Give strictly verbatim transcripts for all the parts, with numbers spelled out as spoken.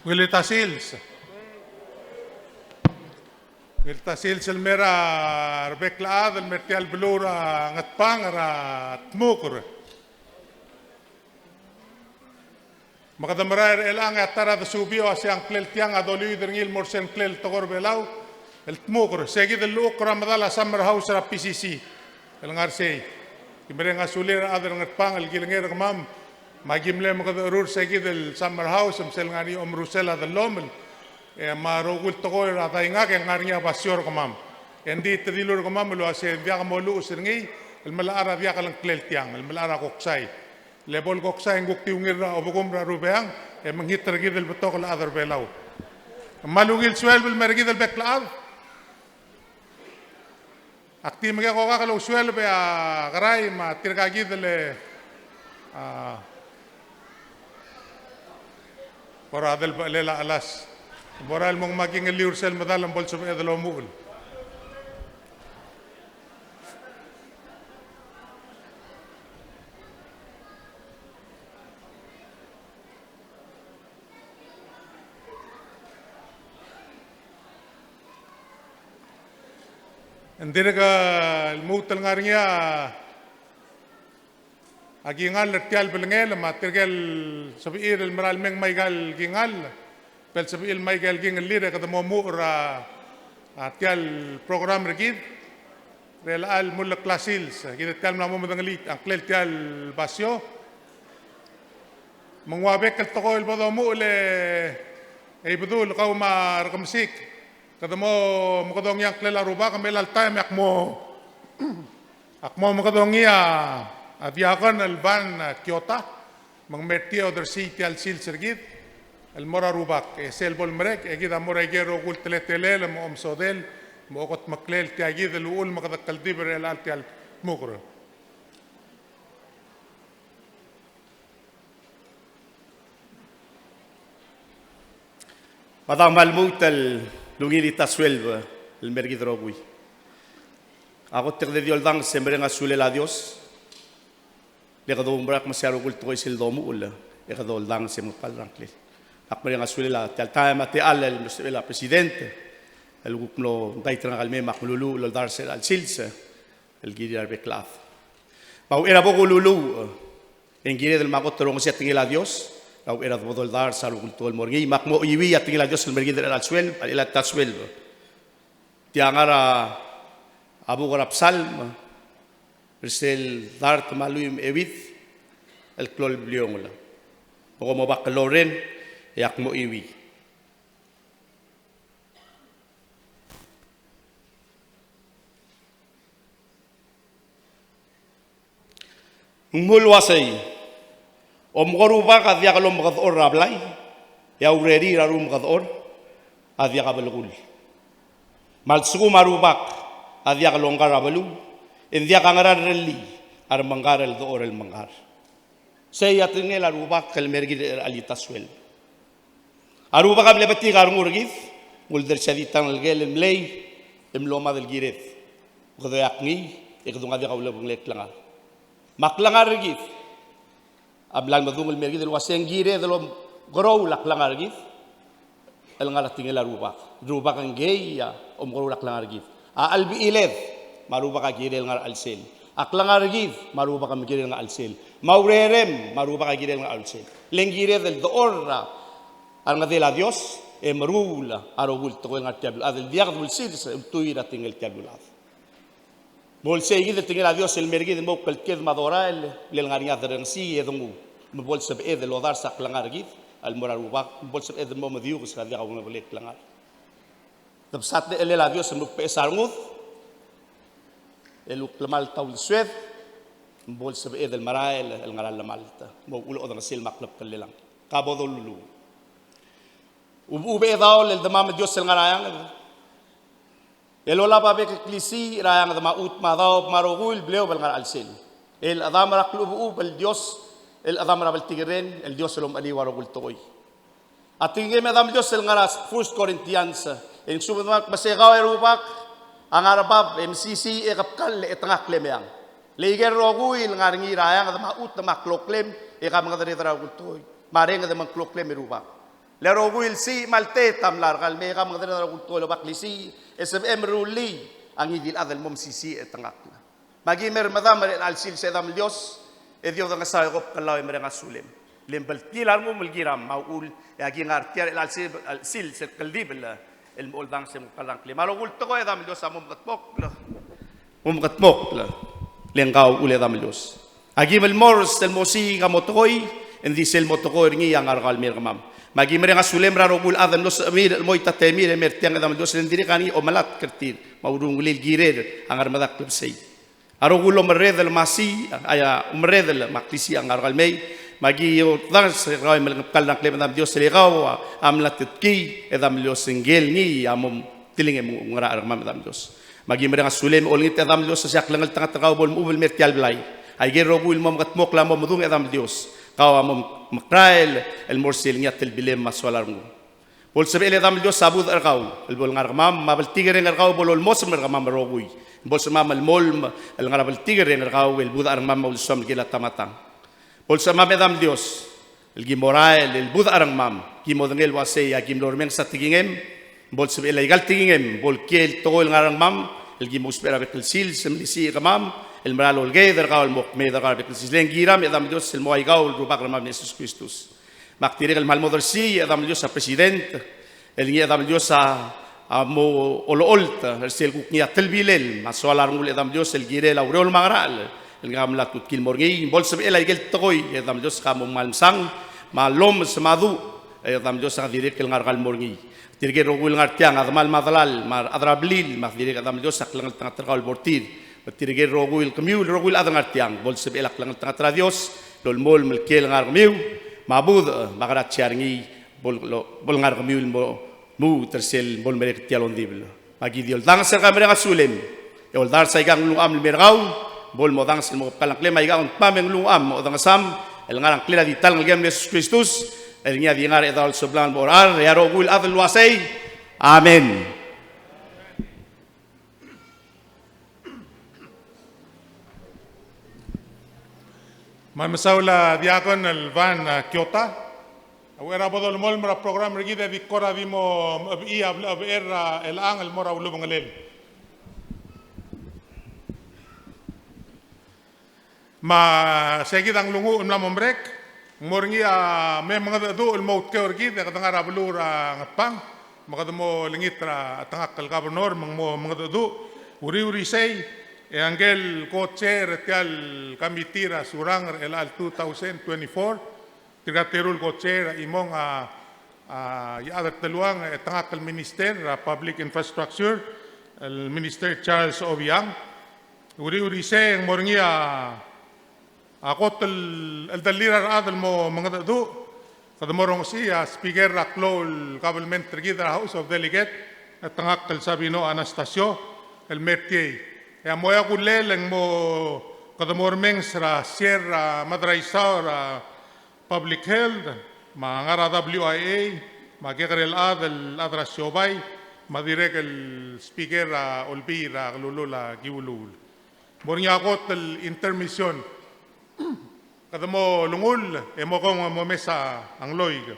Ungil ta sils. Ungil ta sils el mer a rebek el chad el mer tia el beluu er a Ngatpang er a Tmukur. Me kede merael er chelechang e a ta er a desubii a se a ngklel tiang a doliuid er ngii el mo er sel ngklel tekoi er a Belau el Tmukur. Se kid el llechukl er a medal a summer house er a P C C el ngar sei. Ki mereng a sulir a rechad er a Ngatpang el kilengei er kemam, me aki mle mekedecherur se kid el summer house, me sel ngar er ngii a omerusel a dellomel, e me a rokui el tekoi er a daingak e ng ngar er ngii a basio er kemam. E ng di te dilu er kemam el uase ng diak mo luches er ngii el melechar a diak el ngklel tiang, el melechar a koksai. Le bo el koksai e ng kuk di ungil er a obekum er a rubeang, e mengit er kid el betok el chad er a Belau. Me a ungil sueleb el mer kid el bek el chad. Ak di mekekokak el ousueleb e a Kerai me tirka kid el, a, kora delbechelel a chelas. Bo er a el mo ngmai a kingelliu er sel medal me bo lsebeched el omuchel. Ng dirk lmuut el ngar er ngii a kingall er tia el belngel, me a tirke el sebechir el mera el mei me aika el kingall, belsebechir el mei me aika el kingellir e kede mo omuchel er a, a tia el program er kid er chelecha el muleklel a sils. Kid a tia el mla mo medengelii a ngklel tia el basio. Me ng ua bek el tekoi el bo domuchel e Ibedul, kau me a Rekemesik, kede mo mekedongii a ngklel a rubak, me chelecha el taem e ak mo, ak mo mekedongii a, a diakon el Van, a, Kiota, me ng mer tia el odersii tia el sils er kid el mo er a rubak. E sel bo lemerek e kid a mo er aike el rokui el teletelel me a omesodel me a okedmeklel tia kid el uchul me kede kldibel er chelecha el tia el Tmukur. Me a dang me a lmuut el ungil ta sueleb el mer kid el rokui. A kot e kede di oldanges e mereng a sulel a Dios, le kede oumerang me se a rokui el tekoi sel domuchel e kede oldanges e mekepal er a ngklel. Ak mereng a sulel a tia el taem me a techall el mlo sebechel a president el kuk mlo dait er ngak el mei me ak meluluuch el oldars er chelecha el sils el kirir a rebek el chad. Me a uchei er a bo kululuuch e ng kired el mo kot el rongesii a tekingel a Dios er a uchei er a debo doldars a rokui el tekoi el mo er ngii, me ak mo chuiuii a tekingel a Dios el mer kid er chelecha el sueleb, er chelecha el ta sueleb. Tia ngar er a buk er a Psalm er sel dart me a lluich me a euid el klou el bliongel. Me kom obak el orreng e ak mo chuiuii. Ng mle uaisei, omko rubak a diak lomekedechor er a blai, e a urerir a rumekedechor a diak a belkul. Me a lsekum a rubak a diak longkar er a beluu, e ng diak a ngera el rellii a remengkar el dechor el mengkar. Sei a tekingel a rubak el mer kid er chelecha el ta sueleb. A rubak a mle betik a rengul er kid, ng uldersii a di ta el ngelekel el mlei e mlo mad el kired. Kede okiu ngii e kede nguu a diak a ulebengelel el klengar. Me a klengar er kid a mla medung el mer kid el uase ng kired el omekeroul a klengar er kid el ngar er a tekingel a rubak. Rubak a ngii a omekeroul a klengar er kid. A chelbechiled me a rubak a kirel ngar er a chelsel. A klengar er kid me a rubak a kirel ngar er a chelsel. Me a urerem me a rubak a kirel ngar er a chelsel. Le ng kired el dechor er a rengedel a Dios e meruul a rokui el tekoi el ngar er tia el beluulechad el diak dulsils el ultuil er a tekingel tia el beluulechad. Mo olsei kid el tekingel a Dios el mer kid el mo kldked me a dorael, le ngar er ngii a derrengesii e de nguu. Me bo lsebeched el odars a klengar er kid el mo er a rubak, me bo lsebeched el mo mediukes er a diak a ulebengelel el klengar. Debsa techellel a Dios el mo beches a rengud el kuk llemalt a uldesued, me bo lsebeched el merael el ngar er a llemalt. Mo uchul a odengesel me a klebkellel a ngka bo doluluuch. Ubechedaol el Demam el Dios el ngar er a eanged, el olab a bek el klisiich er a eanged me a chutem me a daob me a rokui el bleob el ngar er a chelsel. El Chedam er a klechubechub el Dios, el Chedam er a bltikerreng, el Dios el omecheliu a rokui el tekoi. A tekingem e Chedam el Dios el ngar er a First Corinthians, e ng subed me a kmo, me se kau e Rubak a ngar er a bab e mesisiich e kebkall e chetengakl e meang. Le ikel rokui el ngar er ngii er a eanged me a chutem me a kloklem e ke mengedereder er a rokui el tekoi. Me a renged e mengkloklem e Rubak. Le rokui el siich me a leteet a mla er kau el mei e ke mengedereder a rokui el tekoi el oba klisiich e sebechem el rullii a ngii di el chad el mo mesisiich e tengakl. Me aki mer medam er chelecha el sils e Demam el Dios, e di odengesau e kobkellau e mereng a sulem. Le ng bltkil a rengum el kiram me a uchul e aki ngar tia er chelecha el sils el kldibel el mo oldanges e mo kldang a ngklem. A rokui el tekoi e Demam el Dios a mo mekedmokl, mo mekedmokl, le ngkau a uchul e Demam el Dios. Aki mle mors el mo siik a mo tekoi, e ng di sel mo tekoi er ngii a ngar er kau el mei er kemam. Me aki mereng a sulem er a rokui el chad el mlo sebechemiu el chemoit a temir e mer tiang e Demam el Dios, le ng dirrek a ngii a omelatk er tir me a urungulii el kirir a ngar er a medal klebesei. A rokui el omerredel me a siich, a, omerredel me a klisiich a ngar er kau el mei, me aki odengesau e kau e melekoi a ngklem e Demam el Dios, le kau a mla tetkii e Demam el Dios, ngike el ngii a mo tilingem ngar er kemam e Demam el Dios. Me aki mereng a sulem e olengit e Demam el Dios, se a klengeltengat er kau bo lmuchel el mer tia el blai. Aike el rokui el mo mekedmokl a mo medung e Demam el Dios, kau a mo mekrael el mo er sel ngii a telbilem me a soal a rengum. Bo lsebechel e Demam el Dios a budech er kau el bo lengar er kemam, me a bltikerreng er kau bo lolemosem er kemam el rokui. Bo lsebechemam el mo el ngar er a bltikerreng er kau el budech a rengmam me a uldesuam el kirel a tematang. Bo lsebechemam e Demam el Dios el ki mo rael el budech a rengmam, ki modengei el uasei a ki mlo remenges a tekingem. Bo lsebechel aika el tekingem bo lkiei el tekoi el ngar er a rengmam el ki mo ousbech er a bek el sils el melisiich er kemam el mera el olekeed er kau el mo kmeed er kau er a bek el sils. Le ng kiram e Demam el Dios el mo ua ikau el Rubak er kemam el Jesus Kristus. Me ak dirrek el kmal mo odersii e Demam el Dios a president el ngii e Demam el Dios a, a mo olecholt er sel kuk ngii a telbilel me a soal a rengul e Demam el Dios el kirel a ureor me a ngerachel el ngii a mla tutkii el mo er ngii. Bo lsebechel aike el tekoi e Demam el Dios a mo kmal mesang me a lomes me a duch e Demam el Dios a dirrek el ngar er kau el mo er ngii. Tirke el rokui el ngar tiang, a demal me a delal me a rechad er a blil, me ak dirrek e Demam el Dios a klengeltengat er kau el bo er tir. Me tirke el rokui el kemiu el rokui el chad el ngar tiang, bo lsebechel a klengeltengat er a Dios el olemolem el kiei el ngar er kemiu me a budech me a krasia er ngii bo l-, bo lengar er kemiu el mo lmuut er sel bo lemerek er tia el ongdibel. Me aki di oldanges er kau e mereng a sulem e oldars aika el nglungucham el mer kau, bo lemodanges el mo kebkall a ngklem. Aika a ongtimam e ng nglungucham me a odengesam el ngar er a ngklel a di ta el Ngelekem el Jesus Kristus el ngii a di ngar er a chedaol solang el mo cherechar, e a rokui el chad el uasei, amen. Me a mesaul a Diakon el Van, a, Kiota. A uchei er a bo dolemolem er a program er kid e di kora di mo mechebechii a blechebechel er a chelechang el mo er a ulubengelel. Me sei kid a nglunguuch el mla mo merek, ng mo er ngii a me mengedecheduch el mo outkeu er kid e kede ngar er a beluu er a Ngatpang, me kede mo olengit er a chetengakl el governor me ng mo mengedecheduch. Uriul er isei, e a ngike el co-chair er tia el committee er a Surangel er chelecha el two thousand twenty-four, tirka el teru el co-chair, a chimong a, a, Iechad er Teluang, e chetengakl el minister er a public infrastructure, el Minister Charles Obichang. Uriul er isei e ng mo er ngii a, a kot el, el dellir a rechad el mo mengedecheduch. Kede mo rongesii a speaker er a klou el government er kid er a House of Delegate, e chetengakl el Sabino Anastasio, el mer tiei. E a mo oeak a ulel e ng mo, kede mo remenges er a Sierra Madraisau er a Public Health, me a ngar er a W I A, me a kekerei el chad el chad er a siobai, me a dirrek el speaker er a Olbiil er a Kelulau el Kiuluul. Mo er ngii a kot el intermission. Kede mo olengull e mo kong e mo mes a ngloik.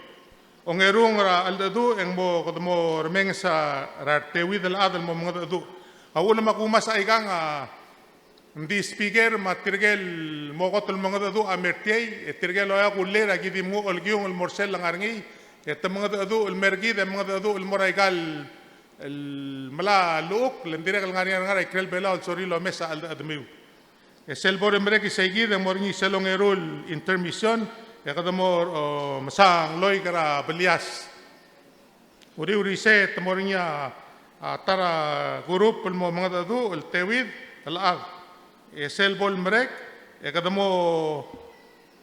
Ongerung er a cheldecheduch e ng mo, kede mo remenges er a reteuid el chad el mo mengedecheduch. A uchul me a kumes aikang a ng di speaker me tirke el mo kot el mengedecheduch a mer tiei, e tirke el oeak a ullel a ki di menguchel el kiung el mo er sel lengar er ngii, e te mengedecheduch el mer kid e mengedecheduch el mo er aika el melai a llechukl, le ng dirrek el ngar er ngii a ngar er a ikrel Belau el sorir el omes a cheldechedemiu. E sel bo lemerek isei kid e ng mo er ngii sel ongeru el intermission, e kede mo, o, mesa ngloik er a Belias. Uriul er isei e te mo er ngii a, a, ta er a group el mo mengedecheduch el teuid el chad. E sel bo lemerek e kede mo,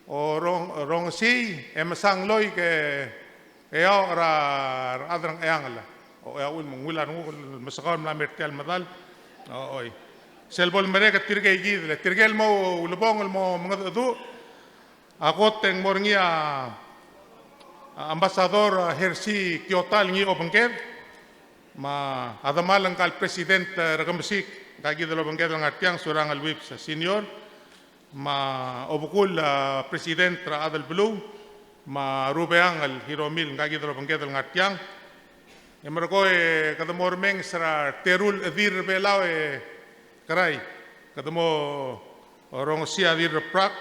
o, rong, rongesii e mesa ngloik e eou er a rechad er a Ngcheangel. O, e a uchul me ng ungil a renguk el mesekau el mla mer tia el medal. O, oi. Sel bo lemerek e tirke kid, le tirke el mo ulebongel el mo mengedecheduch. A kot e ng mo er ngii a, a, Ambassador, a, Hersey Kyota el ngii a obengked, me a demal ngka el President, e, Rekemesik, ngka kid el obengked el ngar tiang, Surangel Whipps Senior, me a obekul, a, President er a chad el beluu, me a Rubeang el Hiromil, ngka kid el obengked el ngar tiang. E merekong e kede mo remenges er a reteru el chedir er Belau e kerai, kede mo rongesii a Dirrebrak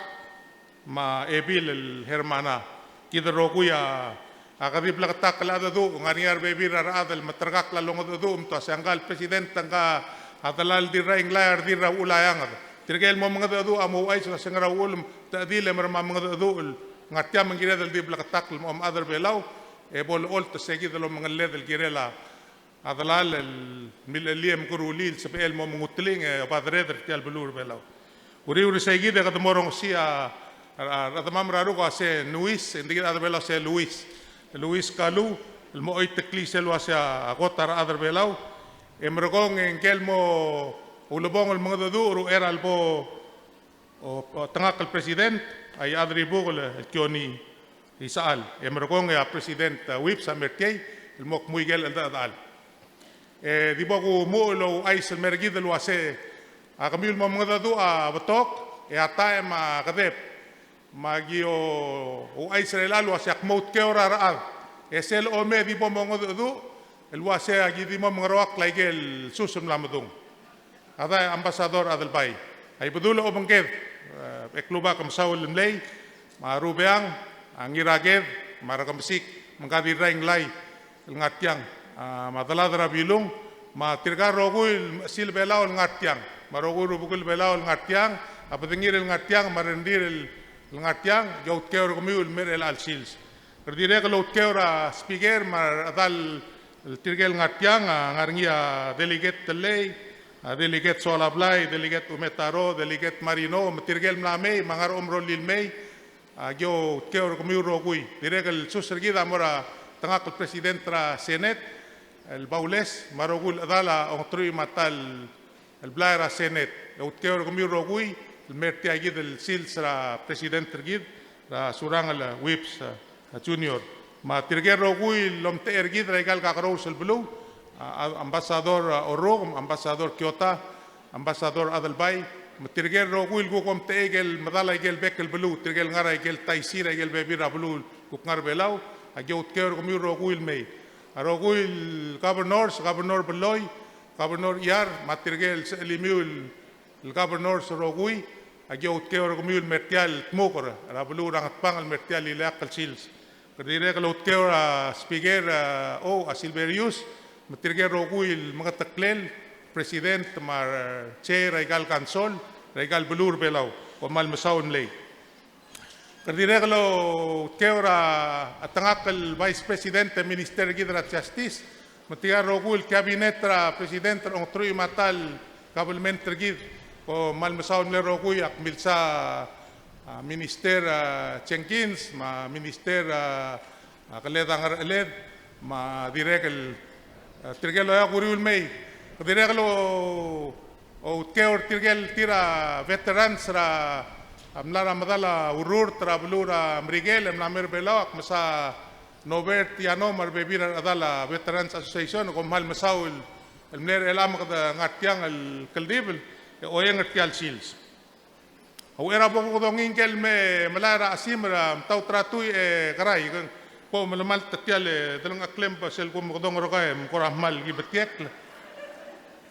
me a Ebil el Hermana. Kid el rokui a, a kede di bleketakl el cheldecheduch, ngar er ngii a rebebil er a rechad el meterkakl a longedecheduch, me te uasei ngka el president, ngka a delal el Dirrainglai a redil er a Uchul a Eanged. Tirke el mo mengedecheduch a mo ouchais el uasei ngera uchul me te chedil e merem a mengedecheduch el ngar tiang me ng kired el di bleketakl el mo omechad er Belau, e bo lecholt e sei kid el omengelled el kirel a a delal el milechellii e mekerulii el sebechel el mo menguteling e obadred er tia el beluu er Belau. Uriul er sei kid e kede mo rongesii a, a, a rechedemam er a Ruk a se Nuis, e ng di kid a chad er Belau a se Luis. Luis Kalu, el mo oiteklii sel uasei a kot a rechad er Belau. E merekong e ngike el mo ulebongel el mengedecheduch er a uchei er a lebo o, o, tengakl el president, a Iechadribukel el Kione Isechal. E merekong e a president, a, Whipps a mer tiei, el mo kmu ikel cheldechedechal. E di bo kumuchel el ouchais el mer kid el uasei, a kemiu el mo mengedecheduch a betok, e a taem a kedeb. Me aki ouchais er chelechang el uasei ak mo outkeu er a rechad. E sel omei e di bo mongedecheduch, el uasei aki di mo mengeroakl a ikel sus el mla medung. A da Ambassador Adelbai. A Ibedul a obengked, e, e klubak e mesaul el mlei, me a Rubeang, a Ngiraked, me a Rekemesik, me ngka Dirrainglai, el ngar tiang, a, me a delad er a Bilung, me tirka el rokui el mechesil Belau el ngar tiang, me a rokui el rubekul Belau el ngar tiang, a bedengir el ngar tiang, me a rengrir el, el ngar tiang, e outkeu er kemiu el mer chelechal sils. Kede dirrek el outkeu er a speaker me a rechedal el tirke el ngar tiang, a ngar er ngii a Delegate Tellei, a Delegate Soalablai, Delegate Umetaro, Delegate Marino, me tirke el mla mei, me a ngar er a omerolel el mei, a ki outkeu er kemiu el rokui. Dirrek el sus er kid a mo er a tengakl el president er a Senate, el Baules, me a rokui el chedal a ongeteruich me a ta el el blai er a Senate. E outkeu er kemiu el rokui el mer tia kid el sils er a president er kid, er a Surangel Whipps, a, Junior. Me tirke el rokui el omtechei er kid er aika el kakerous el beluu, a, a, Ambassador, a, Oruk, Ambassador Kyota, Ambassador Adelbai, me tirke el rokui el kuk omtechei aike el medal aike el bek el beluu, tirke el ngar er aike el taisir, aike el bebil er a beluu el kuk ngar er a Belau, a ki outkeu er kemiu el rokui el mei. A rokui el governors, Governor Belloi, Governor Iyar, me tirke el sechelimiu el, el governors el rokui, a ki outkeu er kemiu el mer tia el dmuker er a beluu er a Ngatpang el mer tia el ileakl el sils. Kede dirrek el outkeu er a speaker, a, o, a Silverius, me tirke el rokui el mengeteklel, president, me a chair er aika el council er aika el beluu er a Belau, kom kmal mesaul el mlei. Kede dirrek el outkeu er a tengakl el Vice President e Minister er kid er a Justice, me tirka el rokui el cabinet er a President er a ongeteruich me a ta el government er kid, kom kmal mesaul el mle rokui, ak milsa, a, Minister, a, Jenkins, me a Minister, a, a Keled a Ngercheled, me a dirrek el, e, tirke el oeak uriul el mei. Dirrek el ou-, outkeu er tirke el tir a veterans er a, a mla er a medal a urrurt er a beluu er a Merikel, e mla mer Belau, ak mesa Norbert Yano me a rebebil er a rechedal a Veterans Association, kom kmal mesaul el mle er chelechang me kede ngar tiang el kldibel, e oeng er tia el sils. A uchei er a bo kukedongii ngike el me melai er a chesimer a mtaut er a tuich e kerai, ke bo melemalt tia el delengcheklem, me sel kumekedong er kau e mkora kmal kibetiekl.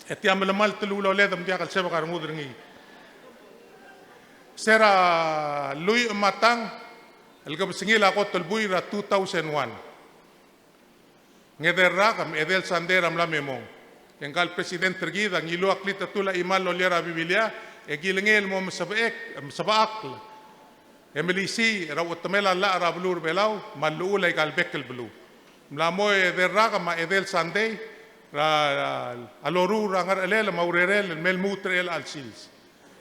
E tia melemalt el uloled me ng diak el sebek a rengud er ngii. Se er a lluich me a tang el kebesengil a kot el buil er a two thousand one. Ngedei el rak me a edei el sandei er a mla me mong. E ngka el president er kid a ngiluu a klitechetul a chimal el oliar a Bibilia, e kilengei el mo mesebechek, mesebechakl e melisiich er a uchetemel a llach er a beluu er a Belau, me a llechul aika el bek el beluu. Mla mo edei el rak me a edei el sandei er a, a loruul er a ngerchelel me a urerel el me lmuut er chelecha el sils.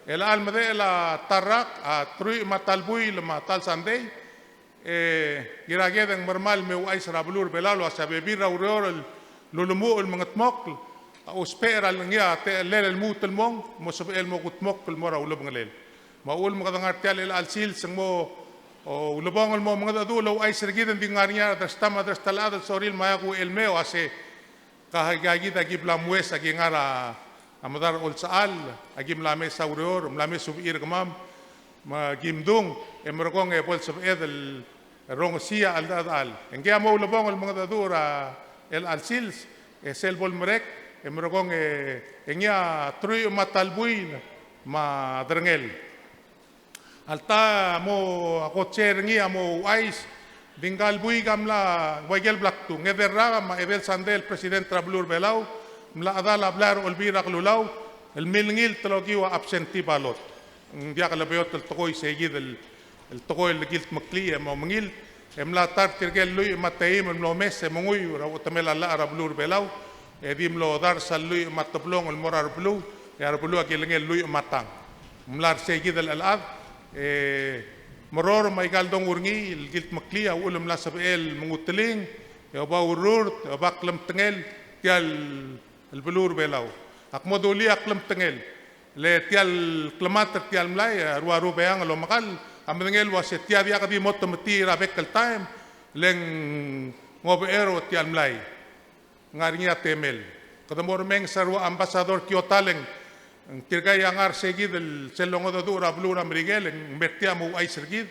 Chelecha el medechel a ta el rak, a teruich me a ta el buil me a ta el sandei, e Ngiraked e ng meral me ouchais er a beluu er a Belau el uasei a bebil er a ureor el ulemuchel el mengedmokl a ousbech er a lengii a techellel el lmuut el mong, mo sebechel el mo kudmokl el mo er a ulebengelel. Me a uchul me kede ngar tia el chelecha el sils e ng mo, o, ulebongel el mo mengedecheduch el ouchais er kid, e ng di ngar er ngii a rederstam, a rederstal chad el sorir el maiak uchei el mei el uasei ka, ka kid a ki bla mues, a ki ngar er a medal er a olsechall, a ki mla mes a ureor, mla mes a sebechir kemam, me ki mdung, e merekong e bo el sebeched el, rongesii a cheldechedechal. E ngii a mo ulebongel el mengedecheduch er a chelecha el sils, e sel bo lemerek, e merekong e, e ngii a truich me a ta el buil me a derengel. Alta mo a co-chair er ngii a mo ouchais, di ngka el buik a mla, ua ikel bla kdu, Ngederrak me a Edel Sandei el president er a beluu er a Belau, mla chedal a blai er a Olbiil er a Kelulau, el milengilt el okiu a absentee ballot. Ng diak lebeot el tekoi seikid el, el tekoi el kildmeklii e mo mengilt, e mla ta er tirke el lluich me a teim el mlo omes e menguiu er a uchetemel a llach er a beluu er a Belau, e di mlo dars a lluich me a teblong el mo er a rebeluu, e a rebeluu a kilengei el lluich me a tang. Ng mla er seikid el chelechad, e meror me aika el dongu er ngii el kildmeklii a uchul me mla sebechel el menguteling, e oba urrurt, e oba klemtengel tia el beluu er a Belau. Ak mo dulii a klemtengel. Le tia el klemat er tia el mlai, a rua rubeang el omekall, a medengei el uase tia diak di mo temetii er a bek el taem, le ng obechero tia el mlai. Ngar er ngii a temel. Kede mo remenges er a rua ambassador Kyota le ng, tirka a ngar seikid el sel longedecheduch er a beluu er a Merikel, e ng mer tia mo ouchais er kid.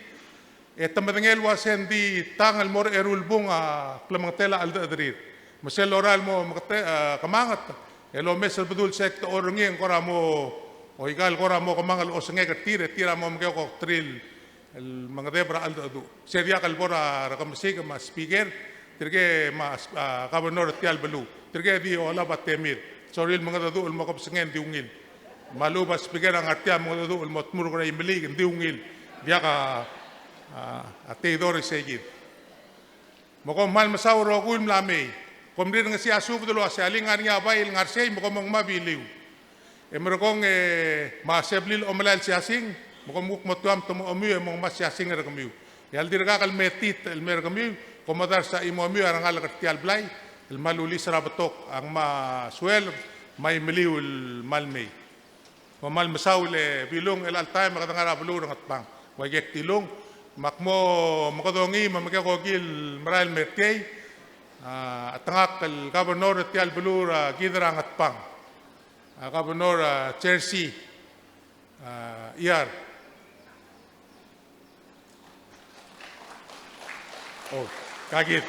E te medengei el uase ng di tang el mo er a eru el bung a klemengetel a cheldechederir. Me sel lorael el mo mekete-, e, kemanget, el omes el bedul se kede orrenges e ng kora mo, oika el kora mo kemanget el osengek er tir, e tir a mo mekekokterir el mengedeb er a cheldecheduch. Se diak el bo er a rekemesik me a speaker, tirke me a, a, governor er tia el beluu. Tirke di olab a temir. Sorir el mengedecheduch el mo kebesengei e ng di ungil. Me a lechub a speaker a ngar tia el mengedecheduch el mo tmurk er a Imeliik e ng di ungil. Diak a, a, a teidor er seikid. Me kom kmal mesaul el rokui el mla mei. Kom rirengesii a subed el uase alii, ngar er ngii a bai el ngar sei me kom mo ngmai a biliu. E merekong e me a seblil a omelai el siasing, me kom kuk mo tuam te mo omiu e mo ngmai a siasing er kemiu. E a le dirkak el me titech el mer kemiu, kom mo dars a chimomiu a rengalek er tia el blai, el kmal ulis er a betok, a ngmai a sueleb, me a Imeliik el kmal mei. Me kmal mesaul e Bilung, el chelecha el taem e kede ngar er a beluu er a Ngatpang. Ua ikei kdilung, me ak mo mekedongii me mekekokil el merael el mer tiei, a, chetengakl el governor er tia el beluu er a kid er a Ngatpang. A, Governor, a, Jersey, a, Iyar. Oh, kakid.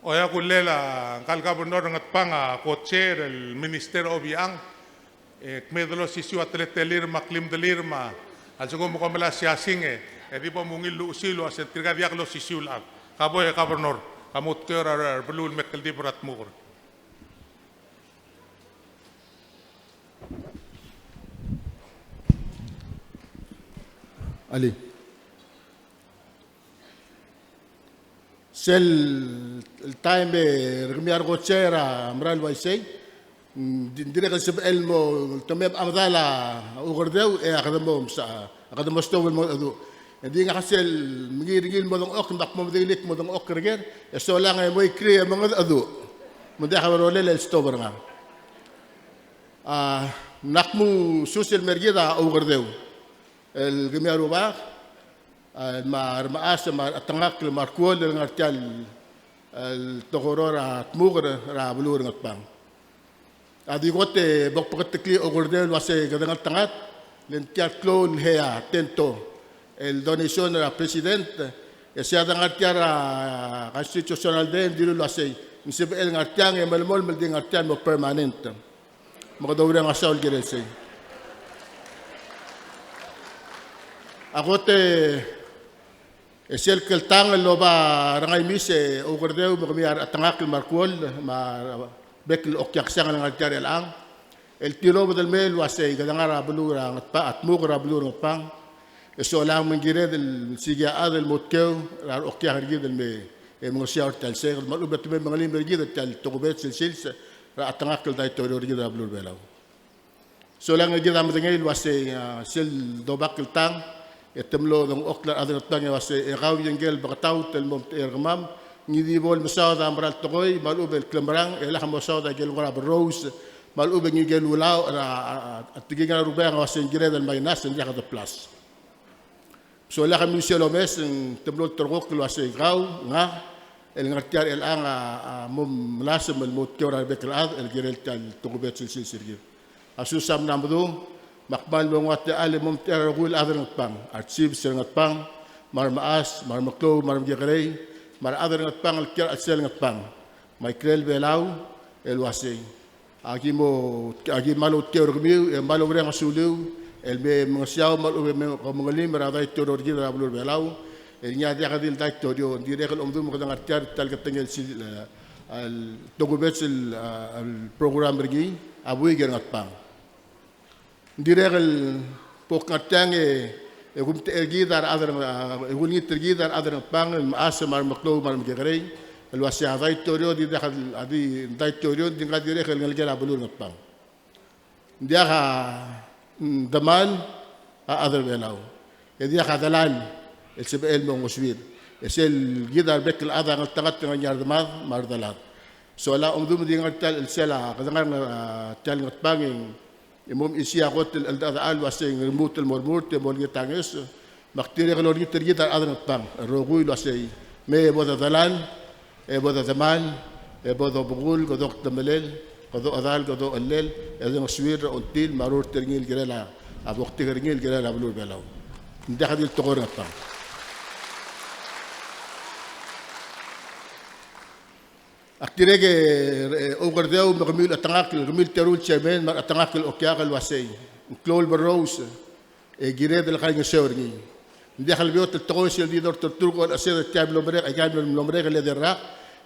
Oia, kullel a ngka el governor er a Ngatpang a co-chair el minister Obichang, e kmeed el osisiu a teletelir me a klimdelir me a lsekum kom melai a siasing e di bo mungil el luchesii el uase ng tirka diak losisiu el chad. Ka bo e governor, ka mo outkeu er a rebeluu el me kldibel er a dmuker. Alii. Sel taem e re kemiu a re co-chair a merael el uaisei, ng di, ng dirrek el sebechel el mo, te mei a medal a Ukerdeu, e a kede mo mesa, a kede mo stop el mo mengedecheduch. E di ngak a sel mengiil er ngii el mo dengchokl, me ak mo medengelii el mo dengchokl er ker, e solang e mo ikrii e mengedecheduch. Me ng diak a rolel el stop er ngak. A, ng ak mo sus el mer kid a Ukerdeu. El kemiu a rubak, a, me a remechas, me a chetengakl, me a rekuoll el ngar tia el, el tekoi er a dmuker er a beluu er a Ngatpang. A di kot e bo kbeketeklii a Ukerdeu el uase kede ngeltengat, le ng tia el klou el hea, tento, el donation er a president, e sei a de ngar tia er a Constitutional Day, ng dilu el uasei, ng sebechel ngar tiang e melemolem el di ngar tiang el mo permanent. Me kede oureng a saul el kirel sei. A kot e sel kltang el oba rengai miis e Ukerdeu me kemiu a chetengakl me a rekuoll me a bek el okiaksang el ngar tia er chelechang, el tilobed el mei el uasei kede ngar er a beluu er a Ngatpang, a dmuker er a beluu er a Ngatpang, e solang me ng kired el siik a chad el mo outkeu er a reokiak er kid el me, e, mengersiau er tia el sei, me a lechub e te mei mengelim er kid er tia el tokubets el sils er a chetengakl el daitorio er kid er a beluu er a Belau. Solang e kid a medengei el uasei, a, sel dobak el tang, e te mlo dengchokl a rechad er a Ngatpang e uasei, e kau ngike el beketaut el mo omtechei er kemam, ngii di bo lemesaod a mera el tekoi, me a lechub e klemerang, e lak mosaod a ikel ngora berrous, me a lechub e ngike el ulaoch er a, a, a, a tekingel a Rubak a uasei ng kired el minus, e ng diak de plus. Solang e kemiu sel omes, ng te mlo ulterekokl el uasei kau, ngak, el ngar tia er chelechang a, a mo melasem el mo outkeu er a rebek el chad el kirel tia el tokubets el sils er kid. A sus a mla medu, me ak kmal mo nguu a techall el mo mtechir a rokui el chad er Ngatpang, a rechiefs er Ngatpang, me a remechas, me a remeklou, me a remekekerei, me a rechad er Ngatpang el kiei er a chelsel Ngatpang, me a ikrel Belau, el uasei aki mo, aki kmal outkeu er kemiu, e kmal oureng a suliu, el me mengesiau, me a lechub e me, ke mengelim er a daitorio er kid er a beluu er Belau, el ngii a diak di el daitorio, ng dirrek el omdu me kede ngar tia er tia el ketengel sils, e, el tokubets el, a, el program er ngii, a buik er Ngatpang. Ng dirrek el bo kngar tiang e, e kumtechei er kid a rechad er, a, e kulengit er kid a rechad er Ngatpang, el mechas me a remeklou me a remekekerei, el uasei a daitorio, di diak el, a di daitorio, di ngka dirrek el ngelekel a beluu er Ngatpang. Ng diak a, mm, demal a chad er Belau. E diak a delal el sebechel el mo ngosuir. E sel kid a rebek el chad a ngeltengat el ngar er ngii a redemad me a redelad. Sola omdu me di ngar tia el chelsel a, kede ngar er a, tia el Ngatpang e ng e mo mechisii a kot el cheldechedechal el uasei ng lmuut el mo remurt e mo olengit a ngeso. Me ak dirrek el olengit er kid a rechad er Ngatpang el rokui el uasei, me bo dedelal, e bo dedemal, e bo dobekul, kede okdemelel, kede ochedal, kede ochellel, e dengesuir er a ongtil me a rurt er ngii el kirel a, a boktik er ngii el kirel a beluu er Belau. Ng diak di el tekoi er Ngatpang. Ak dirrek e, e, oukerdeu me kemiu el chetengakl, kemiu el teru el chairman, me a chetengakl el okiak el uasei, ng klou el berrous e kired el kaingeseu er ngii. Ng diak el beot el tekoi sel di dorterturk el olechesed er tia el mlo merek, aika el mlo merek el edei el rak,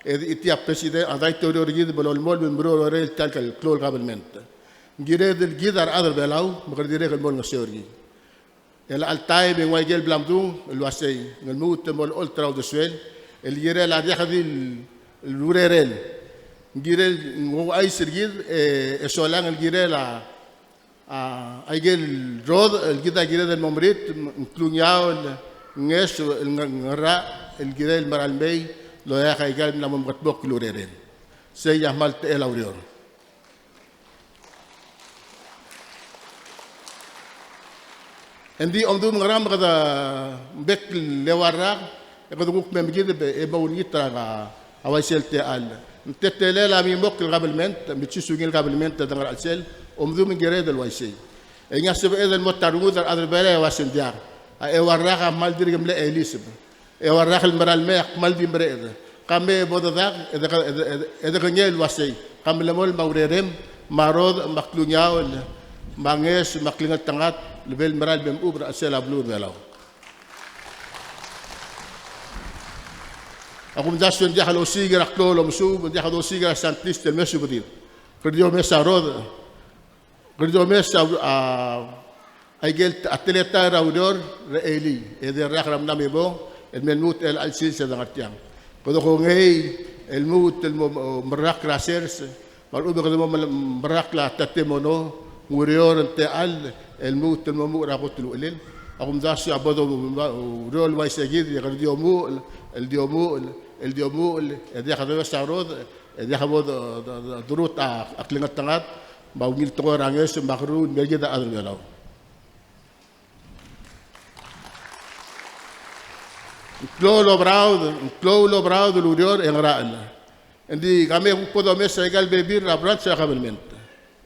e di tia president, a daitorio er kid me lolemolem el meruul er a orei el tia el klou el government. Ng kired el kid a rechad er Belau me kede dirrek el mo olengeseu er ngii. E chelecha el taem e ng ua ikel bla mdung el uasei, ng lmuut el mo olecholt er a uldesuel el kirel a diak di el urerel. Ng kirel ng ouchais er kid e, e solang el kirel a, a, aikel rodech el kid a kired el mo merit, ng klungiaol, ngeso el nge-, ngerachel el kirel el mera el mei el oeak aika el mla mo mekedmokl el urerel. Sei a kmal techel a ureor. Engdi omdu me ngera me kede bek el eua el rak, e kede kuk me mekideb e mo ulengit er a uaisei el techall. Ng teletelel a mimokl el government, me a lsekum ng ungil government e de ngar er a chelsel, omdu me ng kired el uaisei. E ngii a sebeched el mo ta rengud a rechad er Belau e uasei ng diak. A eua el rak a kmal dirk mle cheliseb. Eua el rak el mera el mei a kmal di mereched. Ka me bo dedak, e de, e de, e de, e de kengei el uasei, ka melemolem a urerem, me a rodech, me a klungiaol, me a ngeso, me a klengeltengat, el bo el mera el me mechub er a chelsel a beluu er Belau. A kumdasu e ng diak losiik er a klou el omesuub, ng diak losiik er a scientist el me subedid. Kede di omes a rodech. Kede di omes a, a, aikel, a teletael er a ureor er a elii, e edei el rak er a mla me bo, el me lmuut el chelecha el sils e de ngar tiang. Kede kongei el lmuut el mo, mo merrakl er a sers, me a lechub e kede mo mel-, merrakl a tatemono, ng ureor el techall, el lmuut el mo muchel er a kot el uchelel. A kumdasu a bo do, ureor el uaisei kid, e kede di omuchel, el di omuchel, el di omuchel, e diak domes a rodech, e diak bo do, do, do, dorut a, a klengeltengat, me a ungil tekoi er a ngeso, me a kerruul, me kid a chad er Belau. Ng klou el oberaod, ng klou el oberaod el ureor e ngerachel. Engdi ka me kuk bo domes aika el bebil er a branch er a government.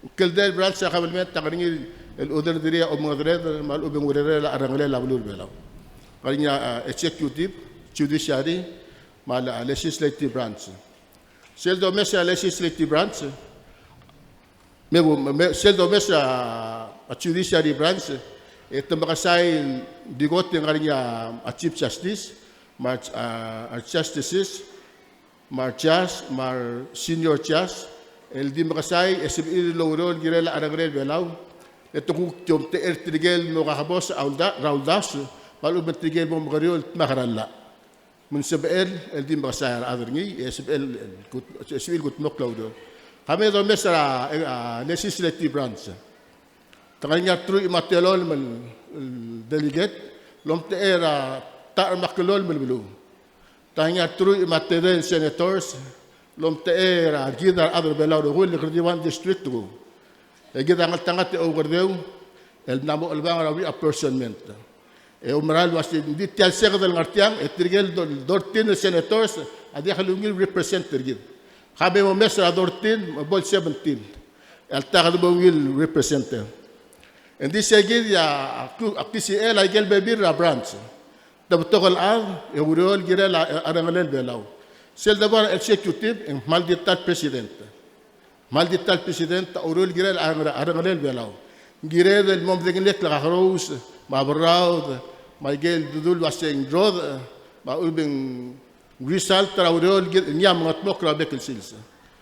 Ng kldei el branch er a government a ngar er ngii el chuderderii a omengedereder, me a lechub e ng urerel a cherrengelel a beluu er Belau. Ngar er ngii a, a, executive, judiciary, me a le-, a legislative branch. Sel domes a legislative branch, me bo, me, sel domes a, a judiciary branch, e te mekesai el di kot e ngar er ngii a, a chief justice, me a, a, a justices, me a judge, me a senior judge, el di mekesai e sebechir el oureor el kirel a cherrengelel Belau, e te kuk di omtechei er tirke el mo kakebosech a ulda-, er a uldasu, me a lechub e tirke el mo mekerior el dmak er a llach. Me ng sebechel el di mekesai a rechad er ngii, e sebechel el kut-, sebechir el kudmokl a ureor. Ka me domes er a, a, legislative branch. Te ngar er ngii a teruich me a telolem el, el delegate, el omtechei er a ta er a meklou el beluu. Te ngar er ngii a teruich me a tedei el senators, el omtechei er a kid a rechad er Belau el rokui el kede di one district el kuk. E kid a ngeltengat e oukerdeu el mla mo chelebangel er a reapportionment. E oumera el uasei, ng di tia el seked el ngar tiang, e tirke el do-, thirteen el senators, A diak el ungil represent er kid. Ka me mo mes er a thirteen, me bo el seventeen. E alta kede mo ungil represent. Ng di sei kid a, a, a klisichel a ikel bebil er a branch. Te betok el chad, e oureor el kirel a, a rengelel Belau. Sel debo er a executive, e ng kmal di ta el president. Kmal di ta el president a oureor el kirel a rengelel Belau. Ng kired el mo medengelii a kakerous, me a berraud, me a ikel dedu el uasei ng rodech, me a lechub e ng result er a ureor el kirel ngii a mengedmokl er a bek el sils.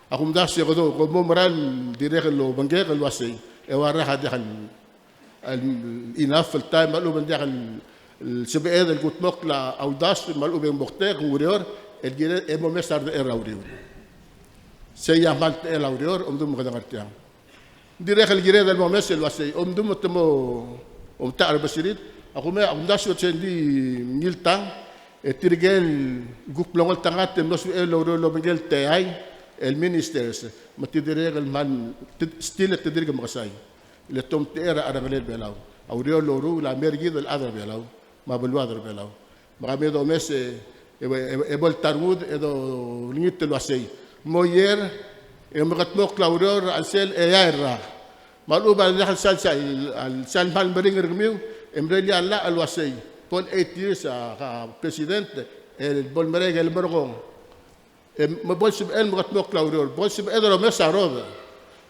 A kumdasu e kede, kede mo mera el dirrek el obengkek el uasei, eua el rak a diak el el enough el taem, me a lechub e ng diak el, el sebeched el kudmokl a uldasu, me a lechub e ng moktek, ng ureor, el kirel e mo mes a redechel er a uriul. Sei a kmal techel a ureor, omdu me kede ngar tiang. Ng dirrek el kired el mo mes el uasei, omdu me te mo, omtechei er a besirit, a kume, a kumdasu e sei ng di ngii el tang, e tirke el kuk mlo ngeltengat el mlo sebechel el oureor el obengkel el teiai, el ministers, me te dirrek el kmal, te, still e te dirk mekesai. Le te omtechei er a rengelel Belau. A ureor el loruul a mer kid el chad er a Belau, me a beluad er a Belau. Me kede omes e, e, e, e bo el ta er kid, e dolengit el uasei. Mo er, e mekedmokl a ureor er a chelsel a eai el rak. Me a lechub a diak el sal, sal, sal kmal meringel er kemiu, e merellii a llach el uasei. Bo el eight years a, a president, el bo lemerek el merekong. E me bo lsebechel el mekedmokl a ureor, bo lsebeched el omes a rodech.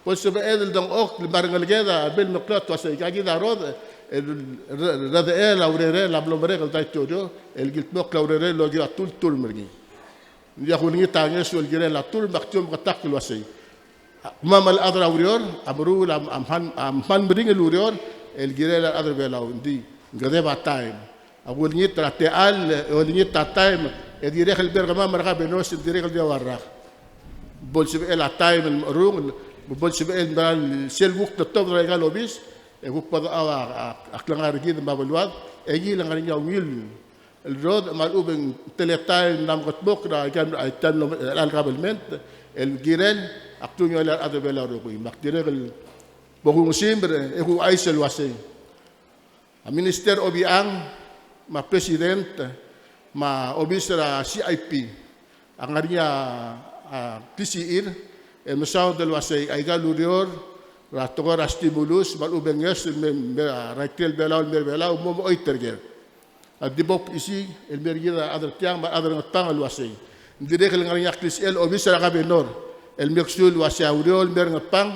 Bo lsebeched el dengchokl me a rengeleked a bla el meklou a uasei, aika kid a rodech, e re-, re-, redechel a urerel a mlo merek el daitorio, el kildmokl a urerel el okiu a term, term er ngii. Ng diak kulengit a ngeso el kirel a term, me ak di omeketakl el uasei. Kemam el chad er a ureor, a meruul a, a kmal, a kmal meringel el ureor, el kirel a rechad er a Belau, ng di, ng kedeb a taem. A kulengit er a techall, e olengit a taem, e dirrek el ber kemam er a governors, e dirrek el di eua el rak. Bo lsebechel a taem el mecherrungel, bo lsebechel el mera el sel kuk tetobed er aika el obis, e kuk bo dechau a, a, a klengar er kid me a beluad, e ngii el ngar er ngii a ungil el rodech me a lechub e ng teletael el mla mekedmokl er aika el, aika el, el government, el kirel, ak di ungil a rechad er a Belau el rokui. Me ak dirrek el bo kungesimer, e kuuchais el uasei. A Minister Obichang, me a President, me a obis er a C I P, a ngar er ngii a, a klisichir, el mesaod el uasei, aika el ureor, er a tekoi er a stimulus, me a lechub e ng ngeso, me, me, er a ikrel Belau, el mer Belau, mo, mo oit er ker. A di bo kbesengei, el mer kid a rechad er tiang, me a rechad er a Ngatpang el uasei. Ng dirrek el ngar er ngii a klisichel obis er a governor, el mekesuk el uasei a ureor el mer Ngatpang,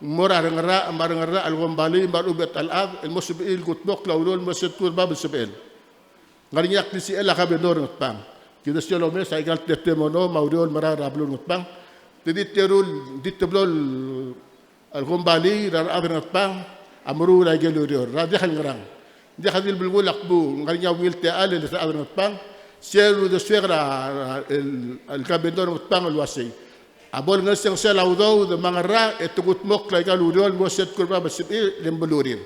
ng mo er a rengerachel, me a rengerachel el kombalii, me a lechub e a ta el chad, el mo sebechir el kudmokl a ureor el mo sel kuk bab el sebechel. Ngar er ngii a klisichel a governor er a Ngatpang. Kede sel omes aika el tetemono, me a ureor el merael er a beluu er a Ngatpang. Te di teru el, di teblo el el kombalii er a rechad er a Ngatpang a meruul aike el ureor er a diak el ngerang. Ng diak di le belkul a kmo ng ngar er ngii a ungil techall el rechad er a Ngatpang, sel uldesuek er a, el, el governor er a Ngatpang el uasei. A bo lengesengesel a udoud me a ngerang e te kudmokl aika el ureor el mo sel kuk bab el sebechir el melurir.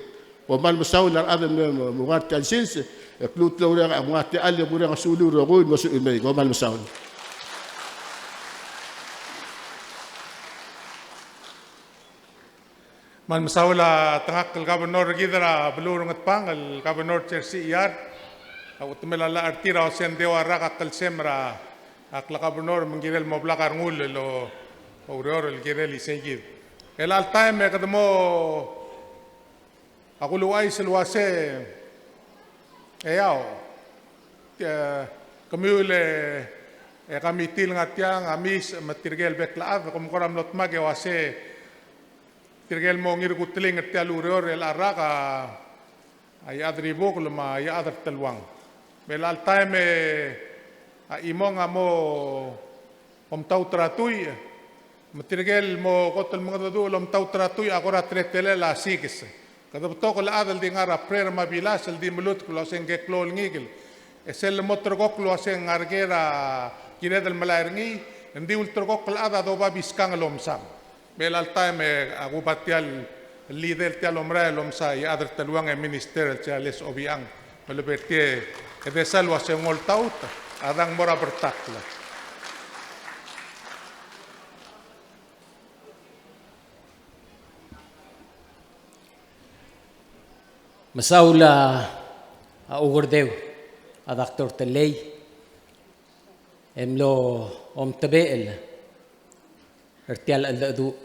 Kom kmal mesaul a rechad el me, me, me ngar tia el sils, e kuk lmuut el oureng, a ngar tia el oureng a suliu el rokui el mo sebechir el mei, kom kmal mesaul. Me kmal mesaul a tengakl el governor er kid er a beluu er a Ngatpang, el Governor Jersey Iyar. A uchetemel a llach er tir a osengel a rak a klsem er a, a klegovernor me ng kirel mo blak a rengul el oureor el kirel isei kid. Chelecha el taem e kede mo, a kuluuchais el uasei, e a, e, kemiu el, e, committee el ngar tiang, a Miss, me tirke el bek el chad, kom kora mlo dmak e uasei, tirke el mo ngii er a kuteling er tia el ureor el rak a, a Iechad er a Ibukl me a Iechad er a Teluang. Me chelecha el taem e a chimong a mo omtaut er a tuich, me tirke el mo kot el mengedecheduch el omtaut er a tuich a kora teletelel a sikes. Kede betok el chad el di ngar er a prayer me a bilas el di melutk el uasei ng klou el ngikel. E sel mo ulterekokl el uasei ng ngar er ker a kired el melai er ngii, ng di ulterekokl el chad a doba biskang el omsang. Me chelecha el taem e a kuba tia el leader tia el omerael el omsa Iechad er a Teluang e Minister el Charles Obichang, me le ber tia e desa el uasei ng oltaut a dang mo er a bertakl. Mesaul a Oukerdeu, a Doctor Tellei. E mlo omtebechel er tia el cheldecheduch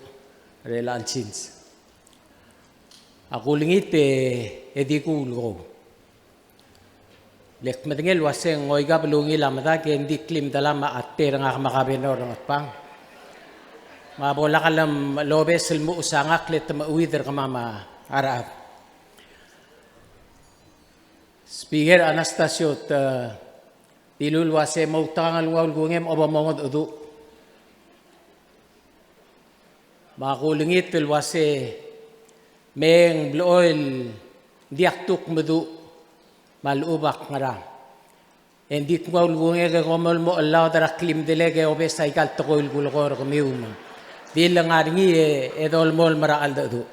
er chelecha el sils. Ak ulengit e di kulekou. Le kmedengei el uasei ng oikab el ungil a medak e ng di klimdelam a chetei er ngak me a kabenor er Ngatpang. Me a bo lak lobes el muches a ngak le te mecheuid er kemam a rechad. Speaker Anastasio, te dilu el uasei mo outekangel el ua ulkungem a bo mongedecheduch. Me ak ulengit el uasei me ng blechoel diak tuk meduch me a lechub ak ngerang. E ng di kmo a ulkungek e kom mo chellaod er a klimdelek e obes aika el tekoi el kulekoi er kemiu me di le ngar er ngii e dolemolem er a cheldecheduch.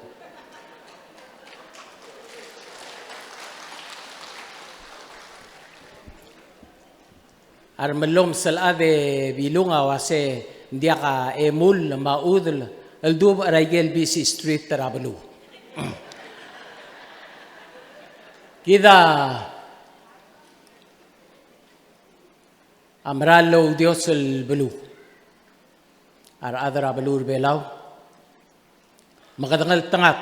A remellomes el chad e Bilung a uasei ng diak a emull me a chudel el dubech er aike el busy street er a beluu. Kid a mera el oudios el beluu, a rechad er a beluu er Belau, me kede ngeltengat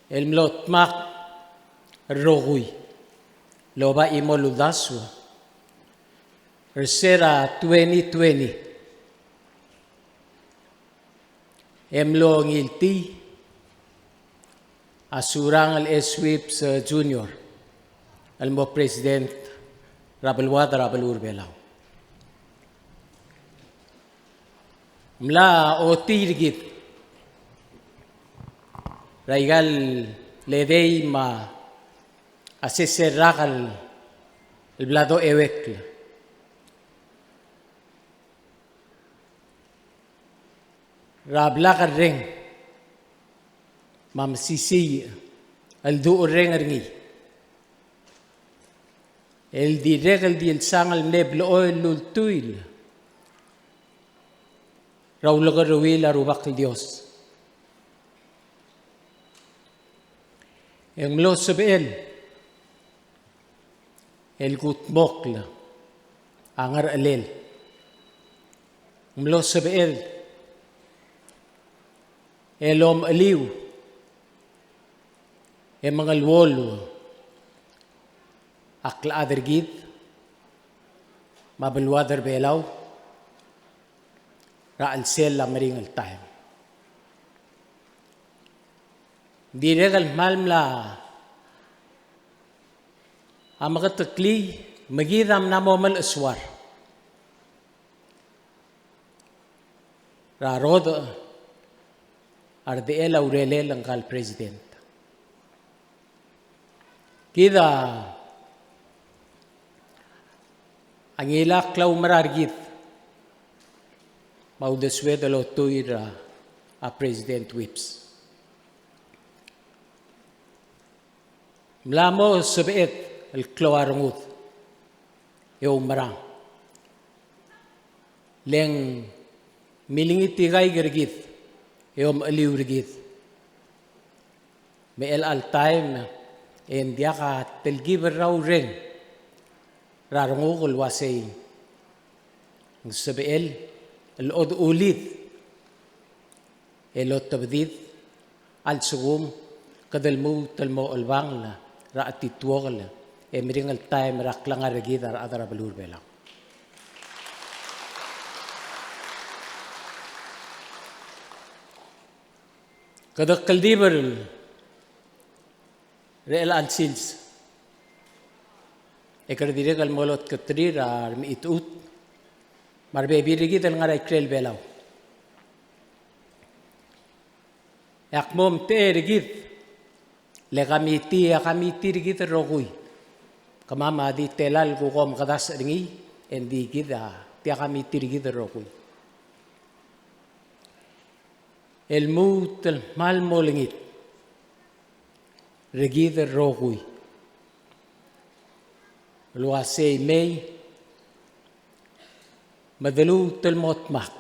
el mlo dmak el rokui el oba chimo el uldasu er se er a twenty twenty e mlo ngiltii a Surangel S. Whipps, eh, Junior el mo president er a beluad er a beluu er Belau. Mla otii er kid er aika el edei me a sesei el rak el bla doeuekl er a blak el reng me a mesisiich el ducherreng er ngii el dirrek el di el sang el mle blechoel el ultuil er a ulekerreuil a Rubak el Dios. E ng mlo sebechel el kudmokl a ngerchelel. Ng mlo sebechel el omecheliu e mengeluolu a klechad er kid me a beluad er Belau er a chelsel a meringel taem. Ng dirrek el kmal mla a meketeklii me kid a mla mo melechesuar er a rodech a redechel a urerel ngka el president. Kid a ngilai a klaumerang er kid me a uldesued el otuil er a President Whipps. Mla mo sebeched el klou a rengud e oumerang. Le ng milengit ikaik er kid e omecheliu er kid. Me chelecha el taem e ng diak a telkib el rrau el reng er a renguk el uasei ng sebechel el odechulid el otebedid a lsekum kede lmuut el mo chelebangel er a chetituokel e meringel taem er a klengar er kid a rechad er a beluu er Belau. Kede kldibel er chelecha el sils e kede dirrek el mo lotketerir a remechitechut me a rebebil er kid el ngar er a ikrel Belau. E ak mo omtechei er kid le kamitii, a kamitii er kid el rokui. Kemam a di tela el kuk omkedasech er ngii, e ng di kid a tia kamitii er kid el rokui el lmuut el kmal mo olengit er kid el rokui el uasei mei me de luut el mo dmak.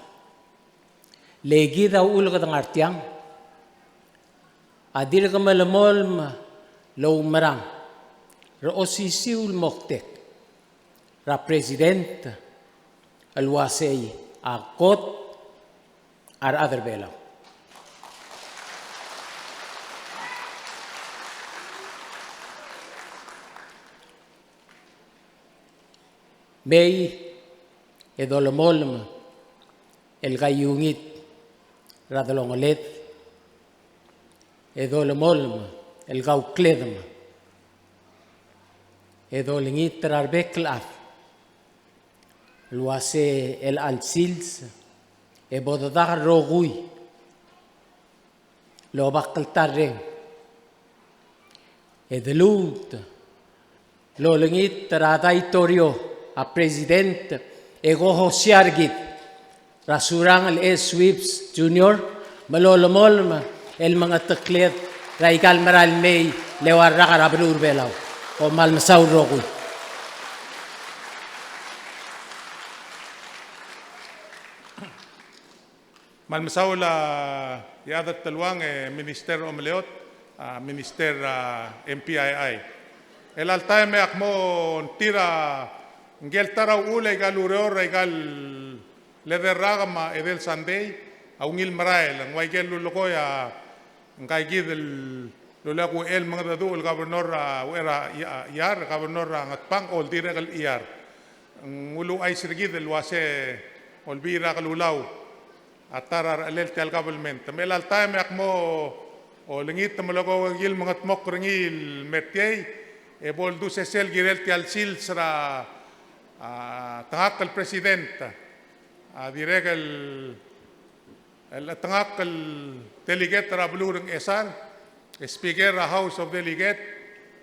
Le kid a uchul kede ngar tiang a dirk melemolem el oumerang er a osisiu el moktek er a President el uasei a kot a rechad er Belau. Mei e dolemolem el kaiungit er a delongeled, e dolemolem el kaukledem, e dolengit er a rebek el chad el uase chelecha el sils e bo dedak el rokui el oba kltarreng e de lmuut el olengit er a daitorio, a President, e ko hosia er kid er a Surangel S. Whipps Junior me lolemolem el mengetekled er aika el merael mei el eua el rak er a beluu er Belau. Kom kmal mesaul el rokui. Me kmal mesaul a Iechad er a Teluang, e Minister Omeleot, a Minister, a, M P I I. Chelecha el taem e ak mo tir a ngike el ta er a uchul aika el ureor er aika el edei el rak me a edei el sandei a ungil merael, ng ua ikel lulekoi a ngka kid el lulekoi el mengedecheduch el governor er a, er a Ia-, Iar, governor er a Ngatpang, el dirrek el Iar. Ng uluuchais er kid el uase Olbiil er a Kelulau a ta er a rechelel tia el government. Me chelecha el taem e ak mo olengit me lolekoi el mengetmokl er ngii el mer tiei, e bo ldu sesei el kirel tia el sils er a, a, tengakl el President, a dirrek el el chetengakl el delegate er a beluu er a Ngchesar, e Speaker er a House of Delegate,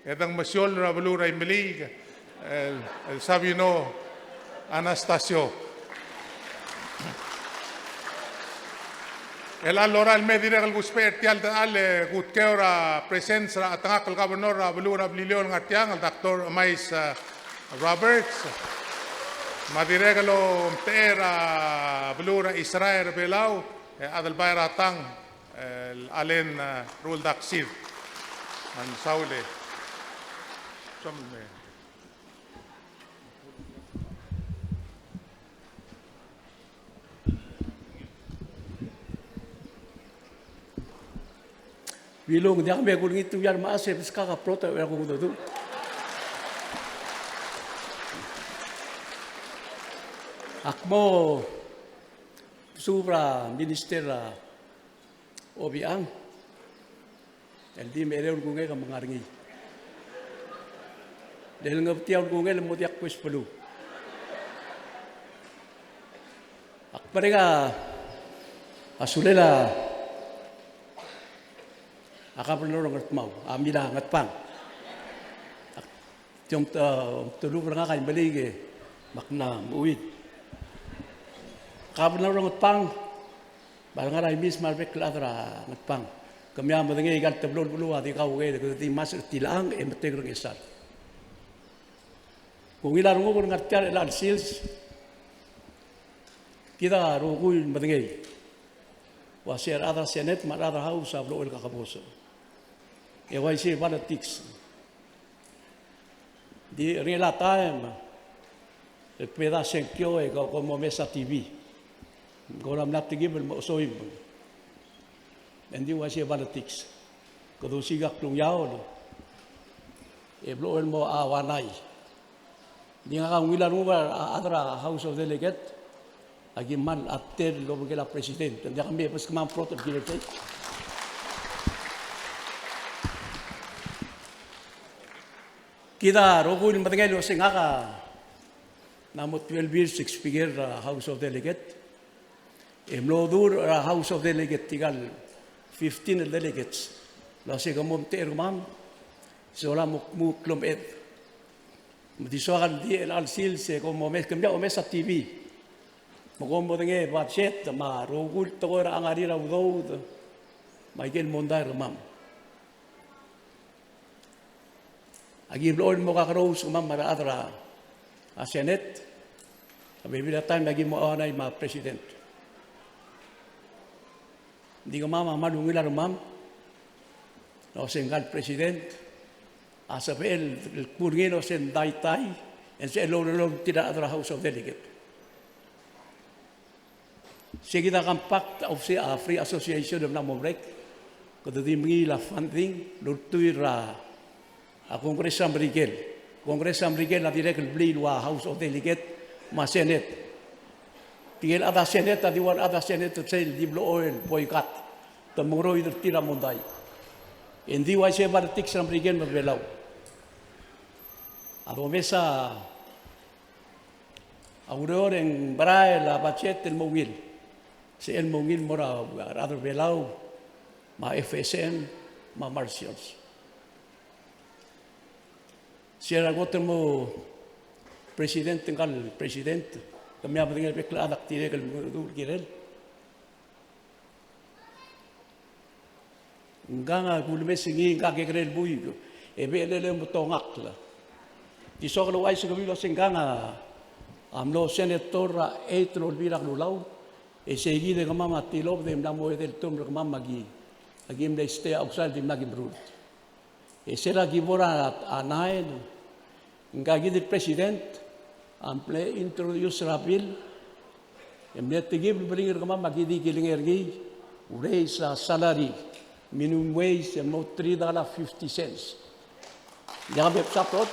e Dengmesiol er a beluu er a Imeliik, el, el Sabino Anastacio. Chelecha el lorael me dirrek el kusbech er tia el techall e kutkeu er a presence er a chetengakl el governor er a beluu er a Beliliou el ngar tiang, el Doctor Emais, eh, Roberts, me a dirrek el omtechei er a beluu er a Israel er a Belau, e Adelbai er a Tang, el Allen, eh, Ruldak Sid. Me ng saul e. Bilung, diak me kulengit ungil a remechas e beskak a plot e a kungududu. Ak mo mesuub er a Minister er a Obichang el di mecherei a ulkungel e ke menga er ngii. Le le ngebetii a ulkungel e mo diak kues beluu. Ak mereng a sulel a governor er a Ngardmau, a mla Ngatpang. Ak tiong, eh, omtelubel er ngak a Imeliik e me ak mla meuid. Governor er a Ngatpang, me a lengar a imis me a rebek el chad er a Ngatpang, kemiu a medengei aika el teblo el beluu a di kau e kede di mas er tilechang e metik er a Ngchesar. Kungil a renguk el ngar tia el chelecha el sils, kid a rokui el medengei el uasei a rechad er a Senate me a rechad er a House a blechoel el kakebosech. E uaisei a politics. Di er ngii a taem el kbeda sengkio e ko, ko mo mes a T V. Ko er a mla tekib el mo soim. Engdi uaisei a politics. Kede osiik a klungiaol e blechoel mo a uanai. Di ngak a ungil a renguk a chad er a House of Delegate, aki kmal a tel el obengkel a President. Ng diak me beskemam a plot el kirel sei. Kid a rokui el medengei el uasei ngak a mla mo twelve years el Speaker er a House of Delegate. E mlo dul er a House of Delegate tirka el fifteen el delegates el uasei ke mo omtechei er kemam, sola mo kmu klomeched. Me di soak el di chelecha el sils e ko mo mes, kemiu a omes a T V. Me kom modengei a budget me a rokui el tekoi er a ngar er a udoud me aike el mondai er kemam. Aki blechoel el mo kakerous kemam me a rechad er a Senate. A bebil er a taem e aki mo uanai me a President. Di kemam a kmal ungil a rengmam el uasei ngka el President a sebechel el kmu er ngii el uasei ng daitai E ng sebechel el oureor er tir a rechad er a House of Delegate. Sei kid a compact of se-, a free association el mla mo merek, kede di mengiil a funding el ultuil er a, a Congress er a Merikel. Congress er a Merikel a dirrek el blil el ua House of Delegate me a Senate. Tirke el chad er a Senate a di ua rechad er a Senate er sel di blechoel el boycott, te mengeroid er tir a mondai. E ng di uaisei a politics er a Merikel me a Belau. A domes a a ureor e ng merael a budget el mo ungil. Sel mo ungil el mo er a rechad er a Belau, me a F S M, me a Marshals. Sel a kot el mo president, ngka el president, kemiu a medengei el bek el chad a dirrek el mengedecheduch el kirel. Ngkang a kulemes er ngii, ngka a kekerei el buik, e bechelel e mo tongakl. Di soak el ouchais er kemiu el uasei ngkang a mlo senator er a eight el Olbiil er a Kelulau, e sei kid e kemam a tilobed e mla mo edei el term er kemam me aki, aki mle stay outside, di mla ki merurt. E sel a ki bo er a, a nine, ngka kid el president a mle introduce er a bill e mle tekib el meringel er kemam me aki di kilengei er ngii, raise a salary, minimum wage, el mo three dollar fifty cents. Diak a mle support.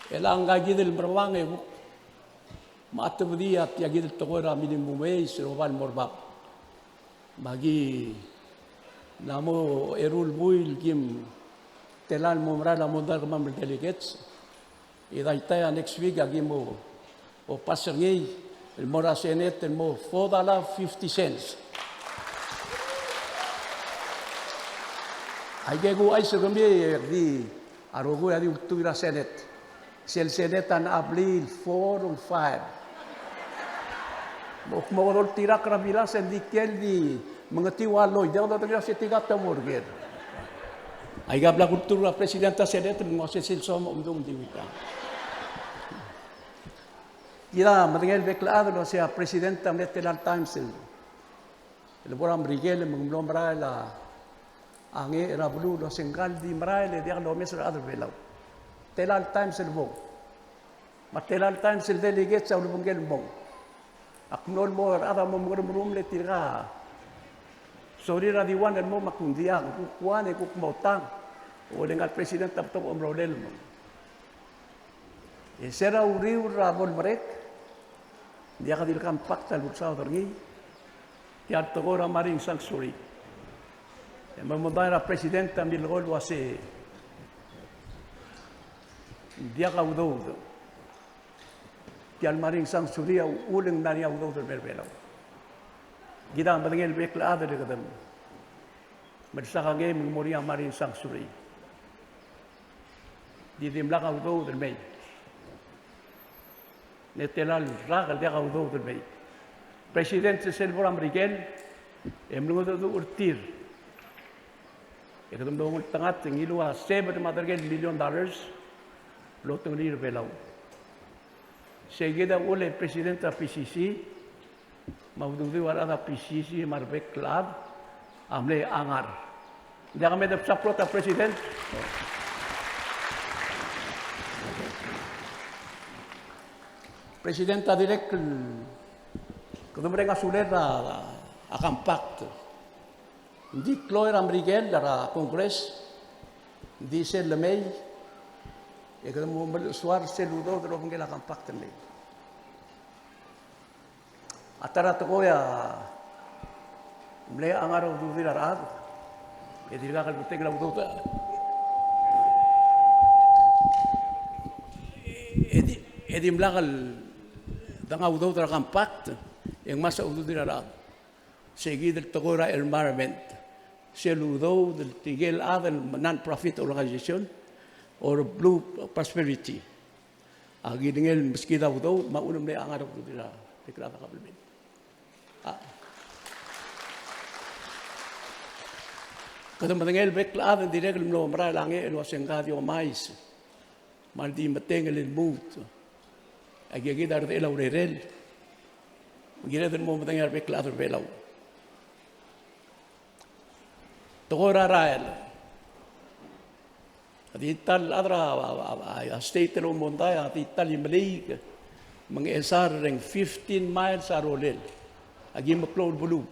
E le ngka kid el meruang e kuk me a tebedii a tia kid el tekoi er a minimum wage er a oba el mo er bab. Me aki mla mo eru el buil el kim tela el mo merael a mondai er kemam el delegates. E daitai a next week aki mo pass er ngii el mo er a Senate el mo four dollar fifty cents. Aike kuchais er kemiu e di a rokui a di ultuil er a Senate. Sel Senate a mla blil el four el five. Me ak mo doltirakl er a bilas e ng di ker el di mengetiu a loi, diak dodengei el uasei tirka te mo er ker. Aika bla kultur er a president er a Senate, me ng uasei sel soam a omdung di witang. Kid a medengei el bek el chad el uasei a president a mle tela el times el el bo er a Merikel me ng mlo merael a ngerel a beluu el uasei ngka el di merael e diak lomes er a rechad er a Belau. Tela el times el mong. Me a tela el times el delegates a ulebengkel el mong. Ak mlo el mo er a rechad a mo mengeremrumel e tirka a sorir a di one el mong me ak ng diak, kuk one e kuk mo tang. Ole ngka el president a betok a omerolel el mong. E se er a uriul er a bo lemerek, ng diak di le compact a lulsaod er ngii, tia el tekoi er a marine sanctuary. E me mondai er a president a milekoi el uasei ng diak a udoud. Tia el marine sanctuary a uchul e ng mla er ngii a udoud el mei er a Belau. Kid a medengei el bek el chad el kede melsakangei me ng mo er ngii a marine sanctuary. Di dimlak a udoud el mei. Ng tela el rak el diak a udoud el mei. President, sel bo er a Merikel e mlengedecheduch er tir. E kede mlo ngeltengat e ngiluu a seven me a derkel million dollars el otengelii er a Belau. Sei kid a uchul e president er a P C C, me a ududiu a rechad er a P C C me a rebek el chad a mle ngar. Ng diak me de support a president. President a dirrek el kede mereng a sulel er a, a compact. Ng di klou er a Merikel er a Congress, ng di sel lemei, e kede mo melechesua er sel udoud el obengkel a compact el mei. A ta er a tekoi a mle ngar a ududir a rechad, e dirkak el betengel a udoud. E di, e dimlak el dengar a udoud er a compact, e ng mesa ududir a rechad. Sei kid el tekoi er a environment. Sel udoud el tirke el chad el non-profit organization or Blue Prosperity. A kilengei el meskid a udoud, me a uchul me ng mle ngar a ududir a bek el chad er a kabelment. A. Kede medengei el bek el chad a dirrek el mlo merael a ngerel el uasei ngka di omais. Me a di metengel el lmuut. Aika kid a redechel a urerel. Me kired el mo medengei a rebek el chad er a Belau. Tekoi er a rael. A di ta el chad er a, a, a, a, a state el omondai, a di ta el Imeliik, me ng Ngchesar er a fifteen miles a rolel. A ki meklou el beluu.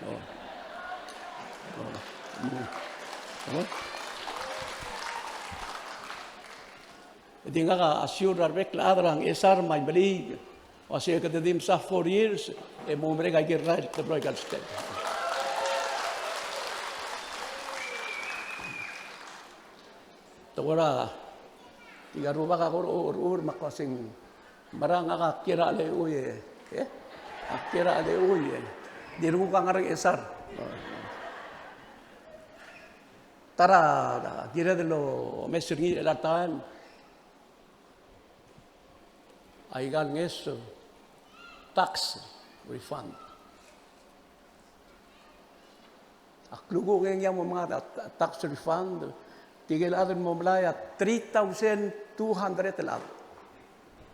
Oh. Oh. Mm. Oh. E di ngak a assure er a rebek el chad er a Ngchesar me a Imeliik, ua se kede di mesa four years, e mo merek a ikel rael el teblo aika el state. Te kora, tirka el rubak a kora, kora, kora, me ak ua se ng mera ngak a kiei er a cheleuid, e? A kiei er a cheleuid, e? Di renguk a ngar er a Ngchesar. Ta er a, kired el omes er ngii er chelecha el taem, aika el ngeso, tax refund. A klukuk e ng mo menga ta-, tax refund, tirke el chad el mo melai a three thousand two hundred el chad.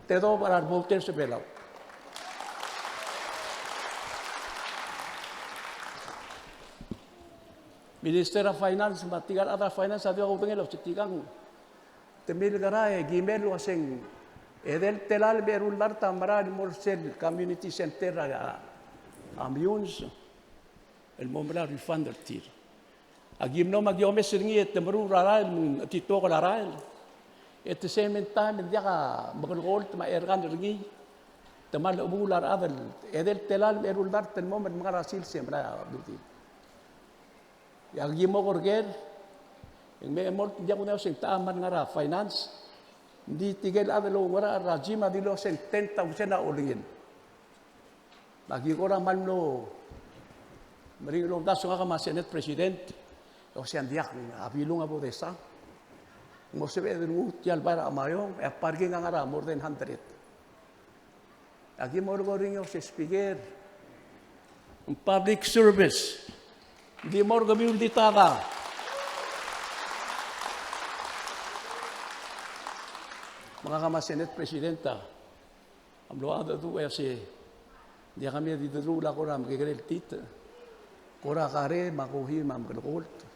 Tedobech er a revoters er a Belau. Minister er a Finance, me tirka el chad er a Finance a di ua kudengei el ua se tirkang. Te milekera e ki mei el ua se ng edei el telael me a eru el dart a mera el mo er sel community center er a, a Meyuns el mo melai a refund er tir. A ki mlo me a ki omes er ngii e te meruul a rael me ng chetituokel a rael. At the same time, ng diak a mekelekolt me a erkan er ngii. Te kmal chebuul a rechad el edei el telael me a eru el dart el mo me ng ngar er a sils e melai a building. E a ki mo kerker, e ng mei e mo, ng diak kudengei el ua se ng techa me ng ngar er a Finance. Ng di tirke el chad el oungerachel er a gym a dilu el ua se ng ten thousand a olengel. Me a ki kora kmal mlo meringel el omdasu, ngak me a Senate President, e ua se ng diak, a Bilung a bo desa. Ng mo sebeched el nguu tia el bai er a Chamayong, e a parking a ngar er a more than hundred. A ki mo er ngii, Mister Speaker, ng public service. Ng di mo er kemiu el di tada. Me ngak me a Senate President a mlo mengedecheduch e ua se ng diak kemiu a di deruul a kora mekekerei el tit. Kora kare me a kohi me a mekelekolt.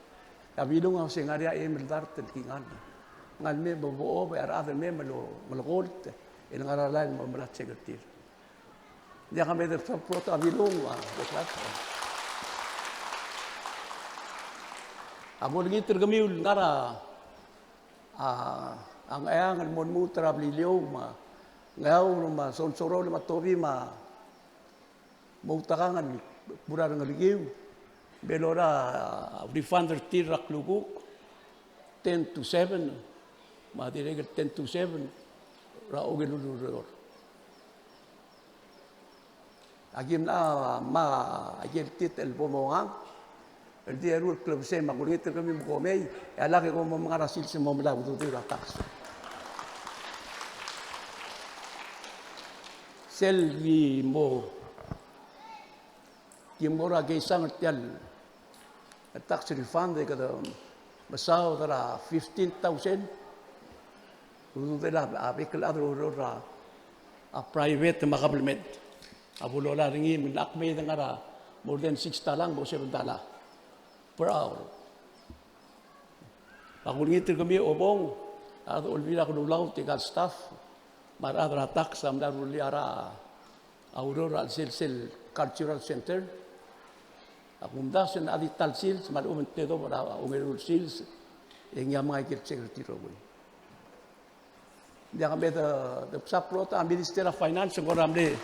E a Bilung a ua se ng ngar er ngii a eim el dart el kingall. Ng ngar er ngii me bo, bo, bo, e a rechad el mei me lo, melekolt el ngar er a line el mo melai a check er tir. Ng diak kemiu a di support a Bilung, a, a bo lengit er kemiu el ngar er a, a, a Ngcheangel el mo lmuut er a Beliliou, me a Ngeaur, me a Sonsorol, me a Tobi, me a Moutakang el kbo er a rengelekiu, me lorael a refund er tir er a klukuk, ten to seven, me a dirrek el ten to seven er a ongeru el ureor. A ki mla me aike el tit el bo mongang, el di eru el klebesei me a kulengit er kemiu me kom mei, e a lak e kom mo ngar er a sils el mo melai a ududir a tax. Sel ki mo, ki mo er a keisang er tia el tax refund e kede mesaod er a fifteen thousand, ududel a bek el chad el oureor er a private me a government. A bo lolai er ngii me ng locha kmeed el ngar er a more than six dollar, bo seven dollar per hour. A kulengit er kemiu a obong, a rechad er a Olbiil er a Kelulau, tirka el staff, me a rechad er a tax a mla rullii a rechad a oureor er a chelsel sel cultural center. A kumdasu e ng di ta el sils, me a lechub e ng tedobech er a ongeru el sils, e ngii a menga aike el check er tir el rokui. Ng diak kemiu a de, de support a Minister of Finance, ng kora mle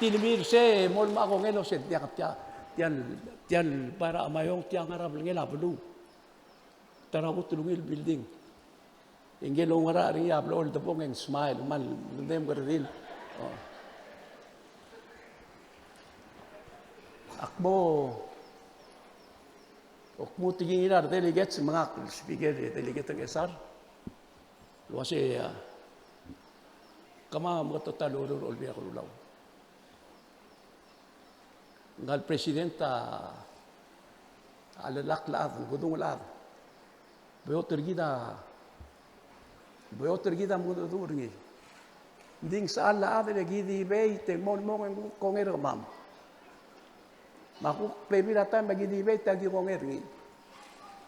tilemii er sei, e mo lmech a kongei el ua se ng diak, tia, tia el, tia el bai er a Chamayong, tia ngar er a belngel a beluu. Ta er a kot el ungil building. E ngike el oungerachel er ngii a blechoel el debong e ng smile, me ng mle mkeredil. Oh. Ak mo, ak mo tekingir a redelegates me ngak el speaker er a delegate er a Ngchesar el ua se, a, kemam a meketeket el oureor er a Olbiil er a Kelulau. Ngka el president a, a lelak el chad, ng kedung el chad. Beot er kid a, beot er kid a mengedecheduch er ngii. Ng di ng sechal a chad e ki debate e ng mo, mo kongei er kemam. Me a kuk bebil er a taem e ki debate e aki kongei er ngii.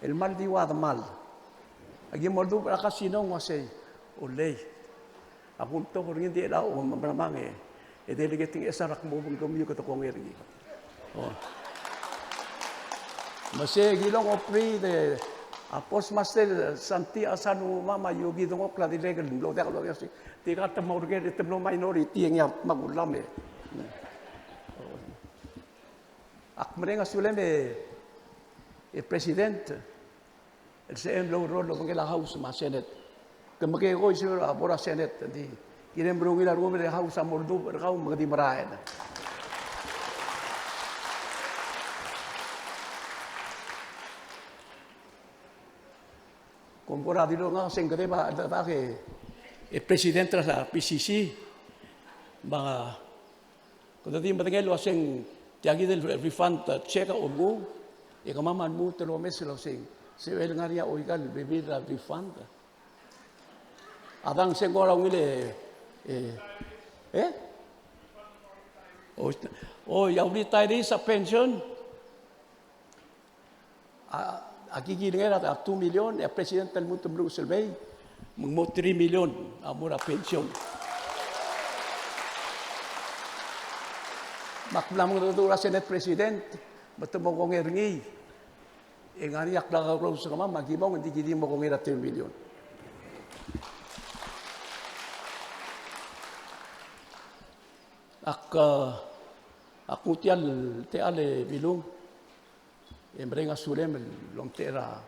el kmal di ua demal. Aki mo oldubech er a casino ng uasei, olei. Ak omtok er ngii, ng di chelecha, o, me a mla me e, e delegate Ngchesar, ak mo obengkel kemiu e kede kongei er ngii. O. Me sei a kilong, operate, a postmaster Santi Asano, me a Yogi Dengokl a dirrek el mlo diak el uasei, tirka te mo er ker e te mlo minority e ngii a kmal kulemei. Ak mereng a sulem e, e President, el sebechem el oureor el obengkel a House me a Senate. Ke mekekoi sel a bo er a Senate, ng di kirem el ungil a rubak e House a mo oldubech er kau me ke di merael. Kom kora dilu ngak, se ng kede ba, ba ke, e President er a P C C, ba kede di medengei el uasei ng tia kid el refund, e, check a omengur, e kemam a lmuut el omes el uasei ng sebechel ngar er ngii a oikal bebil er a refund. A dang se ng kora ungil e, e, e? O, o, a retirees a pension. A, aki kilengei er a two million, e a President a lmuut el meluches el mei, me ng mo three million a mo er a pension. Me ak mla mengedecheduch er a Senate President, me te mo kongei er ngii, e ng ngar er ngii a klou a rous er kemam, me aki mong, ng di ki di mo kongei er a three million. Ak, a, ak nguu tia el techall e Bilung, e mereng a sulem el omtechei er a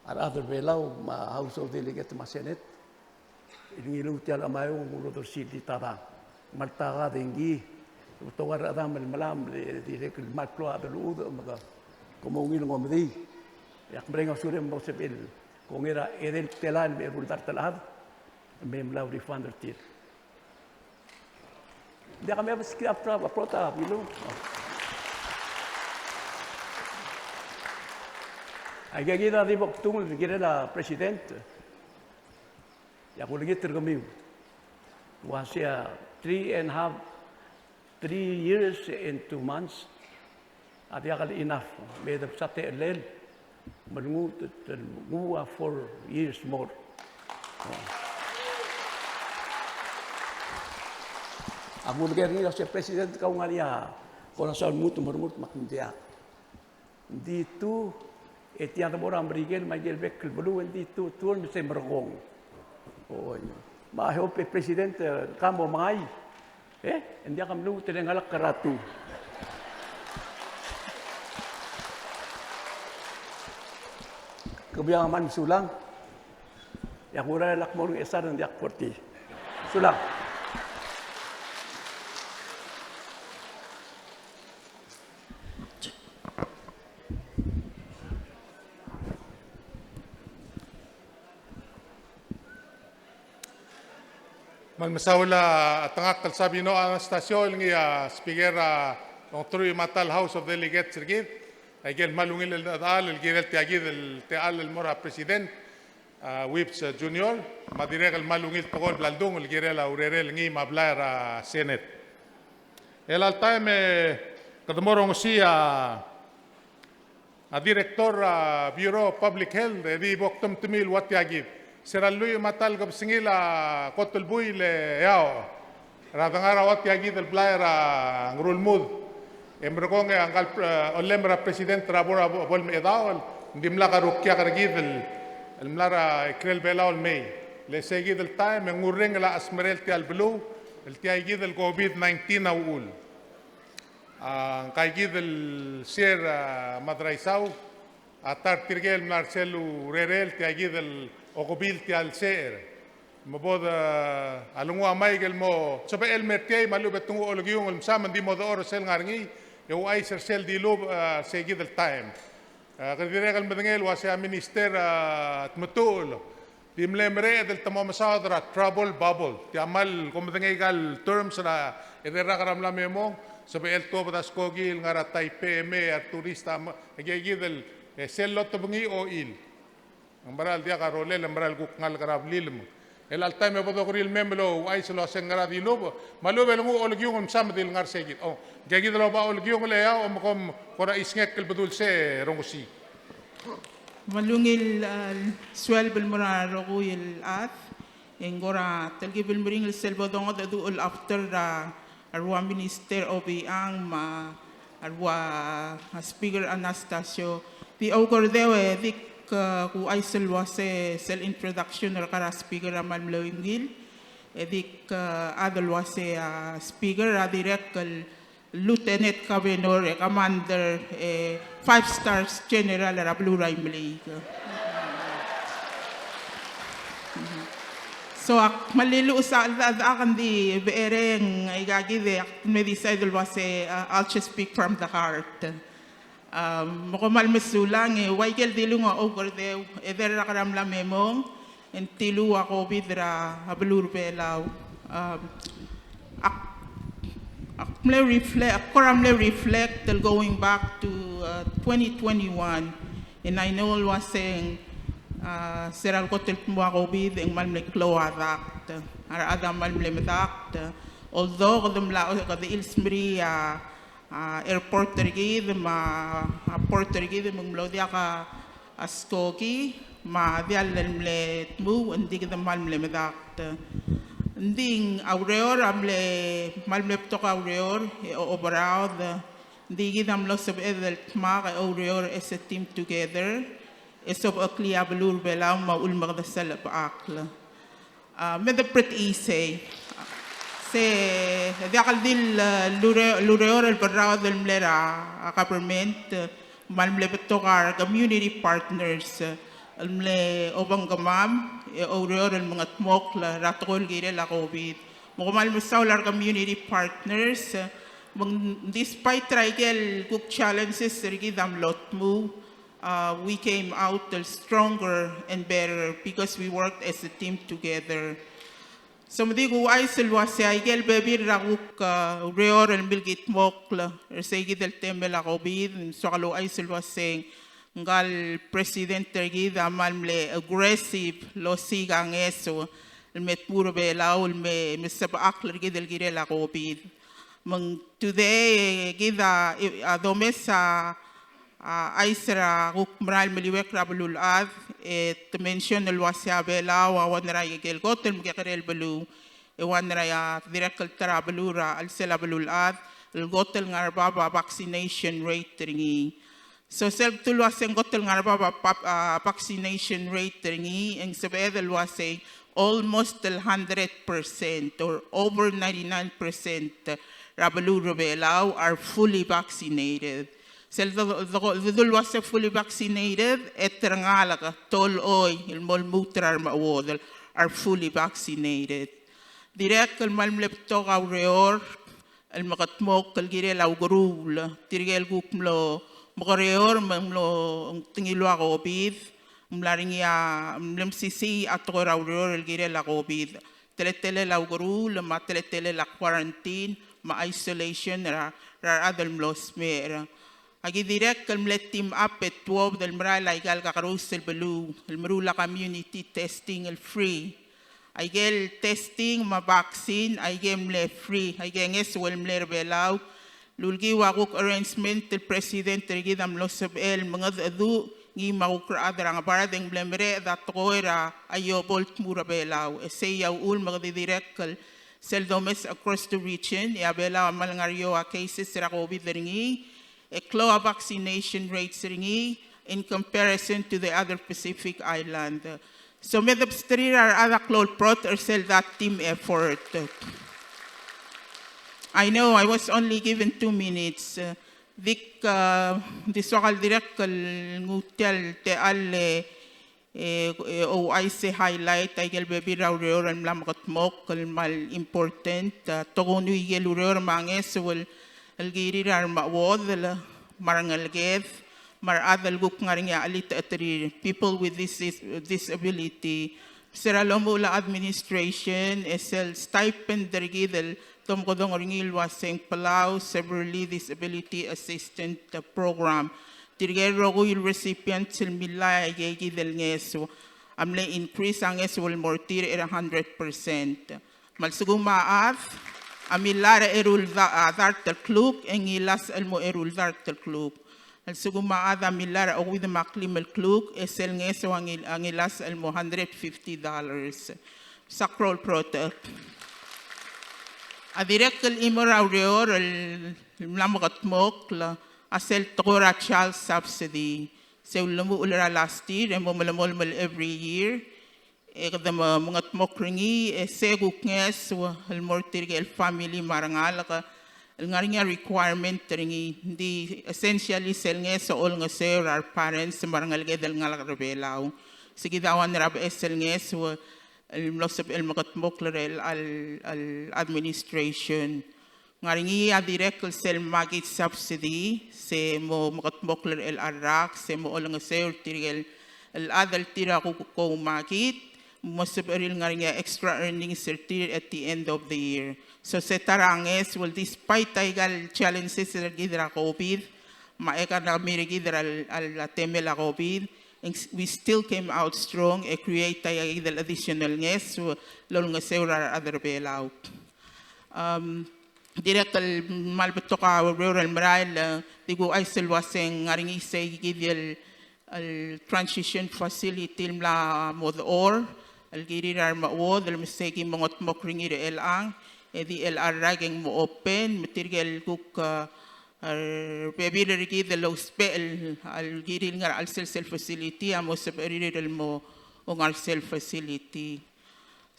rechad er Belau me a House of Delegate me a Senate el ngiluu tia el chemaiong el ureor er sel di ta dang. Me a le ta ka dengki, e betok a rechedam el melamech e dirrek el kmal klou a chelechudech me ke mo ungil el ngomedii. E ak mereng a sulem el mo sebechel kongei er a edei el telael me a eru el dart el chad me mla refund er tir. Diak a mle beskil a pro-, a prota, Bilung. Aika kid a di bo kdung el kirel a President. E ak olengit er kemiu el uasei a three and half, three years and two months a diak el enough, me de msa techellel me lenguu, te, te lenguu a four years more. Ak uleker er ngii el uasei President, kau ngar er ngii a kora soal lmuut me remurt me ak ng diak. Ng di two, e tia de mo er a Merikel me aike el bek el beluu, e ng di two, two terms e merekong. Oi. Me I hope e President, e, ka mo mengai. E, e ng diak a mluut el ngalek er a two. Ke bia me mesulang. E ak urael el ak mo er a Ngchesar e ng diak forty. Sulang. Me ng mesaul a Tengakl el Sabino Anastacio el ngii a Speaker er a ongeteruich me a ta el House of Delegates er kid. Aike el kmal ungil el chedechal el kirel tia kid el techall el mo er a President, a, Whipps, a, Junior, me a dirrek el kmal ungil tekoi el bla ldung el kirel a urerel ngii me a blai er a Senate. El all time, e, kede mo rongesii a, a Director er a Bureau of Public Health, e di bo ktemtemii el ua tia kid. Se er a lluich me a ta el kebesengil a kot el buil e eaoch er a dengar er a ua tia kid el blai er a Ngerulmud. E merekong e a ngka el, e, ollem er a President er a bo, bo, bo el mechedaol, ng dimlak a rukiak er kid el, el mla er a ikrel Belau el mei. Le sei kid el taem e ng urreng el a chesmerel tia el beluu, el tia kid el COVID nineteen a uchul. A, ngka kid el Sir, a, Madraisau, a ta er tirke el mla er sel urerel tia kid el okebil tia el secher. Me bo de, a, lenguu a maik el mo sebechel el mer tiai me a lechub e te nguu a olekiung el msa me ng di mo dechor er sel ngar er ngii, e ouchais er sel dilubech, a, sei kid el taem. A, kede dirrek el medengei el uasei a Minister, a, Tmetuchl, di mle mereched el te mo mesaod er a travel bubble. Tia kmal, kom medengei aika el terms er a, e de rak er a mla me mong, sebechel el tuobed a skoki el ngar er a Taipei e mei a returist a, me, aika kid el, e sel lotebengii a ochil. Ng mera el diak a rolel, ng mera el kuk ngalek er a blil me. El all time e bo dokerii el mei me ouchais el uasei ng ngera dilubech, me a lechub e lenguu a olekiung el msa me di le ngar sei kid. O, ngka kid el oba olekiung el eaoch, me kom kora chisngekl el bedul sei e rongesii. Me a ungil, a, sueleb el mo er a rokui el chad, e ng kora telkib el meringel sel bo dongedecheduch el after er a, a rua Minister Obichang me a rua, a, Speaker Anastacio. Di oukerdeu e dik, a, kuchais el uase sel introduction er kau er a Speaker a kmal mle ungil, e dik, a, chad el uase, a, Speaker a dirrek el Lieutenant Governor, e Commander, e five stars General er a beluu er a Imeliik. So ak mle luches a cheldechedechak, ng di becherei e ng aika kid e ak mle decide el uase, uh, I'll just speak from the heart. Um, me kom kmal mesulang, e ua ikel dilung a oukerdeu, e dirrek er a mla me mong, e ng tiluu a COVID er a beluu er a Belau. Um, ak, ak mle reflect, ak kora mle reflect el going back to, uh, twenty twenty-one. And I know el uaseng, uh, se er a lekot el dmu a COVID e ng kmal mle klou a dakt. A rechad a kmal mle medakt. Although kede mla, kede ilsmerii a, a airport er kid me a, a port er kid me ng mlo diak a, a skoki, me a diall el mle dmu, ng di kede kmal mle medakt. Ng di a ureor a mle, kmal mle betok a ureor, e o-, oberaod, ng di kid a mlo sebeched el dmak e oureor as a team together, e sobecheklii a beluu er a Belau me a ulemekedesel a bechakl. A, me de pretty easy. Se, diak el di el, a, lure-, lureor el berraod el mle er a, a government, e, me a le mle betok a re community partners, e, el mle obengkemam, e oureor el mengedmokl er a tekoi el kirel a COVID. Me kom kmal mesaul a re community partners, e, me ng despite er a ikel kuk challenges er kid a mlo dmu, Uh, we came out stronger and better because we worked as a team together. So me di kuchais el uase a ikel bebil er a kuk, uh, ureor el milkidmokl er sei kid el temel a COVID, ng soak el ouchais el uase ngka el president er kid a kmal mle aggressive el osiik a ngeso el me dmu er a Belau el me, me sebechakl er kid el kirel a COVID. Me ng today, e, kid a, a domes a, a, chais er a kuk merael el meliuekl er a beluulechad, e te mention el uase a Belau a one er a ikel kot el mekekerei el beluu, e one er a, a dirrek el ta er a beluu er a chelsel a beluulechad el kot el ngar er bab a vaccination rate er ngii. So sel kdu el uase ng kot el ngar er bab a pap-, a, vaccination rate er ngii, e ng sebeched el uase almost el hundred percent or over ninety-nine percent er a beluu er a Belau are fully vaccinated. Sel do-, do-, do-, dul uase fully vaccinated, e te rengalek, tolechoi el mo lmuut er a remechuodel are fully vaccinated. Dirrek el kmal mle betok a ureor el mekedmokl el kirel a ukeruul, tirke el kuk mlo mekereor me ng mlo, te ngiluu a COVID, ng mla er ngii a, mle mesisiich a tekoi er a ureor el kirel a COVID. Teletelel a ukeruul, me a teletelel a quarantine, me a isolation er a, er a rechad el mlo smecher. Aki dirrek el mle team up e tuobed el merael aika el kakerous el beluu, el meruul a community testing el free. Aike el testing me a vaccine, aike el mle free, aike el ngeso el mle er a Belau. Lulekiu a kuk arrangement el president er kid a mlo sebechel el mengedecheduch ngii me a kuk rechad er a Ngebard e ng mle mereched a tekoi er a iobo el dmu er a Belau. E sei a uchul me kede dirrek el sel domes across the region, e a Belau a kmal ngar er eou a cases er a COVID er ngii, e klou a vaccination rates er ngii in comparison to the other Pacific island. So me debsterir a rechad a klou el brotech er sel that team effort. I know I was only given two minutes. Dik, uh, di soak el dirrek el nguu tia el techall e e, e, ouchais e highlight aike el bebil er a ureor el mla mekedmokl el kmal important, a, tokuni aike el ureor me a ngeso el, el kirir a remechuodel, me a rengeleked, me a rechad el kuk ngar er ngii a chelitecheterir, people with dis-, disability. Se er a lomuchel a administration, e sel stipend er kid el domekedong er ngii el uaseng Palau Severely Disability Assistance Program. Tirke el rokui el recipients el millai aike kid el ngeso a mle increase a ngeso el mo er tir er a hundred percent. Me a lsekum a chad a millai er a eru el da-, a dart el kluk, e ng ngilasech el mo eru el dart el kluk. A lsekum a chad a millai er a okeuid me a klim el kluk, e sel ngeso a ngil-, a ngilasech el mo hundred fifty dollars. Sa kuk el broad. A dirrek el chimo er a ureor el mla mekedmokl a sel tekoi er a child subsidy. Se ulemuchel er a last year, e mo melemolem el every year. E kede me-, mengedmokl er ngii, e se kuk ngeso el mo er tirke el family me a rengalek el ngar er ngii a requirement er ngii. Ng di essentially sel ngeso a olengeseu er a re parents me a rengeleked el ngalek er a Belau. Se kid a one er a beches el ngeso el mlo sebechel el mekedmokl er a, el, el administration. Ngar er ngii a dirrek el sel makit subsidy, se mo mekedmokl er chelecha el rak, se mo olengeseu er tirke el, el chad el tir a kuk-, koumakit, mo sebechir el ngar er ngii a extra earnings er tir at the end of the year. So se ta er a ngeso el, despite aika el challenges er kid er a COVID, me a economy er kid er a, a, a temel a COVID, and we still came out strong, e create aika kid el additional ngeso el olengeseu er a rechad er a Belau. Um, Dirrek el kmal betok a ureor el merael, e, di kuchais el uase ng ngar er ngii sei kid el, el transition facility el mla mo dechor, el kirir a remechuodel, me sei ki mo mengedmokl er ngii er chelechang, e di chelecha el rak e ng mo open, me tirke el kuk, e, er bebil er kid el ousbech el, el kirir el ngar er a chelsel sel facility, a mo sebechir el mo ngar er sel facility.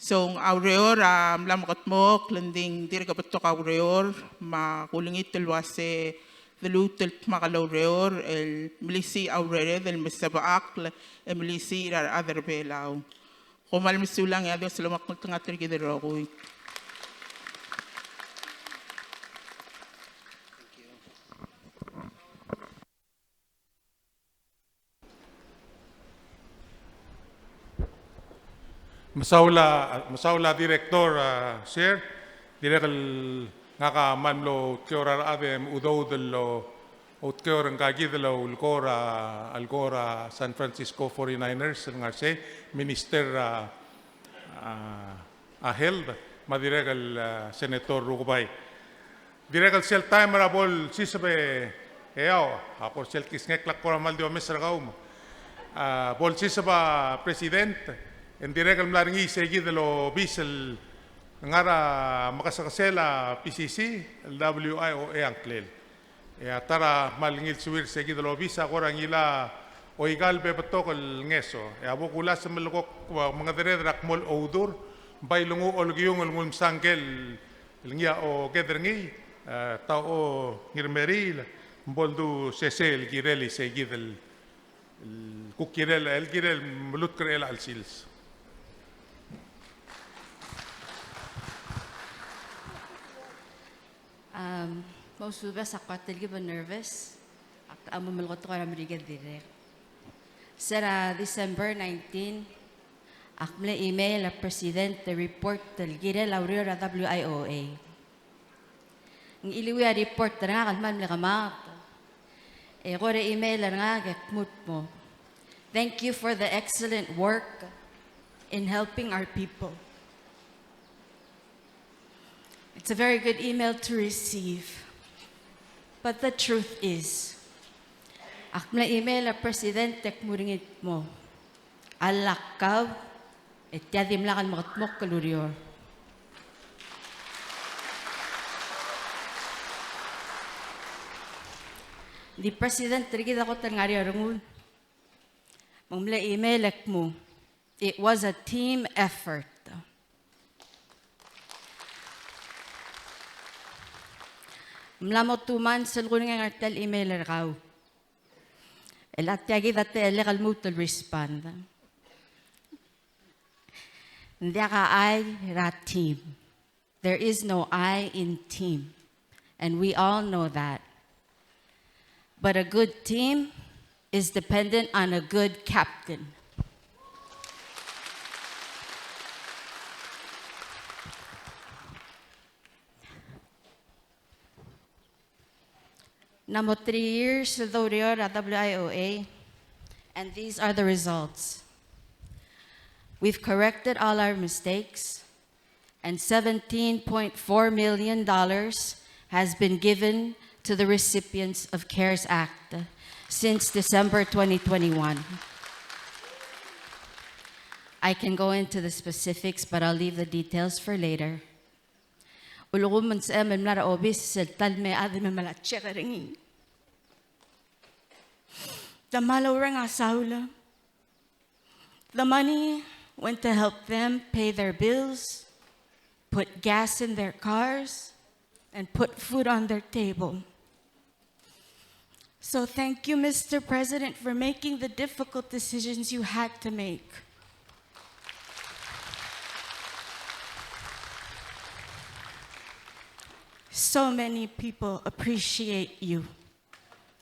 So, a ureor a mla mekedmokl, e ng di dirk betok a ureor, me kulengit el uase de lmuut el dmak el oureor, el melisiich a urered, el mesebechakl, e melisiich er a rechad er a Belau. Kom kmal mesulang, e a Dios a lomekngeltengat er kid el rokui. Mesaul a, mesaul a director, a, Sher, dirrek el ngak a kmal mlo outkeu er a rechad e udoud el outkeu er ngka kid el ulekoi er a, ulekoi er a San Francisco forty-niners el ngar sei, Minister, a, a, a Health, me a dirrek el, a, Senator Rukebai. Dirrek el sel taem er a bo lsiseb e, eou, a kora sel kisngekl a kora kmal di omes er kau me. A, bo lsiseb a President, e ng dirrek el mla er ngii sei kid el obis el ngar er a mekesekesel a P C C, el W I O A a ngklel. E a ta er a kmal ngilsuir sei kid el obis a kora ngilai a oika el bebetok el ngeso. E a bo kulasem el kuk mengedereder a kmo el oudur, bai lenguu a olekiung el nguu el msa ngike el el ngii a oked er ngii, e, Tau Ngirmeriil, me bo ldu sesei el kirel isei kid el, el kuk kirel, el kirel melutk er chelecha el sils. Am, mo subes a kuk telkib el nervous, ak mo melekoi a tekoi er a Merikel dirrek. Se er a December nineteen, ak mle email er a President el report el kirel a ureor er a W I O A. Ng chiliuii a report er ngak el kmal mle kemanget. E kora email er ngak e kmu el kmo, "Thank you for the excellent work in helping our people." It's a very good email to receive. But the truth is, ak mle email er a President e kmu er ngii el kmo, a llach kau, e tia dimlak el mekedmokl el ureor. Ng di President er kid a kot el ngar er ngii a rengul. Me ng mle email e kmu, "It was a team effort." Ng mla mo two months el kulengei a ngar tia el email er kau. El a tia kid a techellek el lmuut el respond. Ng diak a I er a team. There is no I in team. And we all know that. But a good team is dependent on a good captain. Ng mo three years el doureor er a W I O A, and these are the results. We've corrected all our mistakes, and seventeen point four million dollars has been given to the recipients of CARES Act. since December twenty twenty-one. I can go into the specifics, but I'll leave the details for later. Ulekum me ng sebechem el mla er a obis sel ta el me a chad el me mla check er ngii. Te mla oureng a saul. The money went to help them pay their bills, put gas in their cars, and put food on their table. So thank you, Mister President, for making the difficult decisions you had to make. So many people appreciate you,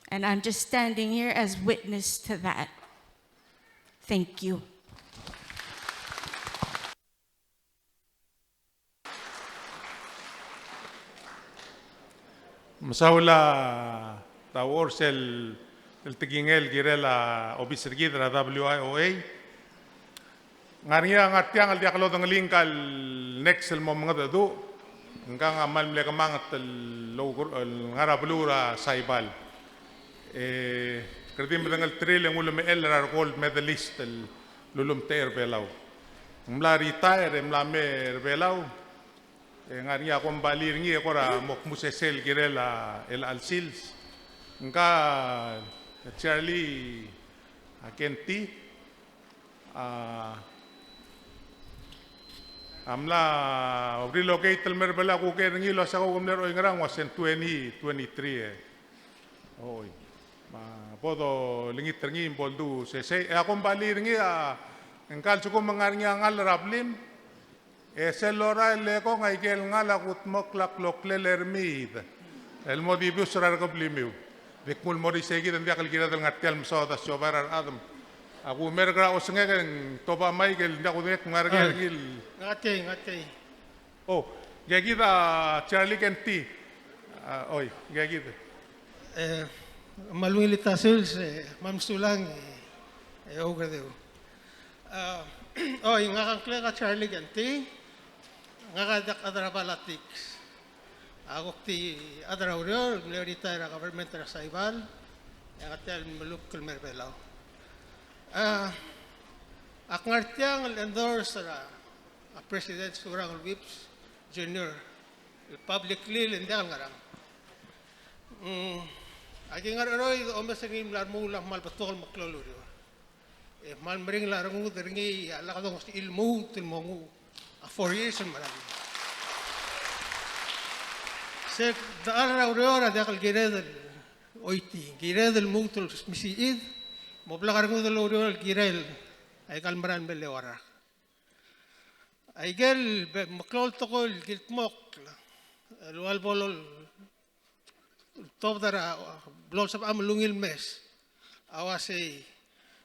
and I'm just standing here as witness to that. Thank you. Mesaul a ta uchul sel tekingel el kirel a obis er kid er a W I O A. Ngar er ngii a ngar tiang el diak lodengelii ngka el next el mo mengedecheduch. Ngka a kmal mle kemanget el ouker-, el ngar er a beluu er a Saibal. E, kede di medengelterir e ng ulemechell er a re gold medalist el lulemtechei er Belau. Ng mla retire e mla mei er Belau. E ngar er ngii a kombalii er ngii e kora mo kmu sesei el kirel a chelecha el sils. Ngka Charlie Kenti a, a mla relocate el mei er Belau, a kuk er ngii el uase kau ke mle er oingerang, uase ng twenty twenty-three e. Oi. Me bo dolengit er ngii me bo ldu sesei. E a kombalii er ngii a, ngka a lsekum e ng ngar er ngii a ngall er a blim, e sel lorael el ekong a ikel ngall a kudmokl a kloklel e remiid el mo dibius er a rekeblimiu. Di kmu el mo er isei kid e ng diak el kired el ngar tia el mesaod a siobai er a rechad. A kumerk er a osengek e ng toba maik el diak kudengei, ngar er ngii el. Ngatei, ngatei. O, ngke kid a Charlie Kenti. A, oi, ngke kid. E, me a ungil el ta sils, e, me a mesulang, e, e, oukedeu. A, oi, ngak a ngklek a Charlie Kenti, ngak a diak chad er a balatiks. A kuk di chad er a ureor, mle retire er a government er a Saibal, e ngak tia el melukl el mei er Belau. A, ak ngar tiang el endorse er a a President Surangel Whipps Junior, el publicly el ng diak el ngerang. Mm, aki ngar er a cheroid e omes er ngii el mla remuul a kmal betok el meklou el ureor. E kmal meringel a rengud er ngii a lak dongesechii el lmuut el mo nguu a four years el merael. Se el dechal er a ureor a diak el kired el oitii, kired el lmuut el mesisiich, mo blak a rengud el oureor el kirel aika el merael el mle eua el rak. Aikel be-, meklou el tekoi el kildmokl el ua lebo loltobed er a, blo lsebecham el ungil mes a uasei,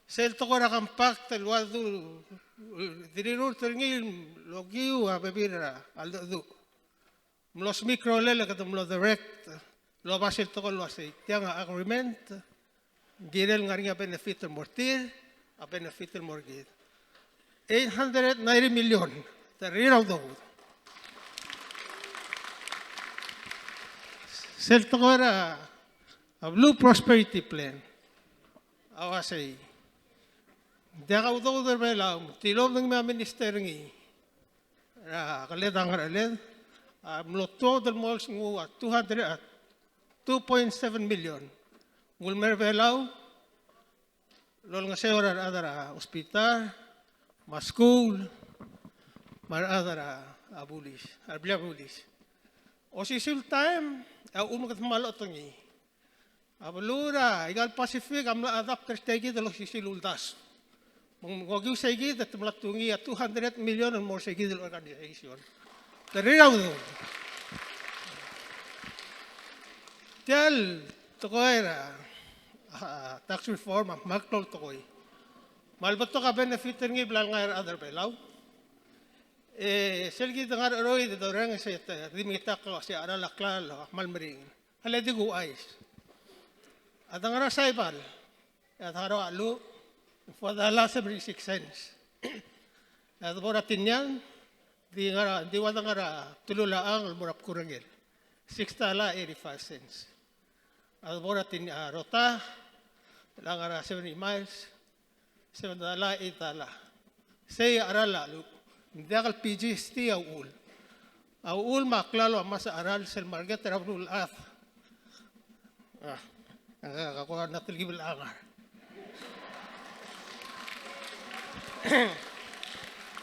sel tekoi er a compact el ua du-, dirirurt er ngii el okiu a bebil er a cheldecheduch. Mlo smiik a rolel e kede mlo direct el oba sel tekoi el uasei tiang a agreement, ng kirel ngar er ngii a benefit el mo er tir, a benefit el mo er kid. Eight hundred ninety million, te rirau dou. Sel tekoi er a, a Blue Prosperity Plan a uasei, diak a udoud er Belau, tilobed e ng mei a minister er ngii er a keled a ngercheled, a mlo tuobed el mo nguu a two hundred, a two point seven million. Ng ulemei er Belau el olengeseu er a rechad er a hospital, me a skuul, me a rechad er a bulis, a reblil a bulis. Osisiu el taem, a uchul me kede mla oltengii, a beluu er aika el Pacific a mla adapt er tia kid el osisiu el uldasu. Me ng okiu sei kid e te mla tungii a two hundred million el mo er sei kid el organization. Te rirau dou. Tia el tekoi er a, a, tax reform a kmal klou el tekoi. Me a lebetok a benefit er ngii el bla lengai er a rechad er Belau. E sel kid a ngar er a cheroid e dorrenges e te di mengitakl el uasei a cheral a klalo a kmal meringel. A le di kuchais. A dengar er a Saibal, e a dengar er a Oaxaluch, four dollars seventy-six cents. E a debo er a Tinian, di ngar er a, di ua dengar er a Tululachang el mo er a Bkurengel, six dollars eighty-five cents. A debo er a Tin-, a Rota, el ngar er a seventy miles, seven dollar, eight dollar. Sei a cheral a cheluch. Ng diak el PGST a uchul. A uchul me a klalo a ngmasech a cheral sel market er a beluulechad. A, a, a, ko er a telkib el ngar.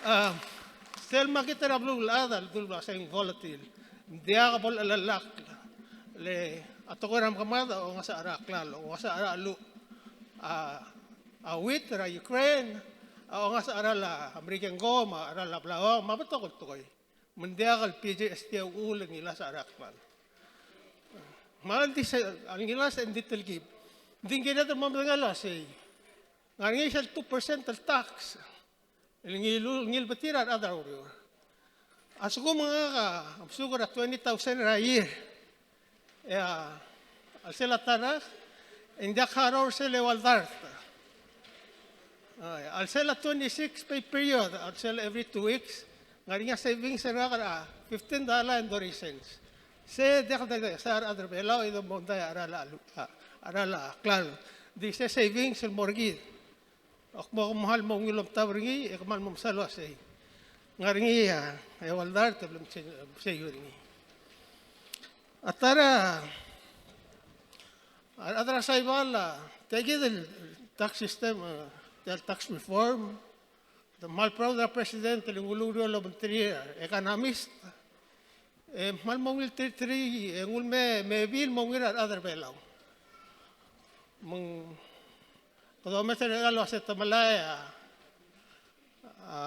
A, sel market er a beluulechad a ledu el uasei ng volatile. Ng diak bo lechelellakl. Le a tekoi er a mekemad a ongasech er a klalo, ongasech er a cheluch. A, a wheat er a Ukraine a ongasech er a cheral a Merikel, me a cheral a blauang, me a betok el tekoi. Me ng diak el PGST a uchul e ng ngilasech er a klalo. Me a ldi se, a ngilasech e ng di telkib. Ng di ng kired el mo medengei el uasei, ng ngar er ngii sel two percent el tax el ngiluu, ngilbetir a rechad er a ureor. A lsekum ngak a mesuk er a twenty thousand er a year, e a chelsel a ta er a, e ng diak harau er sel eua el dart. A, a chelsel a twenty-six pay period, a chelsel every two weeks, ng ngar er ngii a savings er ngak er a fifteen dollar and thirty cents. Se diak de, se a rechad er a Belau e de mondai a cheral a, a, a cheral a klalo. Di se savings el mo er kid. Ak mo kmal mo ungil el omtab er ngii, e kmal mo mesa el uasei, ng ngar er ngii a eua el dart el bla mse-, mseiu er ngii. A ta er a, a rechad er a Saibal a, tia kid el tax system, a, tia el tax reform, de kmal proud er a President el ngiluu el obengterir a economist, e kmal mo ungil tirterii, e nguu el me, me bil mo ungil er a rechad er a Belau. Me ng Kede omes er a chelecha el uasei te melai a, a,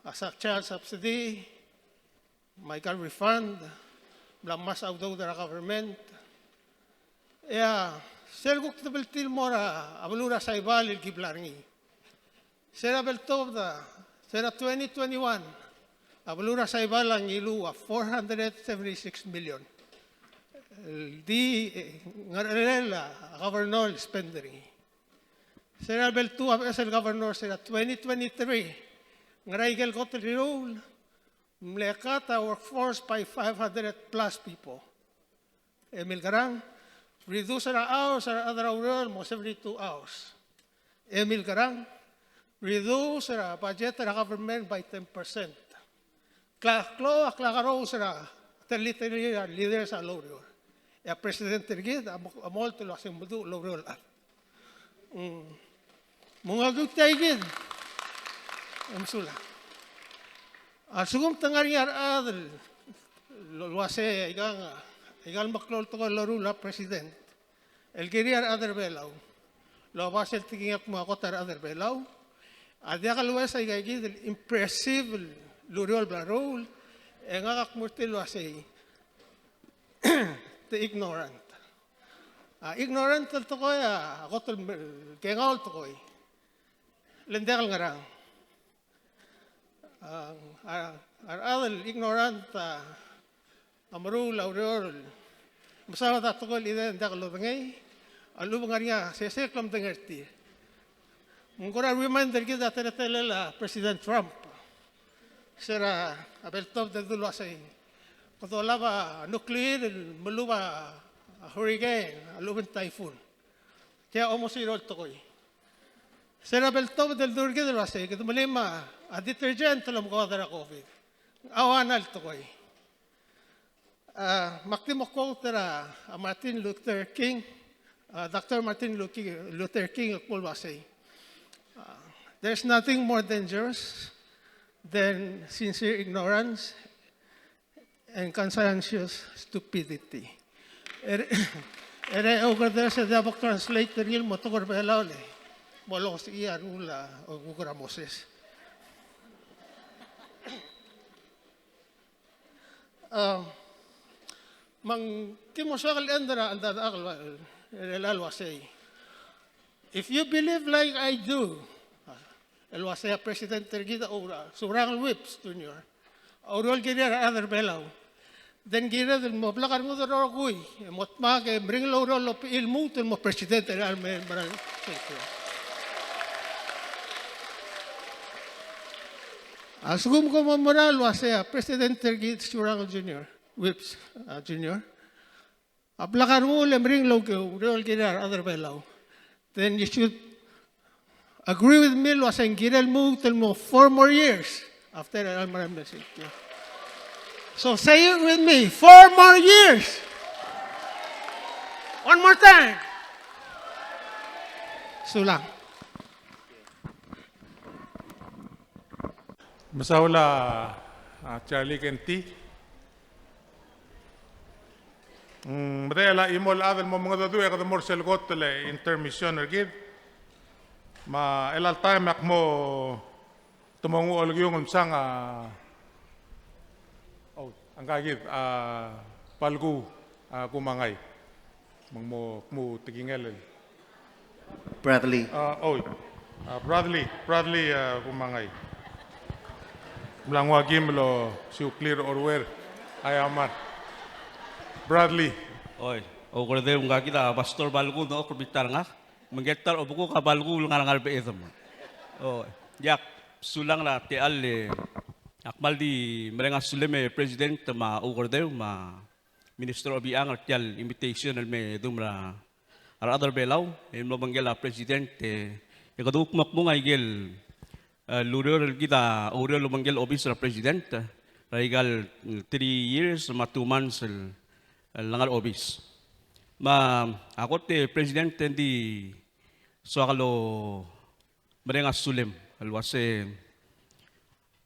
a sa-, child subsidy, me aika el refund, bla ngmasech a udoud er a government. E a, sel kuk debeltii el mo er a beluu er a Saibal el ki bla er ngii. Se er a beltobed a, se er a twenty twenty-one, a beluu er a Saibal a ngiluu a four hundred seventy-six million. El di, e, ngerchelel a governor el spend er ngii. Se er a lebeltuu a beches el governor se er a twenty twenty-three, ngera ikel kot el riruul, mle cut a workforce by five hundred plus people. E milkerang, reduce er a hours er a rechad er a ureor el mo seventy-two hours. E milkerang, reduce er a budget er a government by ten percent. Kla-, klou a klakerous er a teliterir a leaders er a loureor. E a president er kid a mo-, a molt el uasei ng meduch el oureor el chad. Mm. Me ng okiu tia kid. E mesulang. A lsekum te ngar er ngii a rechad el, el uasei aika, aika el meklou el tekoi el loruul a president el kirir a rechad er a Belau el oba sel tekingek me a kot a rechad er a Belau, a diak el uaisei aika kid el impressive el ureor el bla leruul, e ngak a kmo er tir el uasei te ignorant. A ignorant el tekoi a kot el me-, kengau el tekoi. Le ng diak el ngerang. A, a, a rechad el ignorant a, a meruul a ureor el mesaod a tekoi el chidem e ng diak lodengei, a lechub e ng ngar er ngii a sesei el klemedengei er tir. Me ng kora remind er kid a teletelel a President Trump. Se er a beltobed el dul uasei, kede olab a nuclear el melub a hurricane, a lechub e ng typhoon. Tia a omosuir el tekoi. Se er a beltobed el dul er kid el uasei, kede melim a detergent el omekoad er a COVID. Ng ua ngera el tekoi. A, me ak di mo quote er a, a Martin Luther King, a, Doctor Martin Lu-, Luther King el kmo el uasei, a, "There's nothing more dangerous than sincere ignorance and conscientious stupidity." Ere, ere a oker er sel diak bo translate er ngii el mo tekoi er a Belau el mo losechii a rengul a okuk er a Moses. A, me ng di mo soak el end er a, a, a, el, el, el uasei, if you believe like I do, el uasei a president er kid a, a Surangel Whipps Junior a oureor el kirir a rechad er a Belau, then kired el mo blak a rengud el rokui e mo dmak e meringel oureor el oba el lmuut el mo president er a, me, me, a lsekum kom mo mera el uasei a president er kid Surangel Junior, Whipps, a, Junior a blak a rengul e meringel oureor el kirir a rechad er a Belau, then you should agree with me el uasei ng kirel lmuut el mo four more years after el mera el message. So say it with me, four more years. One more time. Sulang. Mesaul a, a, Charlie Kenti. Mm, medechel a chimo el chad el mo mengedecheduch e kede mo er sel kot el intermission er kid. Me a chelecha el taem e ak mo te mo nguu a olekiung el msang a, oh, a ngka kid, a, Balkuu, a, Kumangai. Me ng mo, mo tekingel el Bradley. A, oi. A, Bradley, Bradley, a, Kumangai. Mla nguu a kim el osiuklir er a Oruer. Aiamar. Bradley. Oi. Oukerdeu, ngka kid a Pastor Balkuu, ng oker bita er ngak. Me ngke el ta er a obekuk a Balkuu el ngar er a Ngerbeched. Oi. Diak, sulang er a techall e ak kmal di mereng a sulem e President me a Oukerdeu me a Minister Obichang er tia el invitation el me dum er a rechad er a Belau, e mlo obengkel a President, e, e kede kuk mo kmung a ikel, e, el ureor el kid a oureor el obengkel obis er a President, er a ikal, mm, three years me a two months el, el ngar er a obis. Me a kot e President e ng di soak el mereng a sulem el uase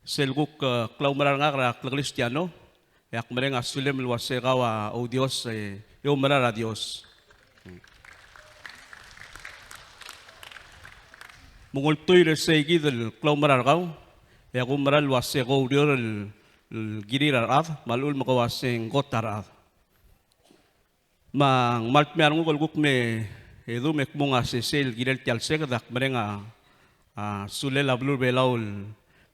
sel kuk, e, klaumerang er ngak er a klekristiano, e ak mereng a sulem el uase kau a oudios, e, e oumerang er a Dios. Me ng ultuil er sei kid el klaumerang er kau, e ak oumerang el uase ko oureor el, el kirir a rechad, me a lechub me ko uase ng kot a rechad. Me ng kmal dmeu a renguk el kuk me, e, dum e kmung a sesei el kirel tia el seked, e ak mereng a, a, sulel a beluu er a Belau el,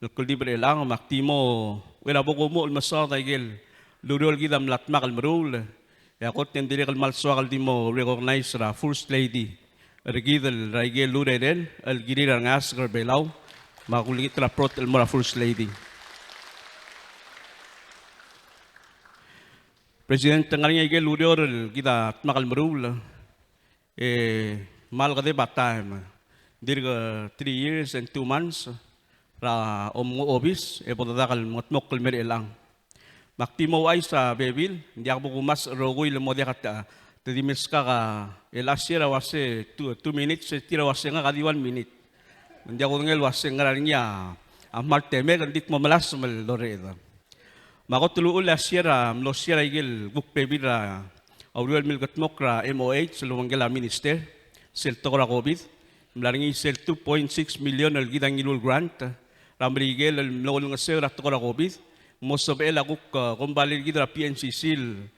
el kldibel er chelechang, me ak di mo, uchei er a bo kumuchel el mesaod a ikel ureor el kid a mla dmak el meruul, e a kot e ng dirrek el kmal soak el di mo recognize er a First Lady er kid el er a ikel urerel el kirir a rengeasek er a Belau, me a kulengit er a brotech el mo er a First Lady. President, ng ngar er ngii a ikel ureor el kid a dmak el meruul, e kmal kedeb a taem. Dirk three years and two months er a omngu obis, e bo dedak el mengedmokl el mer chelechang. Me ak di mo ouchais a bebil, ng diak bo kumasech el rokui el mo diak a te, te di meskak a, el last year a uase two, two minutes, e tir a uase ngak a di one minute. Me ng diak kudengei el uase ng ngar er ngii a, a kmal temek, ng di kmo melasem el orreched. Me a kot el uchul e a share a mlo share a ikel kuk bebil er a ureor el milkedmokl er a M O H el obengkel a minister sel tekoi er a COVID. Mla er ngii sel two point six million el kid a ngiluu el grant er a Merikel el mlo olengeseu er a tekoi er a COVID. Mo sebechel a kuk, e, kombalii er kid er a P N C C el,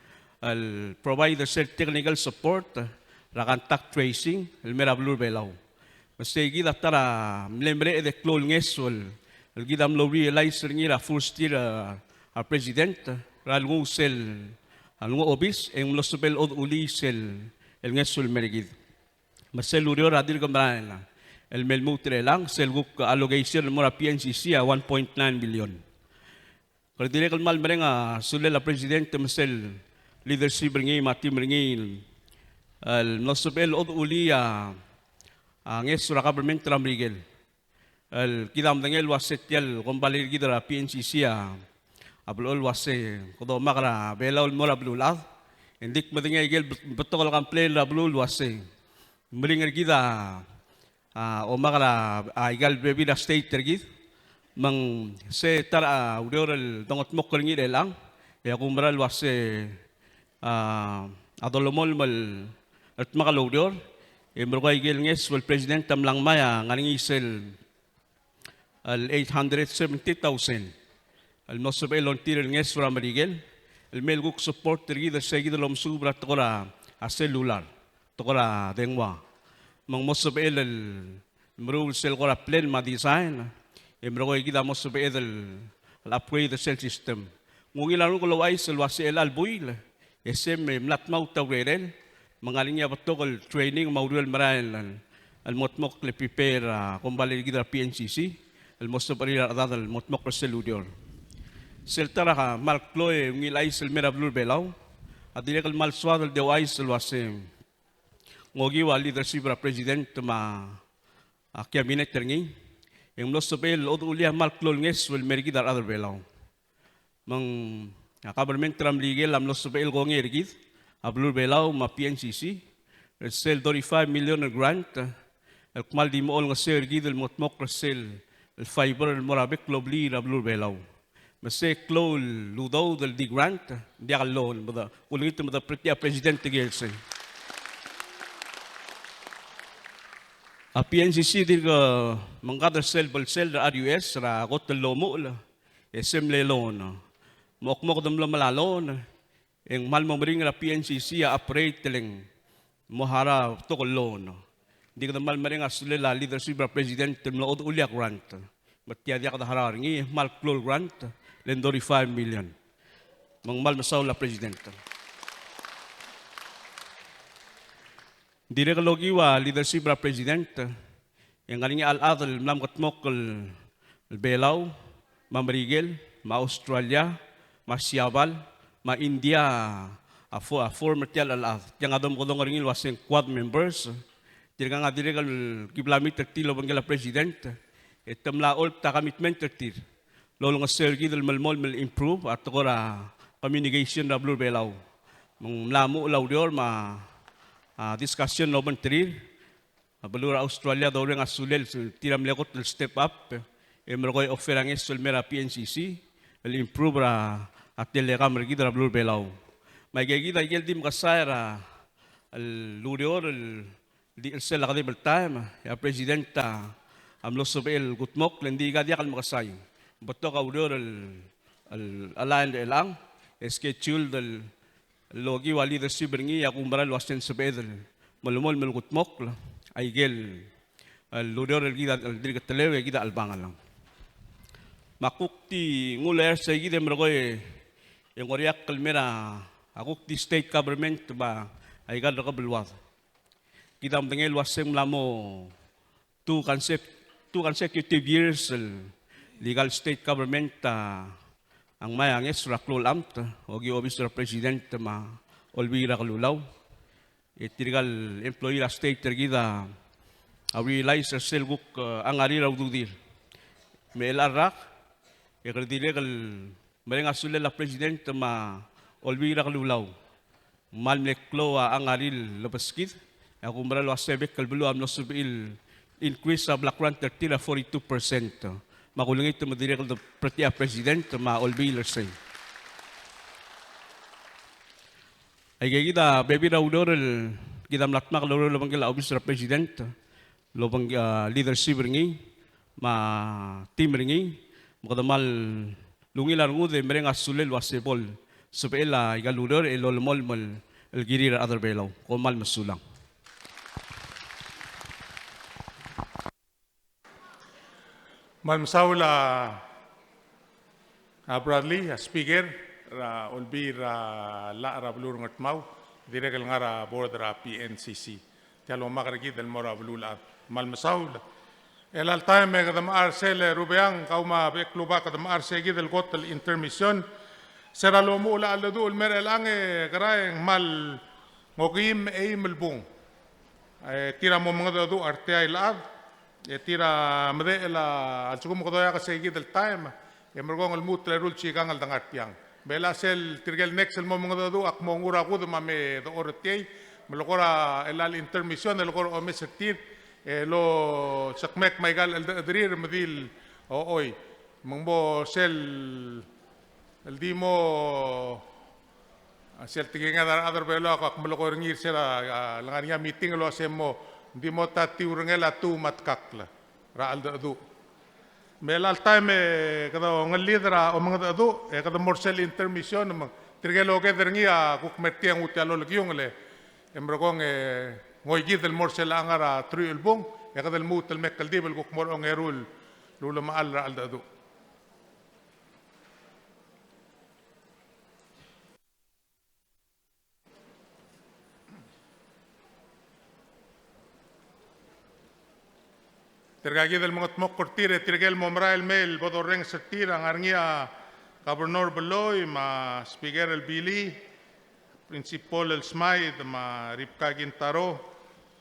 el provide sel technical support er a contact tracing el mer a beluu er a Belau. Me sei kid a ta er a mle mereched e klou el ngeso el, el kid a mlo realize er ngii er a first year, e, a president er a lenguu sel, a lenguu obis, e ng mlo sebechel el odechulii sel, el ngeso el mer kid. Me sel ureor a dirk merael el me lmuut er chelechang, sel kuk allocation el mo er a P N C C a one point nine million. Kede dirrek el kmal mereng a sulel a president me sel leadership er ngii me a team er ngii el mlo sebechel el odechulii a, a ngeso er a government er a Merikel. El kid a medengei el uase tia el kombalii er kid er a P N C C a, a blechoel el uase kede omak er a Belau el mo er a beluulechad. E ng di kmedengei a ikel bet-, betok el complain er a beluu el uase meringel er kid a a, omak er a, a, ikal bebil er a state er kid, me ng se ta er a ureor el dongedmokl er ngii er chelechang, e ak oumerang el uase, a, a dolemolem el, el dmak el oureor, e merekong a ikel ngeso el president a mla ngmai a ngar er ngii sel, el eight hundred seventy thousand el mlo sebechel el ongtir el ngeso er a Merikel, el mei el kuk support er kid er se kid el omesuub er a tekoi er a, a cellular. Tekoi er a dengua. Me ng mo sebechel el meruul sel kora plan me a design, e merekong e kid a mo sebeched el, el upgrade er sel system. Ng ungil a renguk el ouchais el uase chelecha el buil, e sei me mla dmaut a urerel, me ng ngar er ngii a betok el training me a ureor el merael el, el mengedmokl el prepare a kombalii er kid er a P N C C, el mo sebechir a rechedad el mengedmokl er sel ureor. Sel ta er a kmal klou e ungil chais el mer a beluu er a Belau, a dirrek el kmal soad el di ouchais el uase Ng okiu a leadership er a President me a, a cabinet er ngii, e ng mlo sebechel el odechulia a kmal klou el ngeso el mei er kid a rechad er Belau. Me ng, a, government er a Merikel a mlo sebechel el kongei er kid a beluu er Belau me a P N C C er sel thirty-five million el grant el kmal di mo olengeseu er kid el mengetmokl er sel, el fiber el mo er a bek el obliil er a beluu er Belau. Me se klou el udoud el di grant, ng diak el loan, me de, kulengit me de practice a President er kid el sei. A P N C C a dirk mengkad er sel belsel er a R U S er a kot el lomuchel, e se mle loan. Me a kmo kede mlo melai a loan, e ng kmal mo meringel a P N C C a operate e le ng mo harau a betok el loan. Ng di kede kmal mereng a sulel a leadership er a President el mlo odechulia a grant. Me tia diak de harau er ngii, e kmal klou el grant, le ng thirty-five million. Me ng kmal mesaul a President. Ng dirrek el okiu a leadership er a President, e ng ngar er ngii a chad el mla mengetmokl el, el Belau, me a Merikel, me a Australia, me a Siabal, me a India, a fo-, a former tia el chad. Tiang a domekedong er ngii el ua se ng Quad members. Tirkang a dirrek el kiblamit er tir el obengkel a President, e te mla olbt a commitment er tir el olengeseu er kid el melemolem el improve a tekoi er a communication er a beluu er Belau. Me ng mla muchel a ureor me a, a, discussion el obengterir. A beluu er a Australia a doureng a sulel, tir a mle kot el step up, e merekong e offer a ngeso el mei er a P N C C el improve er a, a telecom er kid er a beluu er Belau. Me aike kid a ikel di mekesai er a, el ureor el di chelsel a kedeb el taem, e a President a, a mlo sebechel el kudmokl, e ng di aika diak el mekesai. Betok a ureor el, el, el align er chelechang, e schedule el, el okiu a leadership er ngii, e a kumerang el ua se ng sebeched el melemolem el kudmokl aike el, el ureor el kid a, el dirk teleu e kid a chelebangel. Me a kuk di nguu el er sei kid e merekong e ng oriakl el mei er a, a kuk di state government me aika el rekeb el uad. Kid a medengei el ua se ng mla mo two consec-, two consecutive years el aika el state government a, a ngmai a ngeso er a klou el amt, okiu a obis er a President me a Olbiil er a Kelulau. E tirka el employee er a state er kid a, a realize er sel kuk, e, a ngar er a ududir. Me chelecha el rak, e kede dirrek el mereng a sulel a President me a Olbiil er a Kelulau. Kmal mle klou a ngar er a lebeskid, e a kumerang el ua se bek el beluu a mlo sebechir el increase a block grant er tir a forty-two percent. Me a kulengit me dirrek el de practice a President me a Olbiil er sei. Aike kid a bebil er a ureor el kid a mla dmak el oureor el obengkel a obis er a President, el obengkel a leadership er ngii, me a team er ngii, me kede kmal ungil a rengud e mereng a sulel el ua se bo lsebechel aika el ureor el olemolem el kirir a rechad er Belau. Kom kmal mesulang. Kmal mesaul a, a Bradley, a Speaker er a Olbiil er a Llach er a beluu er Ngardmau, dirrek el ngar er a board er a P N C C. Tia el omak er kid el mo er a beluulechad. Kmal mesaul. E chelecha el taem e kede mechar sel, e Rubeang, kau me a Beklubak, kede mechar sei kid el kot el intermission. Se er a lomuchel a cheldecheduch el mei er chelechang e kerael e ng kmal ngokiim me a eim el bung. E tir a mo mengedecheduch a reteai el chad, e tir a medechel a lsekum kede oeak sei kid el taem, e merekong e lmuut el eru el sikang el dengar tiang. Me chelecha sel tirke el next el mo mengedecheduch a kmo nguu er a kudem a me dechor er tiei, me le kora chelecha el intermission e le kora omes er tir, e losekmek me aika el cheldechederir me di el ochoi. Me ng mo sel el di mo, a, sel tekinged a rechad er Belau a kuk melekoi er ngii er sel, a, a, le ngar er ngii a meeting el ua se mo, di mo ta tiurengel a tuum a tkakl er a cheldecheduch. Me chelecha el taem e kede ongellid er a omengedecheduch, e kede mo er sel intermission, me tirke el oked er ngii a kuk mer tiang nguu tia el olekiungel, e merekong e ngoi kid el mo er sel ngar er a teruich el bung, e kede lmuut el me kldibel el kuk mo er a ongeru el ulemechall er a cheldecheduch. Tirka kid el mengetmokl er tir, e tirke el mo merael el mei el bo dorrenges er tir a ngar er ngii a Governor Belloi, me a Speaker el Billy, Principal el Smaid, me a Rivka Kintaro,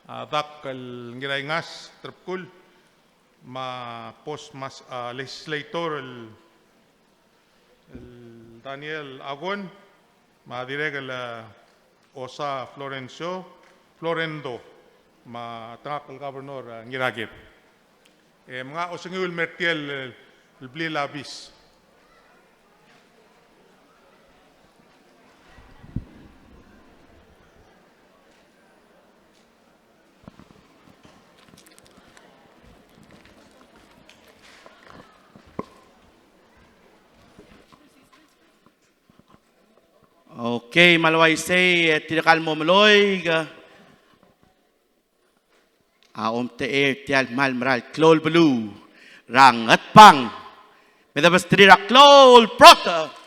a Dak el Ngiraingas Terbkul, me a Post Mas-, a, Legislator el, el Daniel Agon, me a dirrek el, e, Osa Florencio, Florendo, me a Tengak el Governor, e, Ngiraked. E mngai a osengiu el mer tial el, el blil a bis. Okay, me a le uaisei, e tirka el mo meloik a omtechei er tial kmal mera el klou el beluu er a Ngatpang. Me debesterir a klou el protest.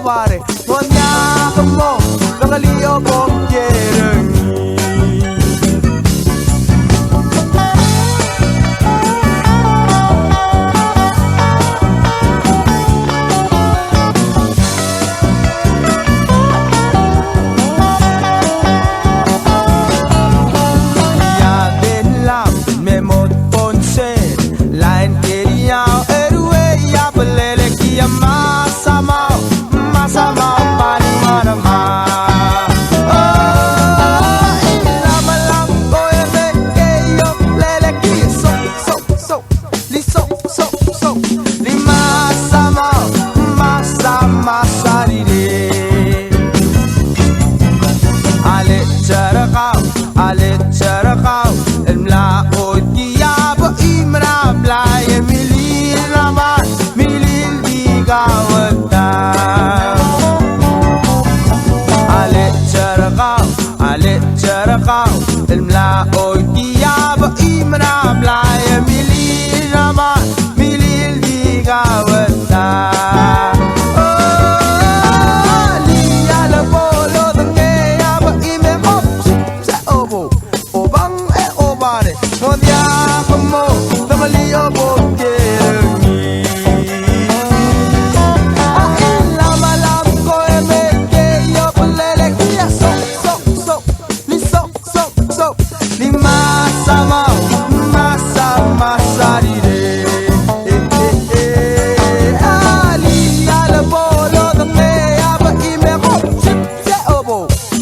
Pare, mo diak mo, me ng di obo kiei er ngii. Ia, den lam, me mo ponse, lain keriau, eru e ia, belele kia masa mau, masa mau, pani mana ma. Oh, ila malam, ko e me ke yo, lele kia, so, so, so, li so, so, so, li masa mau, masa, masa, li le. Ale cherekau, ale cherekau, el mla oitia bo imra blai e milil ramat, milil di kau ta. Ale cherekau, ale cherekau, el mla oitia bo imra blai e milil ramat, milil di kau ta. Oh, lia le bo lodengei a bo ime op, se obo, obang e obare, mo diak mo, te me li obo kiei er ngii. A ila malam ko e me ke yo, belele kia so, so, so, li so, so, so, li masa mau, masa, masa, li le. E, e, e, a, lia le bo lodengei a bo ime ko, sip, se obo,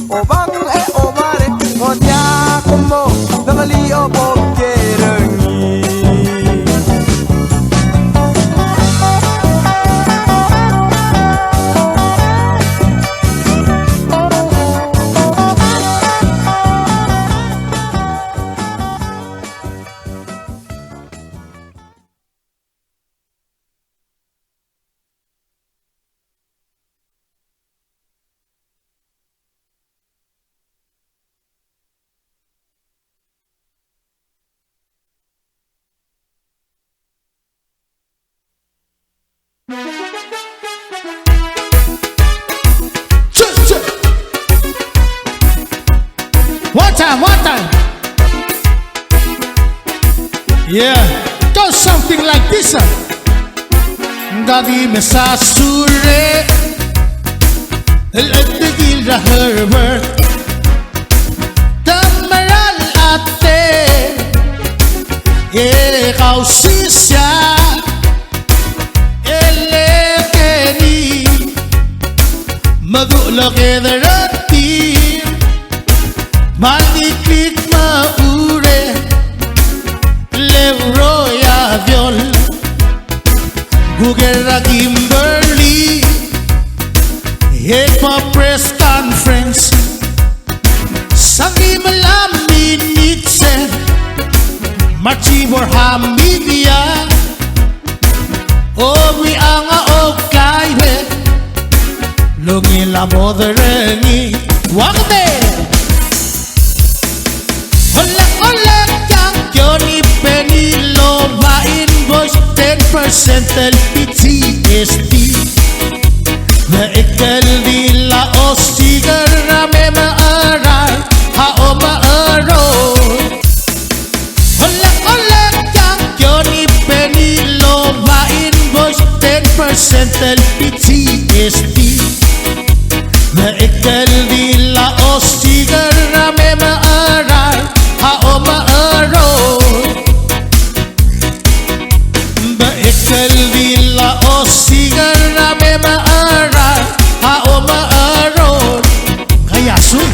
obang e obare, mo diak mo, me ng di obo kiei er ngii. One time, one time. Yeah, goes something like this, uh. Ng di mesa sure el edegil er a Herbert, te mera el ate e kausisia el keni me du lokederatir. Me a di klik me a ure le uroi a diol. Kuker a Kimberly e kmo press conference. Sa di mla minit se me a chibor a media. Obi a nga okai e lungil a moderengii. Wakde. Hola, hola, Johnny Penny, lo ba invoice ten percent el P G S T. Me ikel di la ostiger a me me arar, a o me aror. Hola, hola, Johnny Penny, lo ba invoice ten percent el P G S T. Me ikel di la ostiger a me me arar, a o me aror. Me ikel di la ostiger a me me arar, a o me aror. Kaya sun.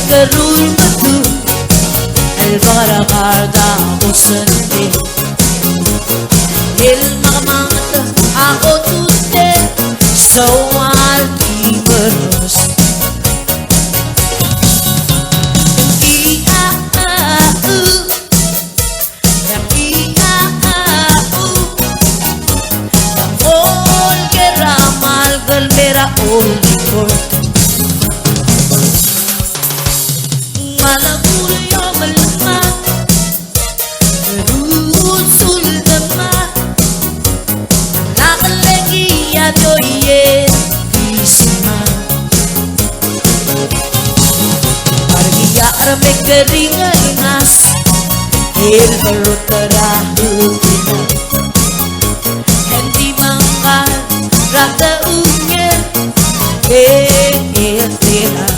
Kerul metu el kar kar da osende. El makamata a otute soal kiberos. Ia a u Keringas el berotera hukina. Endi mangar rata unger ke etera.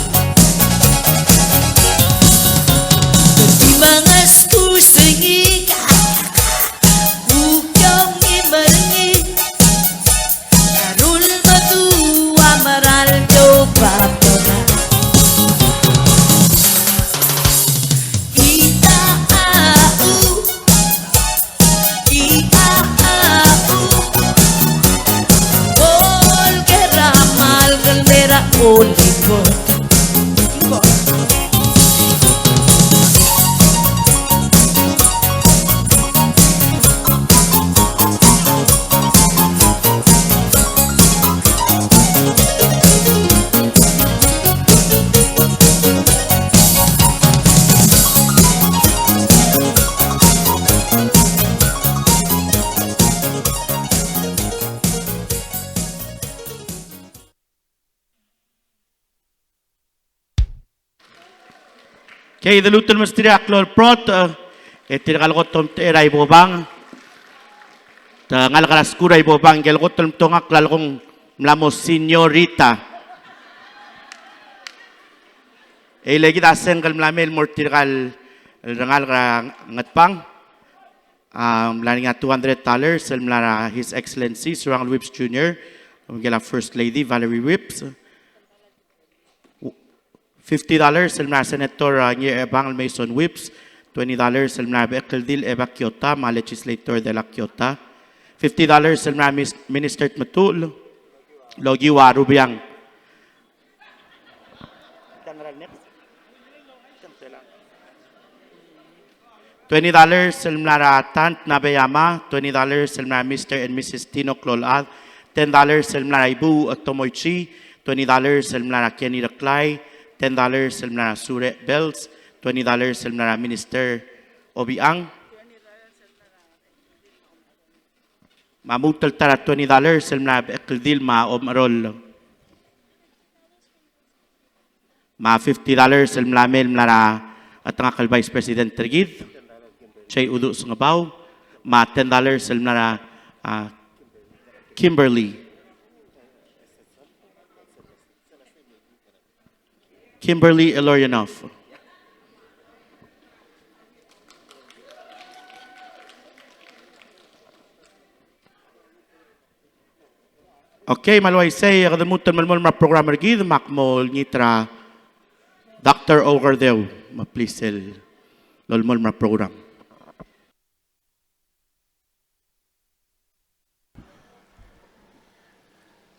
Endi mangas kusengika ukiong imerengit. Arul medu a meral doba tona. Ita a u, ita a u. Olkera malkera oliko. Okay, de lmuut el mesterir a klou el brotech, e tirka el kot el omtechei er a Ibobang. Te ngalek er a skuul er a Ibobang, ngike el kot el mtongakl a lekong mla mo señorita. E le kid a sengk el mla mei el mo er tirka el rengalek er a Ngatpang. A mla er ngii a two hundred dollars el mla er a His Excellency Surangel Whipps Junior, me ngike el First Lady Valerie Whipps. Fifty dollars el mla er a Senator, a, Ngirchebangel Mason Whipps. Twenty dollars el mla er a Bechekeldil Eva Kiota, me a Legislator Dela Kiota. Fifty dollars el mla er a Mis-, Minister Tmetuchl el okiu a Rubiang. Twenty dollars el mla er a Tant Nabeyama, twenty dollars el mla er a Mister and Missus Tino Kloulechad, ten dollars el mla er a Ibuuch Tomoichi, twenty dollars el mla er a Kenny Reklai, ten dollars el mla er a Surech Bells, twenty dollars el mla er a Minister Obichang. Me a lmuut el ta er a twenty dollars el mla er a Bechekeldil me a Omecheroll. Me a fifty dollars el mla mei el mla er a chetengakl el Vice President er kid, J. Uduch Sengebau, me a ten dollars el mla er a, a, Kimberly. Kimberly Ilorionov. Okay, me a le uaisei e kede lmuut el melemolem er a program er kid, me ak mo olengit er a Doctor Ogerdeu, me please el lolemolem er a program.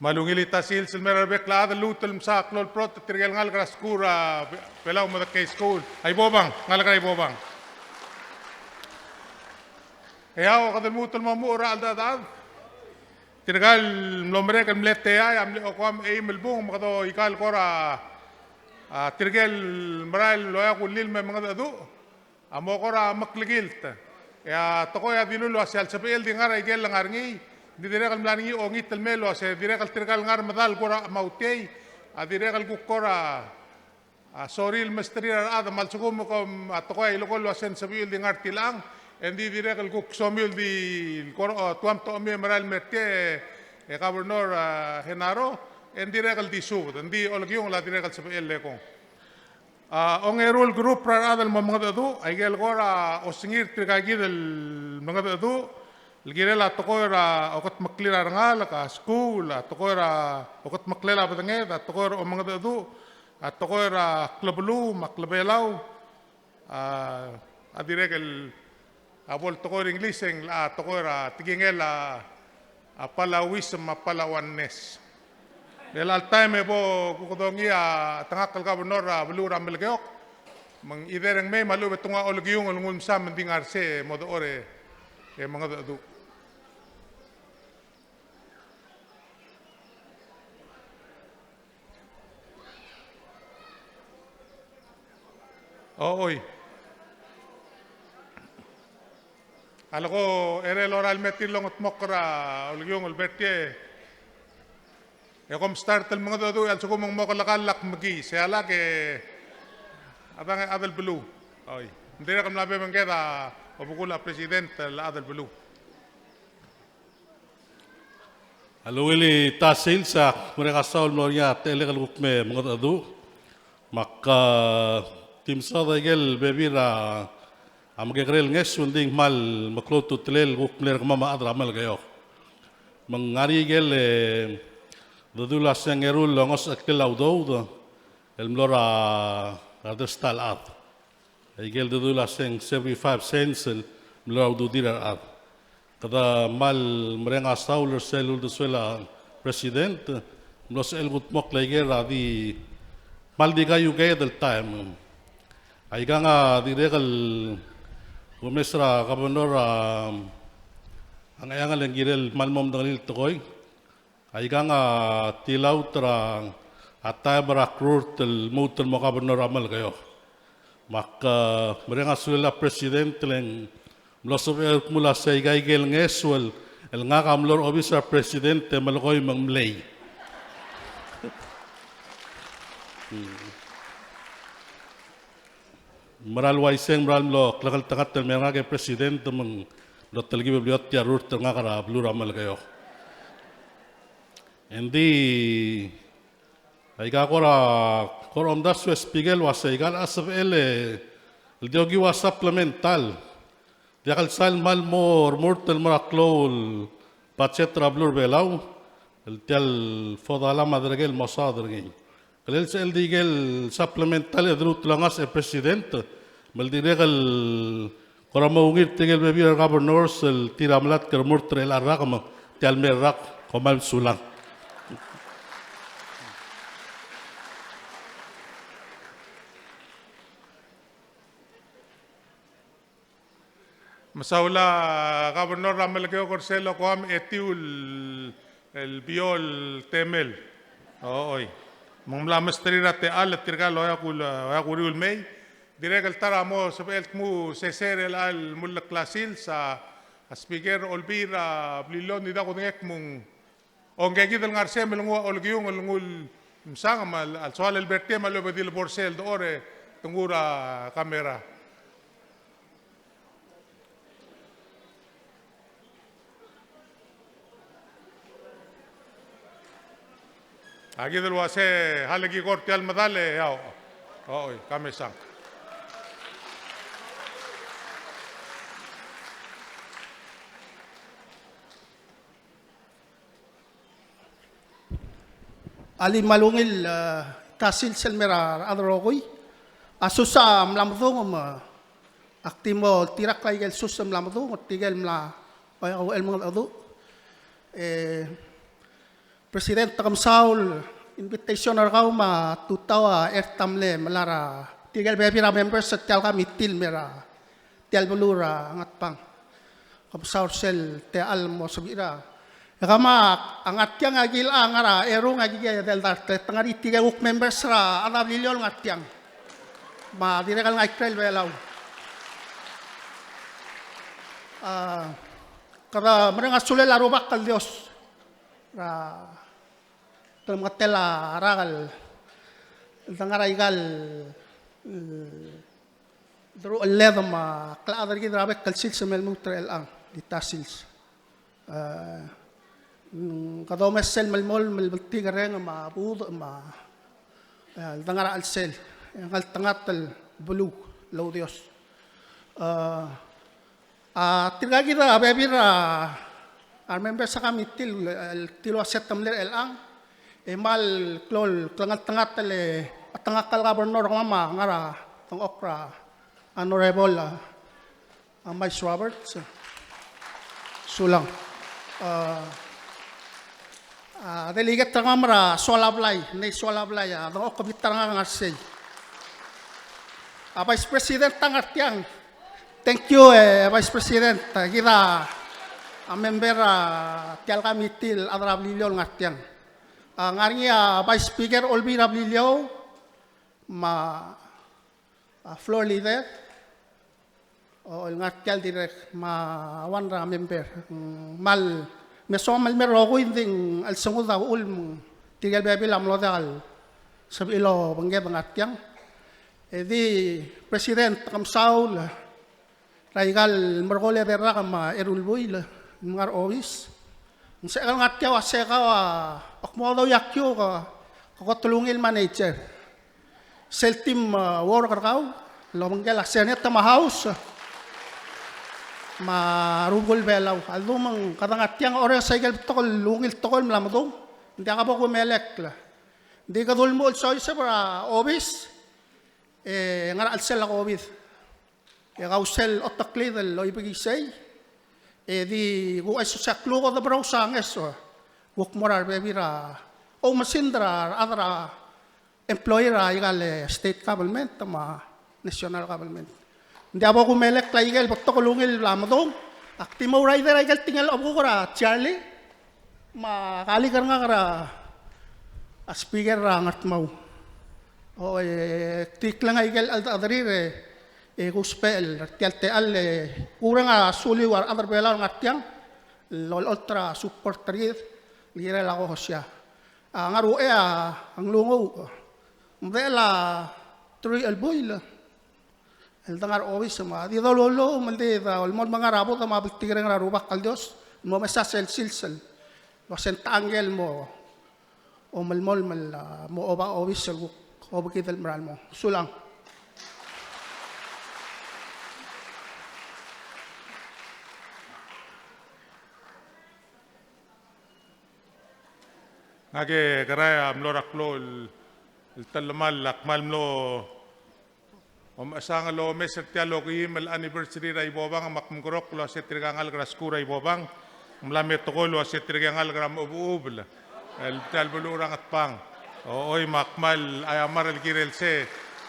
Me a ungil tia el sils el mei er a rebek el chad el lmuut el msa a klou el brotech, tirke el ngalek er a skuul er a Be-, Belau Modekngei School, a Ibobang, ngalek er a Ibobang. E a kede lmuut el mo omuchel er a cheldechedechad. Tirka el mlo merek el mle teai a mle okoam eim el bung me kede oika el kora, a, tirke el merael el oeak a ulil me mengedecheduch a mo kora meklekilt. E a tekoi a dilu el uase a lsebechel di ngar er a ikel ngar er ngii, di dirrek el mla er ngii a ongit el mei el uase dirrek el tirka el ngar er a medal el kora chemautii a dirrek el kuk kora, a, sorir el mesterir a rechad me a lsekum e kom, a, tekoi a ilekoi el uase ng sebechir el di ngar er tilechang, e ng di dirrek el kuk somiu el di kora, a, tuam tochemii e merael el mer tiang, e Governor, a, Genaro, e ng dirrek el di subed, ng di olekiungel a dirrek el sebechel el ekong. A, ongeru el group er a rechad el mo mengedecheduch, a ikel kora osengir tirka kid el mengedecheduch, el kirel a tekoi er a okedmeklir a rengalek, a skuul, a tekoi er a okedmeklel a bedenged, a tekoi er a omengedecheduch, A tekoi er a klebeluu me a klebelau, a, a dirrek el, a bo el tekoi er a Inglis e ng, a tekoi er a tekingel a, a Palauism me a Palauanes. Chelecha el taem e bo kuk dongiil a tengakl el governor er a beluu er a Melekeok, me ng either e ng mei me a lechub e te nguu a olekiung el nguu el msa me ng di ngar er sei e mo dechor e mengedecheduch. Ochoi. A leko er a lorael el me tir el longetmokl er a olekiung el Bertie. E kom start el mengedecheduch e a lsekum ng mo kelekall e ak mekiis, e a lak e a dang e chad el beluu. Oi. Ng dirrek el mla bebengked a obekul a president el chad el beluu. A ungil tia el sils, ak mereng a saul el mlo er ngii a techellek el kuk me mengedecheduch. Me ak, a, di mesaod a ikel bebil er a mekekerei el ngeso, ng di ng kmal meklou a ultutelel el kuk mle er kemam a chad er a Melekeok. Me ng ngar er ngii a ikel, e, dedu el ua se ng eru el ngesechekl a udoud el mlo er a, er a rechad er a stat el chad. Aike el dedu el ua se ng seventy-five cents el mlo er a ududir a rechad. Kede kmal mereng a saul er sel uldesuel a president, mlo sebechel el kudmokl aike er a di kmal di kaiuekeed el taem. Aikang a dirrek el kumes er a governor a Ngcheangel e ng kirel kmal mo medengelii el tekoi. Aikang a tilaut er a taem er a krurt el lmuut el mo governor er a Melekeok. Me ak, e, mereng a sulel a president le ng mlo sebechel el kmo ua se aika ikel ngeso el, el ngak a mlo er a obis er a president e melekoi me ng mlei. Mera el uaisei e ng mera el mlo klengeltengat el mei er ngak e president me ng mlo telkib el bliot tia rurt er ngak er a beluu er a Melekeok. Engdi aika kora, kora omdasu e speaker el ua se aika el sebechel el di okiu a supplemental. Diak el sal kmal mo remurt el mo er a klou el budget er a beluu er a Belau, el tia el four dollar me a derek el mo saod er ngii. Kele el sebechel di ikel supplemental e deruul el ngasech e president, me le dirrek el kora mo ungil tirke el bebil er a governors el tir a melatk el remurt er chelecha el rak me tia el mei el rak, kom kmal mesulang. Mesaul a Governor er a Melekeok er sel lokoam e tiu el, el biol temel. Ochoi. Me ng mla mesterir a techall e tirka el oeak ul, oeak uriul el mei. Dirrek el ta er a mo sebechel el kmu sesei er chelecha el mullekl a sils a, a Speaker Olbiil er a Beliliou, ng di dak kudengei el kmo ng Ongkekid el ngar er sei me le nguu a olekiung el nguu el msang me a le, a le soal el Bertie me a lechub e di le bo er sei el dechor e te nguu er a kamera. A kid el ua se a leki kora tia el medal e a, o, oi, ka mesang. Alii, me a ungil, e, tia el sils el mei er a rechad el rokui. A sus a mla medung me, e, ak di mo oltirakl a ikel sus el mla medung, tirke el mla, o, el mengedecheduch. E, President, te kmal mesaul, invitation er kau me a tutau a er tia el mle melai er a tirke el bebil er a members er tia el committee el mei er a tia el beluu er a Ngatpang. Kom mesaul er sel techall el mo sebechir a. E kemam a ngar tiang a kilechang, a ngar er a erung a kike el dart, te ngar er ngii tirke el kuk members er a chad er a Beliliou el ngar tiang. Me a dirrek el ngar er a ikrel Belau. A, kede mereng a sulel a Rubak el Dios er a telemengetel a rak el dengar er aika el, el deruchelled me a klechad er kid er a bek el sils el me lmuut er chelechang, di tia el sils. E, mm, kede omes sel melemolem el bltikerreng me a budech me a, e, el dengar er a chelsel, e ngeltengat el beluu el oudios. E, A tirka kid a bebil er a, a re members er a committee el, el tir a ua se te mle er chelechang, e kmal klou el klengeltengat el, Chetengakl el Governor er kemam a ngar er a dengchokl er a Honorable, a, a, Miles Roberts. Sulang. A, a, delegate er kemam er a Soalablai, Nei Soalablai, a, dengchokl e bita er ngak a ngar sei. A, Vice President a ngar tiang. Thank you, e, Vice President. A, kid a, a, member er tia el committee el chad er a Beliliou el ngar tiang. A, ngar er ngii a Vice Speaker Olbiil er a Beliliou, me a, a, floor leader, o, el ngar tia el dirrek, me a one er a member. Mm, me a le, me soam el mei el rokui, ng di ng chelsengud a uchul me tirke el bebil a mlo diak el sebechir el obengked el ngar tiang. E di President, ke mesaul er aika el merekong el edei el rak me a eru el buil el ngar er a obis. Ng sebechek el ngar tia el ua se kau a, ak mo dou a kiu ke, ke kot el ungil manager. Sel team, a, work er kau el obengkel a Senate me a House me a rubekul Belau. A ldu me ng kede ngar tiang a orrenges aike el betok el ungil tekoi el mla medung. Ng diak bo kumelekl. Ng di kede ulemuchel el soiseb er a obis, e ngar er a chelsel a COVID. E kau sel oteklid el oibekisei, e di kuchais el ua se a klukuk e de merous a ngeso, kuk mo er a rebebil er a oumesingd er a rechad er a employee er aika el state government me a national government. Ng diak bo kumelekl aike el betok el ungil el mla medung, ak di mo oureor er aike el tekingel a obekuk er a Charlie, me a kalik er ngak er a, a, speaker er a Ngardmau. O, e, ak di klengai aike el cheldechedechir e, e, kuusbech er tia el techall e, kureng a suliu a rechad er a Belau el ngar tiang el olecholt er a support er kid el kirel a Kohosia. A ngar er a uchei a nglunguuch, medechel a truich el buil el de ngar er a obis me a di doluluuch me a di dolemolem el ngar er a budech me a bltikerreng er a Rubak el Dios el mo mesa sel sils el ua se ng techang el mo omelemolem el, a, mo oba obis el kuk obekid el mera el mo. Sulang. Ngak e Kerai a mlo er a klou el, el telemall, a kmal mlo omechesang el omes er tia el okeim el anniversary er a Ibobang, me ak mkerokl el ua se tirka ngalek er a skuul er a Ibobang ng mla me tekoi el ua se tirka ngalek er a Mechubechubel el tia el beluu er a Ngatpang. Ochoi, me ak kmal aiamar el kirel sei.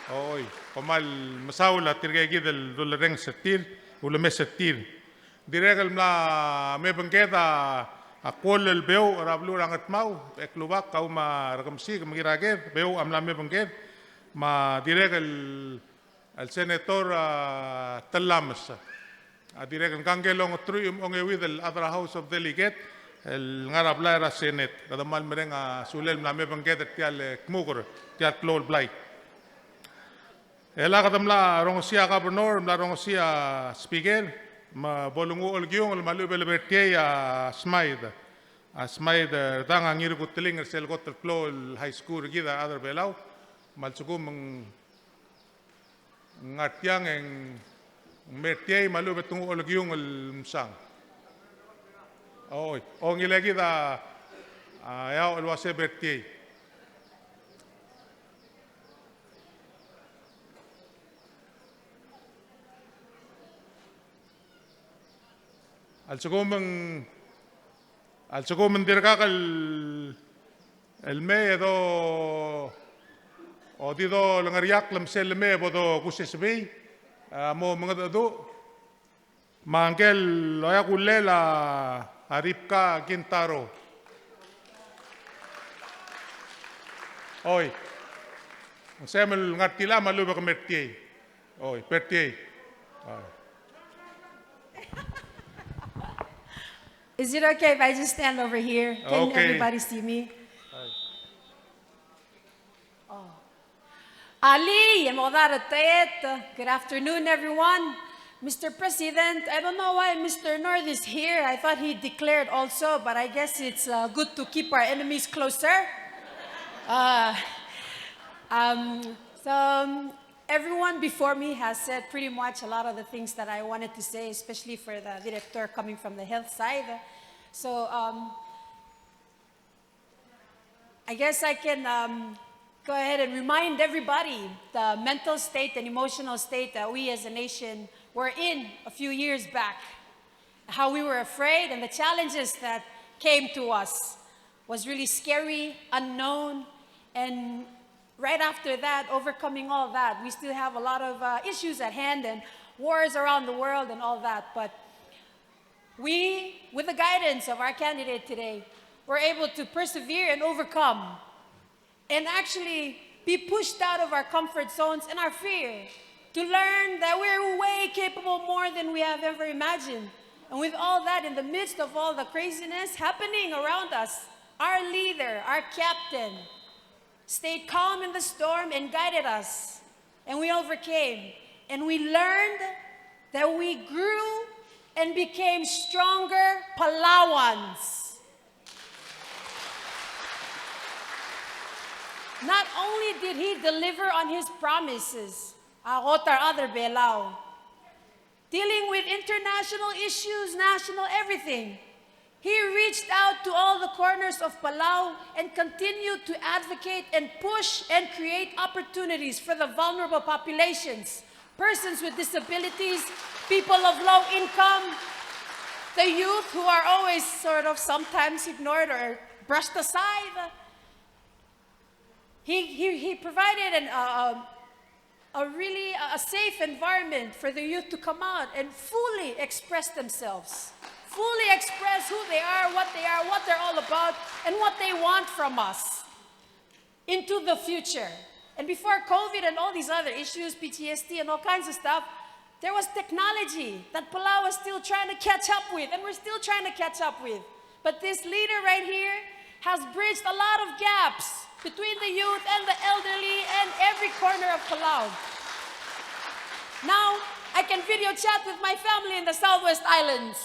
Ochoi, kom kmal mesaul a tirka kid el dulerrenges er tir, ulemes er tir. Dirrek el mla me bengked a, a kuoll el Beouch er a beluu er a Ngardmau, e klubak, kau me a Rekemesik me Kiraked, Beouch a mla me bengked, me a dirrek el, el senator, a, Tellames. A dirrek el ngkang el ongeteruich me a ongeuid el chad er a House of Delegate el ngar er a blai er a Senate. Kede kmal mereng a sulel el mla me bengked er tia el kmuker, tia el klou el blai. E le kede mla rongesii a governor, mla rongesii a speaker, me bo lenguu olekiungel me a lechub e le ber tiei a Smaid. A Smaid, e, Rdang a Ngirkuteling er sel kot el klou el high school er kid a rechad er Belau. Me a lsekum ng ngar tiang e ng mer tiei me a lechub e te nguu olekiungel el msang. Oi, ongile kid a, a, eou el ua se ber tiei. A lsekum ng, a lsekum ng dirkak el, el mei e do, o di dolengeriakl me sel lemei e bo dokusesebii, a, mo mengedecheduch. Me ngke el oeak a ulel a Ribka Kintaro. Oi. Ng sebechem el ngar tilecha me a lechub e ke mer tiei. Oi, ber tiei. Oi. Is it okay if I just stand over here? Can Okay. everybody see me? Oi. Oh. Ali, e mo dar a tet. Good afternoon, everyone. Mister President, I don't know why Mister North is here. I thought he declared also, but I guess it's, uh, good to keep our enemies closer. Uh, um, so, um, everyone before me has said pretty much a lot of the things that I wanted to say, especially for the director coming from the health side. So, um, I guess I can, um, go ahead and remind everybody the mental state and emotional state that we as a nation were in a few years back. How we were afraid and the challenges that came to us was really scary, unknown, and right after that, overcoming all that, we still have a lot of, uh, issues at hand and wars around the world and all that. But we, with the guidance of our candidate today, were able to persevere and overcome and actually be pushed out of our comfort zones and our fear to learn that we're way capable more than we have ever imagined. And with all that, in the midst of all the craziness happening around us, our leader, our captain, stayed calm in the storm and guided us. And we overcame. And we learned that we grew and became stronger Palauans. Not only did he deliver on his promises, a kot er a rechad er a Belau, dealing with international issues, national, everything, he reached out to all the corners of Palau and continued to advocate and push and create opportunities for the vulnerable populations, persons with disabilities, people of low income, the youth who are always sort of sometimes ignored or brushed aside. He, he, he provided an, uh, um, a really, uh, a safe environment for the youth to come out and fully express themselves, fully express who they are, what they are, what they're all about, and what they want from us into the future. And before COVID and all these other issues, P T S D and all kinds of stuff, there was technology that Palau was still trying to catch up with, and we're still trying to catch up with. But this leader right here has bridged a lot of gaps between the youth and the elderly and every corner of Palau. Now, I can video chat with my family in the Southwest Islands.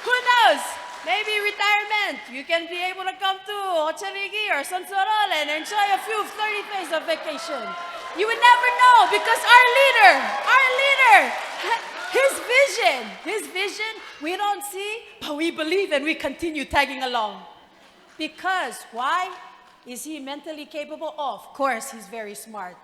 Who knows? Maybe retirement, you can be able to come to Hutchiniki or Sonsorol and enjoy a few thirty days of vacation. You would never know because our leader, our leader, his vision, his vision, we don't see, but we believe and we continue tagging along. Because why? Is he mentally capable? Of course, he's very smart.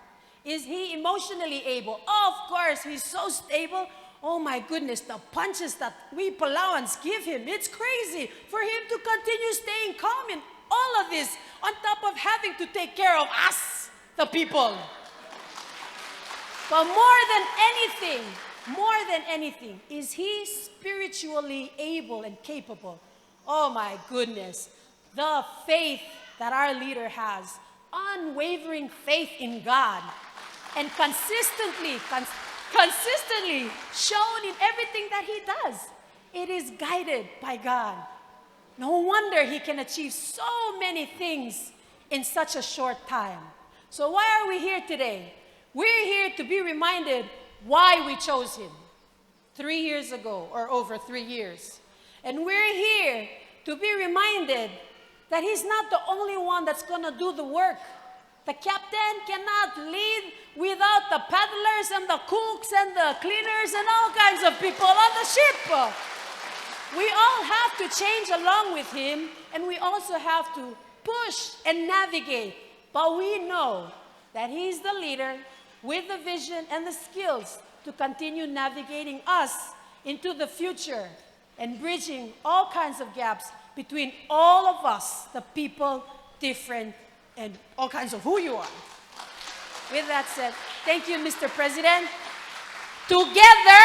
Is he emotionally able? Of course, he's so stable. Oh my goodness, the punches that we Palauans give him, it's crazy for him to continue staying calm in all of this, on top of having to take care of us, the people. But more than anything, more than anything, is he spiritually able and capable? Oh my goodness. The faith that our leader has, unwavering faith in God, and consistently, cons-, consistently shown in everything that he does. It is guided by God. No wonder he can achieve so many things in such a short time. So why are we here today? We're here to be reminded why we chose him three years ago, or over three years. And we're here to be reminded that he's not the only one that's gonna do the work. The captain cannot lead without the paddlers and the cooks and the cleaners and all kinds of people on the ship. We all have to change along with him, and we also have to push and navigate. But we know that he's the leader with the vision and the skills to continue navigating us into the future and bridging all kinds of gaps between all of us, the people, different, and all kinds of who you are. With that said, thank you, Mister President. Together,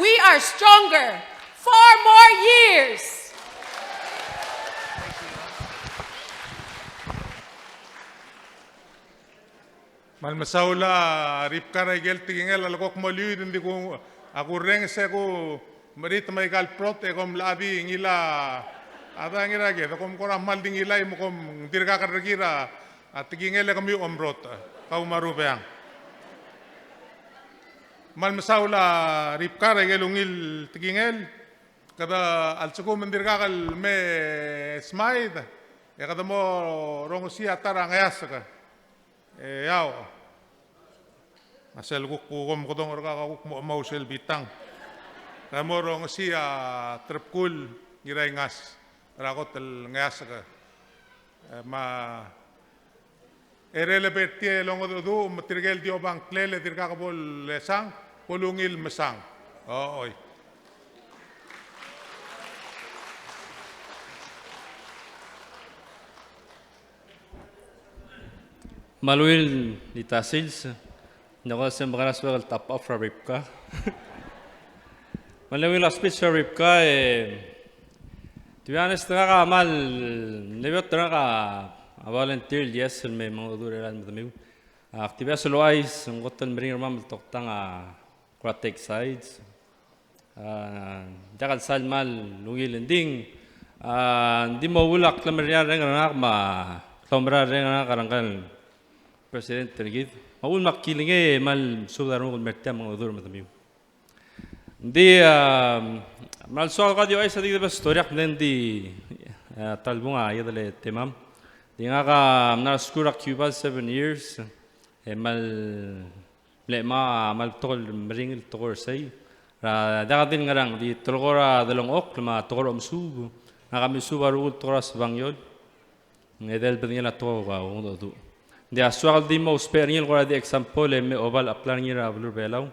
we are stronger. Four more years. Me kmal mesaul a Ribka er a ikel tekingel a lekuk mo liuid, ng di ku, a kurrenges e ku merit me aika el brot e kom locha di ngilai a da Ngiraked, e kom kora kmal di ngilai me kom dirkak er kid a tekingel e kemiu a omrot. Kau me a Rubeang. Me kmal mesaul a Ribka er a ikel ungil tekingel. Kede a lsekum ng dirkak el me smaid, e kede mo rongesii a ta er a ngeasek. E a, me sel kuk, kuk omekedong er kau, kuk mo chemau sel bitang. Kede mo rongesii a Terebkul Ngiraingas er a kot el ngeasek. E, me a er a lebo er tia el ongedecheduch, me tirke el di obengklel e dirkak bo lesang, bo lungil mesang. Ochoi. Me a ungil di ta sils, ng diak el sebechem el top off er a Rivka. Me a ungil a speech er a Rivka, e, to be honest, ngak a kmal, ng beot er ngak a volunteer el years el me mengedecheduch er a medemiu. Ak di beches el ouchais, ng kot el meringel er kemam el toktang a kora take sides. A, diak el sal kmal ungil, ng di, a, ng di mo uchul a klemeriar er ngak me a klaumerang er ngak er ngka el president er kid. Me a uchul me ak kilengei e kmal subed a renguk el mer tia el mengedecheduch er a medemiu. Ng di, a, kmal soak el di ouchais a di kid a story er ngak, ng di, a, ta el bung a iodel e temam. Ng di ngak a mla er a skuul er a Cuba el seven years, e kmal mle, me a kmal betok el meringel el tekoi er sei. Er a diak di ngerang, di tekoi er a delengchokl me a tekoi er a omesuub. Ngak a mesuub a rokui el tekoi er a Sebangiol. Ng edei el bedengel a tekoi er a ongedecheduch. Ng di a soak el di mo ousbech er ngii el kora di example e me oba el apply er ngii er a beluu er a Belau.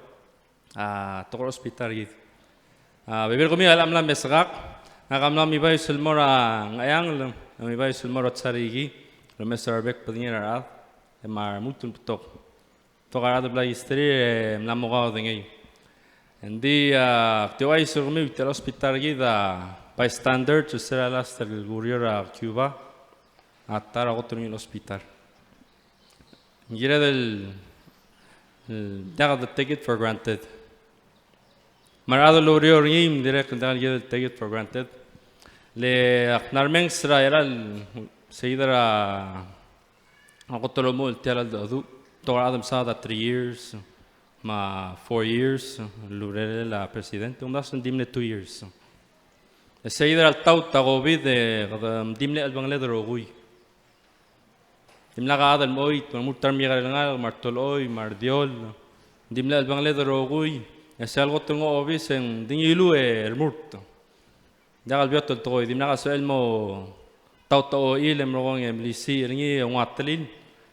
A, tekoi er a hospital er kid. A, bebil er kemiu a mla mesekak, ngak a mla mibais el mo er a Ngcheangel, mibais el mo er a Hotsarihie, el omes er a rebek el bedengir a rechad, e me a lmuut el betok. Betok a rechad el bla history, e mla mo kaodengei. Ng di, a, ak di ouchais er kemiu, tia el hospital er kid a bystander, se er a last el kureor er a Cuba, a ta er a kot el ungil hospital. Ng kired el, el, diak de take it for granted. Me a rechad el oureor er ngii, ng dirrek el diak el kired el take it for granted. Le ak mla remenges er a, er a, sei er a, a kot el omuchel tia el cheldecheduch, betok a rechad el mesaod a three years, me a four years, el urerel a president, ng di mle two years. E sei er a ltaut a COVID, e kede, ng di mle chelebangeled el rokui. Dimlak a chad el mchoit, me a remurt a remekekerei el ngalek, me a retolechoi, me a rediol. Ng di mle chelebangeled el rokui, e sel kot el nguu a obis e ng di ngiluu e remurt. Diak el beot el tekoi, dimlak a sebechel el mo taut a ochil e merekong e melisiich er ngii e nguu a telil,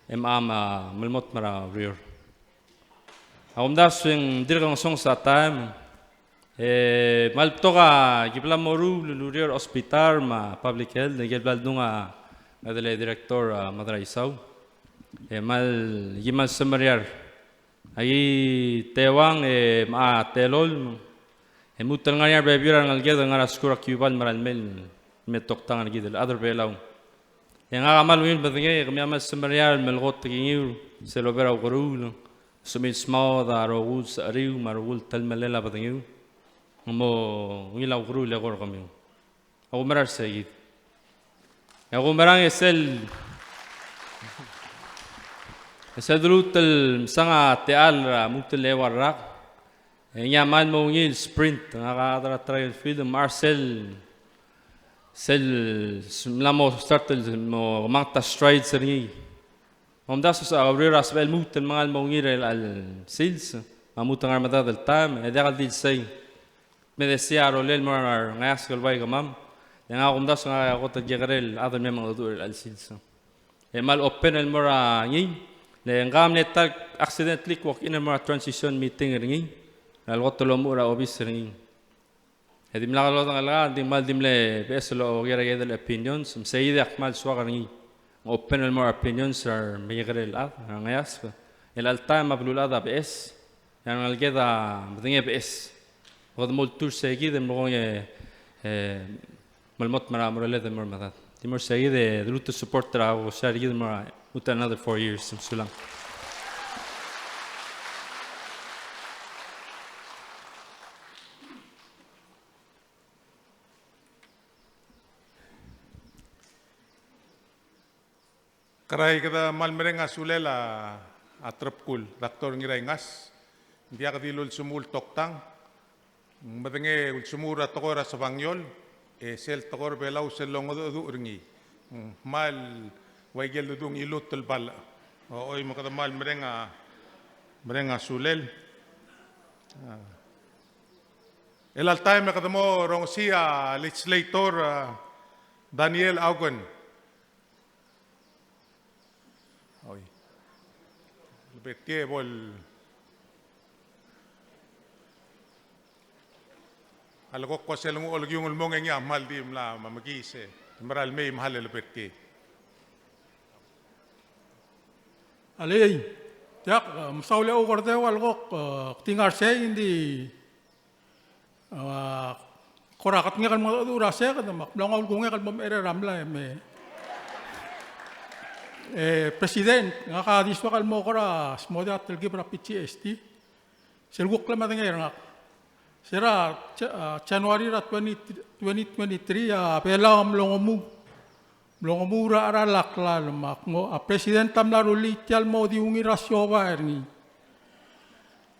e mocha me a melemot me a ureor. A kumdasu e ng dirk ngesonges a taem, e kmal betok a ki bla moruul el ureor er a hospital me a public health, e ngike el bla ledung a ngedel a director, a, Madraisau. E kmal, ki kmal semeriar. Aki teuang e mocha telolem, e lmuut el ngar er ngii a rebebil er a rengeleked el ngar er a skuul er a Cuba el merael mei el me toktang er kid el chad er a Belau. E ngak a kmal ungil medengei, e kemiu a kmal semeriar el melekoi a tekingiu sel ober a ukeruul, somiu el smaod a rokui el secheriu me a rokui el telemellel a bedengiu, me ng mo ungil a ukeruul el eko er kemiu. A kumerang er sei kid. E a kumerang e sel, e sel duluut el mesang a techall er a lmuut el eua el rak, e ngii a kmal mo ungil sprint, ngak a chad er a track and field, me a sel, sel, mla mo start el mo kemanget a strides er ngii. Omdasu a ureor a sebechel el lmuut el mengal mo ungil er chelecha el sils, me a lmuut el ngar er a medad el taem, e diak el di el sei. Me desea a rolel el mo er a rengeasek el bai kemam, e ngak a kumdasu ngak a kot el kekerei el chad el me mengedecheduch er chelecha el sils. E kmal open el mo er a ngii, le ngak a mle ta el accidentally walk in el mo er a transition meeting er ngii, er a lekot el omuchel er a obis er ngii. E dimlak lodengelii, ng di kmal di mle beches el oker a ikel opinions, me sei a kmal soak er ngii. Ng open el mo er a opinions er a remekekerei el chad, er a rengeasek. El chelecha el taem a beluulechad a beches, e a rengeleked a medengei a beches. Kede mo oltuu er sei kid e merekong e, e, melemot me a omerelled el mo er a medad. Di mo er sei kid e duluut el support er a Kosar er kid el mo er a, with another four years. Mesulang. Kerai kede kmal mereng a sulel a, a Terebkul, Doctor Ngiraingas. Ng diak di lulsemuul el toktang. Ng medengei ulsemuul er a tekoi er a Sebangiol, e sel tekoi er a Belau sel longedecheduch er ngii. Ng kmal ua ikel dudung iluut el bal. Ochoi, me kede kmal mereng a, mereng a sulel. A. Chelecha el taem e kede mo rongesii a legislator, a, Daniel August. Oi. Betke bo el a lekok ko sel nguu olekiung el mong e ngii a kmal di mla me mekiis e meral mei me a le betke. Alii, diak, e, mesaul e a Ukerdeu a lekok, e, kdingar sei, ng di, e, kora ketengek el mo er a seked me ak mlo nguu a ulkungek el mo mechei er a mlai me. E, President, ngak a di soak el mo kora smodii a telkib er a P G S T. Sel kuk le medengei er ngak. Se er a Ja-, a, January er a twenty, twenty twenty-three, a Belau a mlo ngomuu. Mlo ngomuu er a cheral a klalo me ak mo, a President a mla rullii tia el mo di ungil er a siobai er ngii.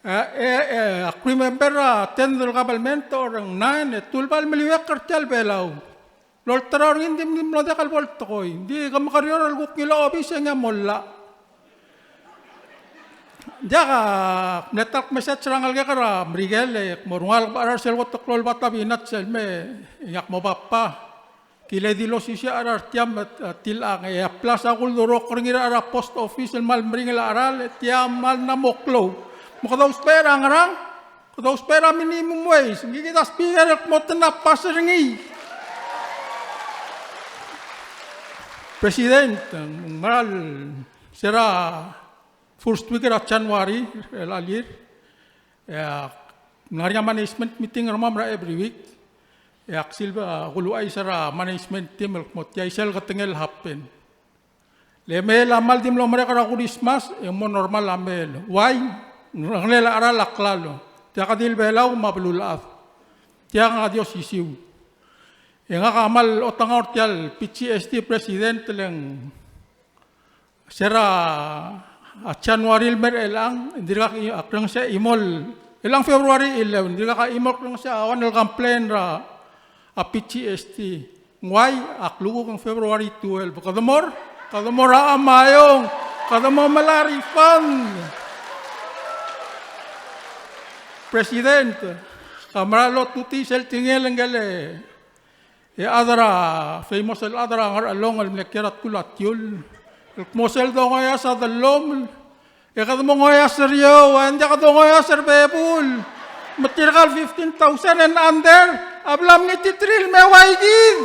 E, e, e, ak remember er a tenth el government, orrenges nine, e tuleba el meliuekl er tia el Belau. Lolterau er ngii, ng di mlo diak el bo el tekoi. Ng di ke mekerior el kuk ngilai a obis e ngii a mo llach. Ng diak, a mle ta el message er a ngelekek er a Merikel e ak mo er ngii el kbo er a sel kot el klou el bata binat sel me, e ngii a kmo, "Papa, ki le di losisiich a cheral er tiang me, e, tilechang e a plus a kuldurokl er ngii er a post office el kmal meringel a cheral, e tia a kmal mla mo klou. Me kede ousbech er a ngerang? Kede ousbech er a minimum wage, ngii kid a speaker el kmo te mla pass er ngii." President, ng meral se er a first week er a January er a year, e ak ngar er ngii a management meeting er kemam er a every week, e ak silba, a, kuluuchais er a management team el kmo tia isel ketengel el happen. Le mei el a kmal di mlo merek er a Kurismas, e ng mo normal a mei el. Why? Ng ngelel a cheral a klalo. Tia kid el Belau me a beluulechad. Tiang a di osisiu. E ngak a kmal otengaur tia el P G S T president le ng se er a, a January el mei er chelechang, ng dirkak a, a krengesii a chimo el, chelechang February eleven, ng dirkak a chimo el krengesii a one el complain er a, a P G S T. Ng uai, a klukuk e ng February twelve. Kede mo er, kede mo er a Amaiong, kede mo melai a refund. President, ke meral otutii sel tingel ngike el, e chad er a, famous el chad er a Ngerchelong el mle kiei er a tkul a Tiul, el kmo sel dongoias a dellomel, e kede mo ngoias er eou, e ng diak dongoias er a bebul. Me tirka el fifteen thousand and under a bla mngititerir el me uai kid.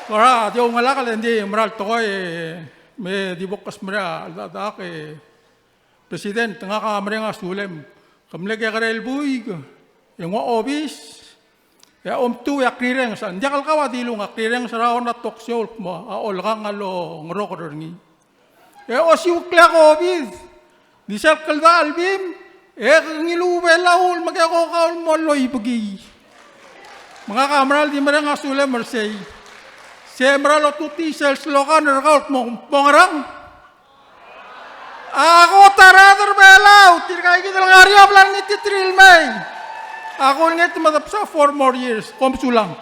Kora di oungalek e ng di meral tekoi, e me di bo kudmerii a cheldechedechak e President, ngak a mereng a sulem. Ke mle kekerei el buik, e nguu a obis, e a omtuu e ak rirenges. Ng diak el kau a dilung, ak rirenges er a one a talk show el kmo a olekang a longeroker er ngii. E osiuklii a COVID. Di sel kldachelbim, e ke ngiluu a Belau el mekekokau el mo loibekii. Me ngak a meral di mereng a sulem er sei. Se meral otutii sel slogan er kau el kmo, kmo ngerang? A kot a rechad er a Belau, tirka kid el ngar er eou a bla ngititerir el mei. Ak ulengit me debsa four more years. Kom sulang.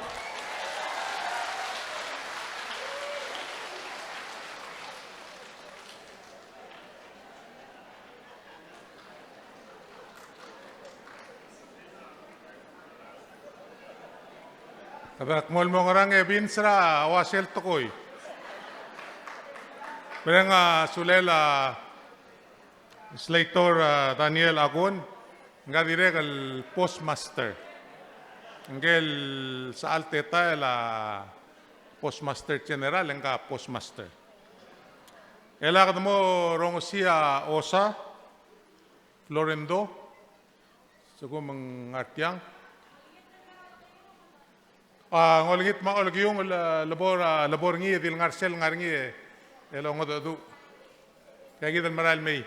Kede kmo el mo ngerang e Vince er a ua sel tekoi. Mereng a sulel a Legislator, a, Daniel Agon, ngka dirrek el postmaster. Ngike el sechal tetael a postmaster general, ngka postmaster. E le kede mo rongesii a Osa Florendo, sekum ng ngar tiang. A, ng olengit me a olekiung el, e, le bo er a, le bo er ngii e di le ngar sel ngar er ngii e longedecheduch. Tia kid el merael mei.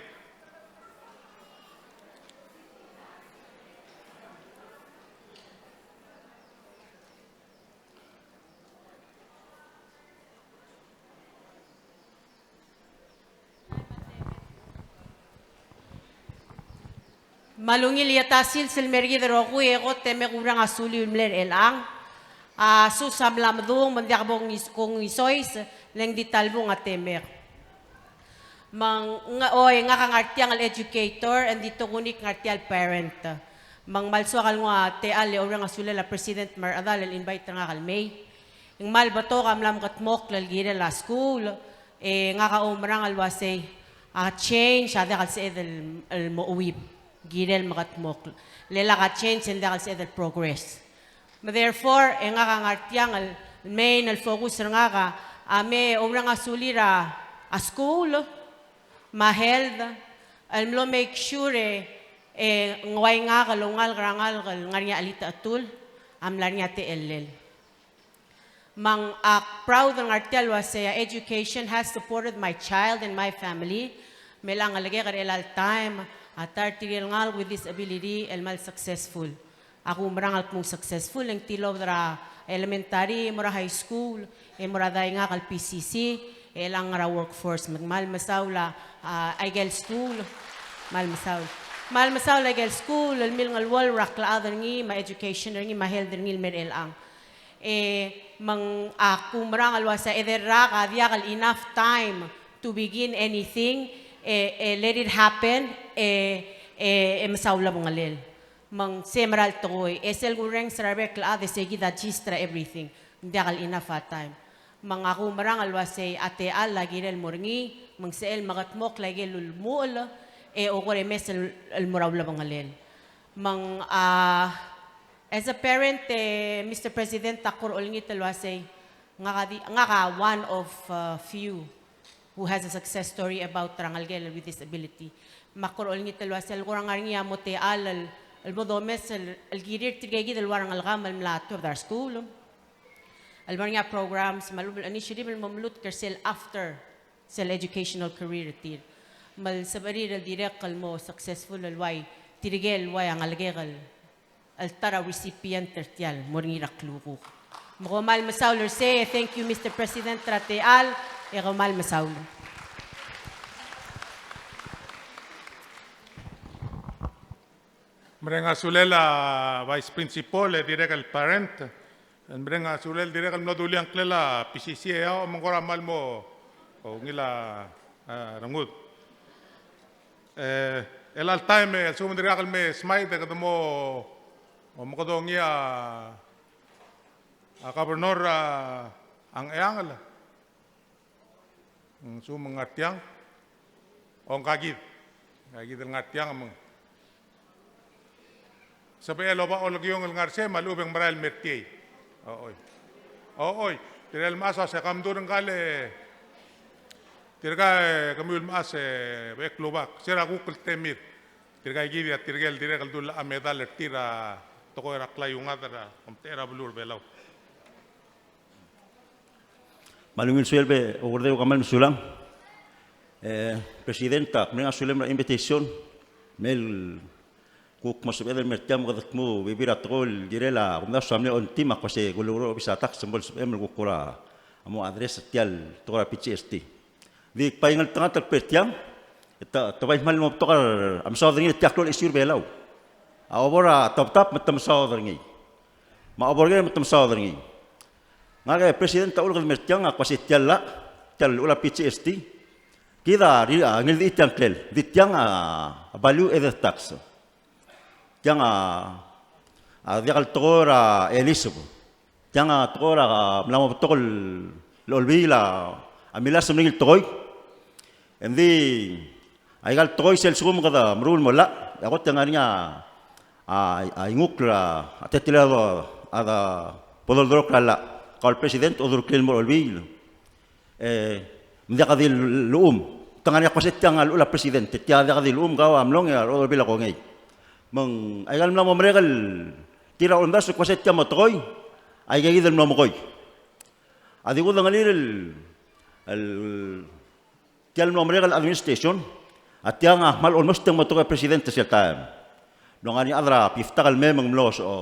Me a ungil el ta sils el mer kid el rokui e kot e me kurang a suliu el mle er chelechang. A sus a mla medung me ng diak bo kongis-, kongisois, le ng di ta el bung a temek. Me ng, oi, ngak a ngar tiang el educator, e ng di tokuni ngar tia el parent. Me ng kmal soak el nguu a techall e oureng a sulel a president me a rechedal el invite er ngak el mei. Ng kmal betok a mla mekedmokl el kirel a skuul, E ngak a oumerang el uasei a change a diak el sebeched el, el mo chuib, kirel mekedmokl. Le lak a change e ng diak el sebeched el progress. Me therefore, e ngak a ngar tiang el main el focus er ngak a, a me oureng a sulir a, a school, me a health, el mlo make sure e, e ng ua ngak el oungalek er a ngalek el ngar er ngii a chelitechetul, a mla er ngii a techellel. Me ng ak proud el ngar tia el uasei a education has supported my child and my family. Me a ngelekek er chelecha el taem a ta er tirke el ngalek with disability el kmal successful. Ak oumerang el kmo ng successful, e ng tilobed er a elementary, mo er a high school, e mo er a daingak el P C C, e chelechang er a workforce. Me kmal mesaul a, a, aikel school. Kmal mesaul. Kmal mesaul aikel school el milengeluolu er a klechad er ngii, me a education er ngii, me a health er ngii el mer chelechang. E me ng ak oumerang el uasei a chederrak a diak el enough time to begin anything, e, e let it happen, e, e, e mesaul a bekelel. Me ng se mera el tekoi, e sel kurrenges er a rebek el chad e se kid a gist er a everything, ng diak el enough a time. Me ng ak oumerang el uasei a techall a kirel mo er ngii, me ng sebechel mekedmokl aikel ulemuchel, e okor e mes el, el mo er a ulebengelel. Me ng, a, as a parent, e, Mister President, ak kora olengit el uasei, ngak a di, ngak a one of, uh, few who has a success story about er a ngelekel with disability. Me ak kora olengit el uasei, el kora ngar er ngii a mo techall el, el bo domes el, el kirir tirke kid el ua rengelekam el mla tuobed er a skuul. El bo er ngii a programs, me a lechub el initiative el mo melutk er sel after sel educational career er tir. Me a lsebechir el dirrek el mo successful el uai tirke el uai a ngelekek el, el ta er a recipient er tial mo er ngii er a klukuk. Me kom kmal mesaul er sei, e thank you, Mister President, er a techall, e kom kmal mesaul. Mereng a sulel a Vice Principal, e dirrek el parent. Mereng a sulel dirrek el mlo dulii a ngklel a P C C e a, me ng kora kmal mo, o, ngii a, a, rengud. E, chelecha el taem, e, a lsekum ng dirkak el me smai, e kede mo, o, mo kede ngii a, a governor, a, a Ngcheangel. Ng sum ng ngar tiang. O ngka kid. Ngka kid el ngar tiang me ng sebechel oba olekiong el ngar sei me a lechub e ng merael el mer tiei. Ochoi. Ochoi. Tirke el mechas a se ka mdu er ngka le tirka e kemiu el mechas e bek el rubak. Se er a kuk el temir. Tirka kid a tirke el dirrek el dul a medal er tir a tekoi er a klaiungad er a omtechei er a beluu er a Belau. Me a ungil suelb e Okerdeu, kmal mesulang. E, President, ak mereng a sulem er a invitation. Me kuk mo sebeched el mer tiang me kede kmu bebil er a tekoi el kirel a kumdasu a mle on team, ak kmo se kuloureor a obis er a tax me bo lsebechem el kuk kora mo address er tial tekoi er a P G S T. Di kbai ngeltengat el kber tiang, e te, te bai kmal mo betok a mesaod er ngii er tia el klou el issue er a Belau. A obor a tobtab me te mesaod er ngii. Me a obor ker me te mesaod er ngii. Ngak e President a uleked el mer tiang, ak kmo se tial llach, tial llechul a P G S T. Kid a, ri-, a, ngiltechii tiang klel, di tiang a value added tax. Tiang a, a diak el tekoi er a eliseb. Tiang a tekoi er a, a mla mo betok el olbiil a, a milasem er ngii el tekoi. Engdi aika el tekoi sel lsekum kede meruul el mo llach, e a kot e ng ngar er ngii a, a, a ingukl er a, a teletelel a, a bo doldurokl er a llach. Kau el President, odureklii el mo er a olbiil. E, me ng diak di llechum. Te ngar er ngii a kmo se tiang a llechul a President, e tia diak di llechum, kau a mlong e a olbiil a kongei. Me ng aika el mla mo merek el tir a ulemdasu el kmo se tia mo tekoi, aika kid el mlo mekoi. A di kudengelii el, el tia el mlo merek el administration, a tiang a kmal almost tiang mo tekoi a President er sel taem. Ng ngar er ngii a chad er a beftak el mei me ng mlo, o,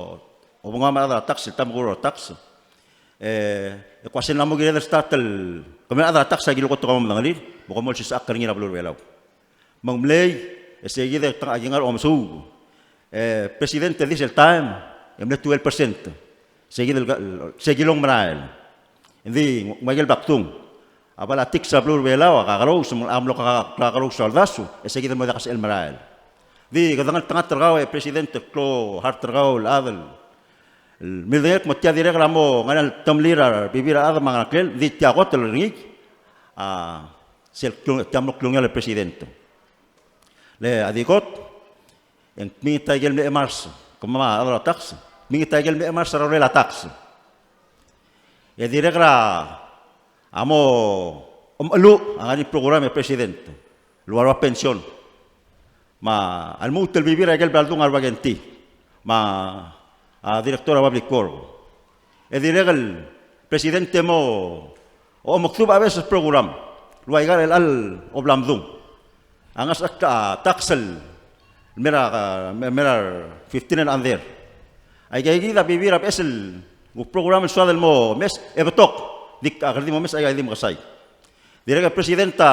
obengkemam a rechad er a tax, sel taem e kuruul a tax. E, e kmo se ng mla mo kired el start el, kemiu a rechad er a tax a kilekoi e kom mo medengelii, me kom mo olsisechakl er ngii er a beluu er a Belau. Me ng mlei, e se kid e te ngar er a omesuub. E, President, e di sel taem, e mle twelve percent. Se kid el, se kilong merael. Engdi, ng ua ikel bla kdung. A bla tax er a beluu er a Belau a kakerous, me ng mlo ka-, ka-, kakerous a uldasu, e se kid el mo diak a sebechel el merael. Di, kede ngeltengat er kau e President el klou a heart er kau el chad el, el mildengei el kmo tia dirrek el mo ngar er ngii a temlir a rebebil er a chad me a ngeraklel, di tia kot el er ngii. a, sel klung-, tia mlo klungiaol el president. Le a di kot, e ng kmingit a ikel mle emars, kemam a rechad er a tax, kmingit a ikel mle emars er a rolel a tax. E dirrek er a mo omecheluch a ngar er ngii el program er a president el ua rua pension. Me a lmuut el bebil er a ikel bla ldung a rua kenti me a, a, director er a public work. E dirrek el president e mo omekdubech a beches el program el ua ikal chelecha el obla mdung. A ngar er a, a, tax el mera, a, mera fifteen and under. Aika kid a bebil er a beches el kuk program el soad el mo mes e betok. Dik a kede di mo mes aika di mekesai. Dirrek el president a,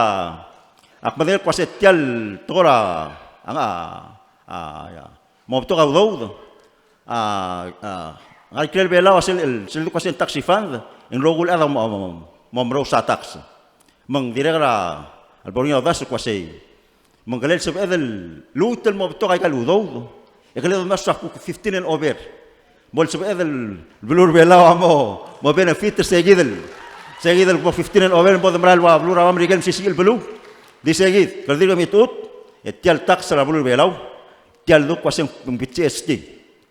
ak medengei el kmo se tia el tekoi er a, a, a, a, ia, mo betok a udoud. A, a, ngar er a ikrel Belau a sel, el, sel di kmo se ng tax refund, e ng rokui el chad a mo, mo, mo merous a tax. Me ng dirrek er a, a lebo er ngii a uldasu el kmo sei. Me ng kelel sebeched el luut el mo betok aika el udoud. E kelel domes a kuk fifteen and over. Bo lsebeched el beluu er a Belau a mo, mo benefit er se kid el, se kid el bo fifteen and over, bo de mera el ua beluu er a Merikel me sisiich el beluu. Di se kid, kede dirk mechitechut, e tia el tax er a beluu er a Belau, tia el duk ua se ng G S T.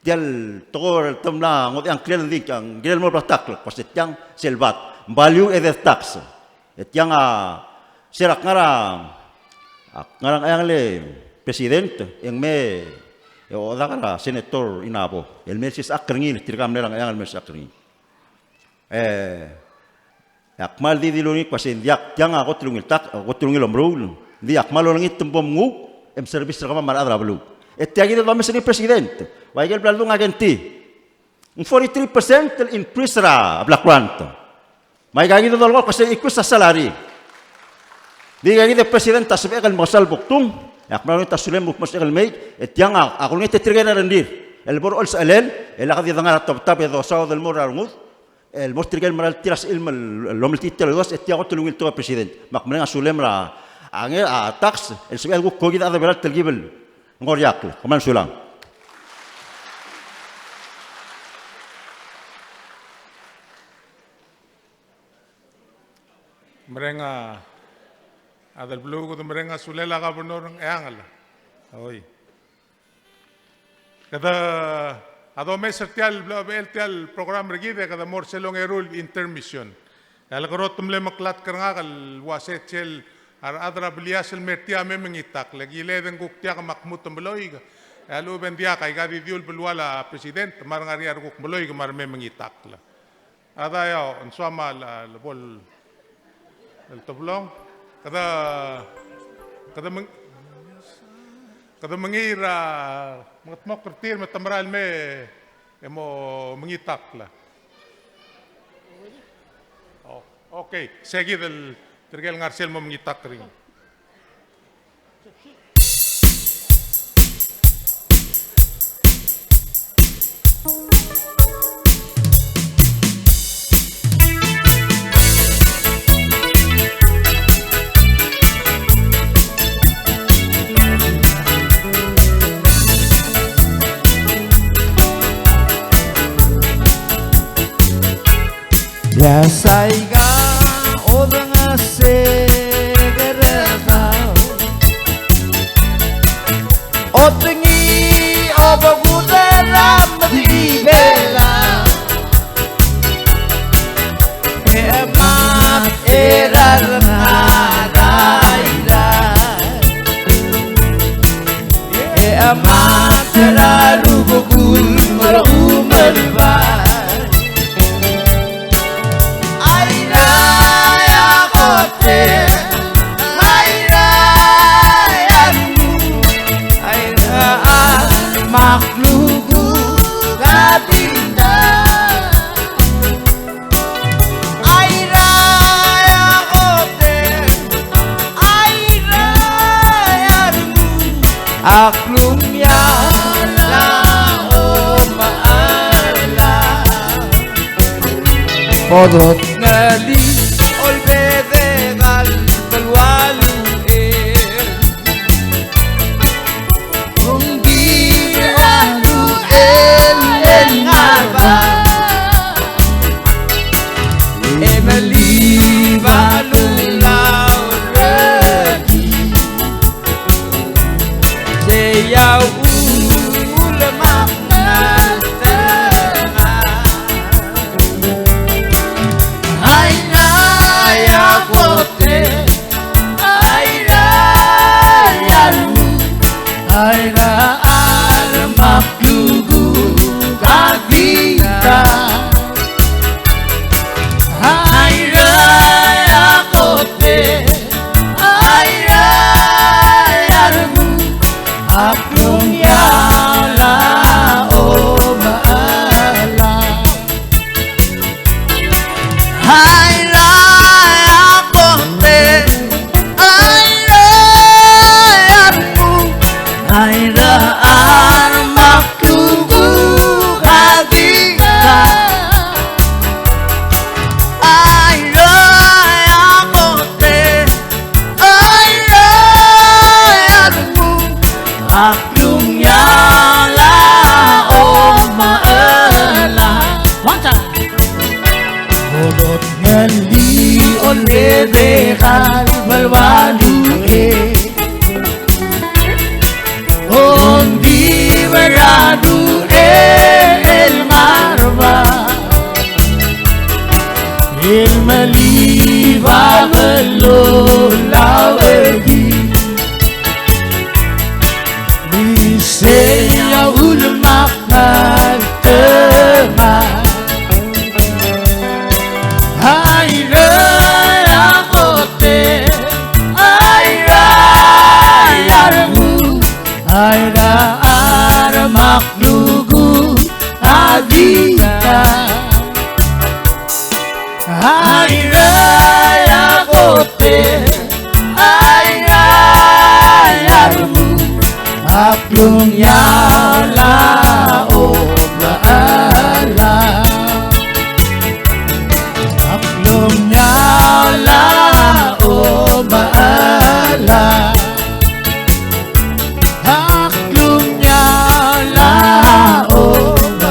Tia el tekoi el te mla ngodech a ngklel, ng di a ngklel el mo er a blai el tax, kmo se tiang sel VAT, value added tax. E tiang a, se er a kngar er a, a kngar er a Ngcheangel e president, e ng mei, e odak er a Senator Inabo el mei el sisechakl er ngii, tirka mle er a Ngcheangel el mei el sisechakl er ngii. E, e ak kmal di dilu er ngii el kmo se ng diak, tiang a kot el ungil tax, kot el ungil omeruul, ng di ak kmal olengit me bo mnguu e mservice er kemam me a rechad er a beluu. E tia kid el domes er ngii el president, ua ikel bla ldung a kenti. Ng forty-three percent el increase er a block grant. Me aika kid a dolekoi el kmo se increase a salary. Di aika kid e president a sebechek el mekesai el bo kdung, e ak mla olengit a sulem el kmo sebechek el mei, e tiang a, a kulengit e tirke el rengrir el bo er a olsechelel, e lak di dengar a tebtab e dosaod el mo er a rengud, el mo er tirke el mera el tir a sebechir el, el omeltii tia el uldasu, e tia kot el ungil tekoi el president. Me ak mereng a sulem er a, a nge, a tax, el sebechel kuk ko kid a chad er a Belau el telkib el Ng Oriakl, kom kmal mesulang. Mereng a, a delbeluu, kede mereng a sulel a Governor Ngcheangel. Oi. Kede a domes er tia el, bla, el tia el program er kid e kede mo er sel ongeru el intermission. E a lekerot te mle meklatk er ngak el uase sel a rechad er a Belias el mer tia me mengitakl, e le kid e ng kuk diak me ak lmuut el meloik. E a lechub e ng diak, aika di diu el belual a president me a re ngar er ngii a rekuk meloik me a re me mengitakl. A da ia, ng soam a le, le bo el teblong. Kede, kede meng-, kede mengiil er a mengedmokl er tir me te merael mei e mo mengitakl. Oh, okay, se kid el tirke el ngar sel mo mengitakl er ngii. Ia saika odeng a sekerekau, otengii obekudel a medibela. E mak er a rengar a Irrai. E mak er a rubekul me a rumelbai. Airai a kote, airai a renguk, airai a mak lukuk a tinda. Airai a kote, airai a renguk, a klungiaol a omechelau. Bo dotngelii olbedek el belual uchei. Ungil a uchei el ngar er a Belau. E melib a lula Aira a remak klukuk a dita. Aira a kote. Aira a remuk a klungiaol a omechelang. Aira a kote, aira a renguk, aira a remak klukuk a dita. Aira a kote, aira a renguk, a klungiaol a omechelang. One time. Kodot ngelii olbedek a lebo el ua luchei. Ongdibel a luchei el ngar er a bab el melibak el lolauchekii. Isei a ulemak a ngeltengat. Aira a kote, aira a renguk, aira a remak klukuk a dita. Aira a kote, aira a renguk, a klungiaol a omechelang. A klungiaol a omechelang. A klungiaol a omechelang.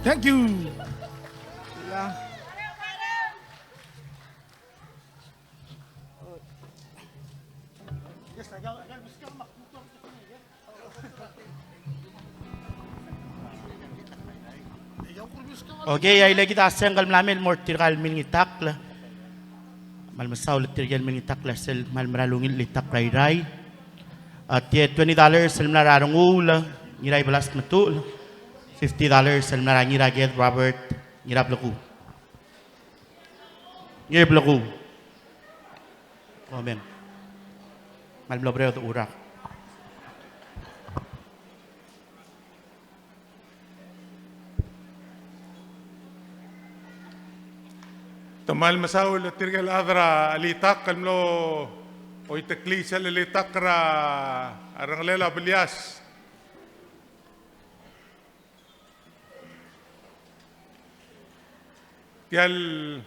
Thank you. Okei, a ilekid a sengk el mla mei el mo er tirka el milngitakl. Me kmal mesaul er tirke el milngitakl er sel kmal mera el ungil el chelitakl er a Irrai. A tia twenty dollars el mla er a Renguul Ngiraibelas Tmetuchl. Fifty dollars el mla er a Ngiraked Robert Ngirablekuu. Ngirblekuu. Omen. Kmal mlo bereod er a rak. Te kmal mesaul er tirke el chad er a chelitakl el mlo oiteklii sel chelitakl er a rengelel a Belias. Tia el,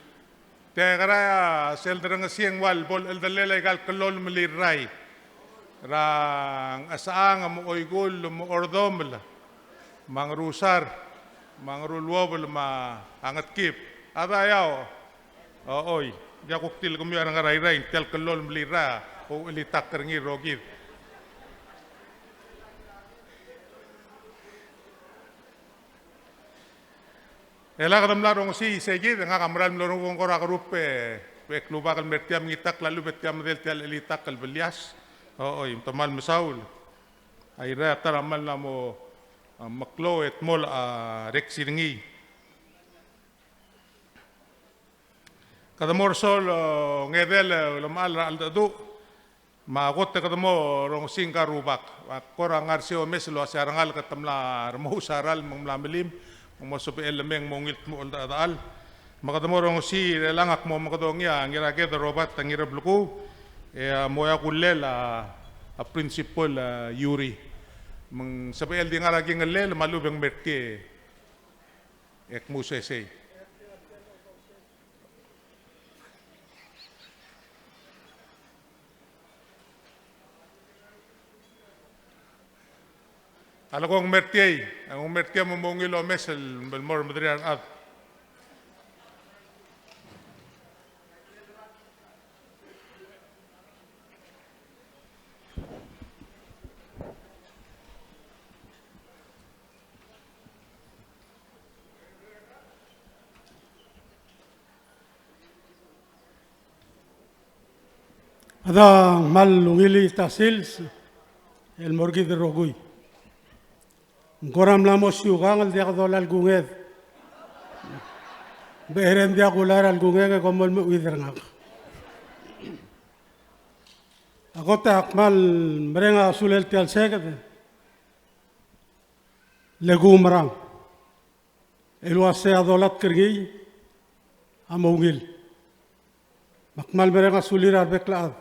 tia el kora sel derengesii e ng ua el bo el cheldellel aika el kllolem el Irrai er a Ngchesechang me a Oikull me a Ordomel me a Ngerusar me a Ngeruluobel me a Ngetkib. A da ia o, oi, ia kuk di el kemiu a rengar er a Irrai, tia el kllolem el Irrai a uchelitakl er ngii el rokir. E lak de mla rongesii sei kid, e ngak a mera el mlo renguk e ng kora kerup e, e klubak el mer tia mengitakl a lechub e tia medel tia el chelitakl el Belias. Oi, me te kmal mesaul. A Irrai a ta er a kmal mla mo, a, meklou e te mol a, reksi er ngii. Kede mo er sel, o, ngedel, e, ulemechall er a cheldecheduch. Me a kot e kede mo rongesii ngka el rubak. A kora ngar er sei a omes el uasei a rengalek e te mla remous a ralm me ng mla melim, me ng mo sebechel el mei e ng mo ungil dmu el cheldechedechal. Me kede mo rongesii er chelechang a kmo mekedongii a Ngiraked Robert Ngirablekuu, e a mo er a kullel a, a Principal, a, Yuri. Me ng sebechel di ngar er a kingellel me a lechub e ng mer tia e kmu sesei. A leko ng mer tiei, a ng mer tiei me mo ungil omes el, el mo er a medria er a chad. Kede kmal ungil er a sils el mo er kid el rokui. Ng kora mla mo siukang el diak dolai el kunged. Becherei e ng diak kulai er a lekungek e kom mo lmuut er ngak. A kot e ak kmal mereng a sulel tia el seked le kuumerang el uasei a dolatk er ngii a mo ungil. Me ak kmal mereng a sulir a rebek el chad.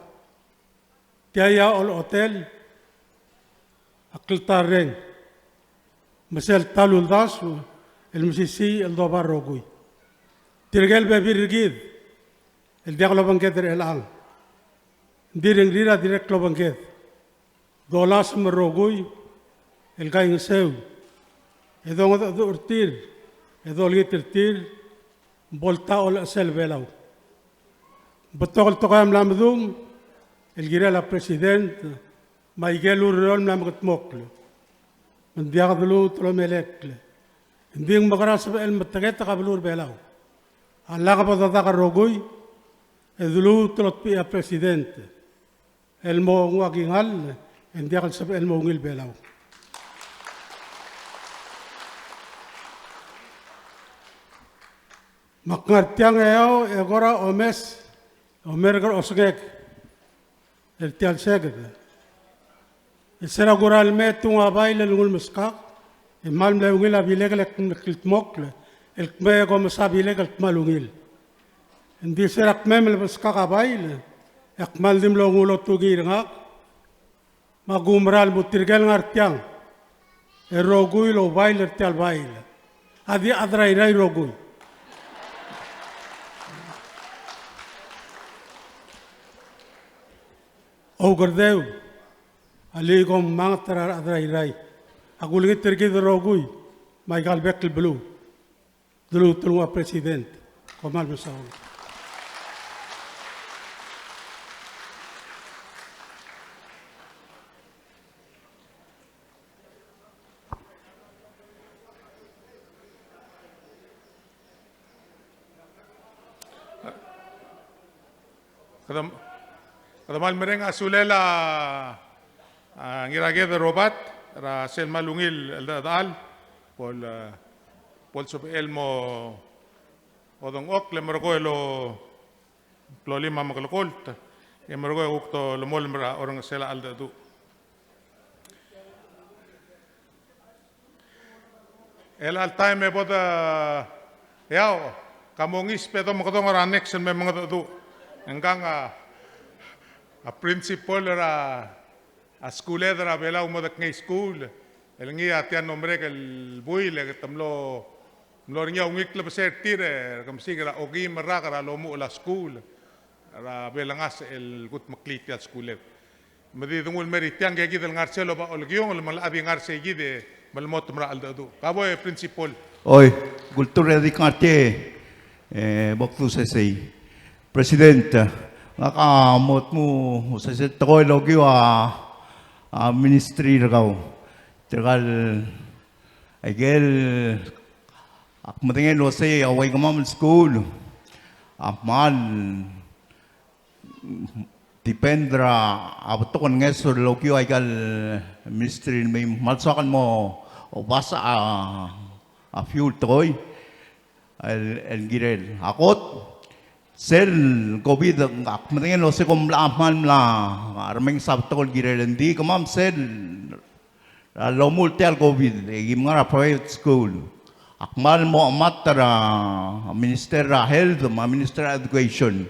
Tia a olechotel a kltarreng me sel ta el uldasu el mesisiich el doba el rokui. Tirke el bebil er kid el diak lobengked er chelechang, ng di rengrir a dirrek el obengked. Dolasem el rokui el kaingeseu e dongedecheduch er tir e dolengit er tir me bo el ta a olechesel Belau. Betok el tekoi a mla medung el kirel a President me aike el ureor el mla mekedmokl, me ng diak deluut el omelekl. Ng di ng mekera sebechel el meteketek a beluu er Belau a lak bo dedak el rokui e deluut el otebechii a President el mo nguu a kingall e ng diak el sebechel el mo ungil Belau. Me ak ngar tiang e eou e kora omes, omerk er a osengek er tia el seked. E se er a kura el me e tung a bail el nguu el meskak, e kmal mle ungil a bilek el kldmokl el kmo e kom mesa bilek el kmal ungil. Ng di se er a kmem el meskak a bail, e ak kmal di mlo nguu el otutii er ngak, me a kuumerang el mo tirke el ngar tiang el rokui el oubail er tia el bail a di chad er a Irrai el rokui. Oukerdeu, alii, kom manget er a rechad er a Irrai. Ak ulengit er kid el rokui me aika el bek el beluu. Deluut el nguu a President. Kom kmal mesaul. Kede, kede kmal mereng a sulel a, a, Ngiraked Robert er a sel kmal ungil el cheldechedechal, bo el, bo el sebechel el mo odengchokl e merekong e lo, klolim a mekelekolt, e merekong e kuk dolemolem er a orrengesel a cheldecheduch. Chelecha el taem e bo de, eou, ka mo ngii sbe domekedong er a next el me mengedecheduch. Ngkang a, a principal er a, a skuled er a Belau Modekngei School el ngii a tia el mlo merek el buil e te mlo, mlo er ngii a ungil klebesei er tir e kemesik er a okeim el rak er a lomuchel a skuul er a Belengasech el kudmeklii tia el skuuled. Me di denguu el mer tiang, e kid el ngar sel oba olekiungel me ng locha di ngar sei kid e melemolem er a cheldecheduch. Ka bo e principal. Oi, kultur e di ngar tiang, e, bo kdu sesei. President, ngak a mo dmu sesei el tekoi el okiu a, a ministry er kau. Tirka el, aike el, ak medengei el uasei a ua kemam el skuul a kmal depend er a betok el ngeso el okiu aika el ministry el mei. Me kmal soak el mo obasech a, a few el tekoi el, el kirel. A kot, sel COVID, ak medengei el uasei kom mla kmal mla remenges a betok el kirel, ng di kemam sel lomuchel tia el COVID e kim ngar er a private school. Ak kmal mo chemat er a Minister er a Health me a Minister er a Education.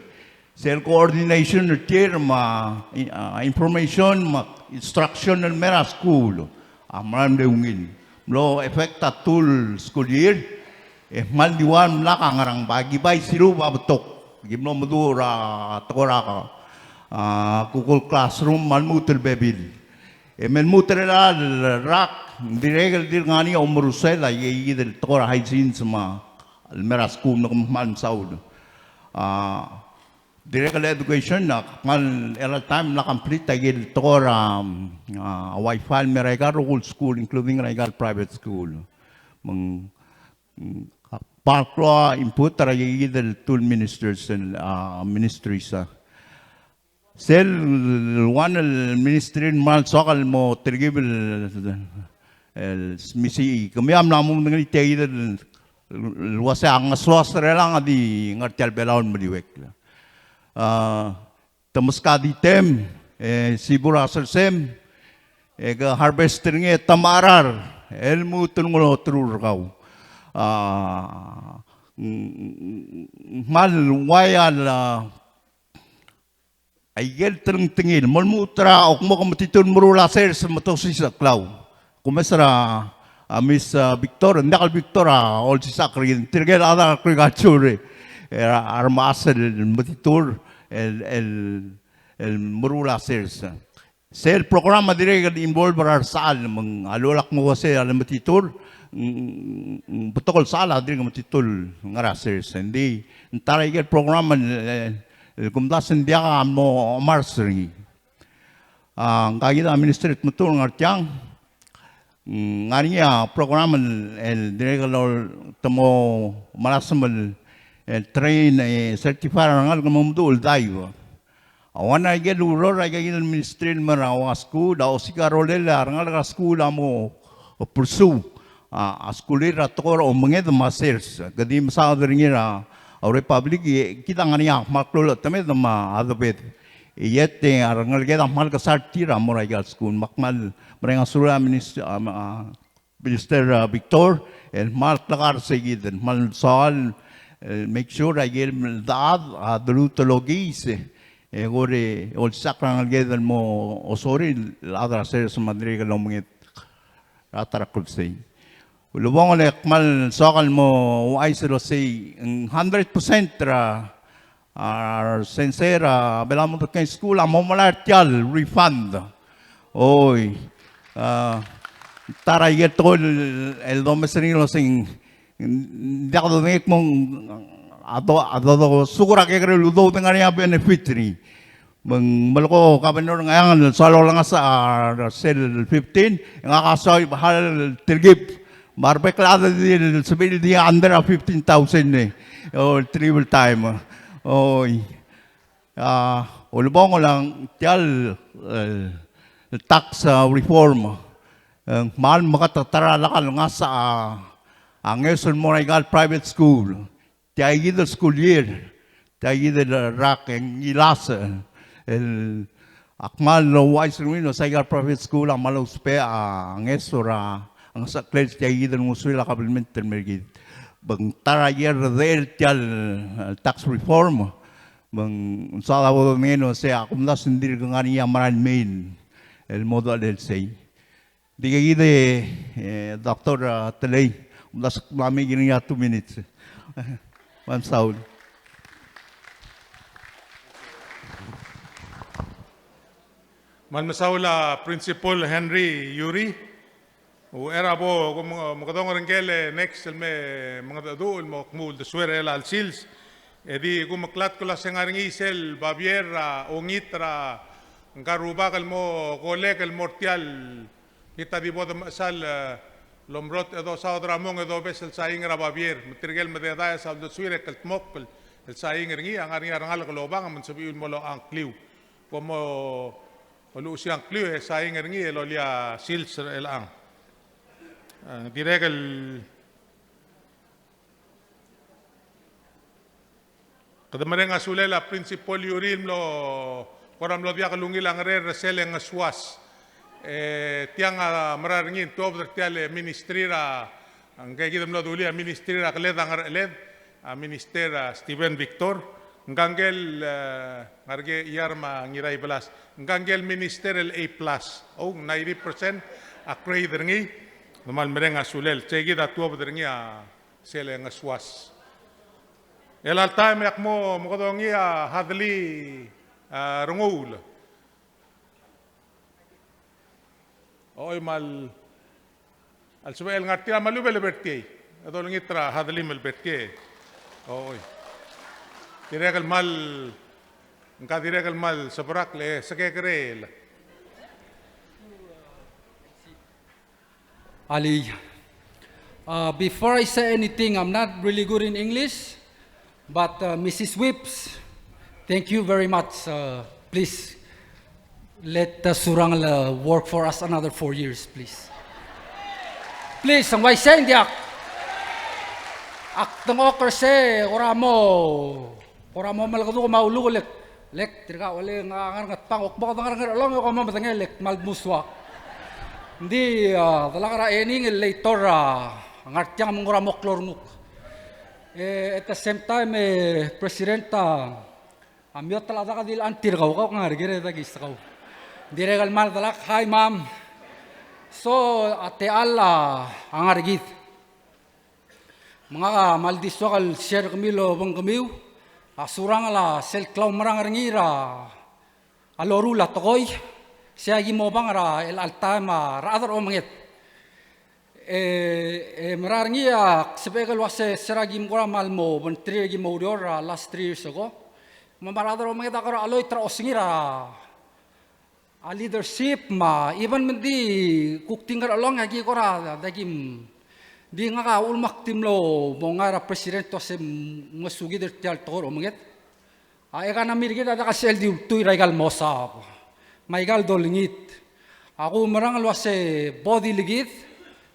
Sel coordination er tir me a, a, information me a instruction el mer a skuul a kmal mle ungil. Mlo affect a tul school year, e kmal di ua el mlak a ngerang, bai, ki bai siruub a betok. Ki mlo meduch er a tekoi er a, a, Google Classroom me a lmuut el bebil. E me lmuut er chelecha el rak, ng dirrek el di ngar er ngii a omerusel a ikakid el tekoi er a hygiene me a, el mer a skuul, me kom kmal mesaul. A, dirrek el education a kmal, chelecha el taem mla complete aike el tekoi er a, a, wifi el mer aika el rokui el skuul, including er aika el private school. Me ng, mm, kmal klou a input er aike el two ministers, a, ministries a. Sel one el ministry el kmal soak el mo telkib el, el misiich, kemiu a mla mo medengelii tia kid el, el uase a ngesoas er chelechang a di ngar tia el Belau el meliuekl. A, te meskak a ditem, e, sibu er a sersem, e ke harvest er ngii e te mecherar, e lmuut el nguu el oterul er kau. A, ng, ng, ng kmal uai a, aike el telengtengil, mo lmuut er a, o kmo ke metitur el meruul a sers me te osisecheklau. Kumes er a, a, Miss, a, Victor, ng diak el Victor a olsisechakl er kid, tirke el chad er a agriculture, e a remechas el metitur el, el, el meruul a sers. Sel program a dirrek el involve er a resechal, me ng a lolak mo uase a le metitur, ng, ng, ng betok el sechal a dirk metitur el ngar er a sers. Ng di, ng ta er aike el program el, el, el kumdasu e ng diak a mo mars er ngii. A, ngka kid a Ministry el Tmetuchl el ngar tiang, mm, ngar er ngii a program el, el dirrek el te mo melasem el, el train, e certify er a rengalek el mo meduch el dive. A one a ikel ureor er aika kid el ministry el mei er a ua skuul, a osiik a rolel a rengalek er a skuul a mo pursue a, a skulir er a tekoi er a omenged me a sers. Ke di mesaod er ngii er a, a Republic, e kid a ngar er ngii a kmal klou el chetemed me a debed. E yet, e, a rengeleked a kmal kesai er tir a mo er aika el skuul. Me ak kmal mereng a sulel a minis-, a, a, Minister, a, Victor, el kmal klekar er sei kid, el kmal soal, el make sure a ikel chad a deluut el okiis, e kora olsisechakl er a rengeleked el mo osorir el chad er a sers me a dirrek el omenged er a ta er a klebesei. Ulebongel e ak kmal soak el mo ouchais el uasei, ng hundred percent er a, a, sensei er a Belau Model School a mo melai er tia el refund. Oi, a, ta er a ikel tekoi el, el domes er ngii el uasei, ng diak dodengei el kmo ng, a do, a do, dosuk er a kekerei el udoud e ng ngar er ngii a benefit er ngii. Me ng melekoi a governor er Ngcheangel el soal olengasech er sel fifteen, e ngak a soal el telkib. Me a rebek el chad a di el sebechir el di under a fifteen thousand e. O, triple time. Oi. A, ulebongel a tia el, el tax, a, reform. E ng kmal meketeketang er a lak el ngasech a, a ngeso el mo er aika el private school. Tia kid el school year, tia kid el rak e ng ngilasech el, ak kmal ouchais er ngii el uasei aika el private school a kmal ousbech a ngeso er a ngesecheklel tia kid el ngosuir a kabelment el mei er kid. Me ng ta er a ikel redechel tia el, el tax reform, me ng soad a bo dodengei el uasei a kumdasu e ng dirk ngar er ngii a merael mei el mo dechelel sei. Di kid e, e, Doctor, a, Telei, kumdasu e kede mei er ngii a two minutes. Me mesaul. Me mesaul a Principal Henry Yuri, uchei er a bo, kom, mekedong er ngike el next el me, mengedecheduch el mo kmu uldesuir er chelecha el sils. E di kumeklatk el uasei ng ngar er ngii sel babier, a, ongit er a ngka el rubak el mo collect el mo er tia el Kid a di bo de mechesang, e, el omrot e dosaod er a mong e dobes el saing er a babier, me tirke el mededaes a uldesuir e kldmokl el saing er ngii, a ngar er ngii a rengalek el obang me ng sebechiu el mo locha ngkliu. Kom mo luchesii a ngkliu e saing er ngii el olii a sils er chelechang. E, dirrek el Kede mereng a sulel a Principal Yuri el mlo, kora mlo diak lungil a ngerel er sel ngesuas. E tiang a mera er ngii e ng tuobed er tia el ministry er a, ngke kid el mlo dulii a ministry er a keled a ngercheled, a Minister, a, Steven Victor, ngka ngkel, e, ngar er ngii a Iar me a Ngiraibelas, ngka ngkel minister el A plus, o, ninety percent a grade er ngii, kmal mereng a sulel, sei kid a tuobed er ngii a sel ngesuas. Chelecha el taem e ak mo, mo mekedongii a Hadley, a, Renguul. Oi, me a lsebechel el ngar tia me a lubel el birthday. E dolengit er a Hadley me a birthday. Oi. Dirrek el kmal, ngka dirrek el kmal sebechir el, e, sekekerei el. Alii. Uh, before I say anything, I'm not really good in English, but, uh, Missus Whipps, thank you very much, uh, Please, let, uh, Surangel, uh, work for us another four years, please. Please, ng uaisei ng diak. Ak dengchokl er sei, kora mo, kora mo melekeduk me a uluk, lek, lek, tirka el ua le ng ngar er a Ngatpang, ak bo kede ngar er a Ngerchelong, e kom mo medengei, lek, kmal dmu soak. Ng di, uh, delak er a ening el later, uh, ngar tiang me ng kora mo klou a renguk. E, at the same time, e, President, a, a miotel a dak di le auntie er kau, kau a ngar er ker e dak is kau. Ng dirrek el kmal delak, hi mom. So, a techall a ngar er kid. Me ngak a kmal di soak el share er kemiu el obengkemiu. A Surangel a sel klaumerang er ngii er a a loruul a tekoi, sei a ki mo obang er a chelecha el taem a rechad er a omenged. E, e mera er ngii a sebechek el uase se er a ki mo kora kmal mo bengterir e ki mo oureor er a last three years ago. Me a rechad er a omenged a kora cheloit er a osengir a, a leadership me a even me ng di kuk di Ngerchelong e a ki kora, a, di kim, di ngak a ulemak di mlo mo ngar er a president el uase mngesukid er tia el tekoi er a omenged. A economy er kid a diak el sebechel di ultuil er aika el mosaod me aika el dolengit. A kumerang el uase bo di lekid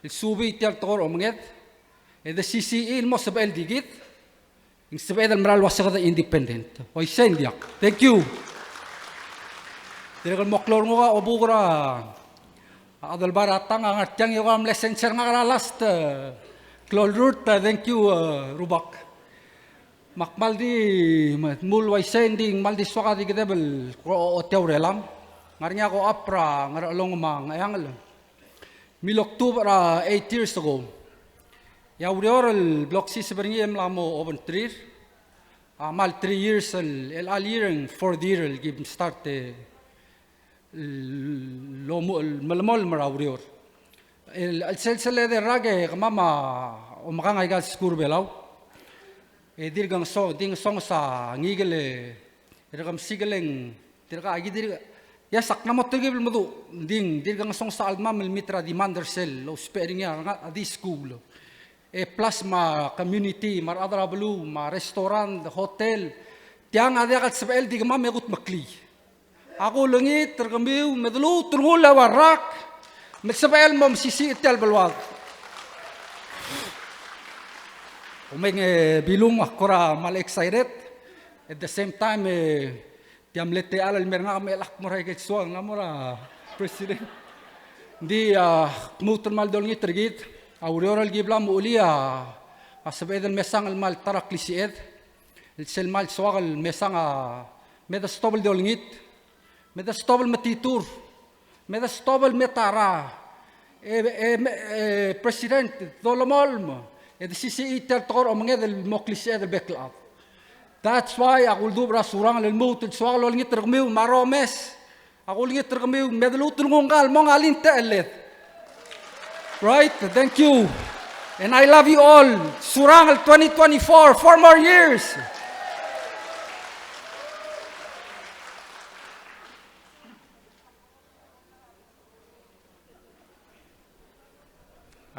el subii tia el tekoi er a omenged, e de sisichii el mo sebechel di kid, e ng sebeched el mera el uase kede independent. Uaisei ng diak. Thank you. Dirrek el mo klou a renguk a obuk er a Adelbai er a tang a ngar tiang e kora mle sensei er ngak er a last, e, klou el rurt, e, thank you, e, rubak. Me ak kmal di, me, dmu el uaisei, ng di ng kmal di soak a di kedeb el kora ochotii a urelam. Ngar er ngii a koap er a Ngerchelong me a Ngcheangel. Miloktuub er a eight years ago. E a ureor el bla loksiseb er ngii e mla mo obengterir a kmal three years el, el chelecha el year e ng fourth year el kim start e el omu-, el melemolem er a ureor. El, el sel, sel ede el rak e kemam a omekang aika el skuul er a Belau. E dirk ngeso-, di ngesonges a ngikel e, e rekemesik el ng, dirk a, aki dirk, ia, sak mla mo telkib el meduch, ng di, dirk ngesonges a cheldmam el meet er a demand er sel, lousbech er ngii a, a di skuul. E plus me a community, me a rechad er a beluu, me a restaurant, hotel. Tiang a diak el sebechel di kemam e kudmeklii. Ak ulengit er kemiu me de luut el nguu el eua el rak me sebechel mo mesisiich er tia el beluad. Omeng e Bilung, ak kora kmal excited. At the same time, e, tia mle techall el mer ngak me chelechang mo er a ikel soal, ng mo er a president. Ng di, a, kmuut el kmal di olengit er kid, a ureor el ki bla mo uchelii a, a sebeched el mesang el kmal ta er a klisiched. El sel kmal soak el mesang a, me de stop el di olengit, me de stop el metitur, me de stop el me ta er a, e, e, me, e, president, dolemolem, e de sisichii tia el tekoi er a omenged el mo klisiched el bek el chad. That's why ak uldubech er a Surangel el lmuut el soak el olengit er kemiu me a romes. Ak ulengit er kemiu me de luut el nguu ngkal mo ngalin techelled. Right? Thank you. And I love you all. Surangel twenty twenty-four, four more years.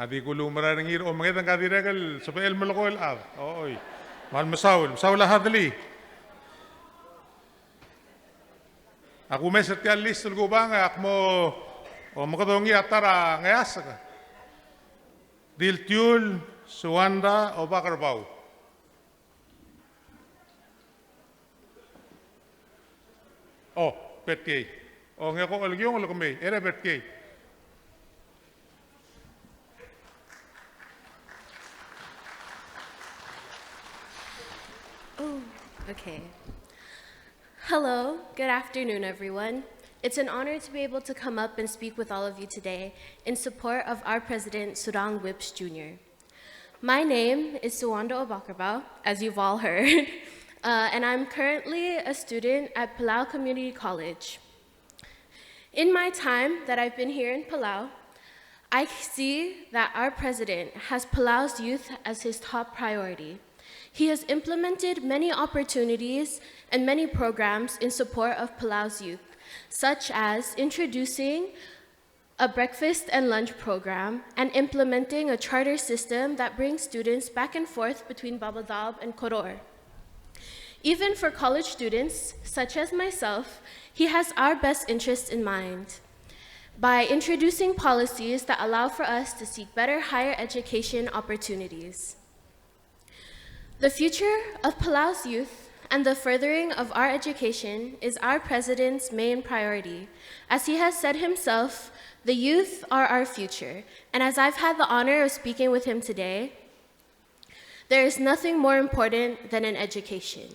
A di kuluumera er ngii er a omenged e ng ka dirrek el sebechel el melekoi el chad. Oi. Me kmal mesaul, mesaul a Hadley. Ak umes er tia el list el kubang e ak mo omekedongii a ta er a ngeasek. Diltiul Suanda Obakerbau. Oh, birthday. Oh, ng ko el kiong el kemei, e le birthday. Oh, okay. Hello, good afternoon, everyone. It's an honor to be able to come up and speak with all of you today in support of our president, Surangel Whipps Junior My name is Suanda Obakerbau, as you've all heard, uh, and I'm currently a student at Palau Community College. In my time that I've been here in Palau, I see that our president has Palau's youth as his top priority. He has implemented many opportunities and many programs in support of Palau's youth, such as introducing a breakfast and lunch program, and implementing a charter system that brings students back and forth between Babeldaob and Koror. Even for college students, such as myself, he has our best interests in mind by introducing policies that allow for us to seek better higher education opportunities. The future of Palau's youth and the furthering of our education is our president's main priority. As he has said himself, the youth are our future, and as I've had the honor of speaking with him today, there is nothing more important than an education.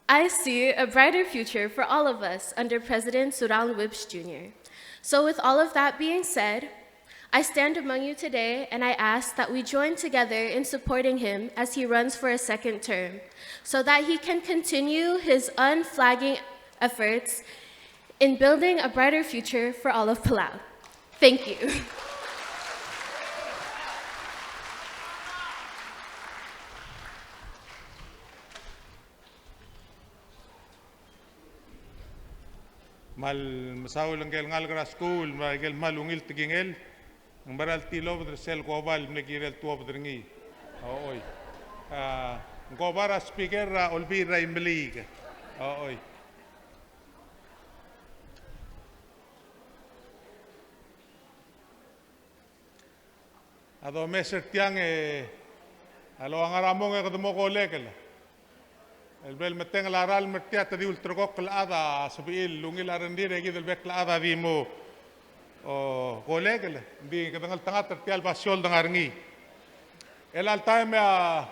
I see a brighter future for all of us under President Surangel Whipps Junior So, with all of that being said, I stand among you today and I ask that we join together in supporting him as he runs for a second term, so that he can continue his unflagging efforts in building a brighter future for all of Palau. Thank you. Kmal mesaul ngike el ngalek er a skuul, me aike el kmal ungil tekingel, ng mera el tilobed er sel koba el mle kirel tuobed er ngii. Ochoi. A, ng koba er a speaker er a Olbiil er a Imeliik. Ochoi. A domes er tiang e a locha ngar er a mong e kede mo kolekel. El bel metengel a ralm er tia te di ulterekokl el chad a sebechir el ungil a rengrir e kid el bek el chad a di mo, o, kolekel. Ng di kede ngeltengat er tia el basio el dengar er ngii. Chelecha el taem e a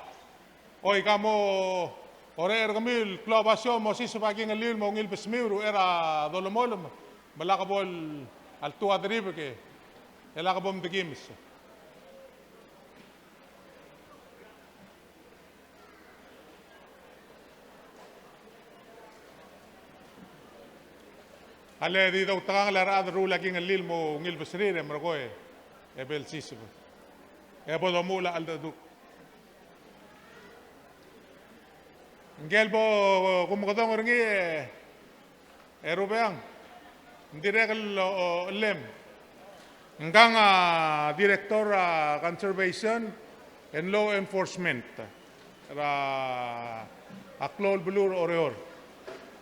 Oi, ka mo orechir er kemiu el klou a basio el mo siseb a kingelliu el mo ungil besemiu er uchei er a dolemolem, me lak bo el, a ltuu a deribek e lak bo mdekimes. A le di doutekangel a rechad el ruul a kingelliu el mo ungil beserir e merekong e belsiseb. E bo domuchel a cheldecheduch. Ngike el bo kumekedong er ngii e Rubeang, ng dirrek el o, o, llem. Ngkang a director er a conservation and law enforcement er a klou el beluu er Oreor.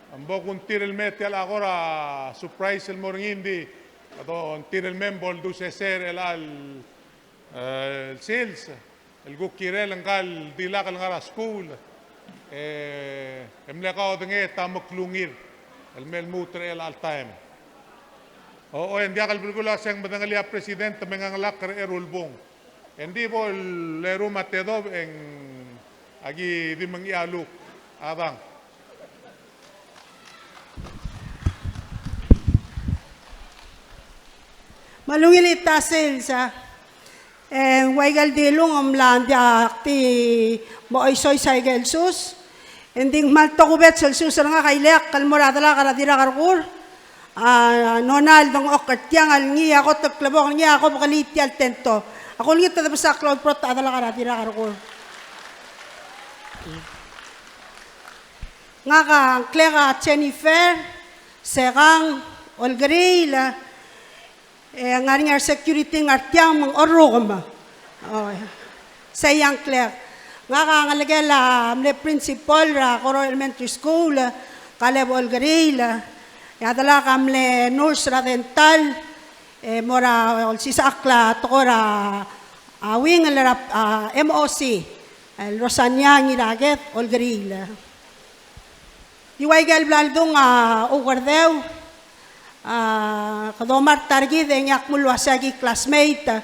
Ng bo kungtir el mei tia el kora surprise el mo er ngii, ng di, a do, kungtir el mei me bo ldu sesei er chelecha el, e, el sils el kuk kirel ngka el dilak el ngar er a skuul, e, e mle kaodengei e ta meklungir el mei lmuut er chelecha el taem. Ochoi, e ng diak el belkul a se ng medengelii a president me ng ngelakl er a eru el bung. E ng di bo leruum a tedobech e ng aki di mengchii a luk. A dang. Me a ungil el ta sils a. E ng ua ikel dilung e ng mla, ng diak di mo oisois a ikel sus. E ng di ng kmal tokubets el sus er ngak a ileakl el mo er a delak er a Dirrakerkur. A, Nona el dengchokl er tiang el ngii a kot el klebokel, ngii a kobekelii tia el tento. A kulengit e debes a klou el brotech a delak er a Dirrakerkur. Ngak a ngklek a Jennifer Sekang Olkeriil, e ngar er ngii a security el ngar tiang me ng orrukem. O, sei a ngklek. Ngak a ngelekel a mle principal er a Koror Elementary School, Kaleb Olkeriil, e a delak a mle nurse er a dental, e mo er a olsisechakl a tekoi er a, a, wing el er a, a, M O C, el Rosania Ngiraked Olkeriil. Di ua ikel bla ldung a Ukerdeu, a, kede omart er kid e ng diak mle uasei a ki classmate,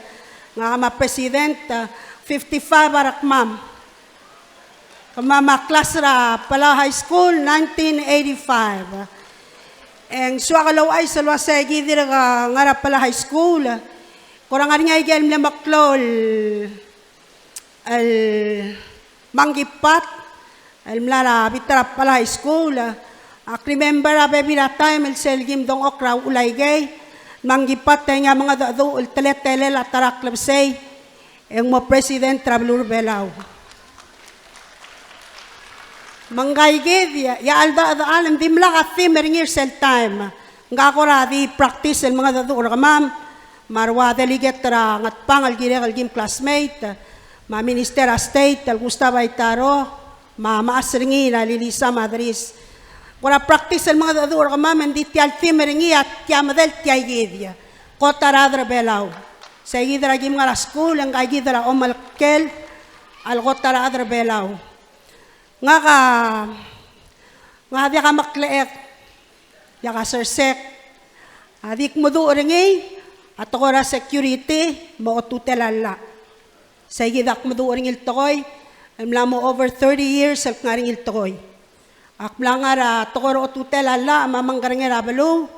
ngak a president, fifty-five a rekmam. Kemam a class er a Palau High School, nineteen eighty-five. E ng soak el ouchais el uasei kid el dirk ngar er a Palau High School, kora ngar er ngii a ikel mle meklou el el Monkey Pot, el mla er a bita er a Palau High School. Ak remember a bebil er a taem el sel kim dengchokl er a uchul aikei, Monkey Pot e ngii a mengedecheduch el teletelel a ta er a klebesei e ng mo president er a beluu er a Belau. Me ngka ikid, e a, e a cheldechedechal, ng dimlak a theme er ngii er sel taem. Ngka kora di practice el mengedecheduch er kemam, me a rua delegate er a Ngatpang el kirek el kim classmate, me a Minister er a State el Gustav Aitaro, Me a mechas er ngii er a Lilisa Madris. Kora practice el mengedecheduch er kemam, me ng di tia el theme er ngii a tia medal tia ikid. Kot a rechad er a Belau. Sei kid er a kim ngar er a skuul, e ngka kid er a omelkel a kot a rechad er a Belau. Ngak a, ngak a diak a meklechek, diak a sersek, a di kmeduch er ngii a tekoi er a security me a otutel a llach. Sei kid a kmeduch er ngii el tekoi el mla mo over thirty years el kngar er ngii el tekoi. Ak mla ngar er a tekoi er a otutel a llach me a mengkerengel a beluu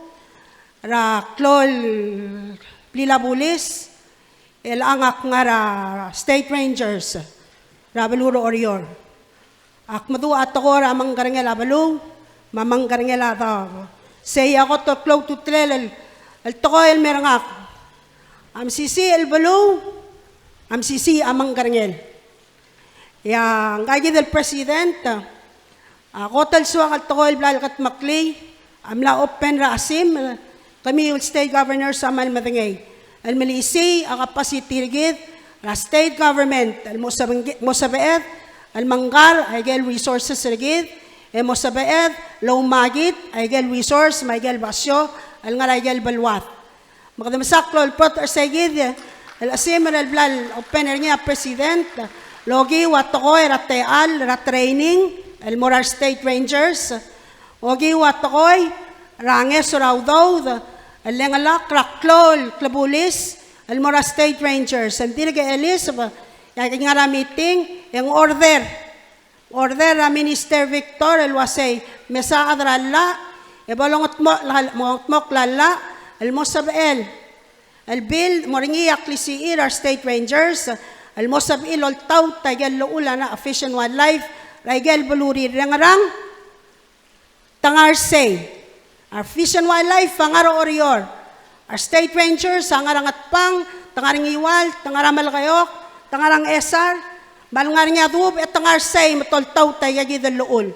er a klou el blil a bulis, el ngak a ngar er a State Rangers er a beluu er a Oreor. Ak meduch a tekoi er a mengkerengel a beluu me a mengkerengel a daob. Sei a kot el klou a ultutelel el, el tekoi el mer ngak. A mesisiich el beluu, a mesisiich a mengkerengel. E a ngka kid el president, a kot el soak el tekoi el bla lekedmeklii a mla open er a chesimer, kemiu el state governors a kmal medengei el melisiich a capacity er kid er a state government el mo sebeng-, mo sebeched el mengkar a ikel resources er kid, e mo sebeched el oumakit a ikel resource me a ikel basio el ngar er a ikel beluad. Me kede mesa klou el protect er sei kid el chesimer el bla lopen er ngii a president, el okiu a tekoi er a techall er a training el mo er a re state rangers, okiu a tekoi er a ngeso er a udoud el lengelakl er a klou el klebulis el mo er a state rangers. Ng dirk Elizabeth, e aki ngar er a meeting e ng order order er a Minister Victor el uasei, mesa a chad er a llach e bo longedmokl a, longedmokl a llach el mo sebechel el build el mo er ngii a klisichir a re state rangers el mo sebechir el oltaut a ikel llechul a Fish and Wildlife er a ikel belurir. E ngerang? Te ngar sei. A re Fish and Wildlife a ngar er a Oreor. A re state rangers a ngar er a Ngatpang, te ngar er a Ngiwal, te ngar er a Melekeok, te ngar er a Ngchesar, me a lengar er ngii a duubech e te ngar sei me te oltaut a ikakid el llechul.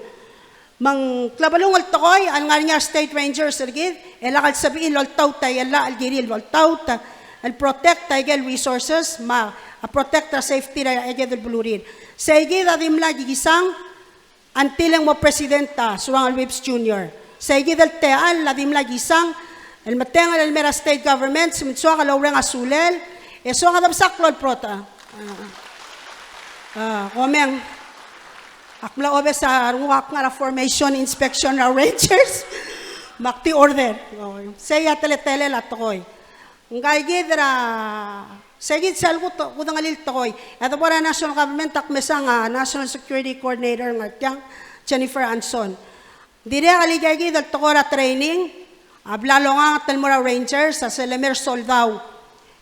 Me ng klebelung el tekoi a lengar er ngii a re state rangers er kid, e lak el sebechir el oltaut a ikel llach el kirir el oltaut el protect a ikel resources me a protect a safety er a ikakid el belurir. Sei kid a dimlak kisang until e ng mo president a Surangel Whipps Junior. Sei kid el techall a dimlak kisang el metengel el mer a state government, me ng soak el oureng a sulel, e soak a debsa klou el protect. A, a, komeng. Ak mla obes a renguk a kngar er a formation inspection er a rangers. Me ak di order. O, sei a teletelel a tekoi. Ngka kid er a, sei kid sel kut, kudengelii el tekoi. E a debo er a national government ak mesang a national security coordinator ngar tiang, Jennifer Anson. Dirrek el ikakid el tekoi er a training a bla longanget el mo er a rangers a sel lemer soldau.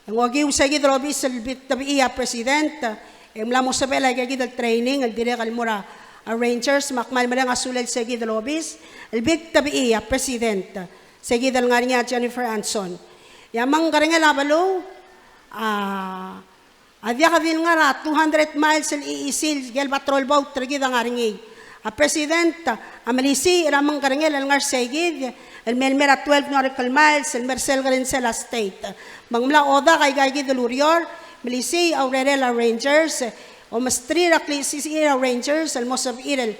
E ng okiu sei kid el obis el bik tebechii a president, e ng mla mo sebechel a ikakid el training el dirrek el mo er a rangers, me ak kmal mereng a sulel sei kid el obis el bik tebechii a president. Sei kid el ngar er ngii a Jennifer Anson. E a mengkerengel a beluu a, a diak di ngar er a two hundred miles el chichisil el patrol boat er kid a ngar er ngii. A president a melisiich er a mengkerengel el ngar sei kid el mei el mer a twelve nautical miles el mer sel kerensel a state. Me ng mla odak a ikakid el ureor, melisiich a urerel a rangers, omesterir a klisichir a rangers el mo sebechir el,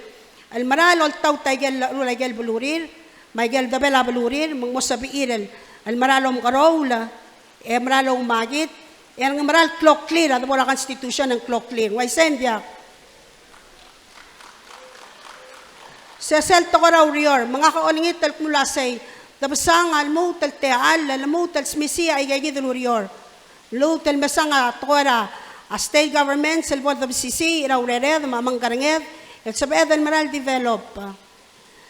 el mera el oltaut a ikel llechul a ikel belurir, me a ikel debel a belurir, me ng mo sebechir el, el mera el omekeroul, e mera el oumakit, e ng mera el kloklir, a debo er a constitution e ng kloklir. Ng uaisei ng diak? Se sel tekoi er a ureor, me ngak a olengit el kmo uasei, debsang a lmuut el techall, lmuut el smisiich a ikakid el ureor. Lmuut el mesang a tekoi er a, a state government, sel bo debesisiich er a urered, me a mengkerenged, el sebeched el mera el develop.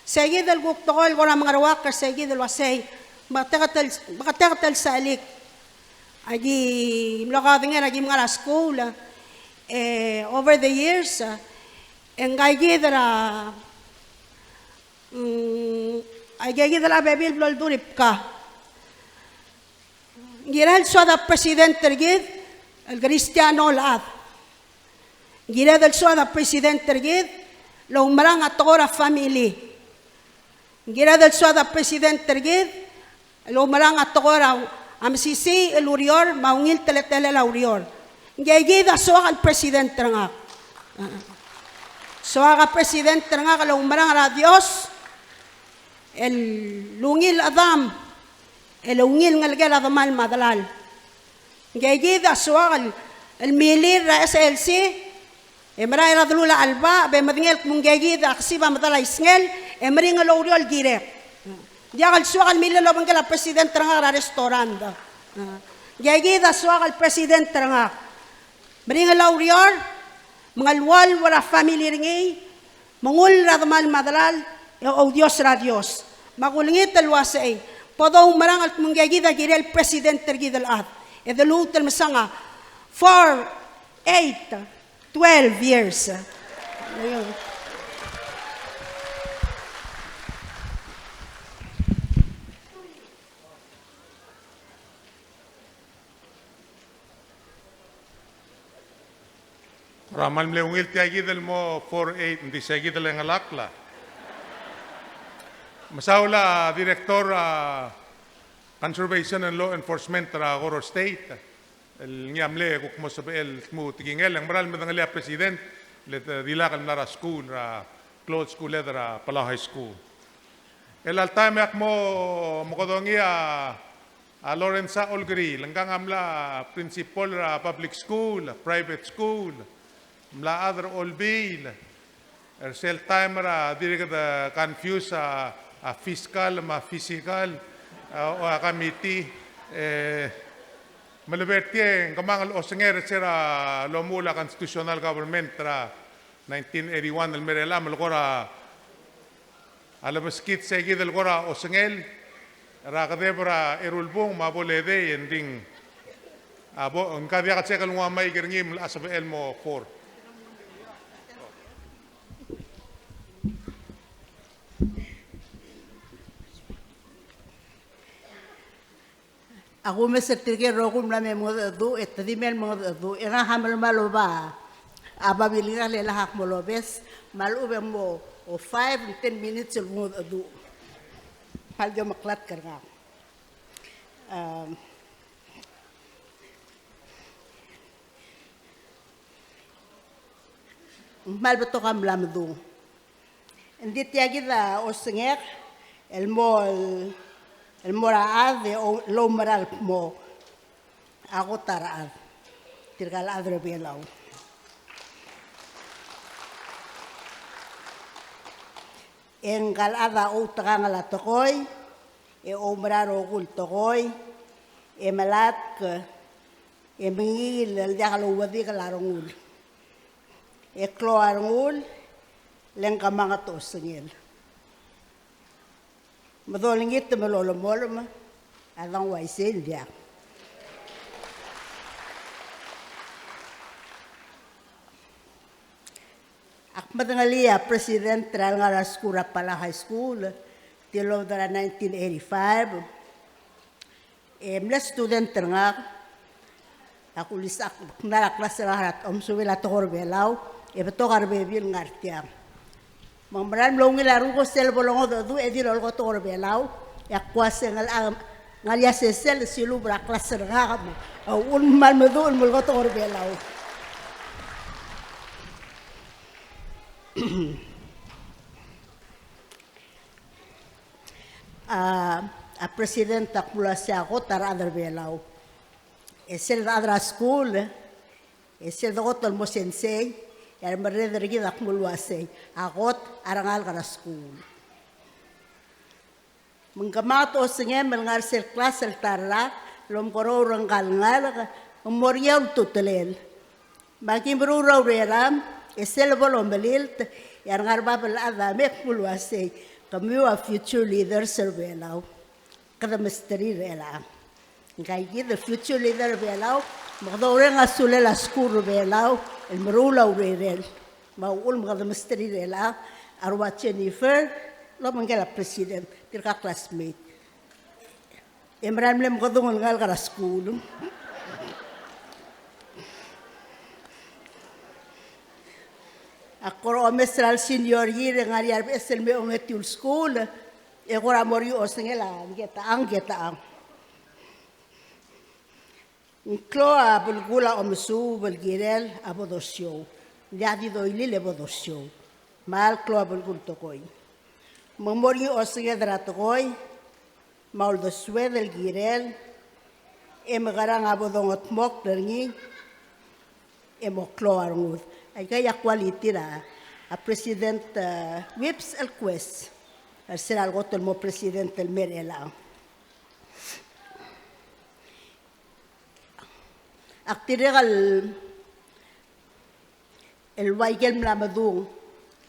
Sei kid el kuk tekoi el kora mengeruakl er sei kid el uasei, meketeket el, meketeket el sechelik. Aki mlo kaodengei er a kim ngar er a skuul, e, over the years, e, ngka kid er a, mm, aika kid el bebil el blo lduripka. Ng kired el soad a president er kid el Kristiano el chad. Ng kired el soad a president er kid el oumerang a tekoi er a family. Ng kired el soad a president er kid el oumerang a tekoi er a, a mesisiich el ureor me a ungil teletelel a ureor. Ng kid a soak el president er ngak. Soak a president er ngak el oumerang er a Dios el ungil chedam el ungil ngelekel a demal me a delal. Ngke kid a soak el, el milir er a S L C, e merael er a delul a chelebacheb e medengei el kmo ngke kid a kesib a medal a isngel e meringel oureor el kirek. Diak el soak el milir el obengkel a president er ngak er a restaurant. Ngke kid a soak el president er ngak. Meringel oureor, me ng eluolu er a family er ngii, mengull er a demal me a delal, e oudios er a Dios. Me ak ulengit el uasei, bo doumerang el kmo ngke kid a kirel president er kid el chad. E de lmuut el mesang a four, eight, twelve years. Kora mal mle ungil tia kid el mo four eight, ng di sei kid el chengelakl a. Mesaul a director er a Conservation and Law Enforcement er a Koror State, el ngii a mle kuk mo sebechel el kmo tekingel, e ng mera el medengelii a president, le te dilak el mla er a skuul, er a klou el skuuled er a Palau High School. El all time e ak mo mekedongii a a Lawrence Olkeriil, ngkang a mla principal er a public school, private school, mla chad er a Olbiil, er sel taem er a dirk de confuse a, a fiscal me a physical, a, o a committee, e, me le bertie, ng kemanget el osengel er se er a lomuchel a constitutional government er a nineteen eighty-one el mei er chelechang, me le kora a lebeskid sei kid el kora osengel er a kedeb er a eru el bung me a bo ledei e ng di a bo, ngka diak el sek el nguu a maik er ngii me le sebechel el mo four. Ak umes er tirke el rokui el mla me mengedecheduch, e te di mei el mengedecheduch, e ngak a melemall el oba a babilngak e le ak mo lobes, me a lechub e ng mo, o, five, ten minutes el mengedecheduch. Kmal di omeklatk er ngak. Em, ng kmal betok a mla medung. Ng di tia kid a osengek el mo, el mo er a chad e ou-, el oumera el kmo a kot a rechad. Tirka el chad er a Belau. E ngka el chad a outekangel a tekoi, e oumera rokui el tekoi, e melatk, e mengiil el diak louedikel a rengul. E klou a rengul, le ng kemanget a osengel. Me dolengit me lolemolem, a dang uaisei el diak. Ak medengelii a president er a lengar er a skuul er a Palau High School, tilobed er a nineteen eighty-five, e mle student er ngak, ak ulisechakl, ak ngar er a klas er ngak er a omesubel a tekoi er a Belau, e betok a rebebil el ngar tiang. Me ng mera el mlo ungil a renguk sel bo longedecheduch e di lolekoi a tekoi er a Belau, e ak uase ng ngar er ngii a sesei el silub er a klas er ngak me a uchul me kmal meduch el melekoi a tekoi er a Belau. A, a president a kmo uase a kot a rechad er a Belau. E sel rechad er a skuul, e sel dekot el mo sensei, e a remerreder er kid a kmo uasei, a kot a rengalek er a skuul. Me ng kemanget a osengem el ngar er sel klas el ta el rak el omekeroul er ngka el ngalek, ng mo er ngii a ultutelel. Me aki meruul er a ureram, e sel bo lomelilt, e a rengar er bab el chad a mei e kmo uasei, kemiu a future leaders er a Belau. Kede mesterir er chelechang. Ngka kid el future leader er a Belau, me kede oureng a sulel a skuul er a Belau el meruul a urerel. Me a uchul me kede mesterir er chelechang, a rua Jennifer, el obengkel a president, tirka classmate. E mera el mle mekedung el ngalek er a skuul. Ak kora omes er a le senior year e ngar er ngii a rebeches el me ongetiu el skuul, e kora mo er ngii a osengel a ngke techang, ngke techang. Ng klou a belkul a omesuub el kirel a bo dosiou. Ng diak di doilil e bo dosiou. Me a klou a belkul tekoi. Me ng mo er ngii a osenged er a tekoi, me a uldesued el kirel, e mekerang a bo dongedmokl er ngii, e mo klou a rengud. Aika a quality er a, a President, eh, Whipps el Kues. Er se er a lekot el mo President el mei er chelechang. Ak dirrek el el ua ikel mla medung,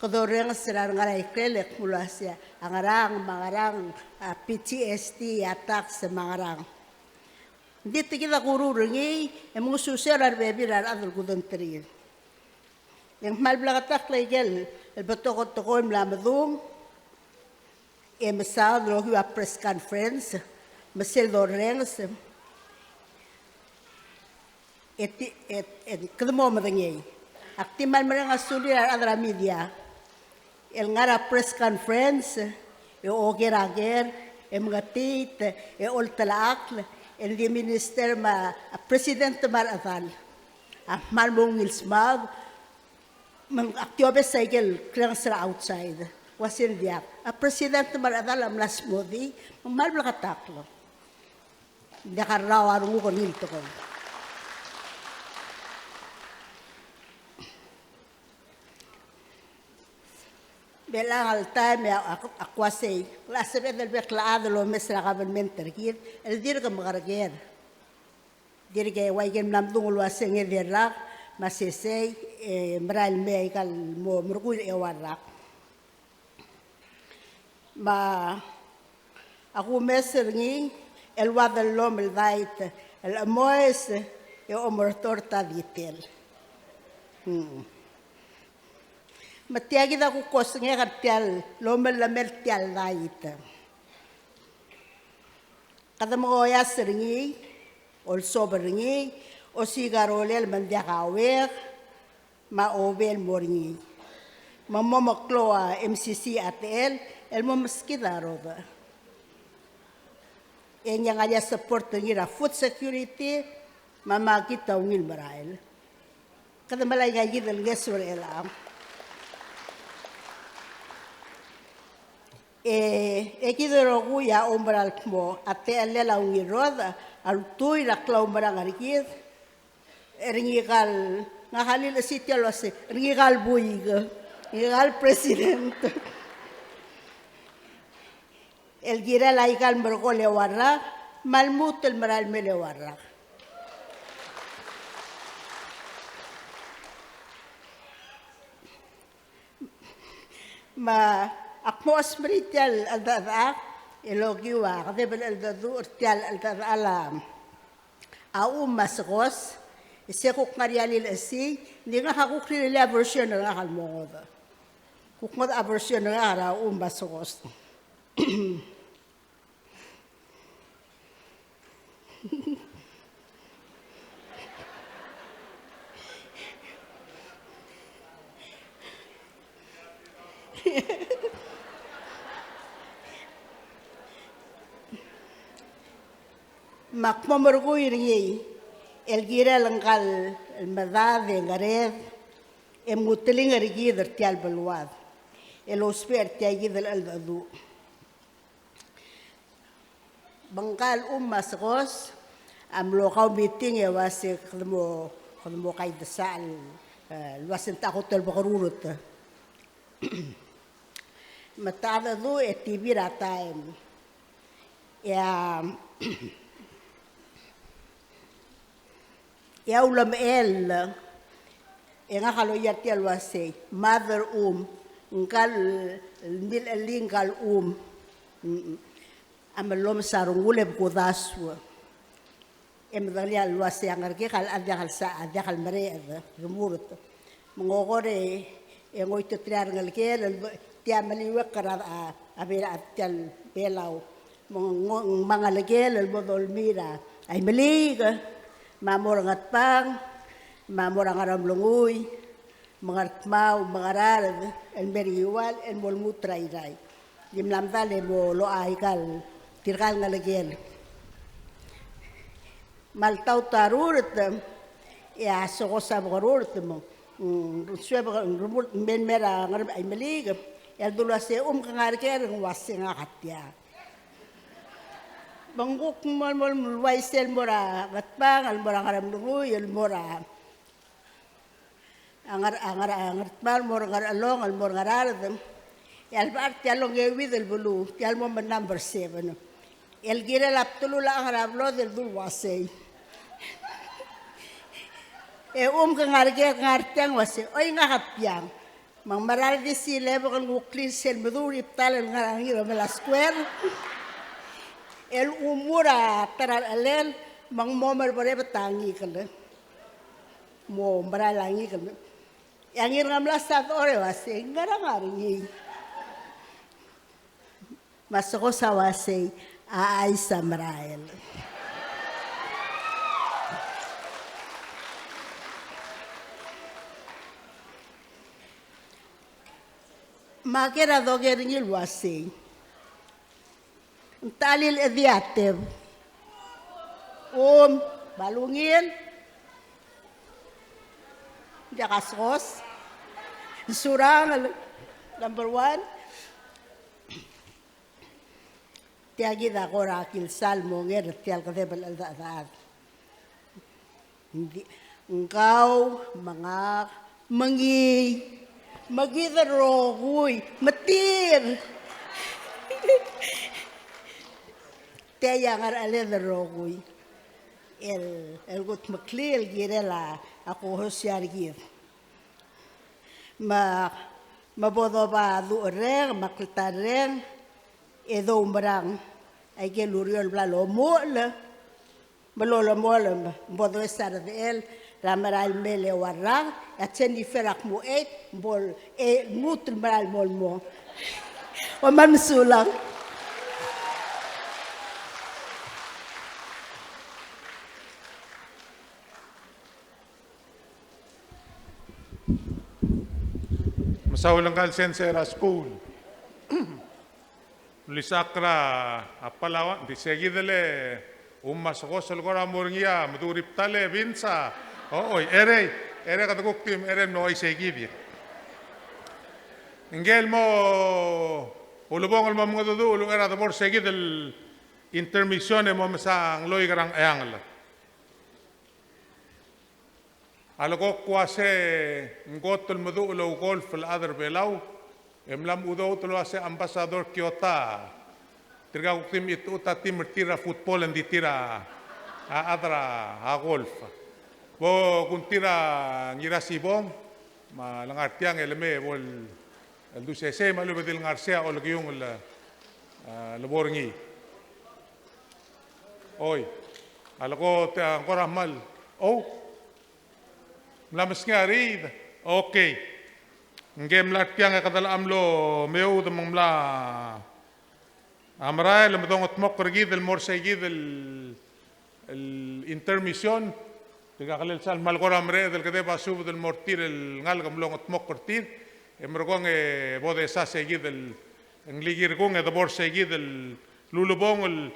kede orrenges er a rengar er a ikrel e kmo ua sei a ngerang, me a ngerang, a P T S D, a tax, me a ngerang. Ng di tia kid a kuruul er ngii, e mengesuseu er a rebebil er a rechad el kudengterir. E ng kmal bleketakl a ikel, el betok a tekoi el mla medung, e mesaod el okiu a press conference, me sel dorrenges, e ti, e, e kede mo medengei. Ak di kmal mereng a sulir a rechad er a media el ngar er a press conference, e oker a ker, e mengetiit, e oltelechakl, e ng di minister me a president me a rechedal a kmal mo ungil smaod. Me ng ak di obes a ikel krenges er a outside. Ua sei ng diak. A president me a rechedal a mla smodii, me ng kmal bleketakl. Ng diak a rrau a renguk er ngii el tekoi. Me chelechang el taem e ak, ak ua sei, ng locha sebeched el bek el chad el omes er a kabelment er kid el dirk mekerker. Dirk, e ua ikel mla medung el ua se ng edei el rak, me a sesei, e merael mei a ikal mo merkui er a eua el rak. Me a kumes er ngii el ua dellomel el dait el chemoes e omertort a ditel. Mm. Me tia kid a kuk osengek er tia el omellemel tia el dait. Kede mengoias er ngii, olsobel er ngii, osiik a rolel me ng diak a uek, me a obel el mo er ngii. Me mo meklou a M C C a techel el mo meskid a rodech. E ng ngar er ngii a support er ngii er a food security, me a makit a ungil merael. Kede melai a ikid el ngeso er chelechang. E, e kid el rokui a oumerang el kmo a techellel a ungil rodech a ultuil er a klaumerang er kid er ngika el, ngak a lilechesii tia el ua se, er ngika el buik, ngika el president. El kirel a ikal merekong el eua el rak, me a lmuut el merael mei el eua el rak. Me ak mo smerii tia el cheldechedechak el okiu a kedeb el cheldecheduch er tia el cheldechedechal a, a chuum me a sekos, e se kuk ngar er ngii a lilechesii, ng di ngak a kuk rirellii a version er ngak el mo ngodech. Kuk ngodech a version er ngak er a chuum me a sekos. Me ak mo merkui er ngii el kirel ngka el medad e ngered e mngutling er kid er tia el beluad el ousbech er tia kid el cheldecheduch. Me ngka el chuum me a sekos a mlo kau meeting e ua se kede mo, kede mo kaidesachel, e, el ua se ng ta kot el bekerurt. Me te cheldecheduch e T V er a taem. E a E a ulemechell, e ngak a loia er tia el ua sei, mother chuum, ngka el milechellii ngka el chuum. Mm. A mellomes a rengul e bekudasu. E medengelii a ua sei a ngerekek a diak el sa, a diak el mereched, remurt. Me ng okor e, e ngoititerir a rengelekel, el tia meliuekl er a, a, a Belau, tia el Belau. Me ng, me a ngelekel el bo dolemii er a Imeliik, me a mo er a Ngatpang, me a mo er a Ngaraulengui, me a Ngardmau, me a Ngaraard, el mer a Ngiwal, el mo lmuut er a Irrai. Di mla medal e mo locha ikal, tirkal ngelekel. Me a ltaut a rurt, e a sokos a bekerurt me Mm, ng suebek, ng remurt, me ng mei er a Ngeremlengui a Imeliik, el dul uase, "Chum ke ngar ker?" Ng uase, "Ngak a tia." Me ng kuk mo, mo, mo uaisei el mo er a Ngatpang, el mo er a Ngeremlengui, el mo er a, a Nger-, a Nger-, a Ngertmang, el mo er a Ngerchelong, el mo er a Ngaraard. E a lebo er tia el ongeuid el beluu, tia el mo me number seven. El kirel a bdelul a chang er a blod el dul uasei, "E chum ke ngar ker?" Ngar tiang, uasei, "Oi, ngak a tiang." Me ng mera el di silebek el nguklir sel meduch er a btal el ngar er a Ngirmel a square. El chumur a ta er a rechelel, me ng mo mereberebet a ngikel. Mo merael a ngikel. E a Ngirngemlas a dechor e uasei, "Ngera ngar er ngii?" Me a Sekos a uasei, "A chais a merael." Me a ker a doker er ngii el uasei, "Ng ta el chedii a teb." Um, me a lungil. Diak a Sekos. Surangel, number one. Tia kid a kora kilsal mo nger er tia el kedeb el cheldechedechad. Ng di, ng kau, me ngak, me ngii, me kid el rokui, me tir. Tia a ngercheled el rokui el, el kudmeklii el kirel a, a kohosia er kid. Me, me bo doba a ducherreng, me a kltarreng, e doumerang aike el ureor el bla lomuchel, me lolemolem, bo does a redechel er a merael mei el eua el rak, e a Jennifer a kmo eight, bo el, e lmuut el merael mo el mo. Kom kmal mesulang. Mesaul ngka el sensei er a skuul. Ulisechakl er a Palawan, ng di se kid el, um, me a Sekos el kora mo er ngii a meduch er a btal e Vince a. Ochoi, erei, erei kede kuk di, erei el mlo uaisei kid. Ngike el mo ulebongel el mo mengedecheduch el uchei er a debo er se kid el intermission e mo mesa ngloik er a Ngcheangel. A leko kmo uase ng kot el meduch el ougolf el chad er Belau, e mla mo udoud el uase Ambassador Kyota. Tirka kuk di mechitechut a team er tir er a football, e ng di tir a, a chad er a golf. Bo kung tir a Ngirasibong, me a lengar tiang e le mei e bo el, el dusesei me a lechub e di le ngar sei a olekiungel, a, le bo er ngii. Oi, a leko tia ng kora kmal, ou, mla meskau a riid. Okay. Ngke mla er tiang e kede locha mlo meoud me ng mla a merael me dongetmokl er kid el mo er se kid el, el intermission. Tirka kelel sal kmal kora mereched el kedeb a subed el mo er tir el ngalek el mlo ngetmokl er tir. E merekong e bo desa se kid el, ng likir kung e de bo er se kid el ulebongel el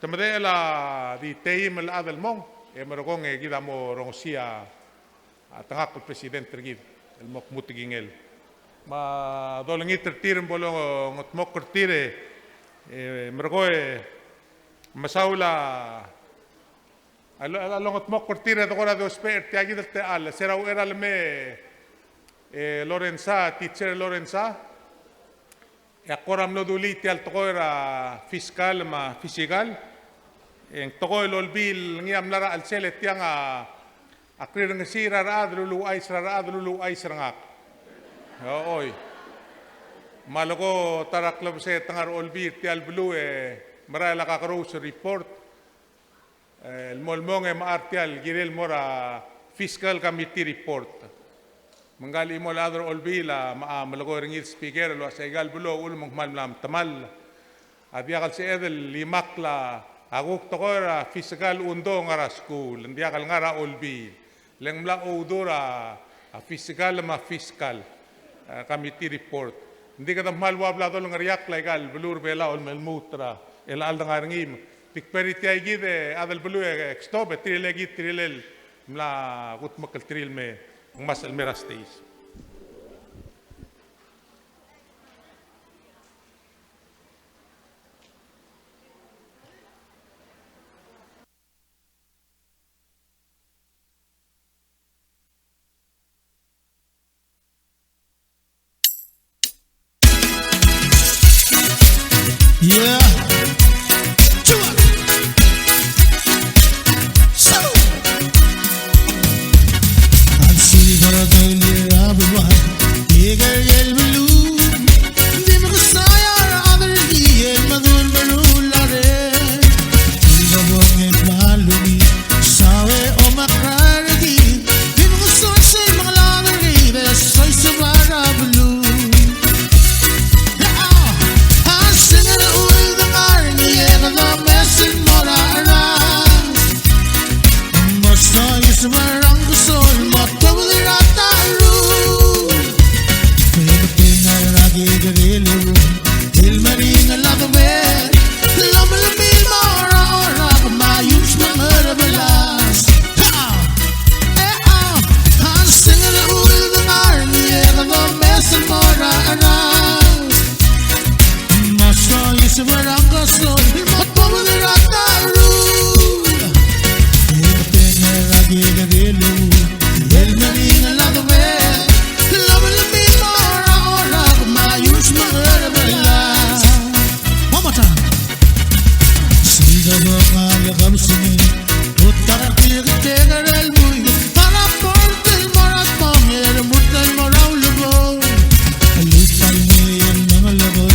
te medechel a di teim el chad el mong, e merekong e kid a mo rongesii a, a tengakl el president er kid el mo kmu tekingel. Me a dolengit er tir me bo longetmokl er tir e, e merekong e mesaul a, a lo, a longetmokl er tir e de kora di ousbech er tia kid el techall, se er a uchei er a lemei, e Lorenza, teacher Lorenza, e ak kora mlo dulii tia el tekoi er a fiscal me a physical. E ng tekoi el olbiil ngii a mla er a chelsel e tiang a, a krirrengesii er a rechad el uluuchais er a rechad el uluuchais er ngak. Ochoi. Me a leko ta er a klebesei e te ngar er a olbiil er tia el beluu e merael a kakerous el report. E, el mo el mong e mechar tia el kirel el mo er a fiscal committee report. Me ngka el chimo el chad er a olbiil a, me a melekoi er ngii el speaker el uasei aika el beluu a uchul me ng kmal mla metemall. A diak el sebeched el imakl a kuk tekoi er a fiscal undo ngar er a skuul, ng diak el ngar er a olbiil. Le ng mla oudur a, a fiscal me a fiscal, a, committee report. Ng di kede kmal ua bla dolengeriakl aika el beluu er a Belau el me lmuut er a, el chelecha el dengar er ngii. Di kber tia kid e chad el beluu e, e kstob e tirelekid tirelel mla kudmeklterir el me, Ngmasech el mei er a stage. Yeah. Chua. So. I'm sitting on a million dollar. Eager el beluu. Di me kesai a rechad er kid el medul meruul a reng. Di me kesai sel mengelad er kid e soiseb er a beluu. A sengel a uchul me ng ngar er ngii e kede mes el mo er a cherang. Mo soiseb er a ngesonges el mo tuobed er a tacherur. Kede ngar er a kekerei el eru el meringel a debel, el omelemii el mo er a orak me a ius me a ngerbelas. Ha! E a, a sengel a uchul me ng ngar er ngii e kede mes el mo er a cherang. Mo soiseb er a ngesonges el mo tuobed er a tacherur. E kede ngar er a kekerei el eru el meringel a debel, el omelemii el mo er a orak me a ius me a ngerbelas. One more time. Sel kede ngalek a besengei, otak er tirke el teker el buik, a raport el mo er a tmong e remurt el mo er a ulebongel. Lluich me a ngii el mengelekoi,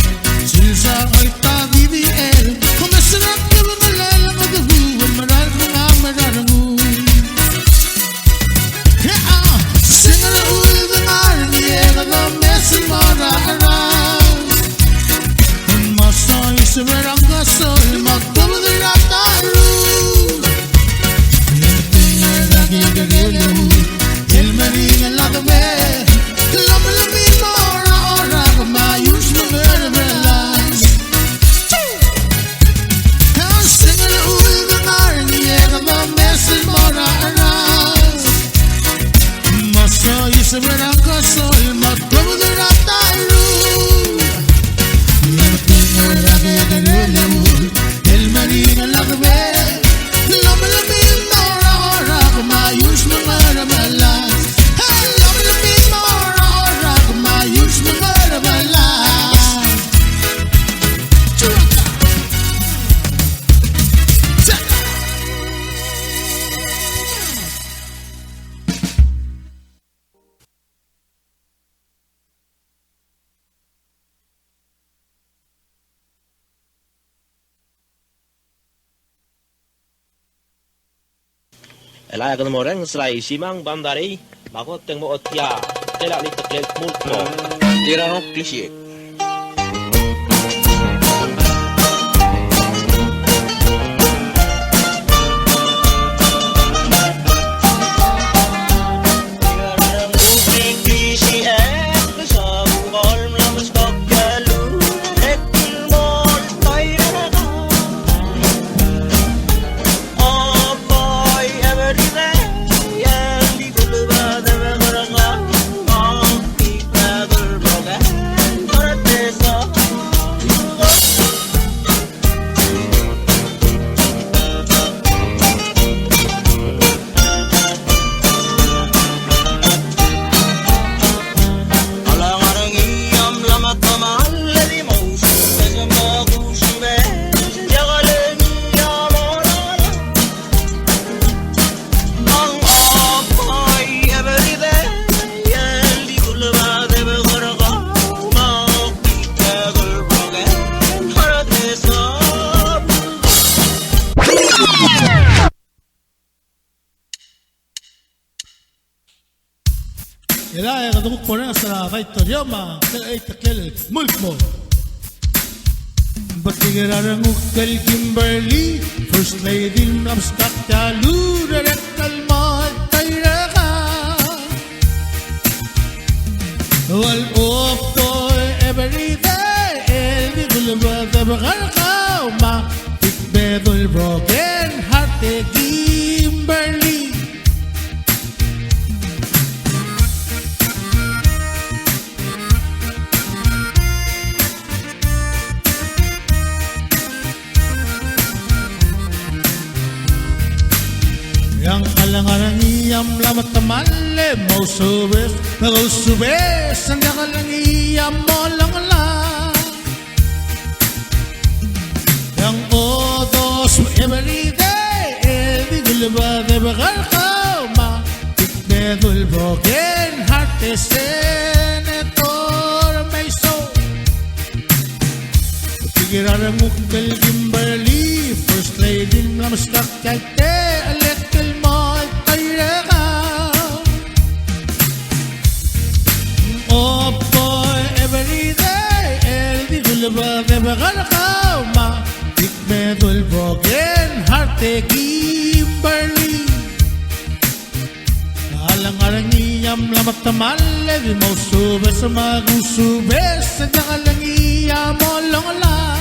sel sa ngoit a D D L, omes er a kebengel el ngedecheduch el mera el klengar me a renguk. Kea, sengel a uchul me ng ngar er ngii e kede mes el mo er a cherang. Mo soiseb er a ngesonges el mo tuobed er a tacherur. E kede ngar er a kekerei el eru el meringel a debel, el omelemii el mo er a orak me a ius me a ngerbelas. A sengel a uchul me ng ngar er ngii e kede mes el mo er a cherang. Mo soiseb er a ngesonges el mo tuobed er a tacherur. E kede ngar er a kekerei el eru el meringel a debel, el omelemii el mo er a orak me a ius me a ngerbelas. El omelemii el mo er a orak me a ius me a ngerbelas. Elechang e kede mo orrenges er a Isimang Bandarei, me a kot e ng mo otia, Tela Liteklel Mulkmo. Tirarong klisiek. Elechang e kede kuk orrenges er a Daitorio me a Tela Liteklel Mulkmo. Betik er a renguk el Kimberly, First Lady el mla meskak tia el urerek el mo er a Irrai. Well, oh boy, every day, el di kulebed er kau me a big bedul broken heart e Kimberly. E a lengar er ngii a mla metemall e mousubes, me kousubes, e ng diak el ngii a mo longelak. E ng odos everyday, e di kulebedebek er kau me a big medul broken heart e Senator Meiso. Tirke el renguk el Kimberly, First Lady el mla meskak tia el techellek el mo el toirekau. Opo everyday, el di kulebedebek er kau me a big medul broken heart e Kimberly. A lengar er ngii a mla metemall e di mousubes me kousubes, e ng diak el ngii a mo longelak.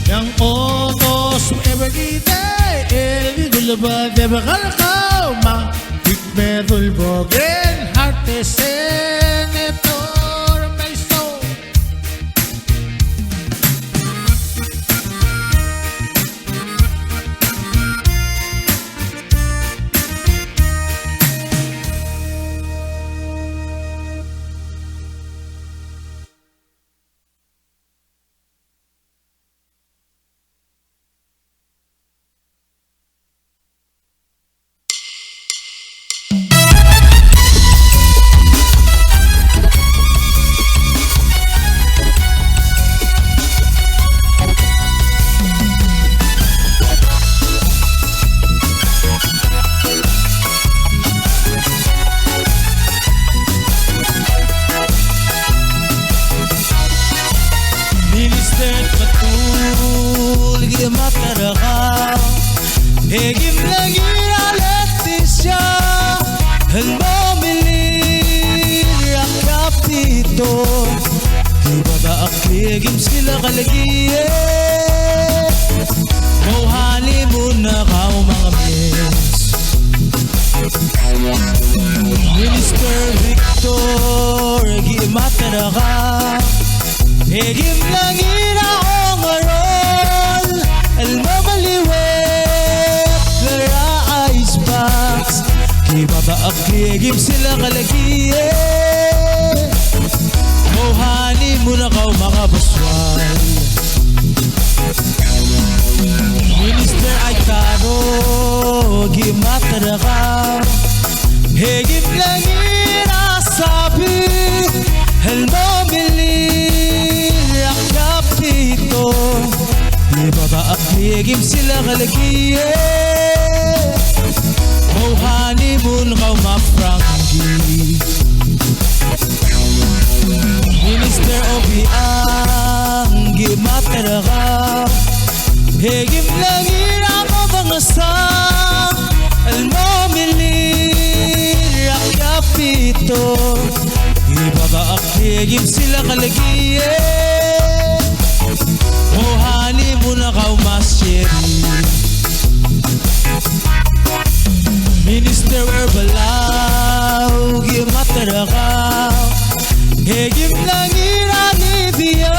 E ng odos everyday, el di kulebedebek er kau me a big medul broken heart e Senator Meiso. Minister Tmetuchl, ki mad er kau, e ki mle ngii er a Leticia el mo milil er a Capitol. Ki bada a klie e ki msilak el kiei, mo honeymoon er kau me a Ngemes. Minister Victor, ki mad er kau, e ki mle ngii er a Ongeroll el mo meliuekl er a Ice Box. Ki bada a klie e ki msilak el kiei, mo honeymoon er kau me a Kebesual. Minister Aitaro, ki mad er kau, e ki mle ngii er a Sabi el mo milil er a Capitol. Ki bada a klie e ki msilak el kiei, mo honeymoon er kau me a Frankie. Minister Obichang, ki mad er kau, e ki mle ngii er a Ngebengesang el mo milil er a Capitol. Ki bada a klie e ki msilak el kiei, mo honeymoon er kau me a Sherry. Minister Erbelau, ki mad er kau, e ki mle ngii er a Lydia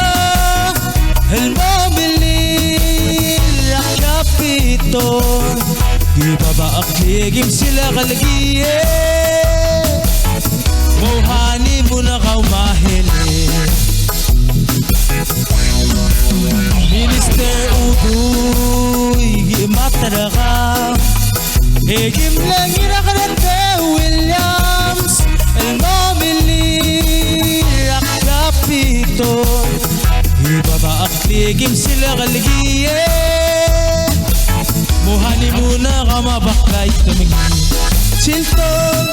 el mo milil er a Capitol. Ki bada a klie e ki msilak el kiei, mo honeymoon er kau me a Helen. Minister Udui, ki mad er kau, e ki mle ngii er a Grete Williams el mo milil er a Capitol. Ki bada a klie e ki msilak el kiei, mo honeymoon er kau me a Baklai Temengii. Chilton.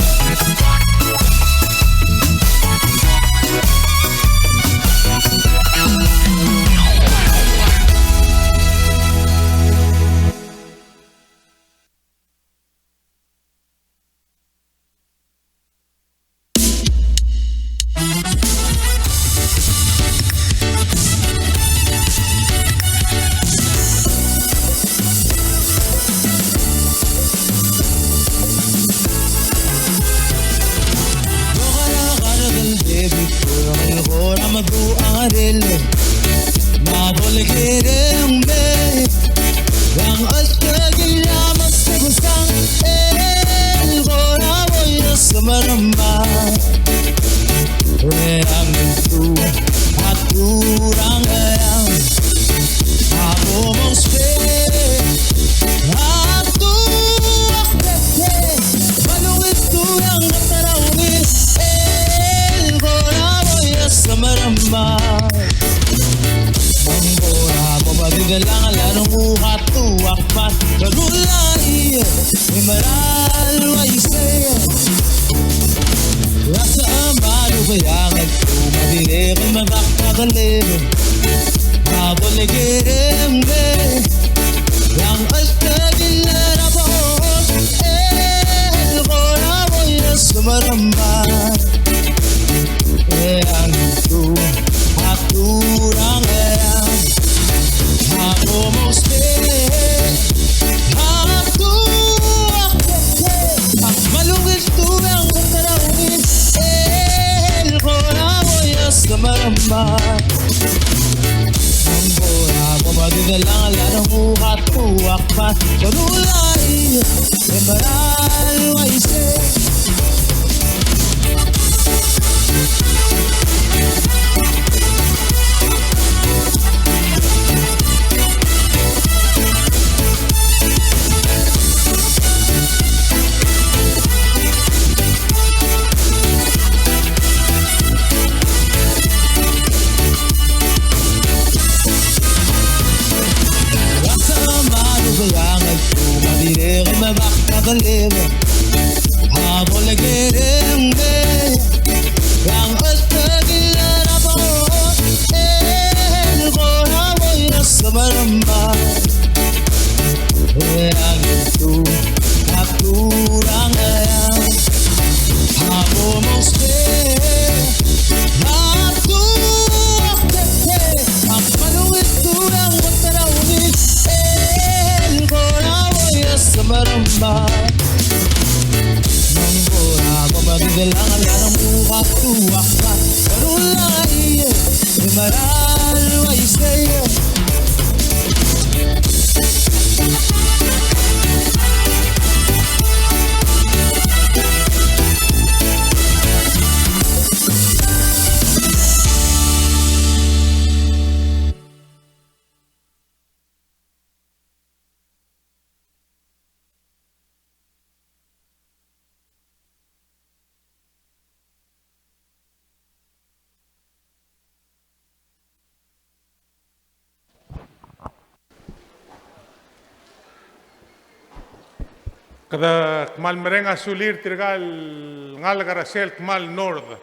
Kede kmal mereng a sulir tirka el ngalek er a sel kmal north,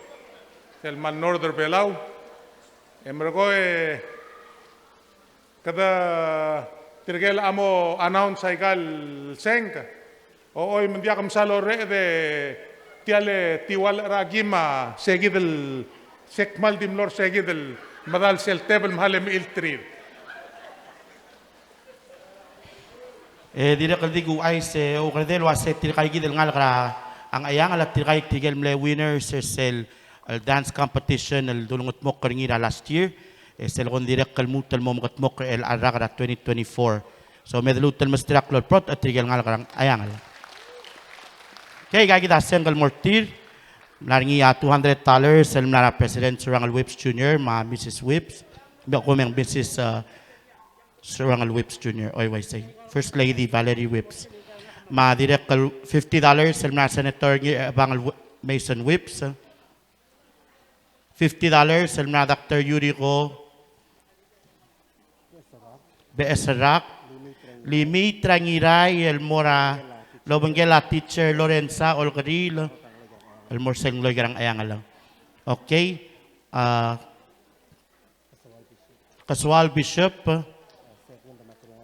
sel kmal north er Belau. E merekong e kede tirke el mo announce aika el sengk. O, oi, me ng diak msa lorreched e tia el tiualech er a kim a se kid el, se kmal di mlo er se kid el medal sel tebel me a le mechilterir. E dirrek el di kuchais e oukerdel el uase tirkaikid el ngalek er a Ngcheangel a tirkaik tirke el mle winners er sel el dance competition el dulengetmokl er ngii er a last year, e sel kmo ng dirrek el lmuut el mo mekedmokl er chelecha el rak er a twenty twenty-four. So me de lmuut el mesterir a klou el brotech er tirke el ngalek er a Ngcheangel. Okay, aikakid a sengk el mo er tir, mla er ngii a two hundred dollars el mla er a President Surangel Whipps Junior me a Missus Whipps, me a komeng Missus, uh, Surangel Whipps Junior, oi, uaisei. First Lady Valerie Whipps. Me a dirrek el fifty dollars el mla er a Senator Ngirchebangel Whi-, Mason Whipps. Fifty dollars el mla er a Doctor Yuriko Becheserrak. Limiit er a Ngirai el mo er a lobengkel a Teacher Lorenza Olkeriil el mo er sel ngloik er a Ngcheangel. Okay. A, Kesual Bishop,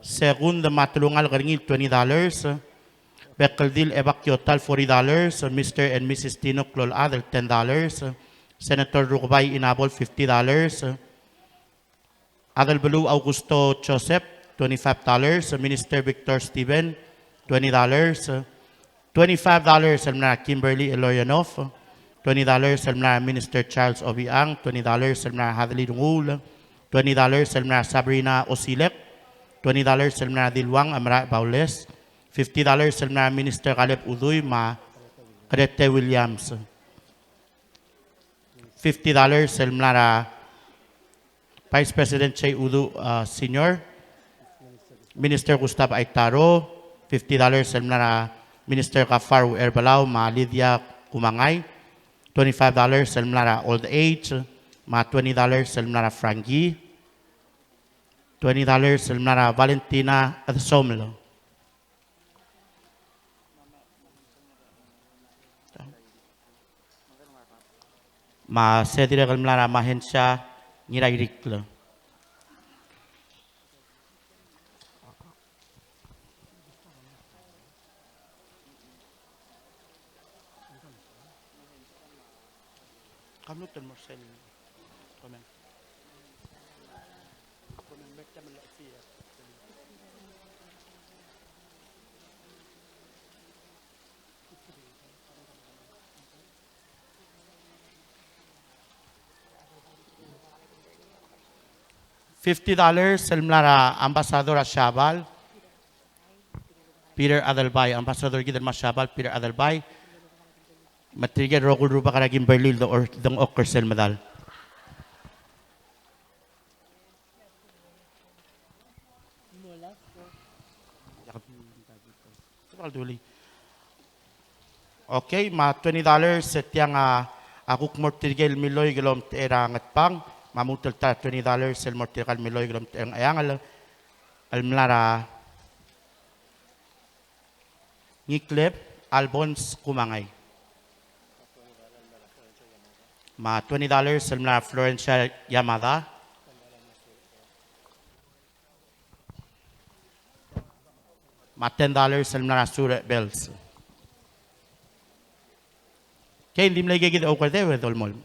Segund me a telungalek er ngii el twenty dollars. Bekeldil Ebak Kiotal, forty dollars. Mister and Missus Tino Klolchad el ten dollars. Senator Rukebai Inabol, fifty dollars. Adelbeluu Augusto Joseph, twenty-five dollars. Minister Victor Steven, twenty dollars. Twenty-five dollars el mla er a Kimberly Illarionov, twenty dollars el mla er a Minister Charles Obichang, twenty dollars el mla er a Hadley Renguul, twenty dollars el mla er a Sabrina Osilek, twenty dollars el mla er a Diluang Amaraech Baules, fifty dollars el mla er a Minister Caleb Udui me a Grete Williams. Fifty dollars el mla er a Vice President Jay Uduch, uh, Senior, Minister Gustav Aitaro, fifty dollars el mla er a Minister Gaafar Uherbelau me a Lydia Kumangai, twenty-five dollars el mla er a Old Age, me a twenty dollars el mla er a Frankie. Twenty dollars el mla er a Valentina Edesomel. Me se dirrek el mla er a Mahensia Ngirairikl. Fifty dollars el mla er a Ambassador er a Siabal, Peter Adelbai, Ambassador er kid el mo er a Siabal, Peter Adelbai. Me tirke el rokui el rubak er a Kimberly el dengchokl er sel medal. Okay, me a twenty dollars, e tiang a, a kuk mo er tirke el milloik el omtechei er a Ngetbang, me a lmuut el ta er a twenty dollars el mo er tirka el milloik el omtechei er a Ngcheangel, el mla er a Ngikleb Albons Kumangai. Me a twenty dollars el mla er a Florencia Yamada. Me a ten dollars el mla er a Sure Bells. Okay, ng di mle ikakid a oukerdeu e dolemolem.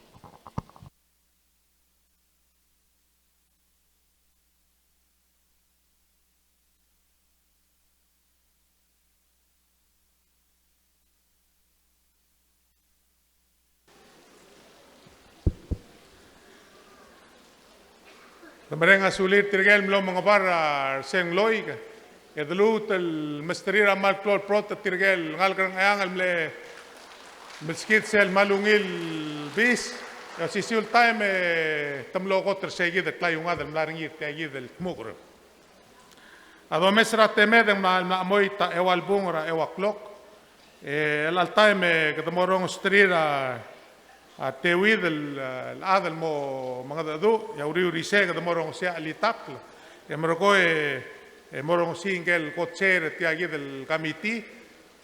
Te mereng a sulir tirke el mlo mengebar er sel ngloik, e de luut el mesterir a kmal klou el brotech er tirke el ngalek er a Ngcheangel el mle meskid sel kmal ungil bis, e osisiu el taem e te mlo kot er se kid el klaiungad el mla er ngii er tia kid el dmuker. A domes er a temed e ng mla, mla chemoit a eua el bung er a eua el klok. E chelecha el taem e kede mo rongesterir a, a teuid el, el chad el mo mengedecheduch, e a uriul er isei e kede mo rongesii a chelitakl. E merekong e, e mo rongesii ngike el co-chair er tia kid el committee,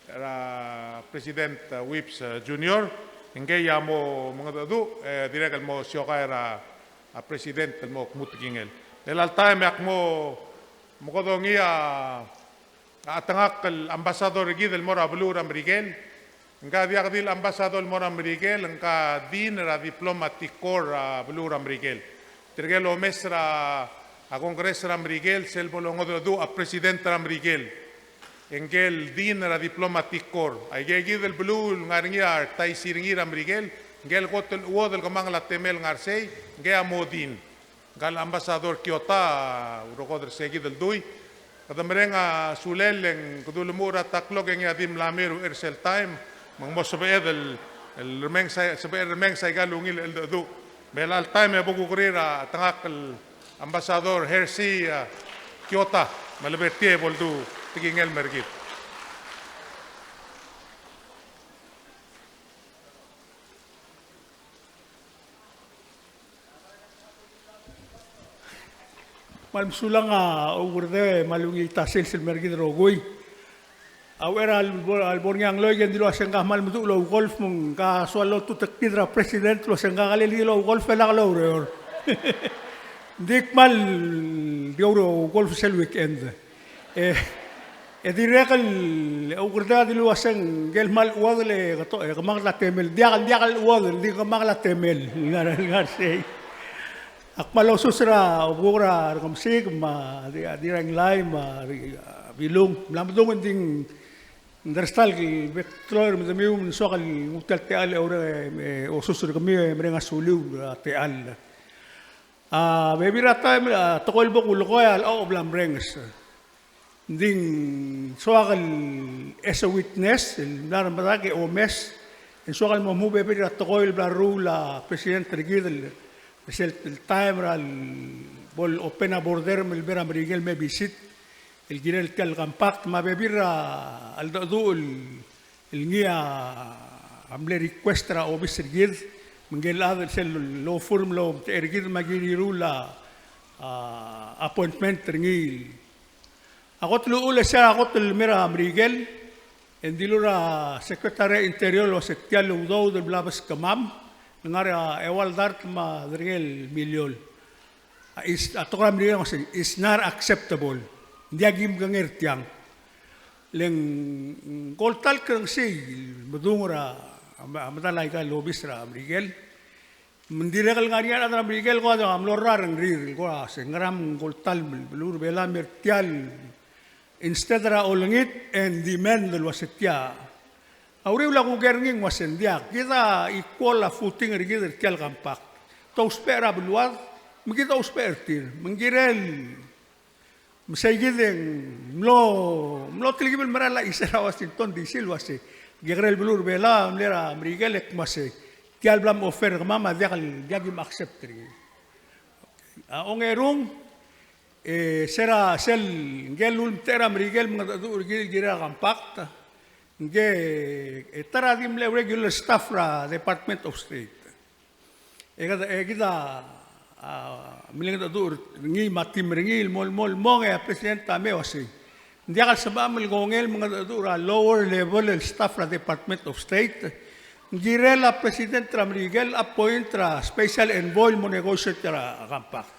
er a President, uh, Whipps, uh, Junior, ngkei a mo mengedecheduch, e dirrek el mo siokai er a, a President el mo kmu tekingel. Chelecha el taem e ak mo, mo mekedongii a, a chetengakl el ambassador er kid el mo er a beluu er a Merikel. Ngka diak di el ambassador el mo er a Merikel, ngka dean er a diplomatic corps er a beluu er a Merikel. Tirke el omes er a, a Congress er a Merikel, sel bo longedecheduch a President er a Merikel. E ngke el dean er a diplomatic corps. Aike kid el beluu el ngar er ngii a retais er ngii er a Merikel, ngke el kot el chuodel el kemanget a temel el ngar sei, ngke a mo dean. Ngka el ambassador Kyota a urekodel er se kid el dui. Kede mereng a sulel e ng kede ulemuchel er a ta el klok e ngii a di mla mei er uchei er sel taem, me ng mo sebeched el, el remenges a, sebeched el remenges aika el ungil el cheldecheduch. Me chelecha el taem e bo kukerir a chetengakl el Ambassador Hersey, a, Kyota, me a lebo er tia e bo ledu tekingel el mer kid. Kmal mesulang a Oukerdeu, me a ungil ta el sils el mer kid el rokui. A uchei er a lebo, a lebo er ngii a ngloik e ng dilu el uasei ngka a kmal meduch el ougolf, me ng soal loltutekid er a president el uasei ngka a kelel di el ougolf e lak loureor. Ng di kmal di ougolf sel weekend. E, e dirrek el Oukerdeu a dilu el uasei ngke el kmal chuodel e keto, e kemanget a temel. Ng diak, ng diak el chuodel, ng di kemanget a temel. Ngar, ngar sei. Ak kmal osus er a obekuk er a Rekemesik, me a di, a Dirraingelai, me a Ri, a Bilung. Mla medung e ng di ng dersta el bek el klou er medemiu me ng soak el nguu tia el techall e oureng e osus er kemiu e mereng a suliu er a techall. A bebil er a taem, a tekoi el bo kulekoi a locha bla mrenges. Ng di ng soak el as a witness, el mla er a medal e omes, e ng soak el mo mei a bebil er a tekoi el bla leruul a president er kid el, sel taem er a lebo le open a border me lebo er a Merikel el me visit, el kirel tia el compact, me a bebil er a cheldecheduch el el ngii a mle request er a obis er kid, me ngike el chad el sel law firm el omtechei er kid me a kiriruul a, a, appointment er ngii. A kot el uchul e se er a kot el mei er a Merikel, e ng dilu er a Secretary Interior el uase tia el udoud el bla beskemam, ng ngar er a eua el dart me a derengel miliol. A, is, a tekoi er a Merikel el uase, is not acceptable. Ng diak kim kengei er tiang. Le ng, mm, ko el ta el kerengsiil, medung er a, a, a medal aika el obis er a Merikel. Me ng dirrek el ngar er ngii a rechad er a Merikel el kora mlo er a rengrir, el kora se ngera me ng ko el ta el beluu er a Belau a mei er tia el, instead er a olengit e ng demand el uase tia. A uriul a kuk er ngii ng uase ng diak, kid a equal a footing er kid er tia el compact. Te ousbech er a beluad, me kid a ousbech er tir, me ng kirel Me sei kid e ng mlo, mlo telkib el mera el chais er a Washington D C el uase, kekerei el beluu er a Belau a mle er a Merikel e kmo se, tia el bla mo offer er kemam a diak el, diak kim accept er ngii. A ongerung, e, se er a sel, ngike el ulemtechei er a Merikel el mengedecheduch er kid el kirel a compact, ngike, e, ta er a di mle regular staff er a Department of State. E kid, e kid a, a, mle mengedecheduch er ngii me a team er ngii el mo, el mo, el mong e a President a mei e uasei, ng diak el sebecham el kongei el mengedecheduch er a lower level el staff er a Department of State. Ng kirel a President er a Merikel el appoint er a special envoy el mo negotiate er a compact.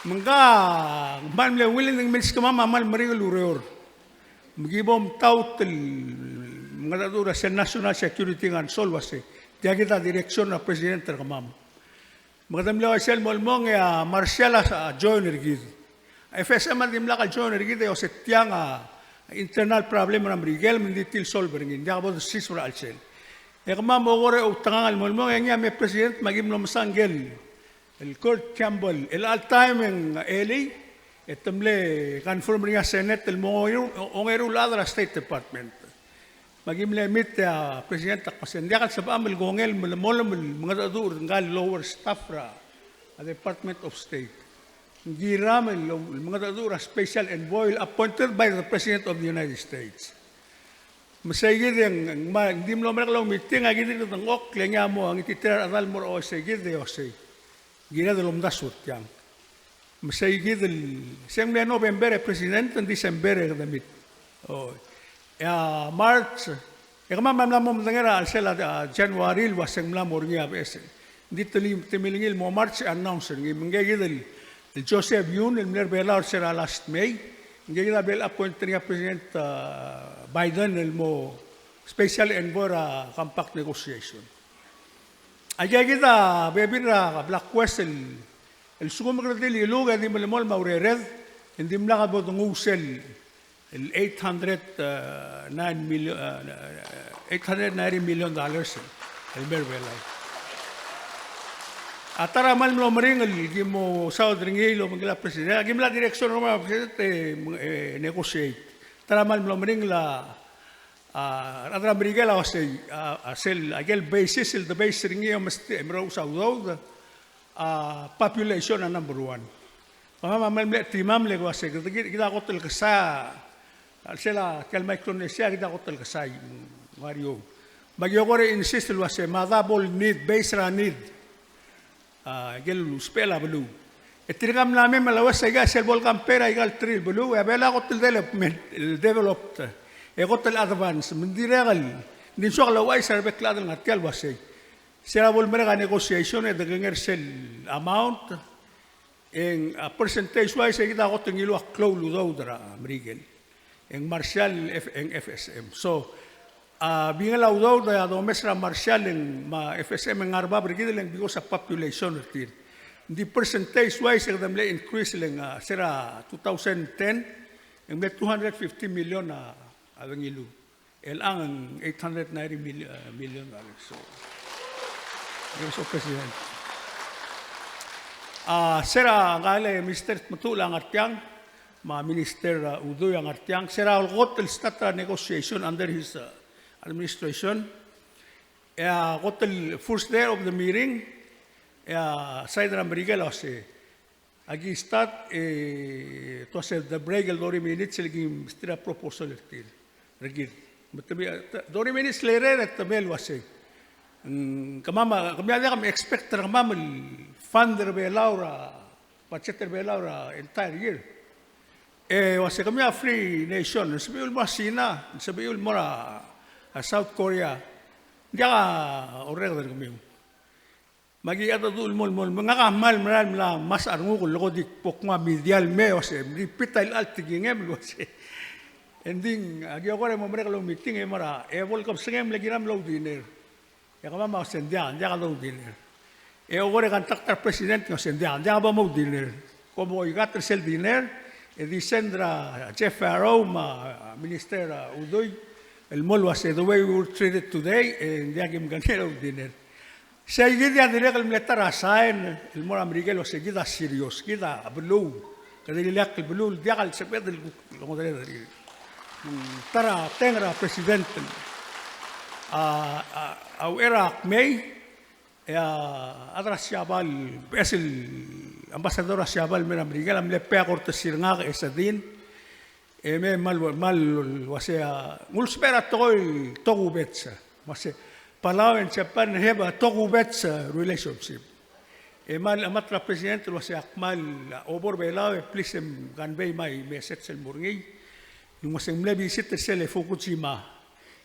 Me ngka, ng kmal mle willing, ng milskemam a kmal meringel el ureor. Me ki bo mtaut el mengedecheduch er a sel National Security Council el uasei, tia kid a direction er a President er kemam. Me kede mle uaisei el mo el mong e a Marshall a, a join er kid. A F S M a dimlak el join er kid e uase tiang a internal problem er a Merikel me ng di tir el solve er ngii, ng diak bo desiseb er a chelsel. E kemam a kora outekangel el mo el mong e ngii a me President me aki mlo mesa ngike el el Kurt Campbell, el chelecha el taem e ng elii, e te mle confirm er ngii a Senate el mo ongeru, ongeru el chad er a State Department. Me aki mle meet e a President a kmo se ng diak el sebecham el kongei el melemolem el mengedecheduch er ngka el lower staff er a Department of State. Ng kiram el mengedecheduch er a special envoy appointed by the President of the United States. Me sei kid e ng, ng ma, ng di mlo merek el oumeeting, aki dirk dengchokl e ngii a mo, a ngititerir a rechedal el mo er a uaisei kid e uasei, kired el omdasu er tiang. Me sei kid el, se ng mle November e President, ng December e kede meet. O, e a March, e kemam a mla mo medengei er a chelsel a, a, January el uase ng mla mo er ngii a beches. Ng di te, te milengil el mo March e announce er ngii, me ngike kid el, el Joseph Yun, el mle er a Belau er se er a last May, ngike kid a bla el appoint er ngii a President, a, Biden el mo special envoy er a compact negotiation. Aika kid a bebil er a blak kues el, el lsekum kede di liluk e di melemolem a urered, e ng dimlak bo denguu sel el eight hundred, uh, nine million, uh, eight hundred ninety million dollars el mer Belau. A ta er a kmal mlo meringel el ki mo saod er ngii el obengkel a President, aki mla direction er a President e, e negotiate. Ta er a kmal mlo meringel a, a rechad er a Merikel a uasei, a, a sel, a ikel basis el debase er ngii e mesti, e merous a udoud, a population a number one. Kemam a kmal mle team el uase, kid, kid a kot el kesai, a chelsel a tia el Micronesia, kid a kot el kesai, ng ua riou. Me aki kora insist el uase, me a double need, base er a need. A, ikel usbechel a beluu. E tirka mla mei me a le uase aika sel bo el compare aika el three el beluu, e a Belau a kot el development, el developed. E kot el advance, me ng dirrek el, ng di soak el ouchais er a rebek el chad el ngar tia el uasei. Se er a bo lemerek a negotiation e dekengei er sel amount, e ng, a, percentage wise e kid a kot el ngiluu a klou el udoud er a Merikel. E ng Marshall, F-, e ng F S M. So, a, bingel a udoud a domes er a Marshall e ng, me a F S M e ng ngar er a bab er kid e le ng because a population er tir. Ng di percentage wise e kede mle increase e le ng, a, se er a two thousand ten, e ng mle two hundred fifty million a, a dengiluu. Chelechang ng eight hundred ninety million, uh, million dollars. So, Mister President. A, se er a ngka el Mister Tmetuchl a ngar tiang, me a Minister, uh, Udui a ngar tiang, se er a kot el start er a negotiation under his, uh, administration. E a kot el first day of the meeting, e a side er a Merikel a uase, aki start, e, te uase the break el thirty minutes el ki msterir a proposal er tir, er kid. Me te mei, thirty minutes later e te mei el uase, Mm, kemam a, kemiu a diak kom expect er kemam el fund er a Belau er a, budget er a Belau er a entire year. E uase kemiu a free nation, ng sebechiu el mo er a China, ng sebechiu el mo er a, a South Korea. Ng diak a orreked er kemiu. Me aki chad a dul mo, mo, mo, ngak a kmal mera el mla ngmasech a renguk el ko di bo kmo a media el mei, uase, repeat a ilecha el tekingem el uase. Engdi aki okor e mo merek el oumeeting e mo er a, e bo el kebesengem el kiram el oudinner. E kemam a uase ng diak, ng diak doudinner. E okor e contact er a president, ng uase ng diak, ng diak bo moudinner. Kom oikat er sel dinner, e di send er a Jeff Farrow me a Minister, a, Udui, el mo el uase the way we were treated today, e ng diak kim kengei el oudinner. Sei kid a dirrek el mle ta er a sign el mo er a Merikel el uase kid a serious, kid a beluu. Kede ileakl el beluu el diak el sebeched el kuk longedecheduch er kid. Mm, ta er a teng er a president. A, a, a uchei er a kmei, e a chad er a Siabal, beches el ambassador er a Siabal el mei er a Merikel a mle pay a courtesy er ngak e Sedin, e me kmal, kmal uase a, ng ulsbech er a tekoi el tokubets. Uase, Palau and Japan have a tokubets, uh, relationship. E kmal chemat er a president el uase ak kmal, uh, obo er a Belau e please em convey my message el mo er ngii. Ng uase ng mle visit er sel Fukushima.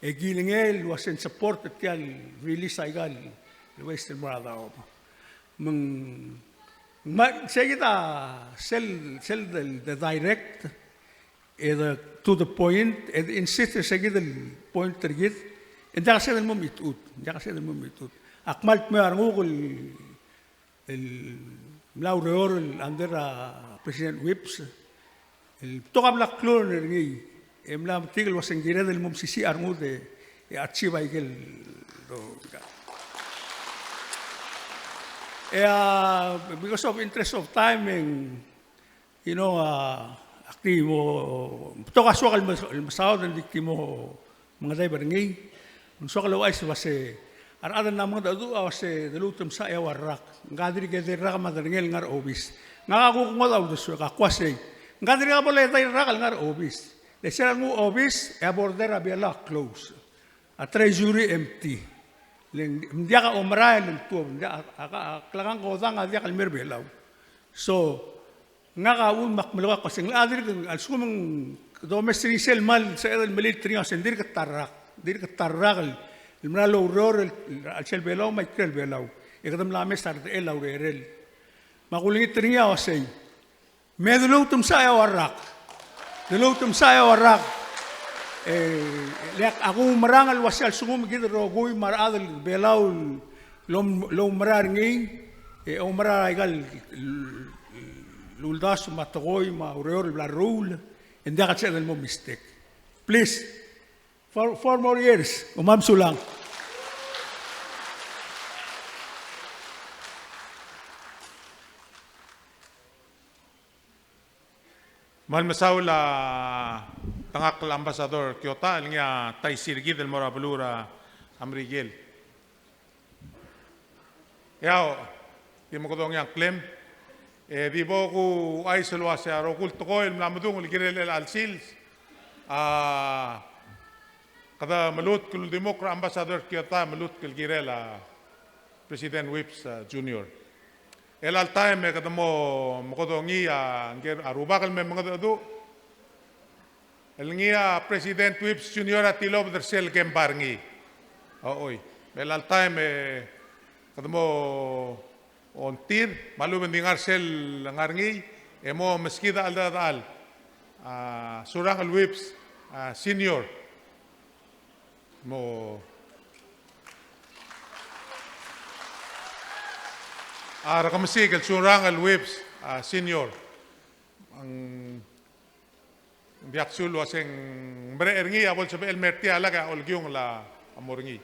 E kilengei el uase ng support er tia el release aika el waste el mo er a daob. Me ng, me ng sei kid a sel, sel de, de direct, e de to the point, e de insist er se kid el point er kid, e ng diak a sebeched el mo mechitechut, ng diak a sebeched el mo mechitechut. Ak kmal dmeu a renguk el, el mla oureor el under a President Whipps, el betok a bla klou er ngii, e mla metik el uase ng kired el mo mesisiich a rengud e, e achieve aike el, e a, because of interest of time, e ng You know, a, ak di mo, betok a soak el mes-, el mesaod, e ng di ki mo mengedecheduch er ngii. Ng soak el ouchais el uase, a rechad el mla mengedecheduch a uase, de lmuut el msa a eua el rak. Ngka dirk edei el rak me a derengel ngar er a obis. Ngak a kuk ngodech a uldesuek, ak uasei. Ngka dirk bo ledei el rak el ngar er a obis. Le sel lenguu a obis, e a border er a Belau a close. A treasury empty. Le ng diak a omerael el tuobed, ng diak a, a, a, a klekangkodang a diak el mei er a Belau. So, ngak a uchul me ak melekoi a kmo se ng locha dirk, a lsekum ng domes er ngii sel kmal sebeched el melilt er ngii a uase ng dirk ta el rak, dirk ta el rak el, el mera el oureor er a chelsel Belau me a ikrel Belau. E kede mla mes a redechel a urerel. Me a kulengit er ngii a uasei. Me de lmuut el msa a eua el rak. De lmuut el msa a eua el rak. E, le ak oumerang el uasei a lsekum kid el rokui me a rechad er a Belau el om-, el oumera er ngii, e oumera er aika el, el uldasu me a tekoi me a ureor el bla leruul, e ng diak el sebeched el mo mistake. Please, four, four more years. Kom kmal mesulang. Kmal mesaul a tengakl el Ambassador Kyota, el ngii a taisir kid el mo er a beluu er a Merikel. Eou, di mekedong a ngklem, e di bo kuchais el uasei a rokui el tekoi el mla medung el kirel chelecha el sils, a, kede melutk el uldimukl er a Ambassador Kyota, melutk el kirel a President Whipps, a, Junior. Chelecha el taem e kede mo mekedongii a, ngii a rubak el me mengedecheduch, el ngii a President Whipps Junior a tilobed er sel kemba er ngii. Ochoi. Me chelecha el taem e kede mo ongtir, me a lechub e ng di ngar sel ngar er ngii, e mo meskid a cheldechedechal. A, Surangel Whipps, a, Senior. Mo. A, Rekemesik el Surangel Whipps, a, Senior. Ng Ng diak sul uaseng merek er ngii a bo lsebechel el mer tia el lak e a olekiungel a mo er ngii.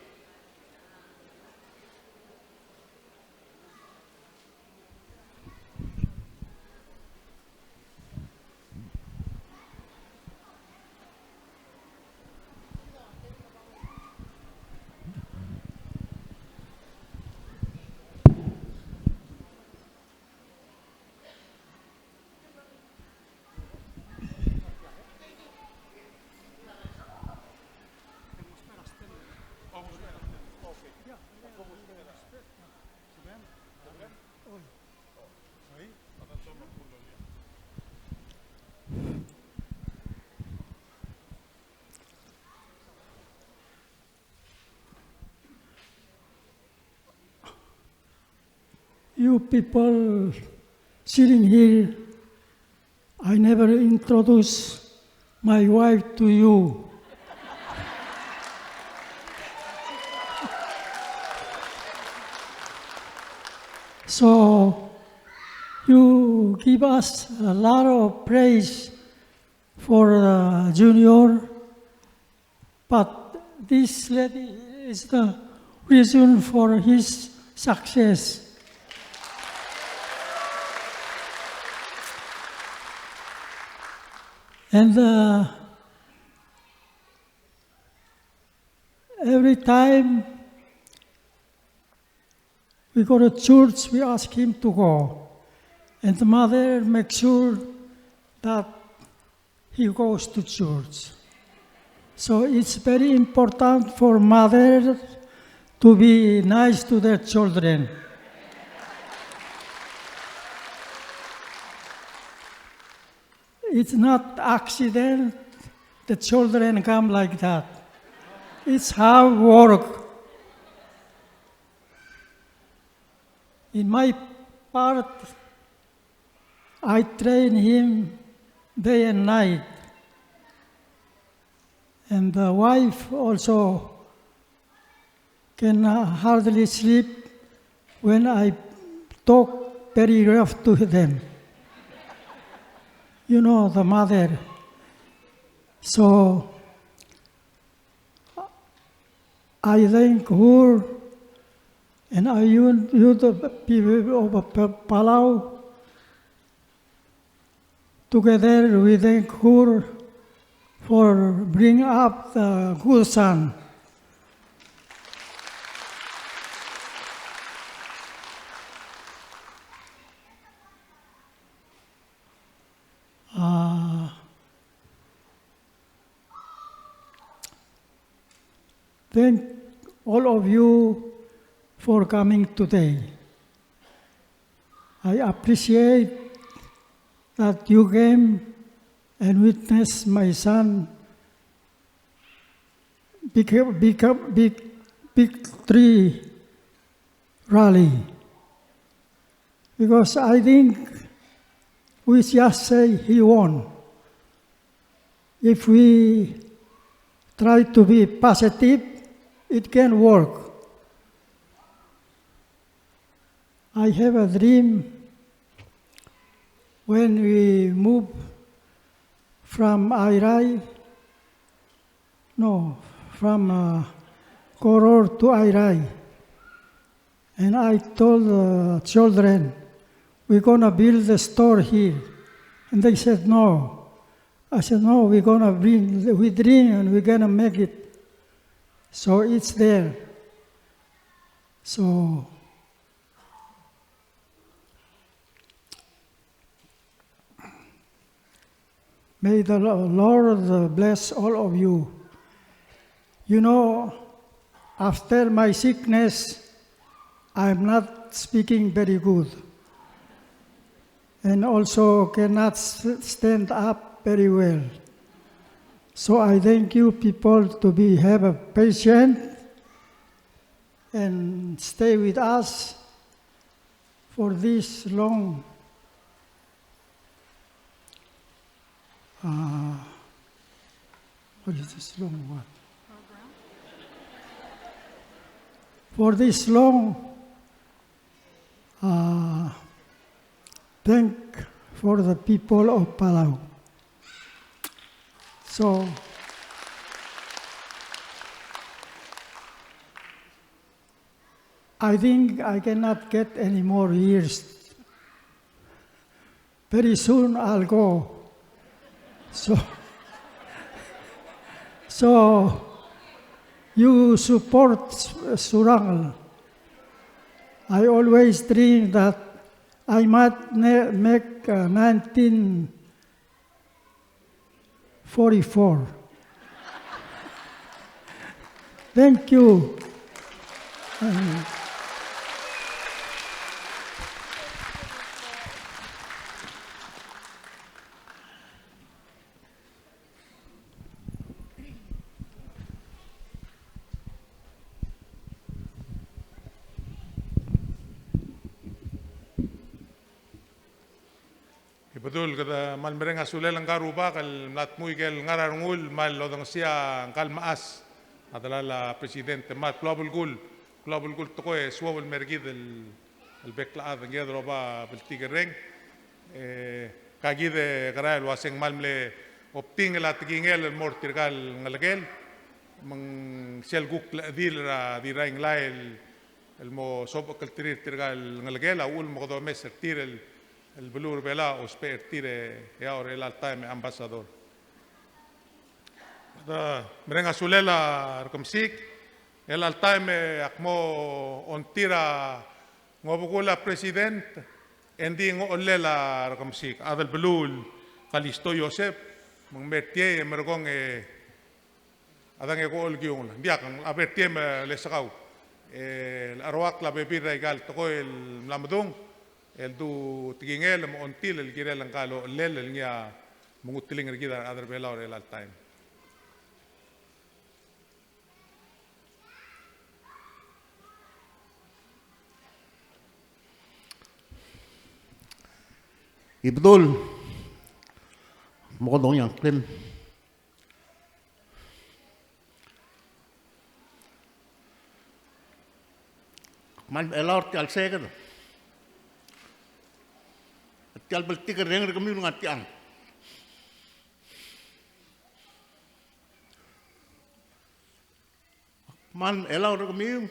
You people sitting here, I never introduce my wife to you. So you give us a lot of praise for, uh, Junior, but this lady is the reason for his success. And, uh, every time we go to church, we ask him to go. And the mother makes sure that he goes to church. So it's very important for mothers to be nice to their children. It's not accident the children come like that. It's hard work. In my part, I train him day and night. And the wife also can, uh, hardly sleep when I talk very rough to them. You know, the mother. So, I thank her, and I, you, you the people of Pa-, Palau, together we thank her for bring up the good son. Uh, thank all of you for coming today. I appreciate that you came and witness my son big, big, big victory rally. Because I think we just say he won. If we try to be positive, it can work. I have a dream when we move from Airai, no, from, uh, Koror to Airai. And I told the children, "We're gonna build a store here." And they said, "No." I said, "No, we're gonna bring, we dream and we're gonna make it." So it's there. So may the Lo-, Lord bless all of you. You know, after my sickness, I'm not speaking very good, and also cannot s-, stand up very well. So I thank you people to be, have a patient and stay with us for this long, uh, what is this long one? For this long, uh, thank for the people of Palau. So, I think I cannot get any more years. Very soon I'll go. So, so you support Surangel. I always dream that I might ne-, make, uh, nineteen forty-four. Thank you. Ibedul, kede kmal mereng a sulel ngka el rubak el mla dmu ikel ngar er a rengul me a lodengesii a ngka el mechas a delal a president. Me a klou a belkul, klou a belkul tekoi e suobel el mer kid el, el bek el chad, ng kired el oba bltikerreng. E, ka kid e kerael el uasei ng kmal mle obdingel a tekingel el mo er tirka el ngelekel, me ng sel kuk lechedil er a Dirraingelai el el mo sobechekllterir tirka el ngelekel a uchul me kede omes er tir el, el beluu er a Belau a ousbech er tir e, e a uchei er chelecha el taem e Ambassador. Kede mereng a sulel a Rekemesik, chelecha el taem e ak mo ongtir a ngobekul a president, e ng di ngochellel a Rekemesik, a chad el beluu el Kalisto Joseph, me ng mer tiei e merekong e a dang e ko el kiungel. Ng diak, a ber tiei me lesekau. E, a roak a bebil er aika el tekoi el mla medung, el du tekingel me a ongtil el kirel ngka el ochellel el ngii a menguteling er kid a rechad er a Belau er chelecha el taem. Ibedul, me kede ongii a ngklem. Kmal mechelaod er tia el seked. Tia el bltikerreng er kemiu el ngar tiang. Kmal mechelaod er kemiu.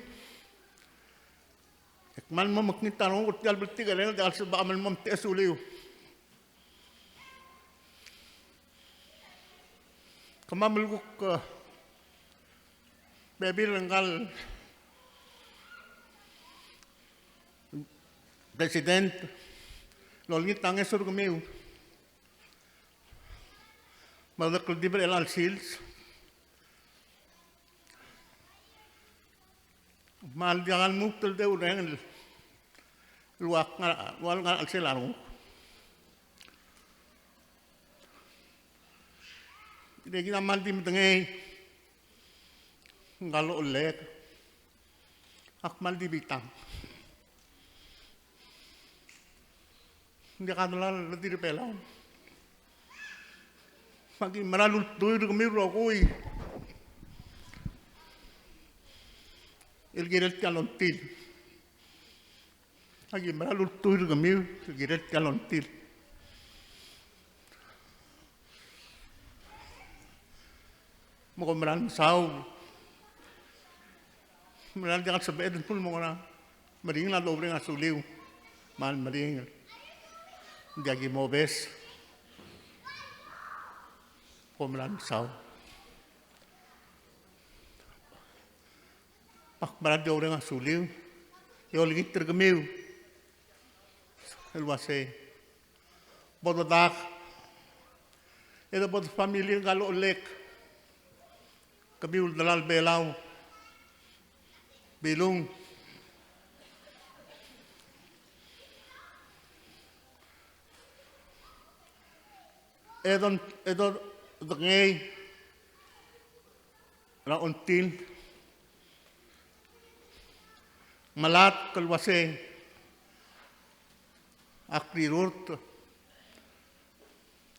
E kmal mo mekngit a renguk er tia el bltikerreng, e diak el sebecham el mo mtechesuliu. Kemam el kuk, eh, bebil er ngka el president el olengit a ngeso er kemiu me a kldibel er chelecha el sils. Me ng diak a lmuut el deureng el ua ngar, ua ngar er a chelsel a renguk. Ng di kid a kmal di medengei ngka el ochellek, ak kmal di bitang. Ng diak a delal el di er a Belau. Me aki mera el ultuil er kemiu el rokui el kirel tia el ongtil. Aki mera el ultuil er kemiu el kirel tia el ongtil. Me kom mera el mesaul. Mera el diak el sebeched el kmo ng mo ngera. Meringel a doureng a suliu. Me a meringel. Ng diak ki mobes. Kom mera el mesaul. Ak mera el doureng a suliu e olengit er kemiu el uasei bo dedak e de bo defamily er ngka el ochellek. Kemiu el delal Belau, Bilung, e don, e dodengei er a ongtil. Melatk el uasei ak rirurt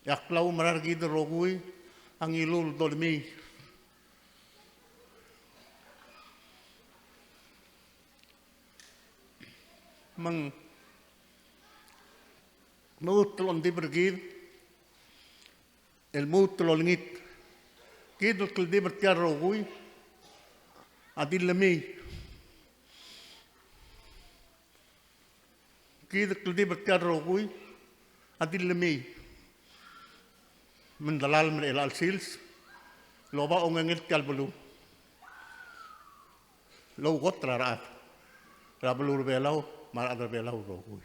e a klaumerang er kid el rokui a ngiluu el dolemii. Me ng lmuut el ongdibel er kid el lmuut el olengit. Kid el kldibel er tia el rokui a dillemii. Kid el kldibel er tia el rokui a dillemii. Me ng delal me er chelecha el sils el oba ongengel tia el beluu el oukot er a rechad er a beluu er a Belau me a rechad er a Belau el rokui.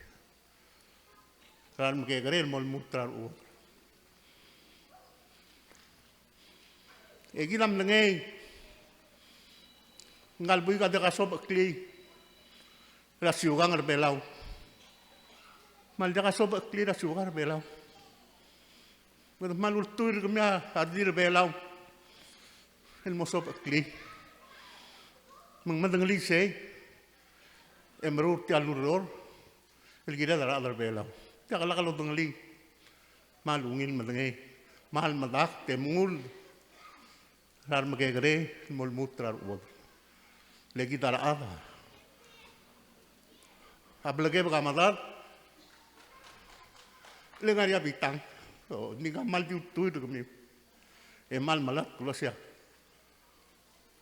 Kede mekekerei el mo lmuut er a rechad. E kid a mlengei ngka el buik a diak a sobecheklii er a siukang er a Belau. Me a le diak a sobecheklii er a siukang er a Belau. Me kede kmal ultuil er kemiu a redil er a Belau el mo sobecheklii. Me ng medengelii sei e meruul tia el ureor el kired a rechad er a Belau. Diak lak lodengelii kmal ungil medengei, kmal medakt e mengull er a remekekerei el mo lmuut er a rechubechub. Le kid a rechad a blekebek a medad, le ngar er ngii a bitang. O, ngika a kmal di ultuil er kemiu. E kmal melatk el uasei a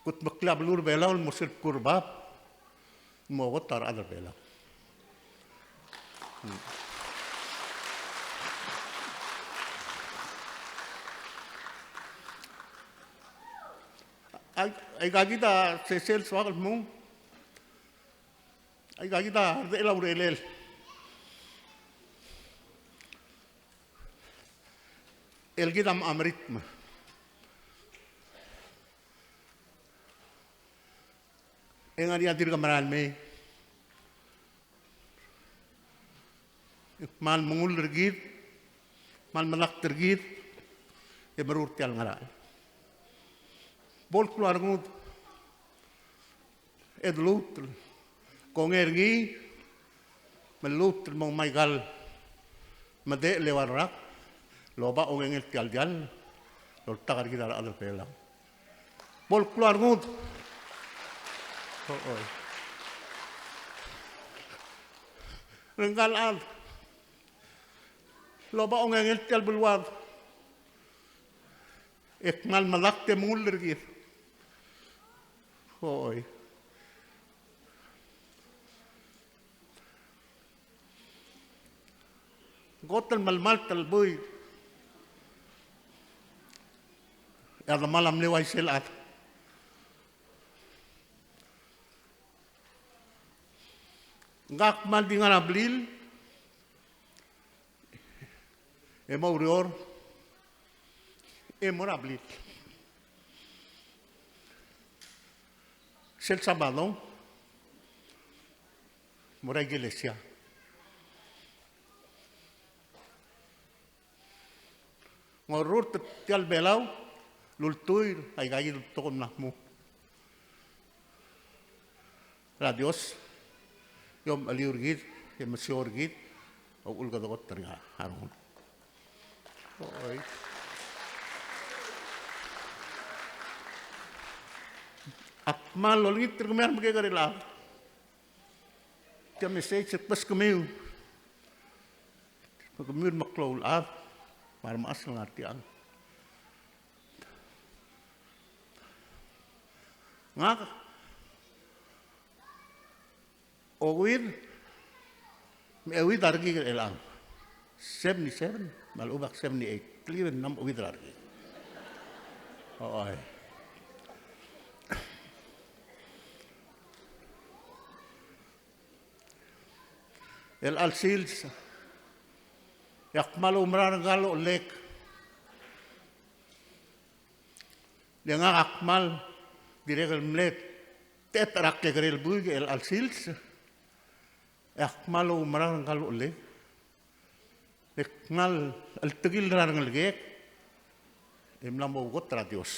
kutmeklii a beluu er a Belau el mo sel bkul er bab el mo kot a rechad er a Belau. Ai, aika kid a sesei el soak el mong. Aika kid a rdechel a urerel el kid a mo merit me e ngar er ngii a dirk merael mei. Kmal mengull er kid, kmal medakt er kid, e meruul er tia el ngerachel. Bo el klou a rengud e de lmuut el kongei er ngii, me lmuut el mo ngmai aika el medechel el eua el rak el oba ongengel tia el diall el oltak er kid a rechad er a Belau. Bo el klou a rengud. Oi. Rengkal chad el oba ongengel tia el beluad. E kmal medakt e mengull er kid. Oi. Kot el melemalt el buik e a demal a mle uaisei el chad. Ngak a kmal di ngar er a blil e mo oureor e mo er a blil. Sel Sabadong mo er a ikelesia. Ng orrurt er tia el Belau el ultuil er aika kid el betok el mla mo er a Dios e omecheliu er kid e mesiou er kid a uchul kede kot er ngii a rengul. Oi. Ak kmal olengit er kemiu a remekekerei el chad. Tia message el kbeskemiu, kemiu el meklou el chad me a remechas el ngar tiang. Ngak a okeuid me a euid a rekik er chelechang. Seventy-seven me a lechub a seventy-eight. Tia el mla mo okeuid er a rekik. Oi. Chelecha el sils e ak kmal oumera er ngka el ochellek. Le ngak a kmal dirrek el mle techet er a kekerei el buik er chelecha el sils e ak kmal oumera er ngka el ochellek. E ak kmal cheltekill er a rengelekek e mla mo oukot er a Dios.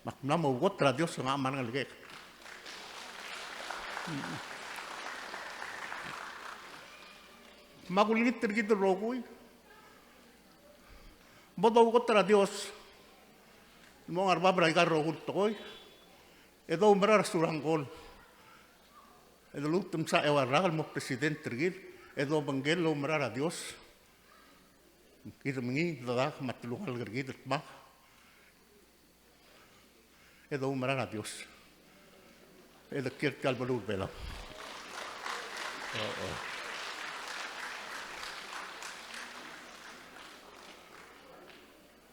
Me ak mla mo oukot er a Dios e ngak me a rengelekek. Me ak ulengit er kid el rokui, bo doukot er a Dios el mo ngar er bab er aika el rokui el tekoi, e doumera er a Surangel. E de lmuut el msa eua el rak el mo president er kid, e dobengkel el oumera er a Dios. Kid me ngii, dedak me a telungalek er kid el dmak, e doumera er a Dios. E de kiei er tia el beluu er a Belau.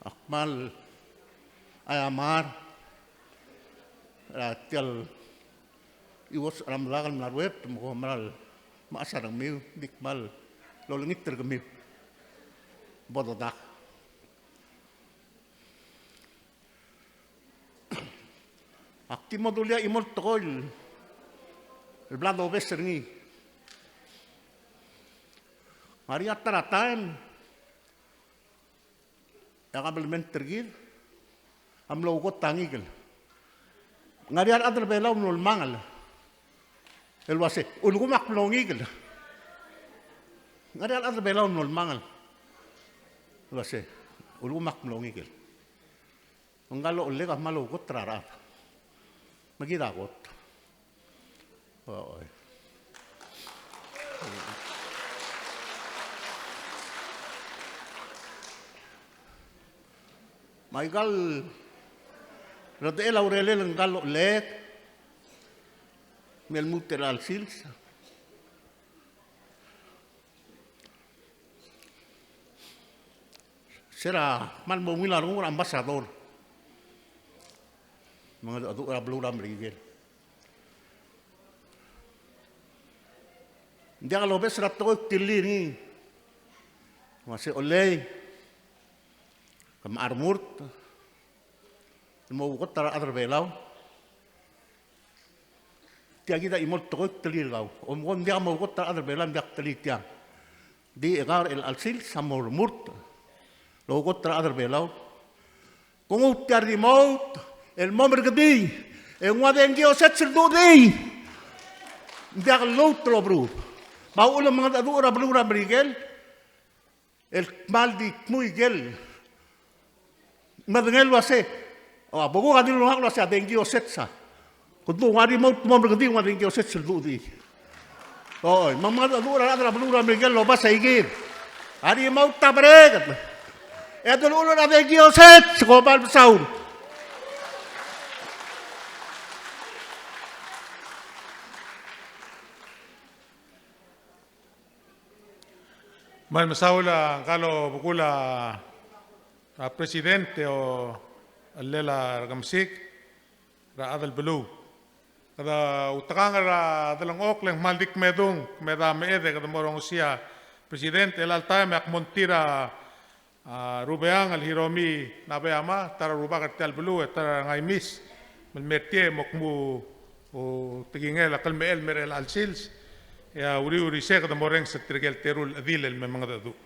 Ak kmal aiamar er tia el chiuosech er a medak el mla ruebet me kom mera el mechas a rengmiu, di kmal olengit er kemiu. Bo dedak. Ak di mo dulii a chimo el tekoi el bla dobes er ngii. Ng ngar er ngii a ta er a taem e a kabelment er kid a mlo oukot a ngikel. Ng ngar er ngii a rechad er a Belau el mlo lmangel el uase, ulekum ak mlo ngikel. Ng ngar er ngii a rechad er a Belau el mlo lmangel. Uase, ulekum ak mlo ngikel. Ngka el ochellek a kmal oukot er a rechad. Me kid a kot. Oi. Me aika el redechel a urerel ngka el ochellek me lmuut er chelecha el sils. Se er a kmal mo ungil a renguk er a ambassador. Me ng mengedecheduch er a beluu er a Merikel. Ng diak lobes er a tekoi el ktilir ngii. Me se olei, ke mla remurt el mo oukot er a rechad er a Belau. Tia kid a chimo el tekoi el ktelir kau. Omko ng diak moukot er a rechad er a Belau, ng diak ktelir tiang. Di e kau er chelecha el sils a mo remurt el oukot er a rechad er a Belau. Ke nguu tia el remote el mo merekedii, e nguu a dengki osech el duchedii. Ng diak lluut el oberuul. Me a uchul me ng mengedecheduch er a beluu er a Merikel el kmal di dmu ikel medengei el uase, o, a bo kuk a dilu er ngak el uase a dengki osech a. Kede nguu a remote el mo merekedii, nguu a dengki osech el duchedii. Oi, me ng mengedecheduch er a rechad er a beluu er a Merikel el obes a ikid. A remote a bereked. E deluchel er a dengki osech, kom kmal mesaul. Kmal mesaul a ngka el obekul a, a president e ochellel a rekemesik er a chad el beluu. Kede outekangel er a delengchokl e ng kmal di kmedung, kmedung e kede mo rongesii a president, e chelecha el taem e ak mo ngtir a A Rubeang el Hiromi Nabeyama, ta er a rubak er tia el beluu, e ta er a Ngaimis, me le mer tia e mo kmu a tekingel a klemechel el mer chelecha el sils, e a uriul er isei e kede mo orrenges er tirke el teru el chedil el me mengedecheduch.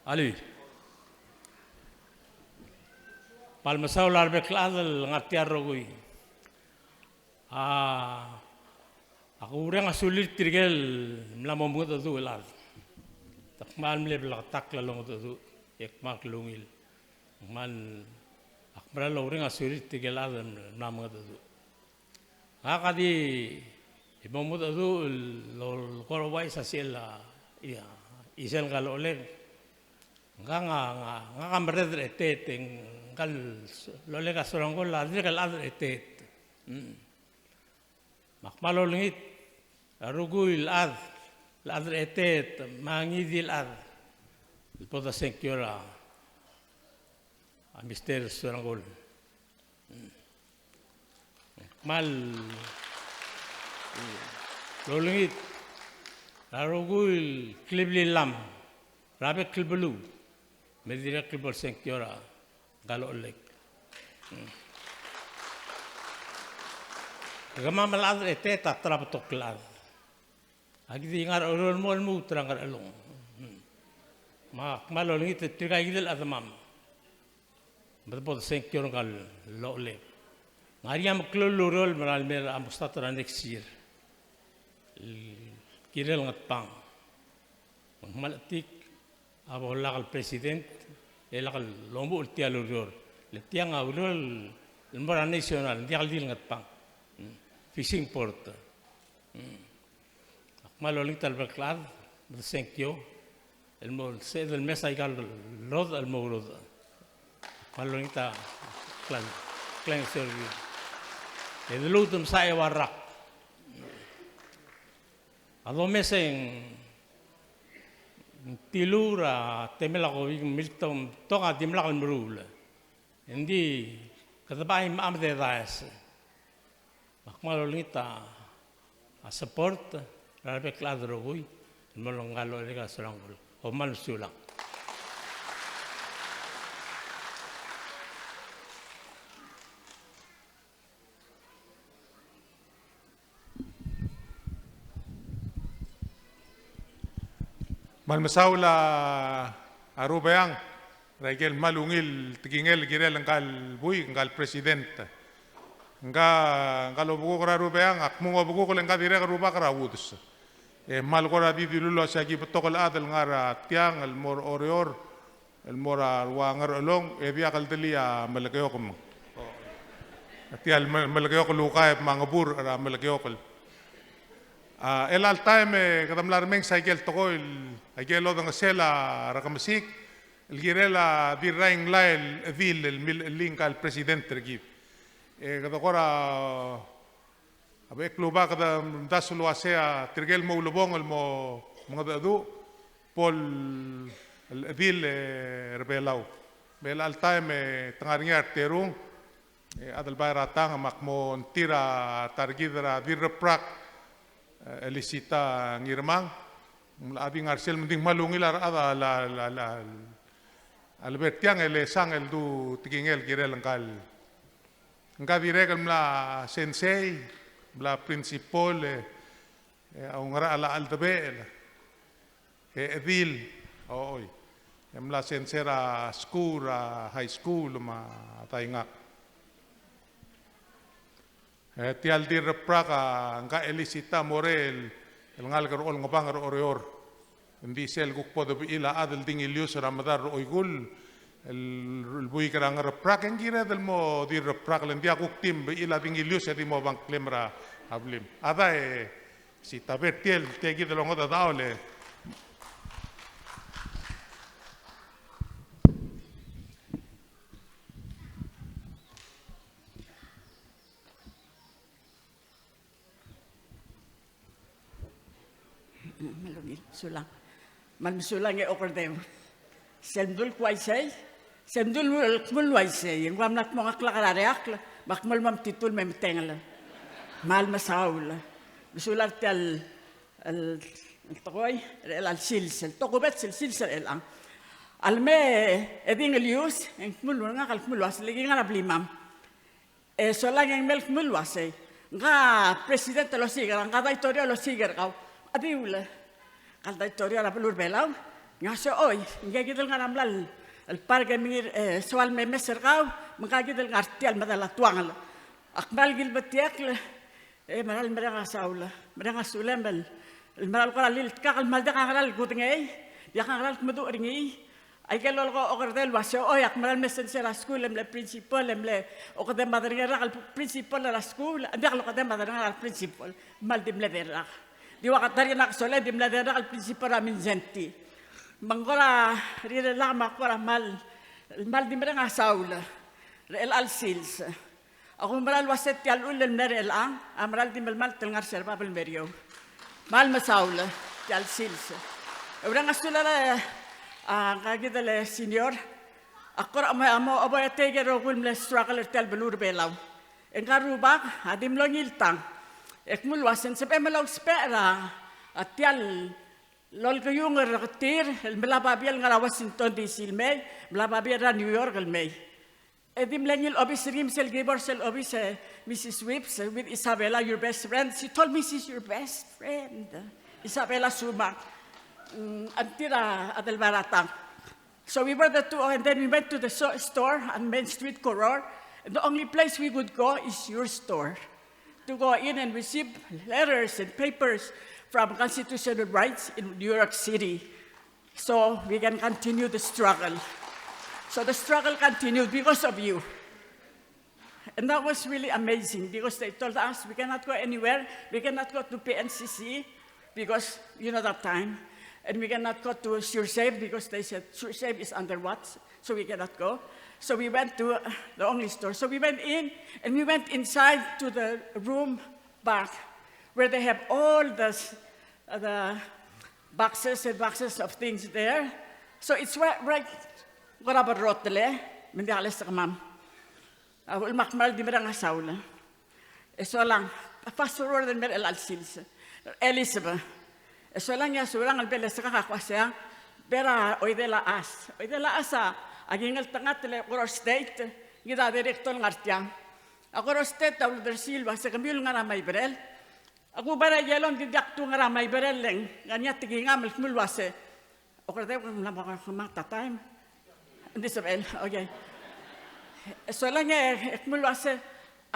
Alii. Kmal mesaul a rebek el chad el ngar tia el rokui. A, ak oureng a sulir tirke el mla mo mengedecheduch el chad. Te kmal mle bleketakl a longedecheduch, e kmal klungil. Kmal, ak mera el oureng a sulir tirke el chad el mla mengedecheduch. Ngak a di, di mo mengedecheduch el, el ko er a uaisei a sel, a, ia, isel ngka el ochellek. Ngak a, ngak a, ngak a merreder er a eteet, e ngka el ochellek a Surangel a dirrek el chad er a eteet. Mm. Me ak kmal olengit a rokui el chad, el chad er a eteet, me a ngii di el chad el bo dosengkio er a, a Mister Surangel. Kmal, mm, olengit er a rokui el kleblillam er a bek el beluu, me dirrek el bo lsengkio er a ngka el ochellek. Mm. Kemam el chad er a eteet a ta er a betok el chad. Aki di ngar er a Oreor el mo lmuut er a Ngerchelong. Me ak kmal olengit er tirka kid el chedemam. Me de bo dosengkio er ngka el ochellek. Ng ngar er ngii a meklou el ureor el mera el mer a mo start er a next year. El kirel Ngatpang. Me ng kmal chetik a bo lak el president, e lak lomuchel tia el ureor. Le tiang a ureor el mo er a national, ng diak el di el Ngatpang. Mm. Fishing port. Mm. Ak kmal olengit a rebek el chad, me de sengkio, el mo sebeched el mesa aika el rodech el mo urodech. Ak kmal olengit a klan, klan service. E de lmuut el mesa e ua el rak. A domes e ng tiluu er a temel a COVID, miltong, tong a dimlak el meruul. Engdi kede bai me a mededaes. Me ak kmal olengit a support er a rebek el chad el rokui el mo er ngka el ochellek a Surangel. Kom kmal mesulang. Kmal mesaul a Rubeang er a ikel kmal ungil tekingel el kirel ngka el buik, ngka el president. Ngka, ngka el obekuk er a Rubeang, ak mo obekuk le ngka dirrek el rubak er a Udes. E kmal kora di dilu el uasei aki betok el chad el ngar er a tiang el mo er a Oreor, el mo er a rua Ngerchelong, e diak el delii a Melekeok me ng. Tia el Me-, Melekeok el ukaeb me a ngebur er a Melekeok el. A, el all time e kede mla remenges a ikel tekoi el, a ikel odengesel a rekemesik, el kirel a Dirrainglai el Edil el mil, el ngka el president er kid. E kede kora, a bek el uba kede mdasu el uasei a tirke el mo ulebongel el mo mengedecheduch, bo el Edil, e, er a Belau. Me el all time, e, te ngar er ngii a reterung, e, Adelbai er a Tang, me ak mo ongtir a ta er kid er a Dirreprak, e, Elisita Ngirmang. Ng mla di ngar sel me ng di kmal ungil a rechad a la, la, la, a lebo er tiang e le sang el du tekingel el kirel ngka el. Ngka dirrek el mla sensei, mla principal, e, e, a ungerachel a cheldebechel. E Edil, oi. E mla sensei er a skuul, er a high school, me a daingak. E tia el Dirreprak a ngka Elisita Morei el, el ngalek er a Olengebang er a Oreor. Ng di sel kuk bo debechil a chad el di ngilius er a medal er a Oikull, el, el buik er a Ngereprak, e ng kired el mo Dirreprak, le ng diak kuk di mbechil a di ngilius e di mo obengklem er a blim. A dai, e, Sita, a ber tia el, tia kid el ongedecheduch e. Sulang. Kmal mesulang e okerdeu. Sel mdu el kuaisei, sel mdu el kmu el uaisei, e ng ua mla dmung a klak er a reakl, me ak kmal mo metitur me metengel. Kmal mesaul. Mesulang er tia el, el, el tekoi er chelecha el sils, el tokubets el sils er chelechang. A leme e di ngelius, e ng kmu el ngak el kmu el uasei le ki ngar er a blimam. E solang e ng mle kmu el uasei, ngka president el osiik er kau, ngka daitorio el osiik er kau. A dilu el, ngka el daitorio er a beluu er a Belau? Ng uasei, oi, ngika kid el ngar er a mla el, el park e mengiil, e soal memes er kau, me ngika kid el ngar tia el medal a tuangel. Ak kmal kilbetiekl, e mera el mereng a saul, mereng a sulem el, el mera el kora liltkak el kmal diak a ngera el kudengei, diak a ngera el kmeduch er ngii, Aike el lolekoi a okerdel el uasei, oi, ak mera el mle sensei er a skuul, e mle principal, e mle okedei me a derengel, rak el principal er a skuul, ng diak lokedei me a derengel el principal. Kmal di mle derrak. Di ua kede ta er ngii a kesolei, di mle derrak el principal er a Mindszenty. Me ng kora rirellak me a kora kmal, kmal di mereng a saul er chelecha el sils. Ak oumera el uasei tia el chull el mle er chelechang a mera el di melemalt el ngar er se er bab el meriou. Kmal mesaul tia el sils. E ureng a sulel a, a, ngka kid el senior. Ak kora mo, mo, mo take care er a rokui el mle struggle er tia el beluu er a Belau. E ngka el rubak a di mlo ngii el tang. E kmu el uasei ng sebechem el ousbech er a, a tia el olekeiung er tir el mla babier el ngar er a Washington D C el mei, mla babier er a New York el mei. E di mle ngii el obis er ngii me sel keyboard sel obis, e, Missus Whipps, e, with Isabella, your best friend. She told me she's your best friend. Isabella Sumang. Mm, ng tir a Adelbai er a Tang. So we were the two, and then we went to the so-, store on Main Street, Koror. And the only place we could go is your store to go in and receive letters and papers from Constitutional Rights in New York City. So we can continue the struggle. So the struggle continued because of you. And that was really amazing because they told us we cannot go anywhere. We cannot go to P N C C because, you know, that time. And we cannot go to SureSafe because they said SureSafe is under what? So we cannot go. So we went to, uh, the only store. So we went in and we went inside to the room back where they have all the s-, uh, the boxes and boxes of things there. So it's right, right, kora berrotel, me ng diak lesekemam. A uchul me ak mera el di mereng a saul. E solang, fast forward el mer chelecha el sils. Elizabeth. E solang e a Surangel a bo leskak a kmo uasei, bo er a oidel a chas. Oidel a chas a, a kingeltengat el Koror State, ngii a director el ngar tiang. A Koror State a uldersii el uasei kemiu el ngar er a Maiberel. Ak oba er a ielong, ng di diak tu ngar er a Maiberel e ng ngar er ngii a tekingam el kmu el uasei, okerdeu, ng mla mo kemanget a taem. Ng di sebechel, okay. E solang e, e kmo el uase,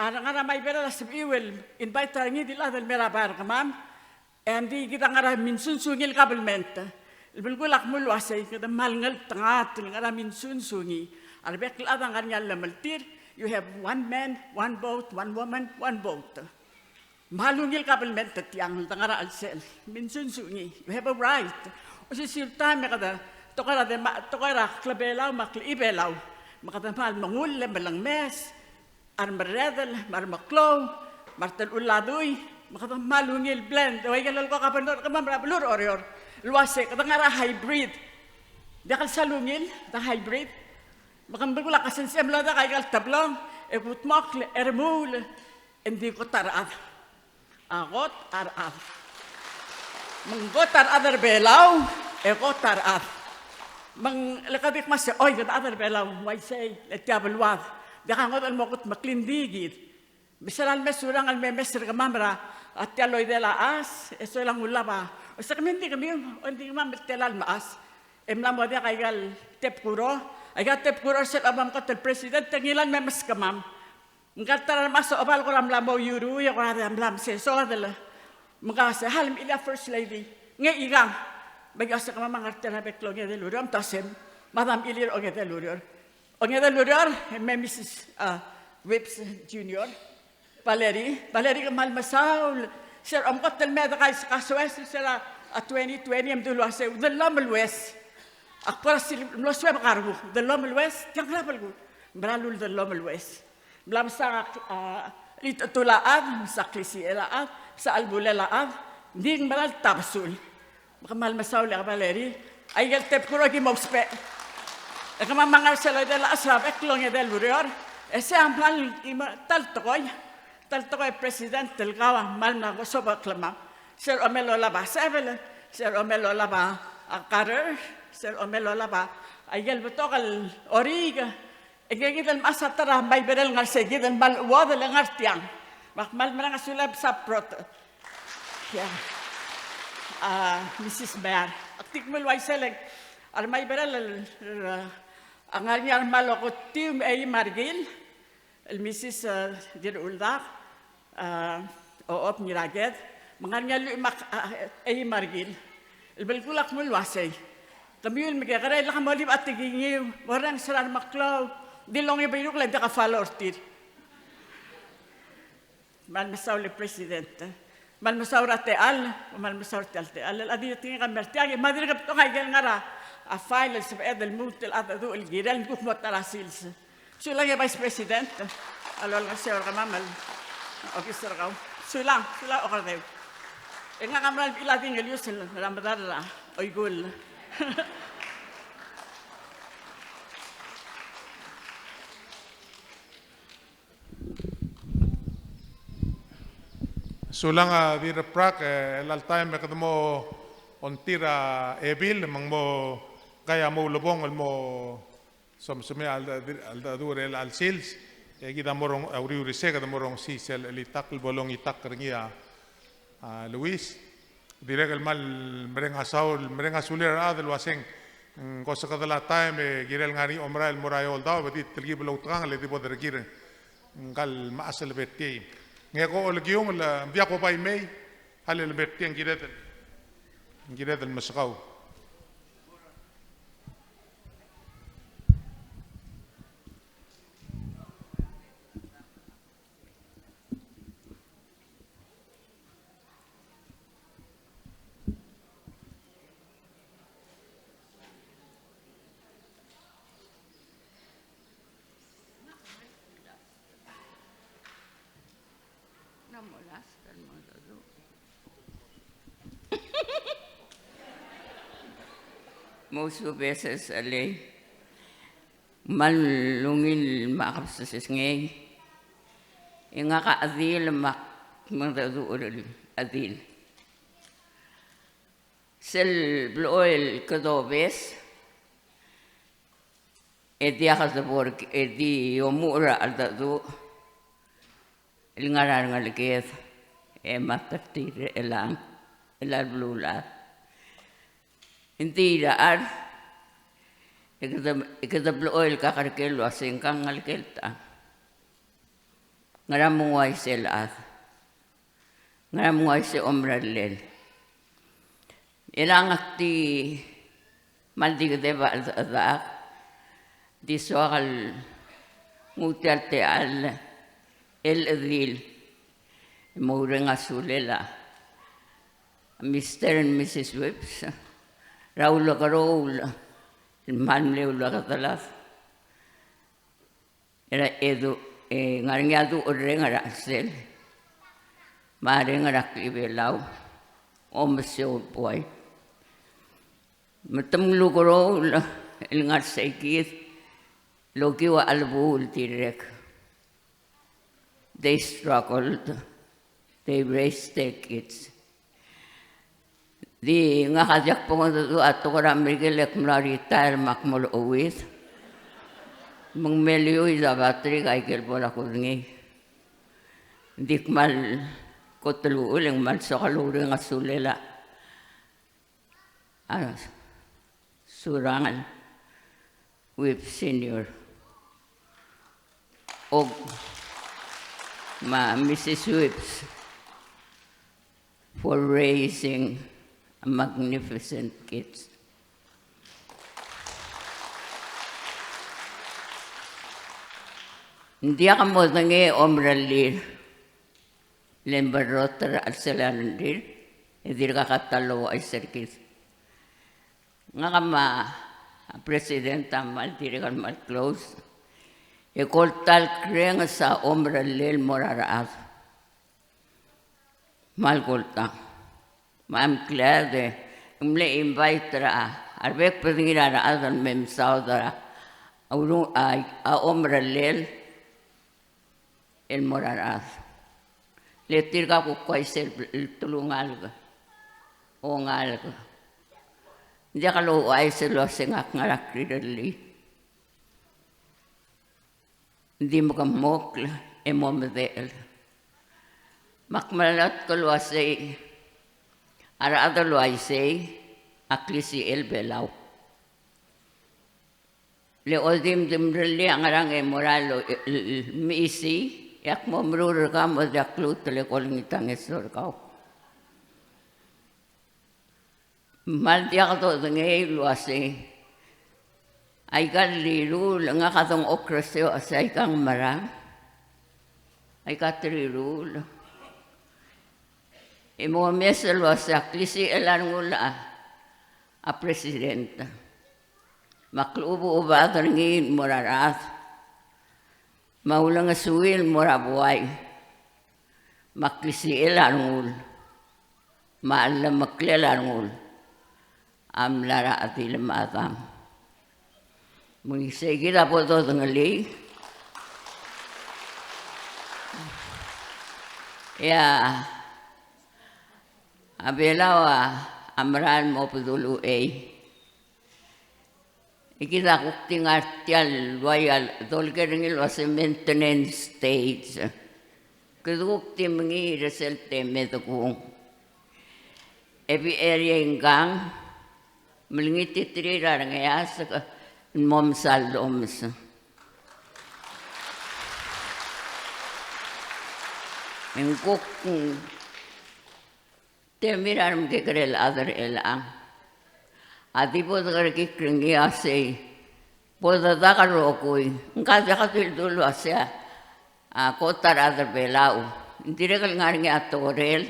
a re ngar er a Maiberel a sebechiu el invite er ngii di el chad el mei er a bai er kemam, e ng di kid a ngar er a minsunsu ngii el kabelment. El belkul a kmo el uase, kede kmal ngeltengat el ngar er a minsunsu ngii. A rebek el chad a ngar er ngii a llemeltir, you have one man, one vote, one woman, one vote. Me a ungil kabelment tiang el de ngar er a chelsel, minsunsu ngii, you have a right. Osisiu el taem e kede tekoi er a dema-, tekoi er a klebelau me a klechibelau, me kede kmal mengull e melengmes a remerredel, me a remeklou, me a retelechul a dui, me kede kmal ungil blend. Ua ikel lolekoi a kabelment er kemam er a beluu er Oreor el uase kede ngar er a hybrid. Diak el sal ungil, de hybrid. Me ke belkul a kesensei me lodek a ikal teblong, e kudmokl e remuul, e ng di kot a rechad. A kot a rechad. Me ng kot a rechad er Belau, e kot a rechad. Me ng le kede kmo se, oi, kede chad er Belau, uaisei, le tia beluad. Diak a ngodech el mo kudmeklii, ng di kid. Me sel lemesurang el memes er kemam er a tia el oidel a chas, e solang ulab a. Ose kemiu, ng di kemiu, o ng di kemam el tela el mechas. E mla mo diak a ikal tebkuro, a ikal tebkuro er sel obam kot el president, e ngilai el memes kemam. Ngka el ta er a remas a Obal kora mla mo iuru, e kora di mla mesesodel. Me ngka se, hal mechiliei a First Lady. Ngii ikang. Me aki uase kemam a ngar tia er a bek el ongedei el ureor, me te uase, me a dam chiliei er a ongedei el ureor. Ongedei el ureor, e me Mrs., uh, Whipps Junior. Valerie, Valerie, kmal mesaul. Sel omkot el mei e de kasoes er sel a twenty twenty, e mdu el uase, dellomel ues. Ak kora sel mlo suebek a renguk, dellomel ues, tiang a belkul. Mera el dellomel ues. Mla mesa a, a, Itechetul a chad, mesa a klisichel a chad, mesa a chelebulel a chad, ng di ng mera el tabesul. Me kmal mesaul e a Valerie, a ikel tebkuro ki mo ousbech. E kemam a ngar er sel oidel a chas er a bek el ongedei el ureor, e sei a kmal, ta el tekoi, ta el tekoi e president el kau a kmal mla ko sobeklemam. Sel omel olab a Sebel, sel omel olab a Carter, sel omel olab a ikel betok el Oreor, e ngii kid el mechas a ta er a Maiberel el ngar sei kid el kmal chuodel e ngar tiang. Me ak kmal mereng a sulem, support. Ia. A, Mrs. Mayor. Ak di kmo el uaisei e le a re Maiberel el, el, a ngar er ngii a re kmal oketiu me a eim a rekil, el Mrs., a, Dirrechuldak, a, Ochob Ngiraked, me ngar er ngii a lluich me a, a, eim a rekil. El belkul a kmo el uasei, kemiu el mekekerei, lak molibech a tekingiu, morrenges er a remeklou, di longebeiruk le diak a follow er tir. Me kmal mesaul e President. Me kmal mesaul er a techall, me kmal mesaul er tia el techall. El a di tekingek a mei er tiang, me a dirk betok a ikel ngar er a file el sebeched el lmuut el cheldecheduch el kirel, ng kuk mo ta er a sils. Sulang e Vice President, a lolengeseu er kemam el obis er kau. Sulang, sulang Okerdeu. E ngak a mera el bechil a di ngelius el er a medal er a oikull. Sulang a Dirraprak, e, chelecha el taem e kede mo ongtir a ebil, me ng mo ngka a mo ulebongel el mo somsomii a cheldecheduch er chelecha el sils, e kid a mo er a uriul er isei, kede mo rongesii sel chelitakl el bo longitakl er ngii a, a, Luis. Dirrek el kmal mereng a saul, mereng a sulir a rechad el uaseng, mm, ng ko sekedel a taem e kirel ngar er ngii a omerael el mo er a eou el daob, e di telkib el outekangel e di bo derekir ngka el mechas el birthday. Ngii ko olekiungel, e ng diak bo bai mei, a le birthday ng kired el, ng kired el meskau. Mousubes e sel lei. Me a ungil me a kebesengei, e ngak a chedil me ak mengedecheduch er a chedil. Sel blechoel el kedobes, e diak de bo er, e di omuchel er a cheldecheduch el ngar er a rengeleked, e mad er tir er chelechang, chelecha el beluulechad. Ng di er a chad, E kede, e kede blechoel el kakerker el uasei ngkang ngelekel ta. Ngera me ng uaisei el chad? Ngera me ng uaisei a omerellel? E le ngak di kmal di kedeb a cheldecheduch, di soak el nguu tia el techall el chedil e mo oureng a sulel a Mister and Missus Whipps er a ulekeroul el kmal mle ulakedel a chad. Er a edu, e, ng ngar er ngii a duch el reng er a chelsel me a reng er a klechibelau, omesiou el buai. Me te mlukeroul el ngar seikid el okiu a chelebuul el dirrek. They struggled, they raised their kids. Di ngak a diak bo kudengedecheduch a tekoi er a Merikel e ak mla retire me ak mo lecheuid. Me ng meliuid a battery aike el bo lak kudengei. Ng di kmal kot el uchul e ng kmal soak el oureng a sulel a a Surangel Whipps Senior. Og me a Missus Whipps for raising a magnificent kids. Ng diak modengei a omerellir le ng berrotel er a chelsel a rengrir, e dirkak a ta el ouchais er kid. Ngak me a president a kmal dirrek el kmal close, e ko el ta el krenges a omerellel el mo er a rechad. Kmal ko el ta. Me I'm glad e ng mle invite er a rebek el bedengir a rechad el me mesaod er a, a, a omerellel el mo er a rechad. Le tirka kuk uaisei el telungalek, ongalek. Ng diak louchais el uasei ngak a ngar er a krirellii. Ng di mekemokl e mo medechel. Me ak melatk el uasei a rechad el uaisei a klisichel Belau. Le odim di mrellii a ngerang e morael el, el, el mechisii, e ak mo meruul er kau me diak lluut el eko el ngii a ngeso er kau. Me ng diak dodengei el uasei aika el riruul, ngak a dengchokl er sei el uasei aika ng merang, aika te riruul. E momes el uasei a klisichel a rengul a, a president. Me a klechubechubechad er ngii el mo er a rechad, me a ulengeseu el mo er a buai, me a klisichel a rengul, me a chellemeklel a rengul a mla er a chedil me a chedam. Me ng seikid a bo dodengelii. E a, a Belau a merael mo bedul uchei. E kid a kuk di ngar tia el uai a dolekoi er ngii el uasei maintenance stage. Kede kuk di mengiil er sel temedekung. E bechir e ngkang, me le ngititerir a rengeasek el mo mesa el domes. E ng kuk temir a remekekerei el chad er chelechang a di bo dekerekikl er ngii a sei bo dedak el rokui. Ngka a diak di ldul el uasei a kot a rechad er Belau. Ng dirrek el ngar er ngii a torel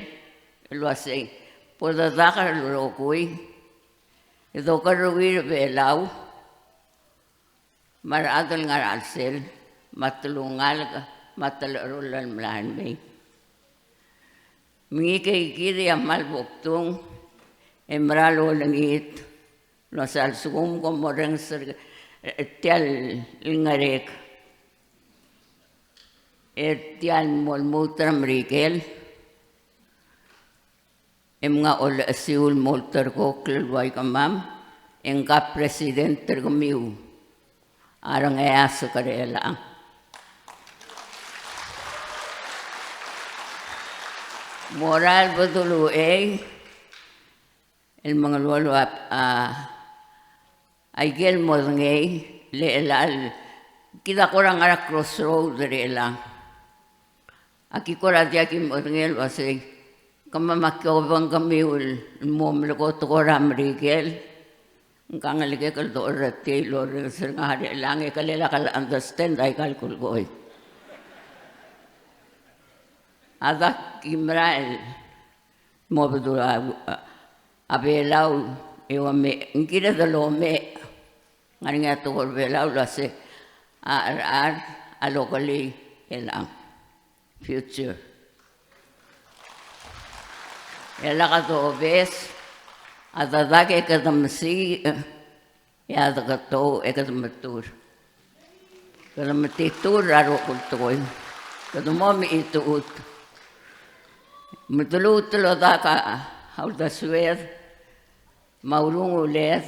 el uasei bo dedak el rokui e dokerreuir a Belau me a rechad el ngar er a chelsel, me a telungalek, me a telecheroll el mla er mei. Me ngii keikid e a kmal bo kdung e mera el olengit el uasei a lsekum kom orrenges er tia el ngerek er tia el mo lmuut er a Merikel, e mngai a olechesiu el mo ulterekokl el ua kemam, e ngka president er kemiu a rengeasek er chelechang. Morael bedul uchei el mengeluolu a, a, aike el modengei, le chelecha el, kid a kora ngar er a crossroad er chelechang. Aki kora diak ki modengei el uasei, kemam a ki obengkemiu el mo melekoi a tekoi er a Merikel, ng ka ngelekek el dechor er tia el orrenges er ngak er chelechang e ke lak el understand aika el kulekoi. A dak ki merael el mo bedul a, a Belau e omecher, ng kired el omecher. Ng ngar er ngii a tekoi er a Belau el uasei, a cherechar a lokelii chelechang. Future. E lak a dobes, a dedak e kede mesiich, e a deketou e kede metur. Kede metitur er a rokui el tekoi. Kede mo mechitechut. Me te lmuut el odak a uldesued, me a urunguled,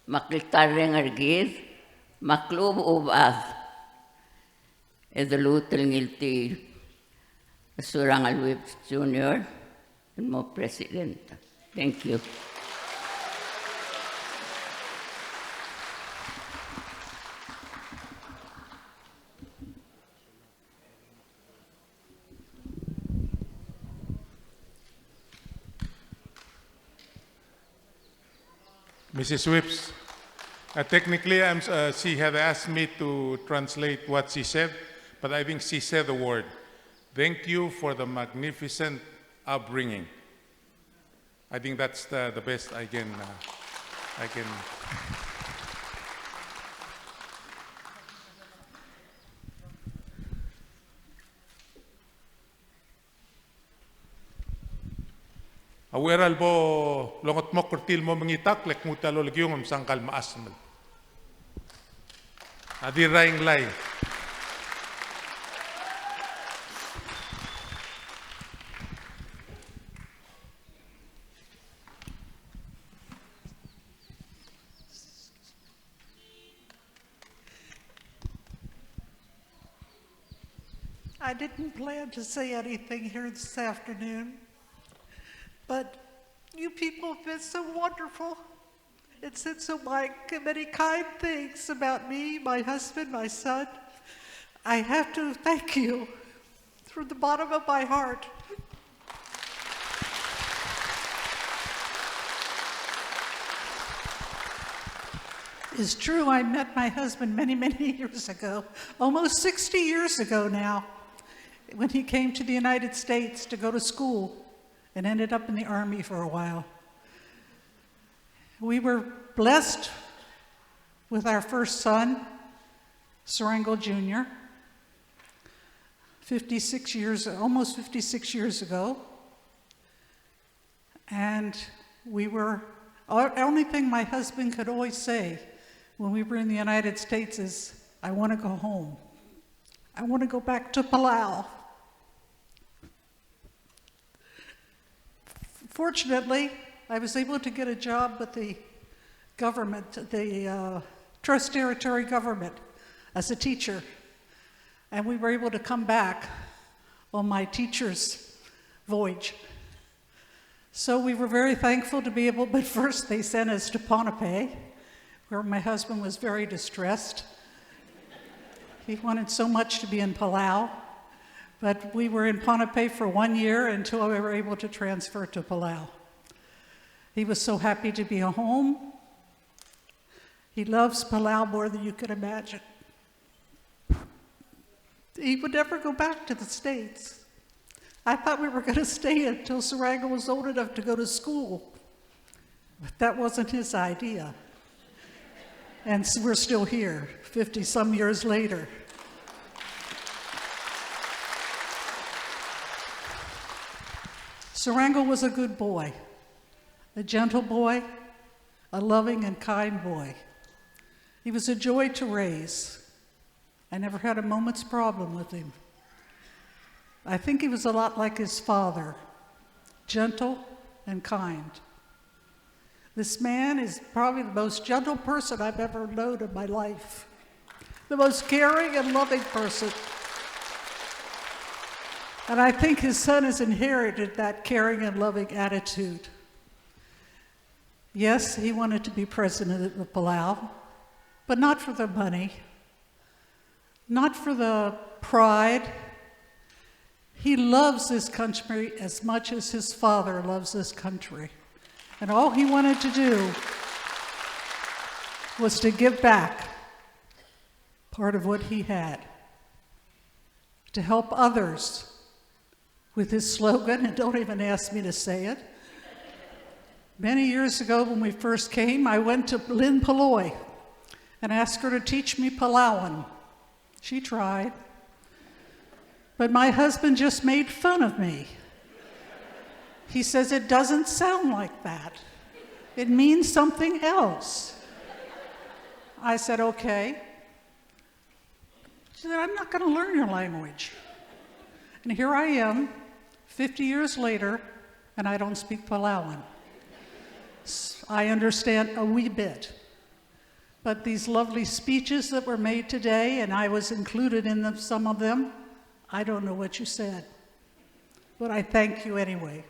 me a kltarreng er kid, me a klechubechubechad. E de lmuut el ngiltii a Surangel Whipps Junior el mo president. Thank you. Missus Whipps, uh, technically, I'm, uh, she had asked me to translate what she said, but I think she said the word. Thank you for the magnificent upbringing. I think that's the, the best I can, uh, I can. A uchei er a lebo longetmokl er tir el mo mengitakl, e knguu a lolekiung me se ng kmal mecheasemel. A di rainglai. I didn't plan to say anything here this afternoon, but you people have been so wonderful and said so mi-, many kind things about me, my husband, my son. I have to thank you from the bottom of my heart. It's true, I met my husband many, many years ago, almost sixty years ago now, when he came to the United States to go to school and ended up in the Army for a while. We were blessed with our first son, Surangel Junior, fifty-six years, almost fifty-six years ago. And we were, o-, only thing my husband could always say when we were in the United States is, "I want to go home. I want to go back to Palau." Fortunately, I was able to get a job with the government, the, uh, Trust Territory government, as a teacher. And we were able to come back on my teacher's voyage. So we were very thankful to be able, but first they sent us to Pohnpei, where my husband was very distressed. He wanted so much to be in Palau, but we were in Pohnpei for one year until we were able to transfer to Palau. He was so happy to be home. He loves Palau more than you can imagine. He would never go back to the States. I thought we were gonna stay until Surangel was old enough to go to school. But that wasn't his idea. And s-, we're still here, fifty-some years later. Surangel was a good boy, a gentle boy, a loving and kind boy. He was a joy to raise. I never had a moment's problem with him. I think he was a lot like his father, gentle and kind. This man is probably the most gentle person I've ever known in my life, the most caring and loving person. And I think his son has inherited that caring and loving attitude. Yes, he wanted to be president of Palau, but not for the money, not for the pride. He loves this country as much as his father loves this country. And all he wanted to do was to give back part of what he had, to help others with his slogan, and don't even ask me to say it. Many years ago, when we first came, I went to Lynn Polloi and asked her to teach me Palauan. She tried. But my husband just made fun of me. He says, "It doesn't sound like that. It means something else." I said, "Okay." She said, "I'm not gonna learn your language." And here I am, fifty years later, and I don't speak Palauan. S-, I understand a wee bit. But these lovely speeches that were made today, and I was included in them, some of them, I don't know what you said. But I thank you anyway.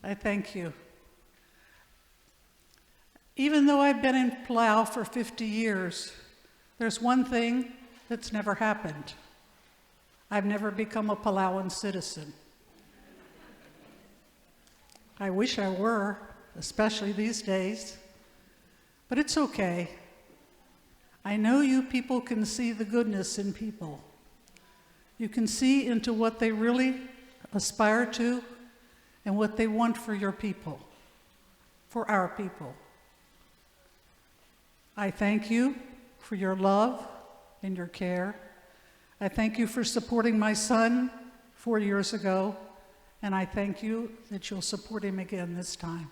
I thank you. Even though I've been in Palau for fifty years, there's one thing that's never happened. I've never become a Palauan citizen. I wish I were, especially these days. But it's okay. I know you people can see the goodness in people. You can see into what they really aspire to and what they want for your people, for our people. I thank you for your love and your care. I thank you for supporting my son four years ago, and I thank you that you'll support him again this time.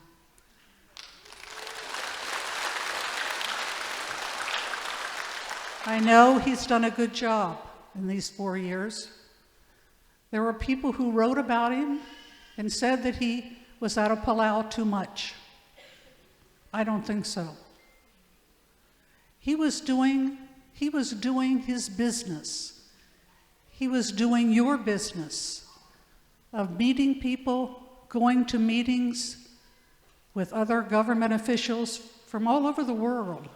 I know he's done a good job in these four years. There were people who wrote about him and said that he was out of Palau too much. I don't think so. He was doing, he was doing his business. He was doing your business of meeting people, going to meetings with other government officials from all over the world.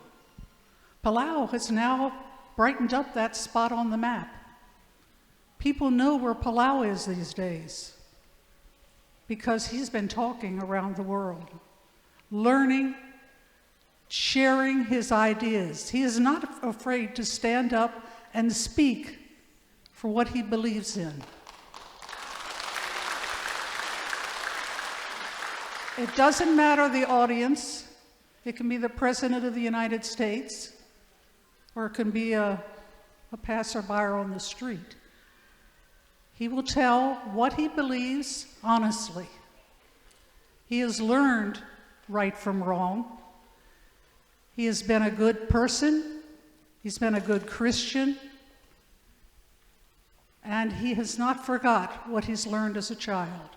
Palau has now brightened up that spot on the map. People know where Palau is these days because he's been talking around the world, learning, sharing his ideas. He is not afraid to stand up and speak for what he believes in. It doesn't matter the audience. It can be the President of the United States, or it can be a, a passerby on the street. He will tell what he believes honestly. He has learned right from wrong. He has been a good person. He's been a good Christian. And he has not forgot what he's learned as a child,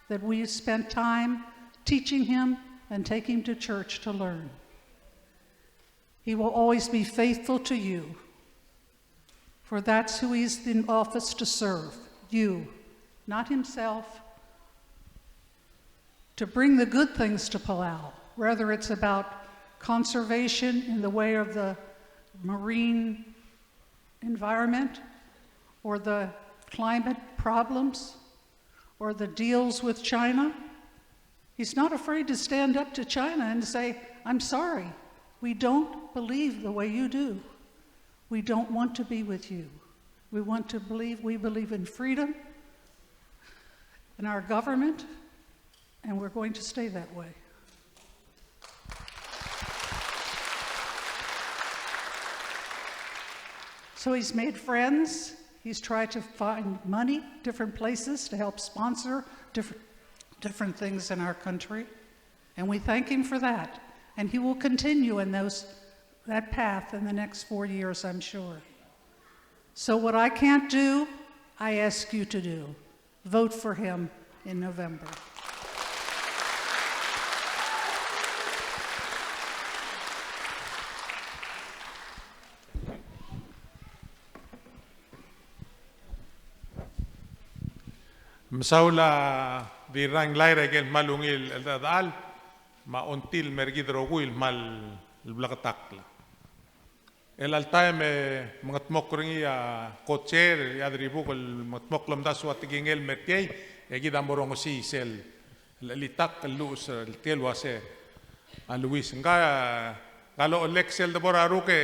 that we spent time teaching him and take him to church to learn. He will always be faithful to you, for that's who he's in office to serve, you, not himself, to bring the good things to Palau, whether it's about conservation in the way of the marine environment, or the climate problems, or the deals with China. He's not afraid to stand up to China and say, "I'm sorry, we don't believe the way you do. We don't want to be with you. We want to believe, we believe in freedom in our government, and we're going to stay that way." So he's made friends. He's tried to find money, different places to help sponsor different, different things in our country. And we thank him for that. And he will continue in those, that path in the next four years, I'm sure. So what I can't do, I ask you to do. Vote for him in November. Mesaul a Dirrang Lair, aike el kmal ungil el chedechal. me a ongtil el mer kid el rokui el kmal bleketakl. Chelecha el taem e mengetmokl er ngii a co-chair, e a Dirribuk el mengetmokl el omdasu a tekingel el mer tiei, e kid a mo rongesii sel chelitakl el luches er tia el uase a Luis. Ngka, ngka el ochellek sel debo er a ruk e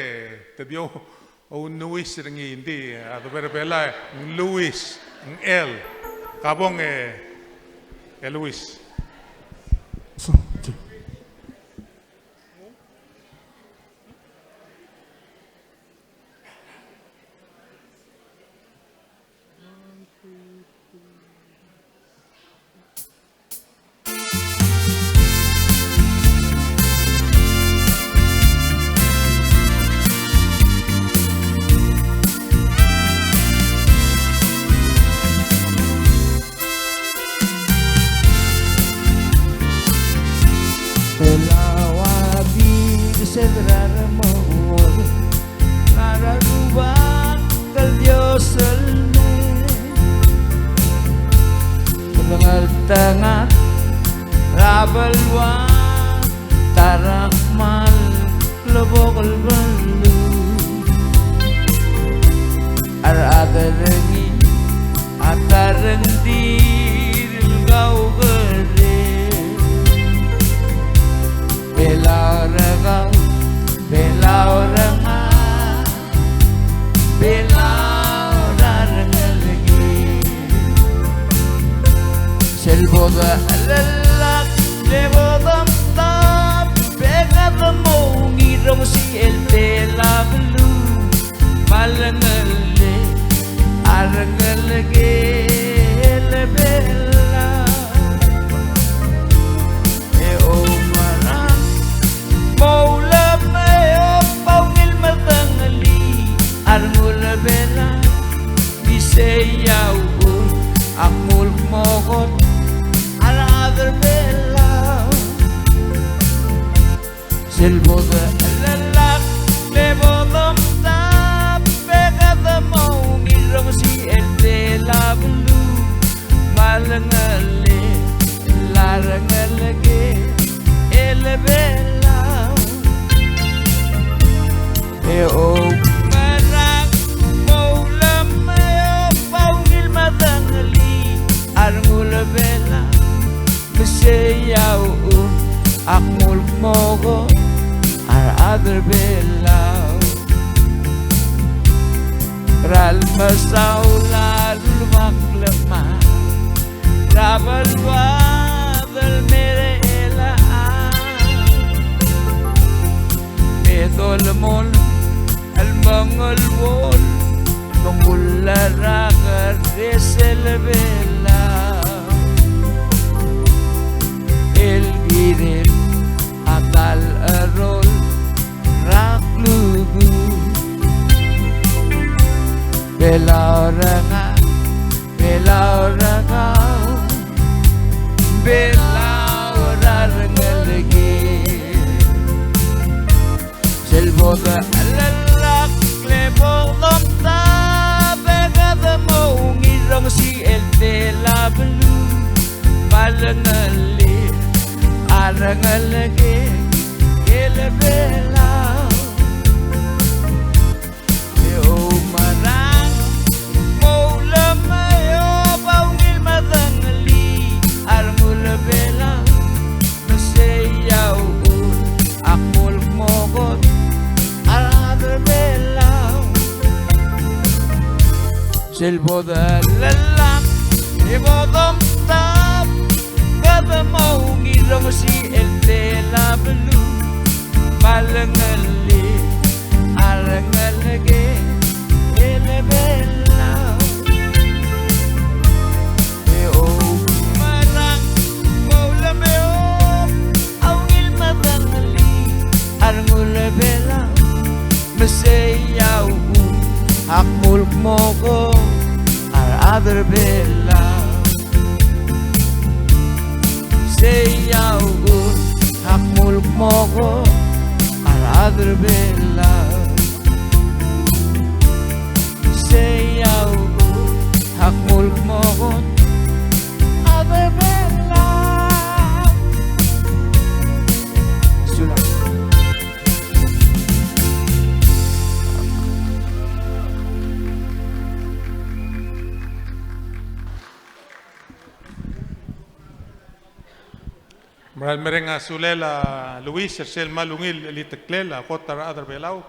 te di ounuis er ngii, ng di a debo er a Belau e ng Luis, ng L. Kabong e, e Luis. Belau a di sel raremongol, a rubak el dios el mei. Ngeltengat er a beluu a ta er a kmal klebokel beluu. A rechad er ngii a ta er ngii di el kaukerel. Belau er kau, Belau er ngak, Belau er a rengelekir. Sel bo dechelellakl e bo domtab, e kede mo ungil el rongesii el tela beluu me a lengelekir a rengelekel a Belau. E oumerang, mo ulemeob a ungil medengelii a rengul a Belau, me sei a uchul a kmu el kmo kot a rechad er Belau. Sel bo dechelellakl e bo domtab, e kede mo ungil el rongesii el tela beluu me a lengelekir a rengelekel a Belau. E oumerang, mo ulemeob a ungil medengelii a rengul a Belau, me sei a uchul a kmu el kmo kot a rechad er Belau. Er a lemesaul a lulebakl me a er a beluad el mer chelechang, me dolemolem el mengeluolu, me ng ullerakerres el Belau. El kirel a ta el cherol er a klukuk. Belau er ngak, Belau er kau, Belau er a rengelekir. Sel bo dechelellakl e bo domtab, e kede mo ungil el rongesii el tela beluu me a lengelekir a rengelekel a Belau. E oumerang, mo ulemeob a ungil medengelii a rengul a Belau, me sei a uchul a kmu el kmo kot a rechad er Belau. Sel bo dechelellakl e bo domtab, kede mo ungil el rongesii el tela beluu me a lengelekir a rengelekel a Belau. E oumerang, mo ulemeob a ungil medengelii a rengul a Belau, me sei a uchul a kmu el kmo kot a rechad er Belau. Sei a uchul a kmu el kmo kot a rechad er Belau. Sei a uchul a kmu el kmo kot a rechad er Belau. Mera el mereng a sulel a Luis er sel kmal ungil el cheliteklel a kot er a rechad er a Belau.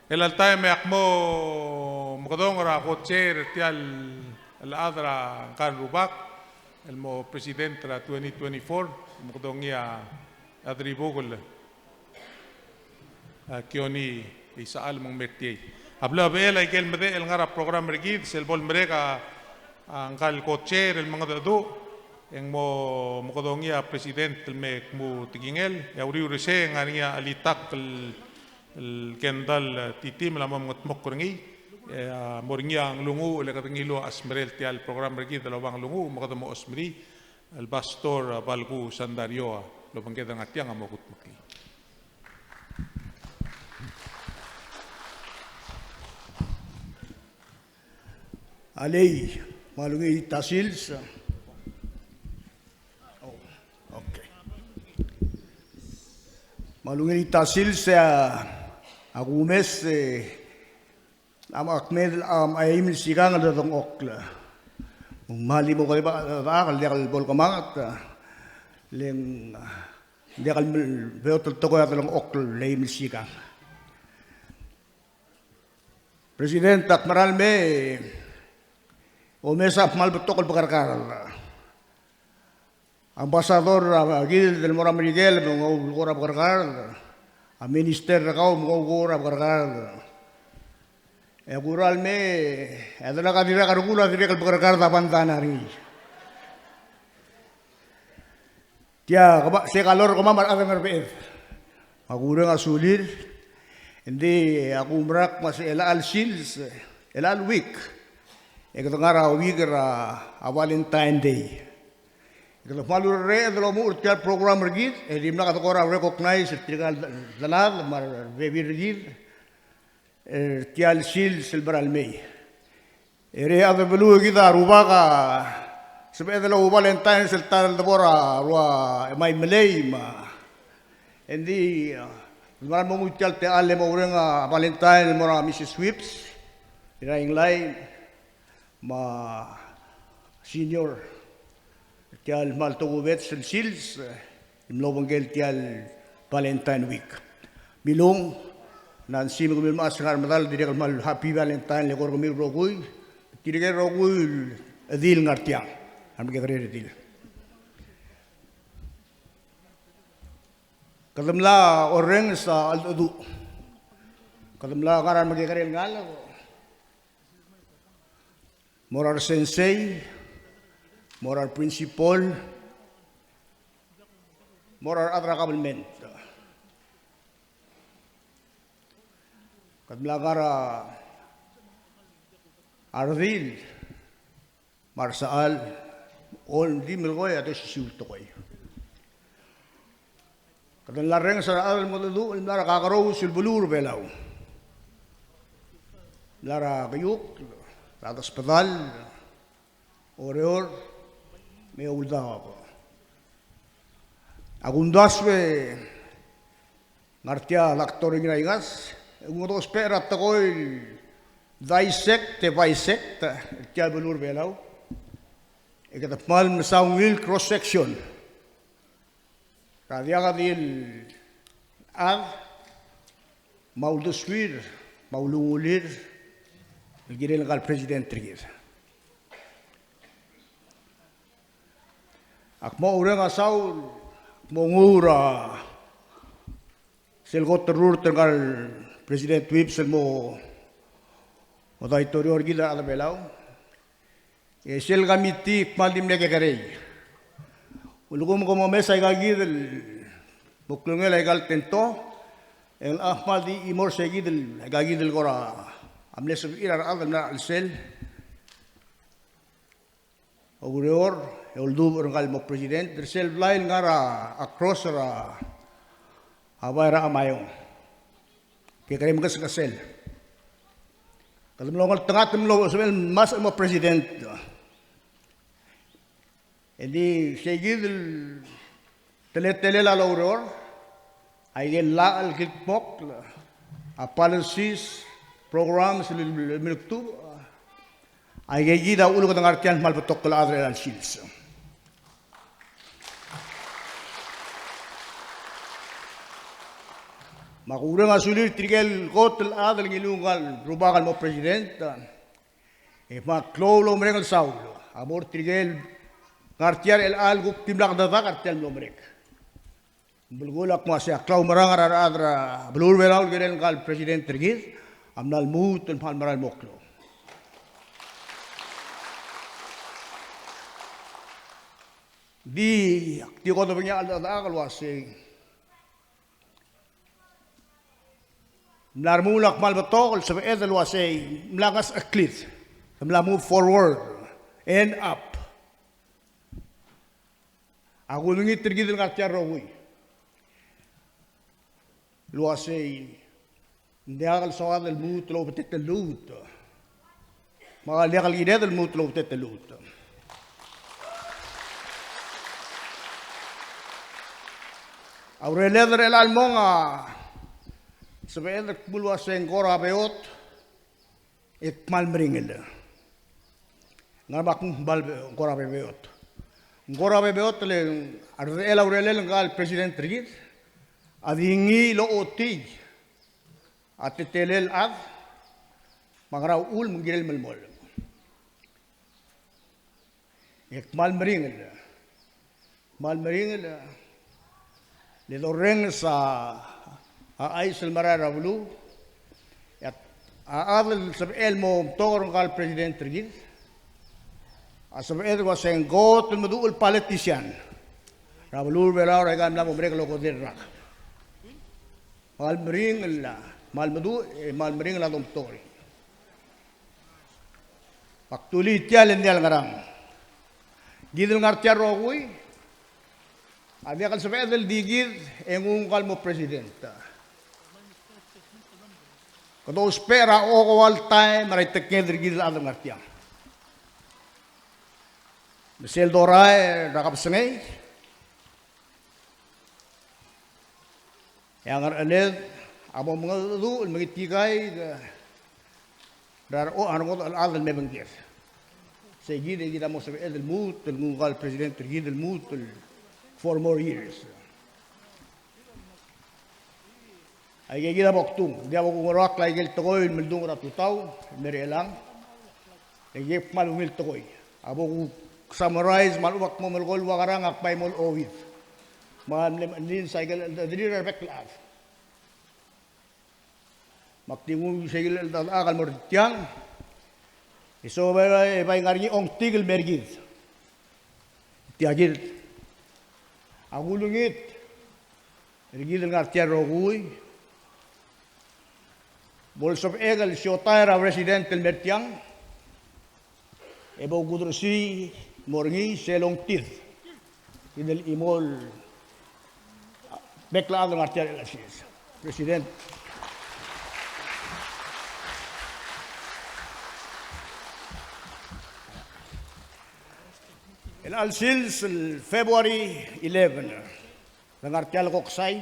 El alta e me ak mo mekedong er a co-chair er tia el chad er a ngka el rubak el mo president er a twenty twenty-four, mekedongii a Adribukel, a Kioni Isechal me ng mer tiei. A bla bechel a ikel medechel el ngar er a program er kid, sel bo lemerek a, a ngka el co-chair el mengedecheduch, e ng mo mekedongii a president el me kmu tekingel, e a uriul er sei e ng ngar er ngii a chelitakl el, el Kendall Titim el mo mengedmokl er ngii, e a mo er ngii a nglunguuch el kede ngiluu a chesmerel tia el program er kid el oba nglunguuch me kede mo chesmerii, el Pastor, a, Balku Sandario, a lobengked er ngak tiang a mo kudmeklii. Alii, me a ungil ta sils. Oh, okay. Me a ungil ta sils, e a kumes, e a kmeed a, a eim el sikang el dengchokl. Me ng mle mo kede ba, ba, el diak el bo lekemanget, le ng diak el beot el tekoi a delengchokl el eim el sikang. President, ak meral mei, omes a kmal betok el bekerkard. Ambassador er kid el mo er a Merikel, me ng oukerakl er a bekerkard. A minister er kau, me ng oukerakl er a bekerkard. E kural mei, e a delak a dirrek a rokui a dirrek el bekerkard a bandana er ngii. Tia, kemam, se kalor kemam a rechad er a Ngerbeched. Me a kureng a sulir, engdi a kumerang me se chelecha el sils, chelecha el week, e kede ngar er a week er a, a Valentine Day. E kede kmal urerreched el omuchel er tia el program er kid, e dimlak de kora recognize er tirka el delad me a rebebil er kid er tia el sils el mera el mei. E a rechad er a beluu e kid a rubak a sebeched el ou Valentine sel ta el debo er a rua Imaimelei me a. Engdi, a, el mera el mo nguu tia el techall e mo oureng a Valentine el mo er a Missus Whipps, er a Inglai, me a Senior. Tia el kmal tokubets el sils, e, el mlo obengkel tia el Valentine Week. Milung, Nancy me kemiu el mechas el ngar er a medal, dirrek el kmal happy Valentine el eko er kemiu el rokui, tirke el rokui el redil el ngar tiang, a remekekerei el redil. Kede mla orrenges a cheldecheduch. Kede mla ngar er a remekekerei el ngalek. Mo er a resensei, mo er a reprinsipol, mo er a rechad er a kabelment. Kede mla ngar er a redil me a resechal, ol di melekoi a di osisiu el tekoi. Kede mla orrenges a rechad el mengedecheduch el mla er a kakerous el beluu er a Belau. Mla er a Keiukl, er a Desbedall, Oreor, me a Eouldaob. A kumdasu e ngar tia el actor er ngii er a Ingas, e ng dousbech er a tekoi el dissect e bisect er tia el beluu er a Belau. E kede kmal mesa ungil cross section er a diak di el chad me a uldesuir me a ulengulir el kirel ngka el president er kid. Ak mo oureng a saul, ak mo nguu er a sel kot el rurt er ngka el President Whipps el mo, mo daitorio er kid a rechad er a Belau. E sel committee kmal di mle kekerei. Ulekum ke momes aika kid el mo klungel aika el tento, e ng locha kmal di chimo er se kid el, aika kid el kora mle sebechir a rechad el mla er a chelsel. Oureor, e oldubech er ngka el mo president, er sel blai el ngar er a, across er a, a bai er a Amaiong. Kekerei mekesngesel. Kede mlo ngeltengat el mlo sebechel el masech el mo president. E di sei kid el teletelel a loureor, aike el llach el kildmokl, a policies, programs el, el, el milktubech, aike kid a uchul kede ngar tia el kmal betok el chad er chelecha el sils. Me ak oureng a sulir tirke el kot el chad el ngiluu ngka el rubak el mo president, e kmal klou el omereng el saul a mo er tirke el ngar tia er chelecha el kuk dimlak dedak er tia el mlo merek. Belkul a kmo uasei a klaumerang er a rechad er a beluu er a Belau el kirel ngka el president er kid a mla lmuut el kmal mera el mo klou. Di, ak di kodebengii a cheldechedechak el uasei mla remuul a kmal betok el sebeched el uasei mla ngesecheklir, mla move forward and up. Ak ulengit er kid el ngar tia el rokui el uasei ng diak el soad el lmuut el oubetetelluut, me a diak el kired el lmuut el oubetetelluut. A ureled er chelecha el mong a sebeched el kmo uasei ng kora beot e kmal meringel. Ngar er a kmo ng kora bebeot. Ng kora bebeot le a redechel a urelel ngka el president er kid a di ngii el ochotii a teletelel el chad me a ngera uchul me ng kirel el melemolem. E kmal meringel, kmal meringel, le dorrenges a, a chais el merael er a beluu, e a, a chad el sebechel el mo omtok er ngka el president er kid a sebeched el uasei ng kot el meduch el politician er a beluu er a Belau er aika el mla mo merek el okedei el rak. Kmal meringel a, kmal meduch, e kmal meringel a domtok er ngii. Me ak dulii tia el ng diak el ngerang. Kid el ngar tia el rokui a diak el sebeched el di kid e nguu ngka el mo president. Kede ousbech er a okeua el taem er a iteknged er kid el chad el ngar tiang. Me sel dorael er a kebesengei, e a ngercheled a mo mengedecheduch el meketikaid er a recho-, a rengodech el chad el me obengked. Sei kid e kid a mo sebeched el lmuut el nguu ngka el president er kid el lmuut el four more years. Aike kid a bo kdung, ng diak bo kungeroakl aike el tekoi el meldung er a tutau el mei er chelechang. E kid a kmal ungil tekoi. A bo ku summarize me a lechub ak mo melekoi el ua ngerang, ak bai mo el ouid. Me a mle mechelins aike el cheldechedurir a rebek el chad. Me ak di nguu sei el cheldechedurir a kmal mo er tiang. E so bai, bai ngar er ngii a ongtik el mer kid. Tia kid. Ak ulengit er kid el ngar tia el rokui bo lsebechek el siotai er a president el mer tiang, e bo kudersii el mo er ngii sel ongtid el chimo el bek el chad el ngar tia el chelecha el sils. President. El chelecha el sils el February eleven. Le ngar tia el koksai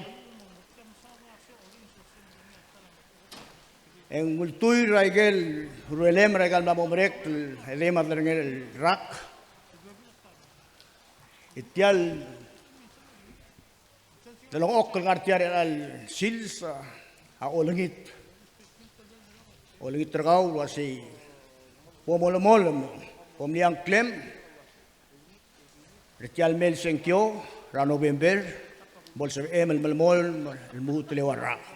e ng ultuil er aike el urelem er aika el mla mo merek el edei me a derengel el rak. E tia el delengchokl el ngar tia er chelecha el sils a olengit. Olengit er kau el uasei bo molemolem, bo mle ngklem er tia el mei el sengkio er a November, bo lsebechem el melemolem el lmuut el eua el rak.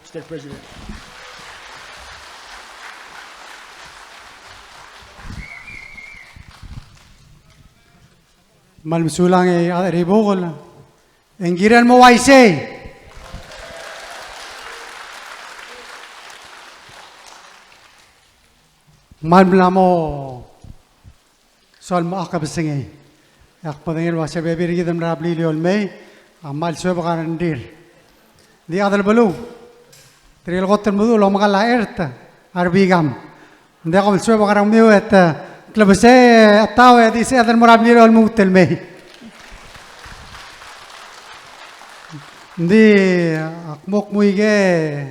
Mister President. Kmal mesulang e a Ribukl. E ng kirel mo uaisei. Kmal mla mo soal mo kebesengei. E ak medengei el uasei a bebil er kid el mla er a Beliliou el mei a kmal suebek a rengrir. Di chad er a beluu, tirke el kot el meduch el omekall a chert a rebikam. Ng diak kom suebek a rengmiu e te klebesei e tau e di sebeched el mo er a Beliliou el lmuut el mei. Ng di ak mo kmu ikei,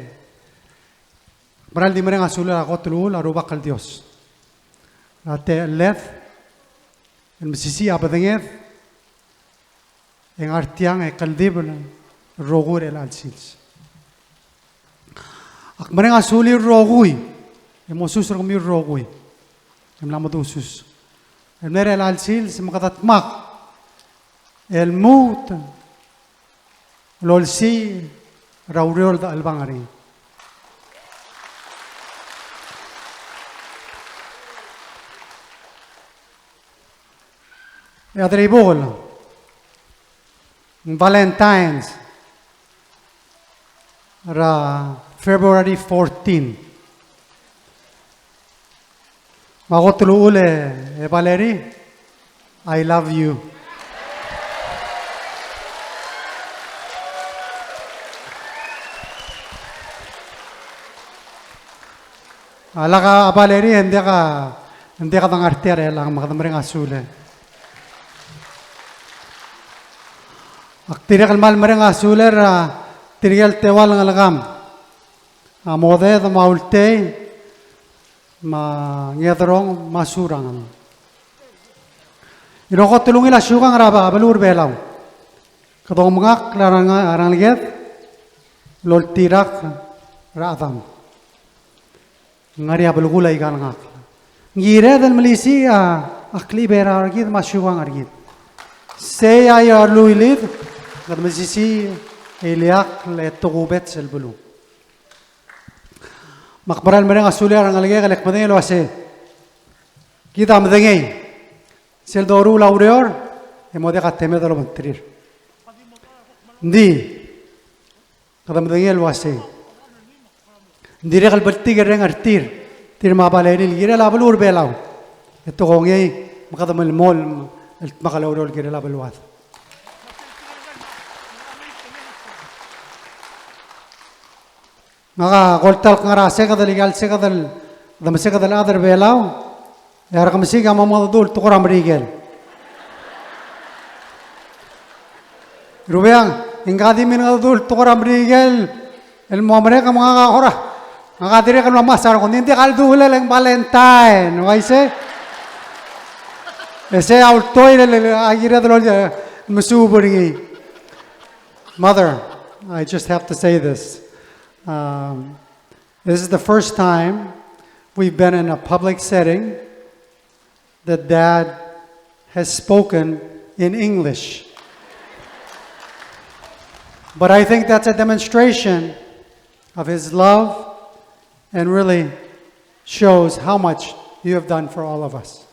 mera el di mereng a sulel a kot el uchul a Rubak el Dios er a techelled el mesisiich a bedenged e ngar tiang e kldibel el rokui er chelecha el sils. Ak mereng a sulir el rokui, e mosus er kemiu el rokui, e mla medusus. El mei er chelecha el sils me kede dmak el lmuut el olsiich er a ureor el dechelebangel er ngii. E a Dirraibukel, Valentine's er a February fourteen. Me a kot el uchul e Valerie, I love you. A lak a Valerie, e ng diak, ng diak dengar tia er chelechang, me kede mereng a sulel. Ak dirrek el kmal mereng a sulel er tirke el teua el ngelekam, a Moded, me a Ultei, me a Ngederong, me a Surangel. Ng kot el ungil a siukang er a beluu er Belau. Kede omengakl er a rengeleked el oltirakl er a chedam. Ng ngar er ngii a belkul aika el ngakl. Ng kired el melisiich a klechiberau er kid me a siukang er kid. Sei a iluulid, kede mesisiich e ileakl e tokubets el beluu. Me ak meral mereng a sulir a rengelekek el kmedengei el uasei, kid a medengei sel doruul a ureor e mo diak a temed el obengterir. Ng di, kede medengei el uasei, ng dirrek el bltikerreng er tir, tir me a Valerie el kirel a beluu er Belau e te kongei me kede melemolem el dmak el oureor el kirel a beluad. Ngak a kolta el kngar er a seked el, aika el seked el, de meseked el chad er Belau, e a rekemesik a mo mengedecheduch el tekoi er a Merikel. Rubeang, e ngka a di mengedecheduch el tekoi er a Merikel el mo merek, me ngak a kora, ngak a dirrek el mla mesa er ngii, ng di kal duulel e ng Valentine, uaisei? E sei a ultoir el, el, a kired el, el mesuub er ngii. Mother, I just have to say this. Um, this is the first time we've been in a public setting that Dad has spoken in English. But I think that's a demonstration of his love and really shows how much you have done for all of us.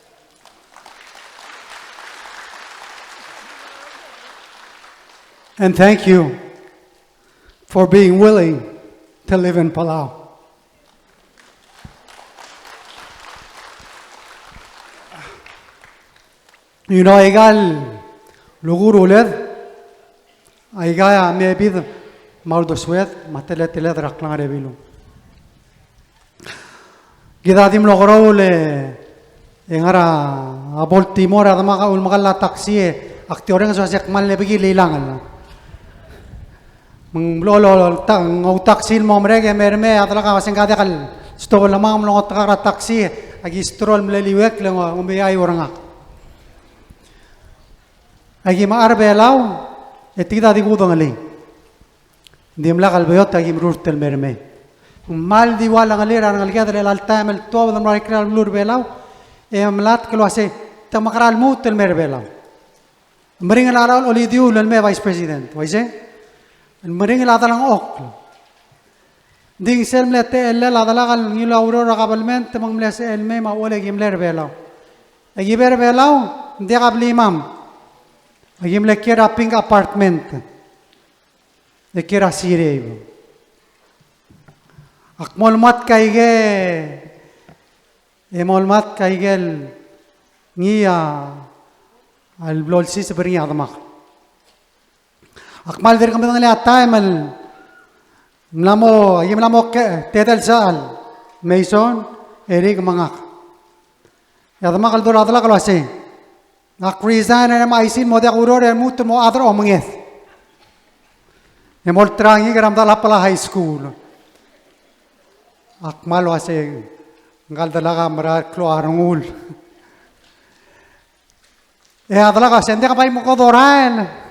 And thank you for being willing to live in Palau. You know, aika el lukuruled, aika a mebid me a uldesued me a teleteled er a klengar er a Ebilung. Kid a di mlo keroul e ngar er a Baltimore, a demak a ulemekall a taxi e ak di orrenges el uasei ak kmal nebekii el ilangel. Me ng mlo, lo, lo, ta-, ng outaxi el mo merek e mermei, a delak a uasei ngka a diak el stop el lemang, me ng mlo ngotekakl er a taxi, aki stro el mle liuekl e ng, ng omeaiu er ngak. Aki mechar er Belau, e tia kid a di kudengelii. Ng dimlak el beot, aki merurt el mermei. Ng kmal di ua lengelir a rengeleked er chelecha el taem el tuobed el mlo er a ikrel a beluu er Belau, e mlatk el uasei, te mekerang el lmuut el mei er Belau. Meringel a rael el olidiuul el mei a Vice President, uaisei? Meringel a delengchokl. Ng di ng sel mle techellel a delak el ngiluu a ureor er a kabelment me ng mle sebechel el mei me a uchul e ki mlei er Belau. E ki mei er Belau, ng diak a blimam. E ki mle kiei er a pink apartment. E kiei er a sirei. Ak mo lmatk aike, e mo lmatk aike el ngii a, a lebo lsiseb er ngii a demak. Ak kmal dirk medengelii a taem el mla mo, aki mla mo ke-, tedei el sechal, Mason, Eric me ngak. E a demak a ledu er a delak el uasei, ak resign er a M I C el mo diak kuureor e lmuut el mo chad er a omenged. E mo olterau ngii er a medal a Palau High School. Ak kmal uasei, ngka el delak a mera el klou a rengul. E a delak a uasei, ng diak bai mo kuk dorael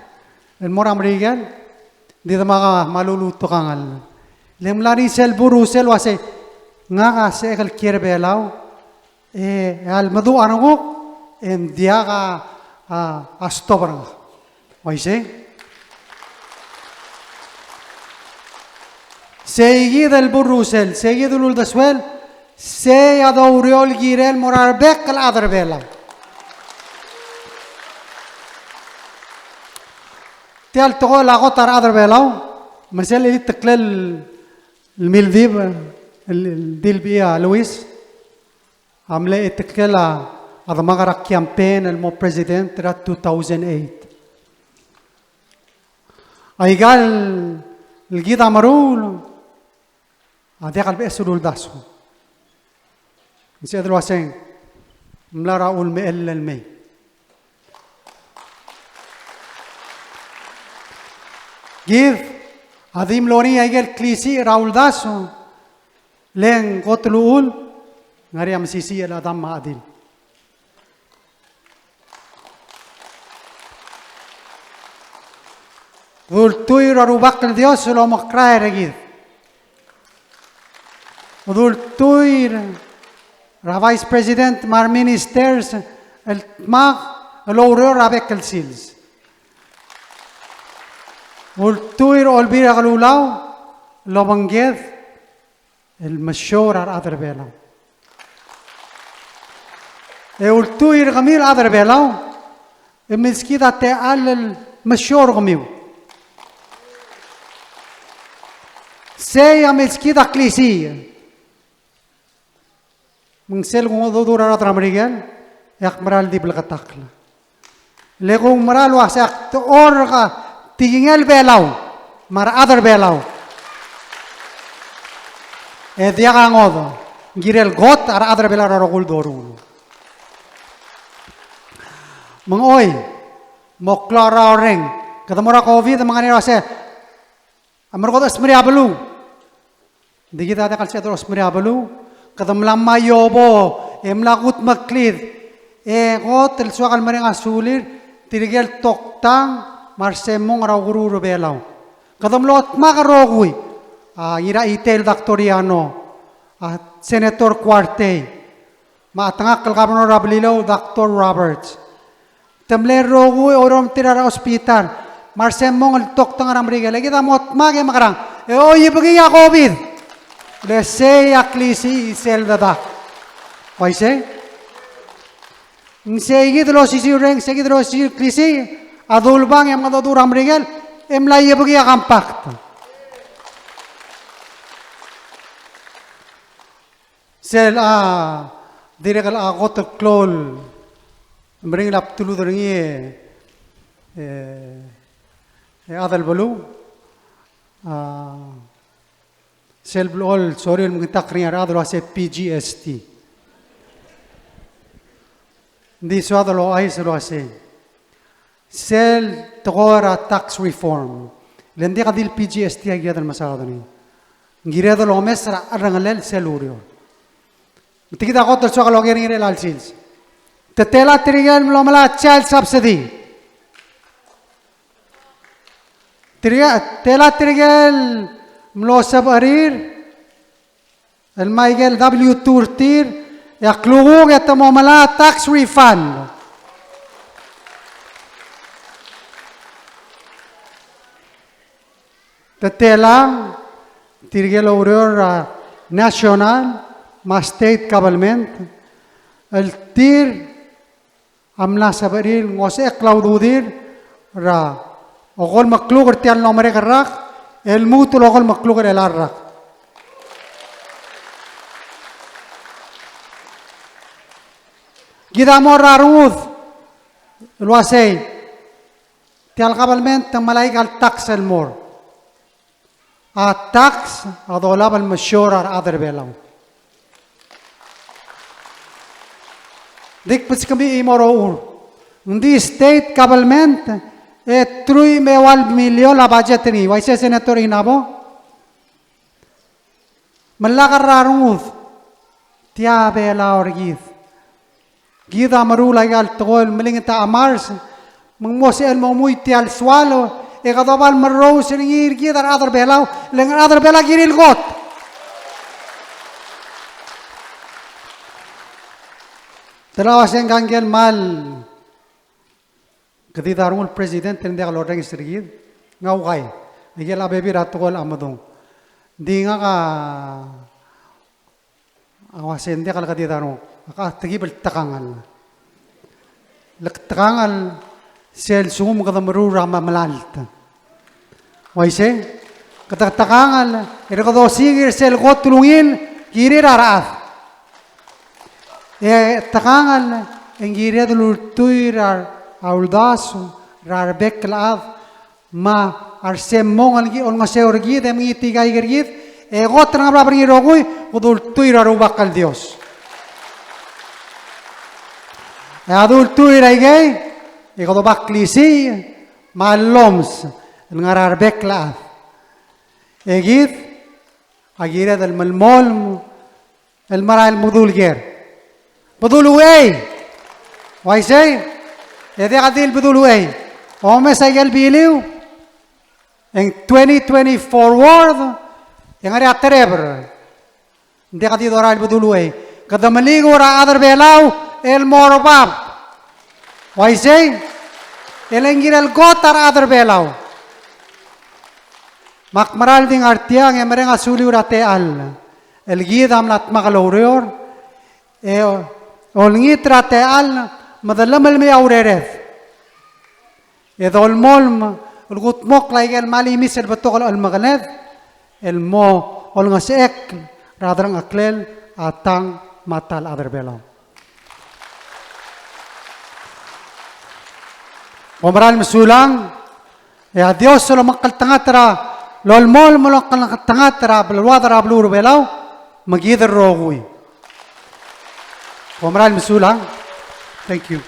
el mo er a Merikel. Ng di demak a kmal ulutekangel. Le ng mla er ngii sel burrusel el uasei, ngak a sebechek el kiei er a Belau, e, e a lemeduch a renguk, e ng diak a, a, a stop er ngak. Uaisei? Seikid el burrusel, seikid el uldesuel, sei a doureor el kirel el mo er a rebek el chad er a Belau. Tia el tekoi el kot er a rechad er a Belau, me sel cheliteklel el mildib, el, el dilbechii a Luis, a mle cheliteklel a, a demak er a campaign el mo president er a two thousand eight. Aika el kid a meruul, a diak el beches el uldasu. Ng sebeched el uaseng, ng mla er a ulemechell el mei. Kid a di mlo er ngii a ikel klisiich er a uldasu, le ng kot el uchul, ng ngar er ngii a mesisiich el chedam me a chedil. Dultuil er a Rubak el Dios el omekrael er kid. Dultuil er a Vice President me a re ministers el dmak el oureor er a bek el sils. Ultuil er a Olbiil er a Kelulau el obengked el mesiou er a rechad er a Belau. E ultuil er kemiu el chad er a Belau, e milskid a techall el mesiou er kemiu. Sei a milskid a klisiich. Me ng sel kungedecheduch er a rechad er a Merikel, e ak mera el di bleketakl. Le kuk mera el uasei ak dechor er a tekingel Belau me a rechad er a Belau, e diak a ngodech, ng kirel kot a rechad er a Belau er a rokui el doruul. Me ng oi, mo klou a rrau el reng, kede mo er a COVID me ng ngar er ngii a uasei a merekong e de chesmerii a beluu. Ng di kid a diak el sebeched el chesmerii a beluu, kede mla mo iobo, e mla kudmeklid, e kot el soak el mereng a sulir tirke el toktang me a resemmong er a ukeruul er a Belau. Kede mlo dmak el rokui, a Ngiraitei el Doctor Yano, a Senator Kuartei, me a chetengakl el Governor er a Beliliou, Doctor Roberts. Te mle rokui el oureor er tir er a hospital me a resemmong el toktang er a Merikel. E kid a mo dmak e mekerang, e oiebekii a COVID. Le sei a klisiich sel dedak. Uaisei? Ng seikid el osisiu el reng, seikid el osisiu el klisiich a dulebang e mengedecheduch er a Merikel, e mla oiebekii a compact. Sel a dirrek el a kot el klou el meringel a bdelud er ngii, e, e chad er a beluu, a, sel blechoel sorir el mengitakl er ngii a rechad el uasei PGST. Ng di soad el ouchais el uasei, sel tekoi er a tax reform, le ng diak di le PGST a kired el mesaod er ngii. Ng kired el omes er a cherrengelel sel ureor. Me tia kid a kot el soak el oker er ngii er chelecha el sils. Te tela tirke el mlo melai a child subsidy? Tirke, tela tirke el mlo sebechir el mei a ikel W two er tir, e a klukuk e te mo melai a tax refund? Te tela tirke el oureor er a national me a state government el tir a mla sebechir el ngosechekl a ududir er a okolmekluk er tia el mlo merek el rak, el lmuut el okolmekluk er chelecha el rak. Kid a mo er a rengud el uasei, tia el government a melai a tax el mo er. A tax a dolab el mesiou er a rechad er a Belau. Ng di kbeskemiu el mo er a uchul. Ng di state government e truich me a eua el million a budget er ngii. Uaisei, Senator Inabo? Me lak er a rengud, tia Belau er kid. Kid a meruul aika el tekoi el melingit a chemars, me ng mo sebechel el mo mui tia el soal, E kede oba el merrous er ngii er kid a rechad er Belau, le ng rechad er Belau a kirir el kot. Te la uase ngka ngike el kmal, ke di darung el president el ng diak lorrenges er kid, ng ukai. Aike el bebil er a tekoi el medung. Ng di ngak a A uase ng diak el ke di darung, ak a tekib el tekangel. Le tekangel sel lsekum kede meruul er a memelalt. Uaisei, kede tekangel, e kede osiik er sel kot el ungil, kirir a rechad. E tekangel, e ng kired el ultuil er a uldasu er a rebek el chad, me a resemmong el ki olengeseu er kid, e mengitii a ika er kid, e kot er a ngebla er ngii el rokui, kede ultuil er a Rubak el Dios. E a dultuil er a ikei, e kede oba klisiich, me a llomes, el ngar er a rebek el chad. E kid, a kired el melemolem, el merael el bedul ker. Bedul uchei. Uaisei, e diak di el bedul uchei. Omes a ikel biliu, e ng twenty twenty forward, e ng ngar er ngii a terebel. Ng diak di dorael el bedul uchei. Kede melikou er a rechad er Belau, el mo er bab. Uaisei, e le ng kirel kot a rechad er Belau. Me ak mera el di ngar tiang e mereng a suliu er a techall el kid a mla dmak el oureor, e olengit er a techall me de llemelmii a urered. E dolemolem el kudmokl a ikel mle imis el betok el chelemekeled, el mo olengesechekl er a delengcheklel a tang me a ta el chad er Belau. Kom mera el mesulang, e a Dios a lomekngeltengat er a, lolemolem el omekngeltengat er a beluad er a beluu er a Belau, me kid el rokui. Kom mera el mesulang. Thank you.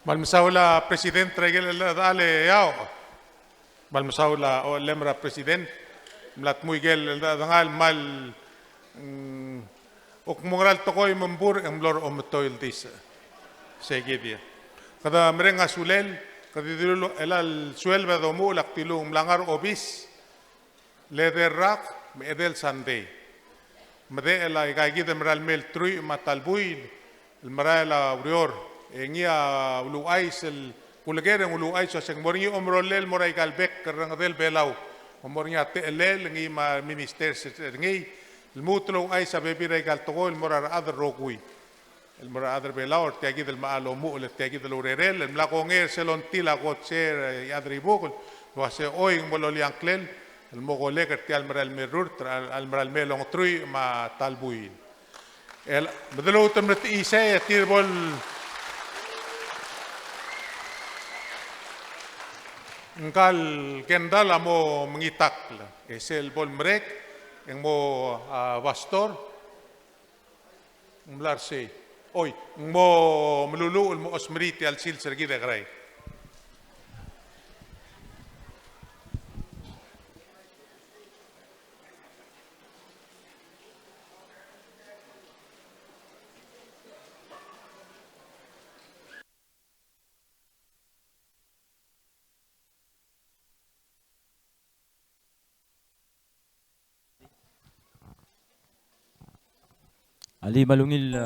Me kmal mesaul a President er a ikel cheldechedechal e Eaoch. Me kmal mesaul a ochellem er a President. Mla dmu ikel cheldechedengal me kmal, mm, kuk mo ngera el tekoi me ng bur e ng mlo er a ometoi el dis. Sei kid. Kede mereng a sulel, kede dilu el chelecha el sueleb e domuchel e ak dilu ng mla ngar er a obis, le de rak me a edei el sandei. Medechel a ika kid el merael mei el truich me a ta el buil el merael a ureor. E ngii a uluuchais el kuleker e ng uluuchais el uase ng mo er ngii a omerolel el mo er a ika el bek el renged er Belau. Mo er ngii a techellel ngii me a ministers er ngii. El lmuut el ouchais a bebil er a ika el tekoi el mo er a rechad el rokui. El mo er a rechad er Belau, er tia kid el mla lomuchel, er tia kid el urerel, el mla kongei er sel ongtil a kot se er a chad er a Ibukel, el uase choi ng mo lolia ngklel, el mo kolek er tia el merael mei el rurt, el merael mei el ongetruich me a ta el buil. El, me de lmuut el mle techisei, e tir bo el ngka el kendall a mo mengitakl, e sel bo el merek, e ng mo, a, pastor, ng mla er sei. Oi, ng mo meluluuch el mo chosmerii tia el sils er kid e kerai. Alii, me a ungil, e,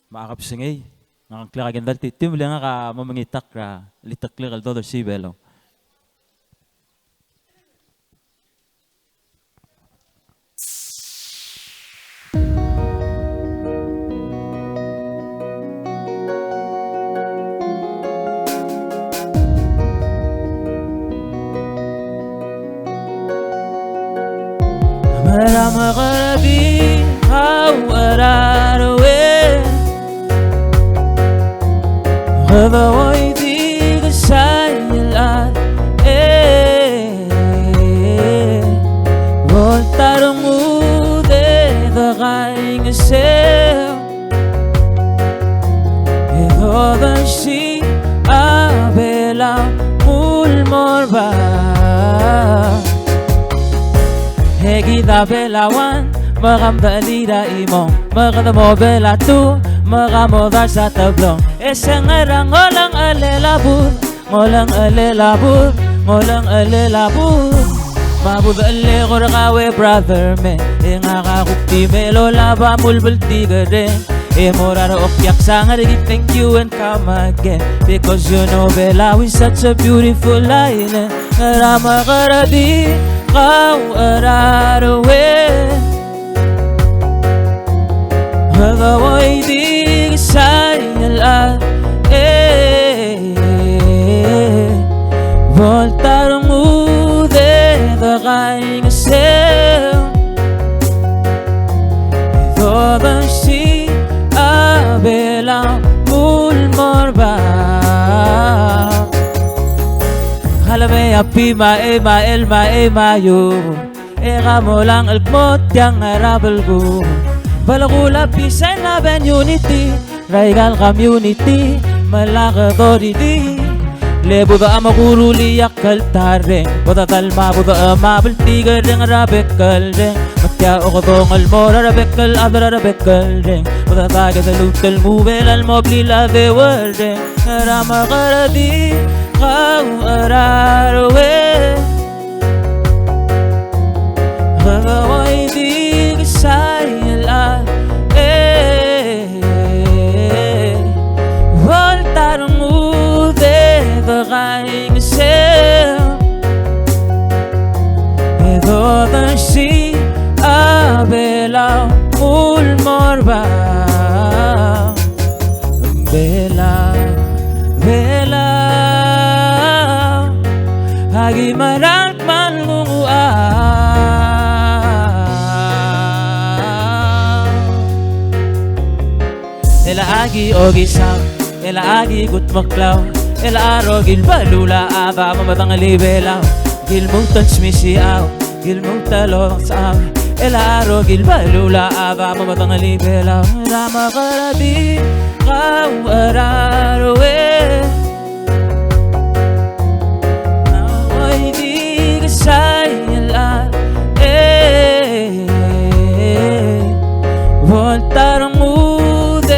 me a kebesengei, ngak a ngklek a kendall, titim, le ngak a mo mengitakl er a cheliteklek el dodersii Belau. Me a mekerang a uchei er a ruebet, kede oidikesai el chad e bo el ta er a ngudei e de kaingeseu e dodersii a Belau one, me ke mdechelir a chimong, me kede mo Belau two, me ke mo dars a teblong. E se ngera ng olengelir a bud, ng olengelir a bud, ng olengelir a bud. Me a budechel e kora kau e brother me, e ngak a kuk di melolab a mulbeltikerreng. E mo er a reokiak sang er kid, thank you and come again. Because you know Belau is such a beautiful island. Ngera me kede di kau er a rue. Kede oidik sel chad e bo el ta rengud e de kaingeseu. E dodengesii a Belau el mo er bab. Kala me a pi me a e me a el me a e me a iu. E ka mo langchelk mo tiang er a belkul. Belkul a peace and love and unity er aika el community me lak doridii. Le budech me kuruul a kltarreng, bo dodalm a budech me a bltikerreng er a bek el reng. Me tia okedongel el mo er a bek el chad er a bek el reng. Bo dodaked el utel ngubel el mo blil a deuerreng. Ngera me kede di kau er a rue. Kede oidik sel chad e bo el ta rengud e de kaingeseu. E dodengesii a Belau el mo er bab. Belau, Belau, aki mera el kmal nguu a el aki okisang, el aki kutmoklau, el a rokir el beluu a chad a mo medengelii Belau, ki lmuut el smisichau, ki lmuut el odengesechau, el a rokir el beluu a chad a mo medengelii Belau, ngera me kede di kau er a rue. Oidik sel chad e bo el ta rengud e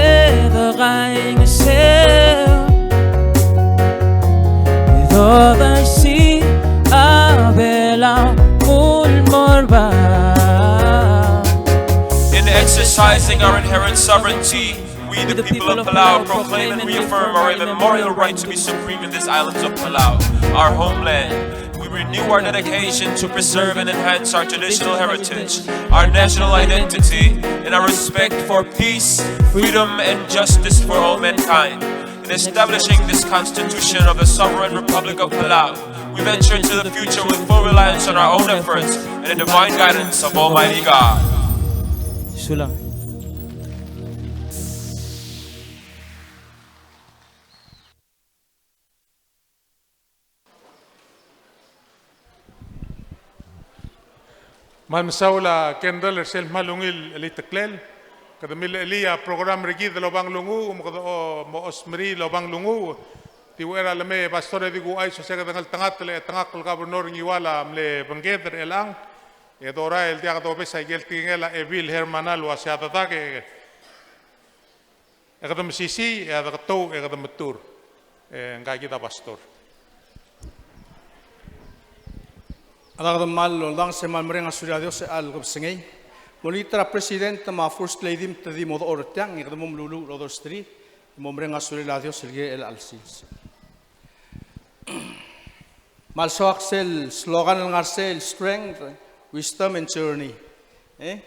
de kaingeseu. E dodengesii a Belau el mo er bab. In exercising our inherent sovereignty, we, the people of Palau, proclaim and reaffirm our immemorial right to be supreme in these islands of Palau, our homeland. We renew our dedication to preserve and enhance our traditional heritage, our national identity, and our respect for peace, freedom, and justice for all mankind. In establishing this Constitution of the Sovereign Republic of Palau, we venture into the future with full reliance on our own efforts and the divine guidance of Almighty God. Sulang. Me a mesaul a Kendall er sel kmal ungil cheliteklel. Kede milechelii a program er kid el oba nglunguuch, me kede o-, mo chosmerii el oba nglunguuch. Di uchei er a lemei e Pastor e di kuchais el se kede ngeltengat el chetengakl el Governor Ngiwal a mle bengked er chelechang. E dorael el diak dobes a ikel tekingel a Ebil Hermana el uasei a dedak e e kede mesisiich, e a deketou e kede metur. E ngka kid a Pastor. A da kede kmal oldanges e kmal mereng a sulel a Dios er chelecha el kebesengei. Molengit er a President me a First Lady me te di mo dechor er tiang, e kede mo meluluuch el odersterir, e mo mereng a sulel a Dios el kirel chelecha el sils. Me a lsoak sel slogan el ngar er sel Strength, Wisdom and Journey. E? Ng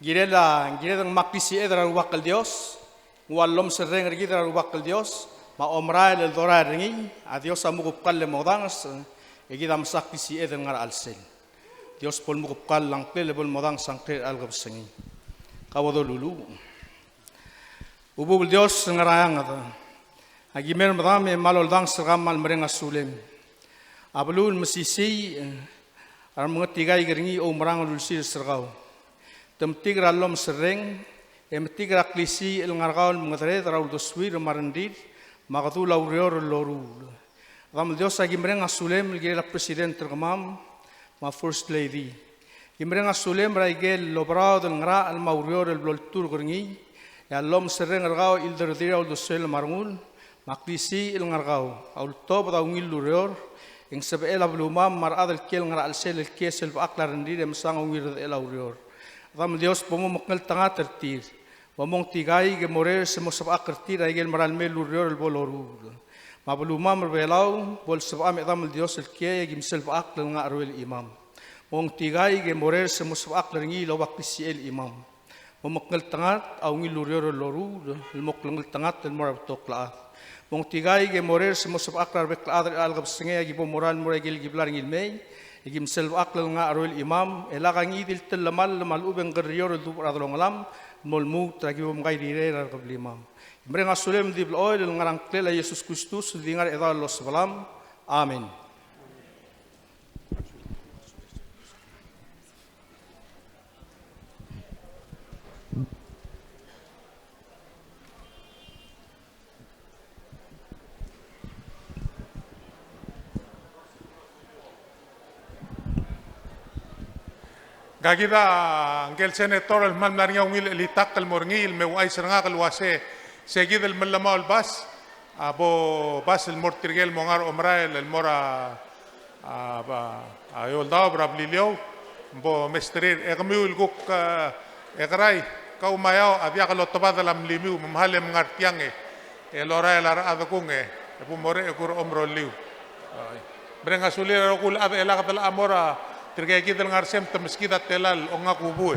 kired a, ng kired el ngmai a klisiched er a Rubak el Dios, ng ua llomeserreng er kid er a Rubak el Dios, me a omerael el dorael er ngii, a Dios a mo kuk kall el mo odanges, e kid a mesa klisiched el ngar er a chelsel. Dios bo lemukebkall a ngklel e bo lemodanges a ngklel er chelecha el kebesengei. Kau a doluluuch. Chubechub el Dios el ngar er a eanged, aki mei er medam e kmal oldanges er kau me kmal mereng a sulem. A beluu el mesisiich a remengetikaik er ngii a oumerang el ulsirs er kau. Te metik er a llomeserreng, e metik er a klisiich el ngar er kau el mengedereder er a uldesuir me a rengrir, me a kedul a ureor el loruul. Chedam el Dios, aki mereng a sulem el kirel a President er kemam, me a First Lady. Ki mereng a sulem er a ikel oberaod el ngerachel me a ureor el blo lturk er ngii, e a llomeserreng er kau a childerderir a uldesuel me a rengul, me a klisiich el ngar er kau a ultobed a ungil el ureor, e ng sebechel a belumam me a rechad el kiei el ngar er a chelsel el kiei sel bechakl a rengrir e mesang a ungil redechel a ureor. Chedam el Dios, bo momekngeltengat er tir. Bo mongtikai ke moreres e mo sebechakl er tir a ikel merael mei el ureor el bo loruul. Me a belumam er Belau, bo lsebecham e Chedam el Dios el kiei e ki msel bechakl el ngar er a cheruel chimam. Mongtikai ke moreres e mo sebechakl er ngii el oba klisichel chimam. Momekngeltengat a ungil el ureor el loruul el mo klengeltengat el mo er a betok el chad. Mongtikai ke moreres e mo sebechakl er a rebek el chad er chelecha el kebesengei a ki bo morael el mo er a ikel kiblar ngii el mei, e ki msel bechakl el ngar er a cheruel chimam, e lak a ngii di el tellemall me a lechub e ng kerrior el dubech er a delongelam el mo lmuut er a ki bo mkairirei er a rekeblimam. Ki mereng a sulem el di blechoel el ngar er a ngklel a Jesus Kristus el di ngar er a Chedaol el Osebelam. Amen. Ngka kid a ngkel senator el kmal mla er ngii a ungil chelitakl el mo er ngii el me ouchais er ngak el uase se kid el mellemau el bas a bo bas el mo er tirke el mo ngar er a omerael el mo er a, a, ba, a eou el daob er a Beliliou, bo mesterir e kemiu el kuk, a, e kerai, kau me a eou a diak lotobed a mlimiu, me mle mngar tiang e, e lorael a rechad e kung e, e bo morechekur a omerolliu. Ai. Mereng a sulir a rokui el chad e lak delechang a mo er tirke kid el ngar er sei me te meskid a tela el ongaku bue.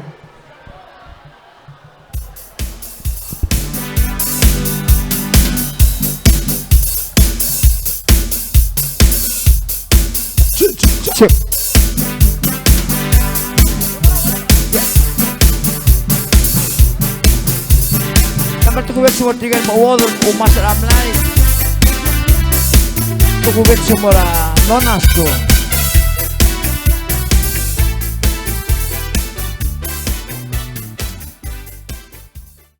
Check. Number two, tokubets mo er tirke el mo uodel, umasech er a mlai. Tokubets mo er a Nonasko.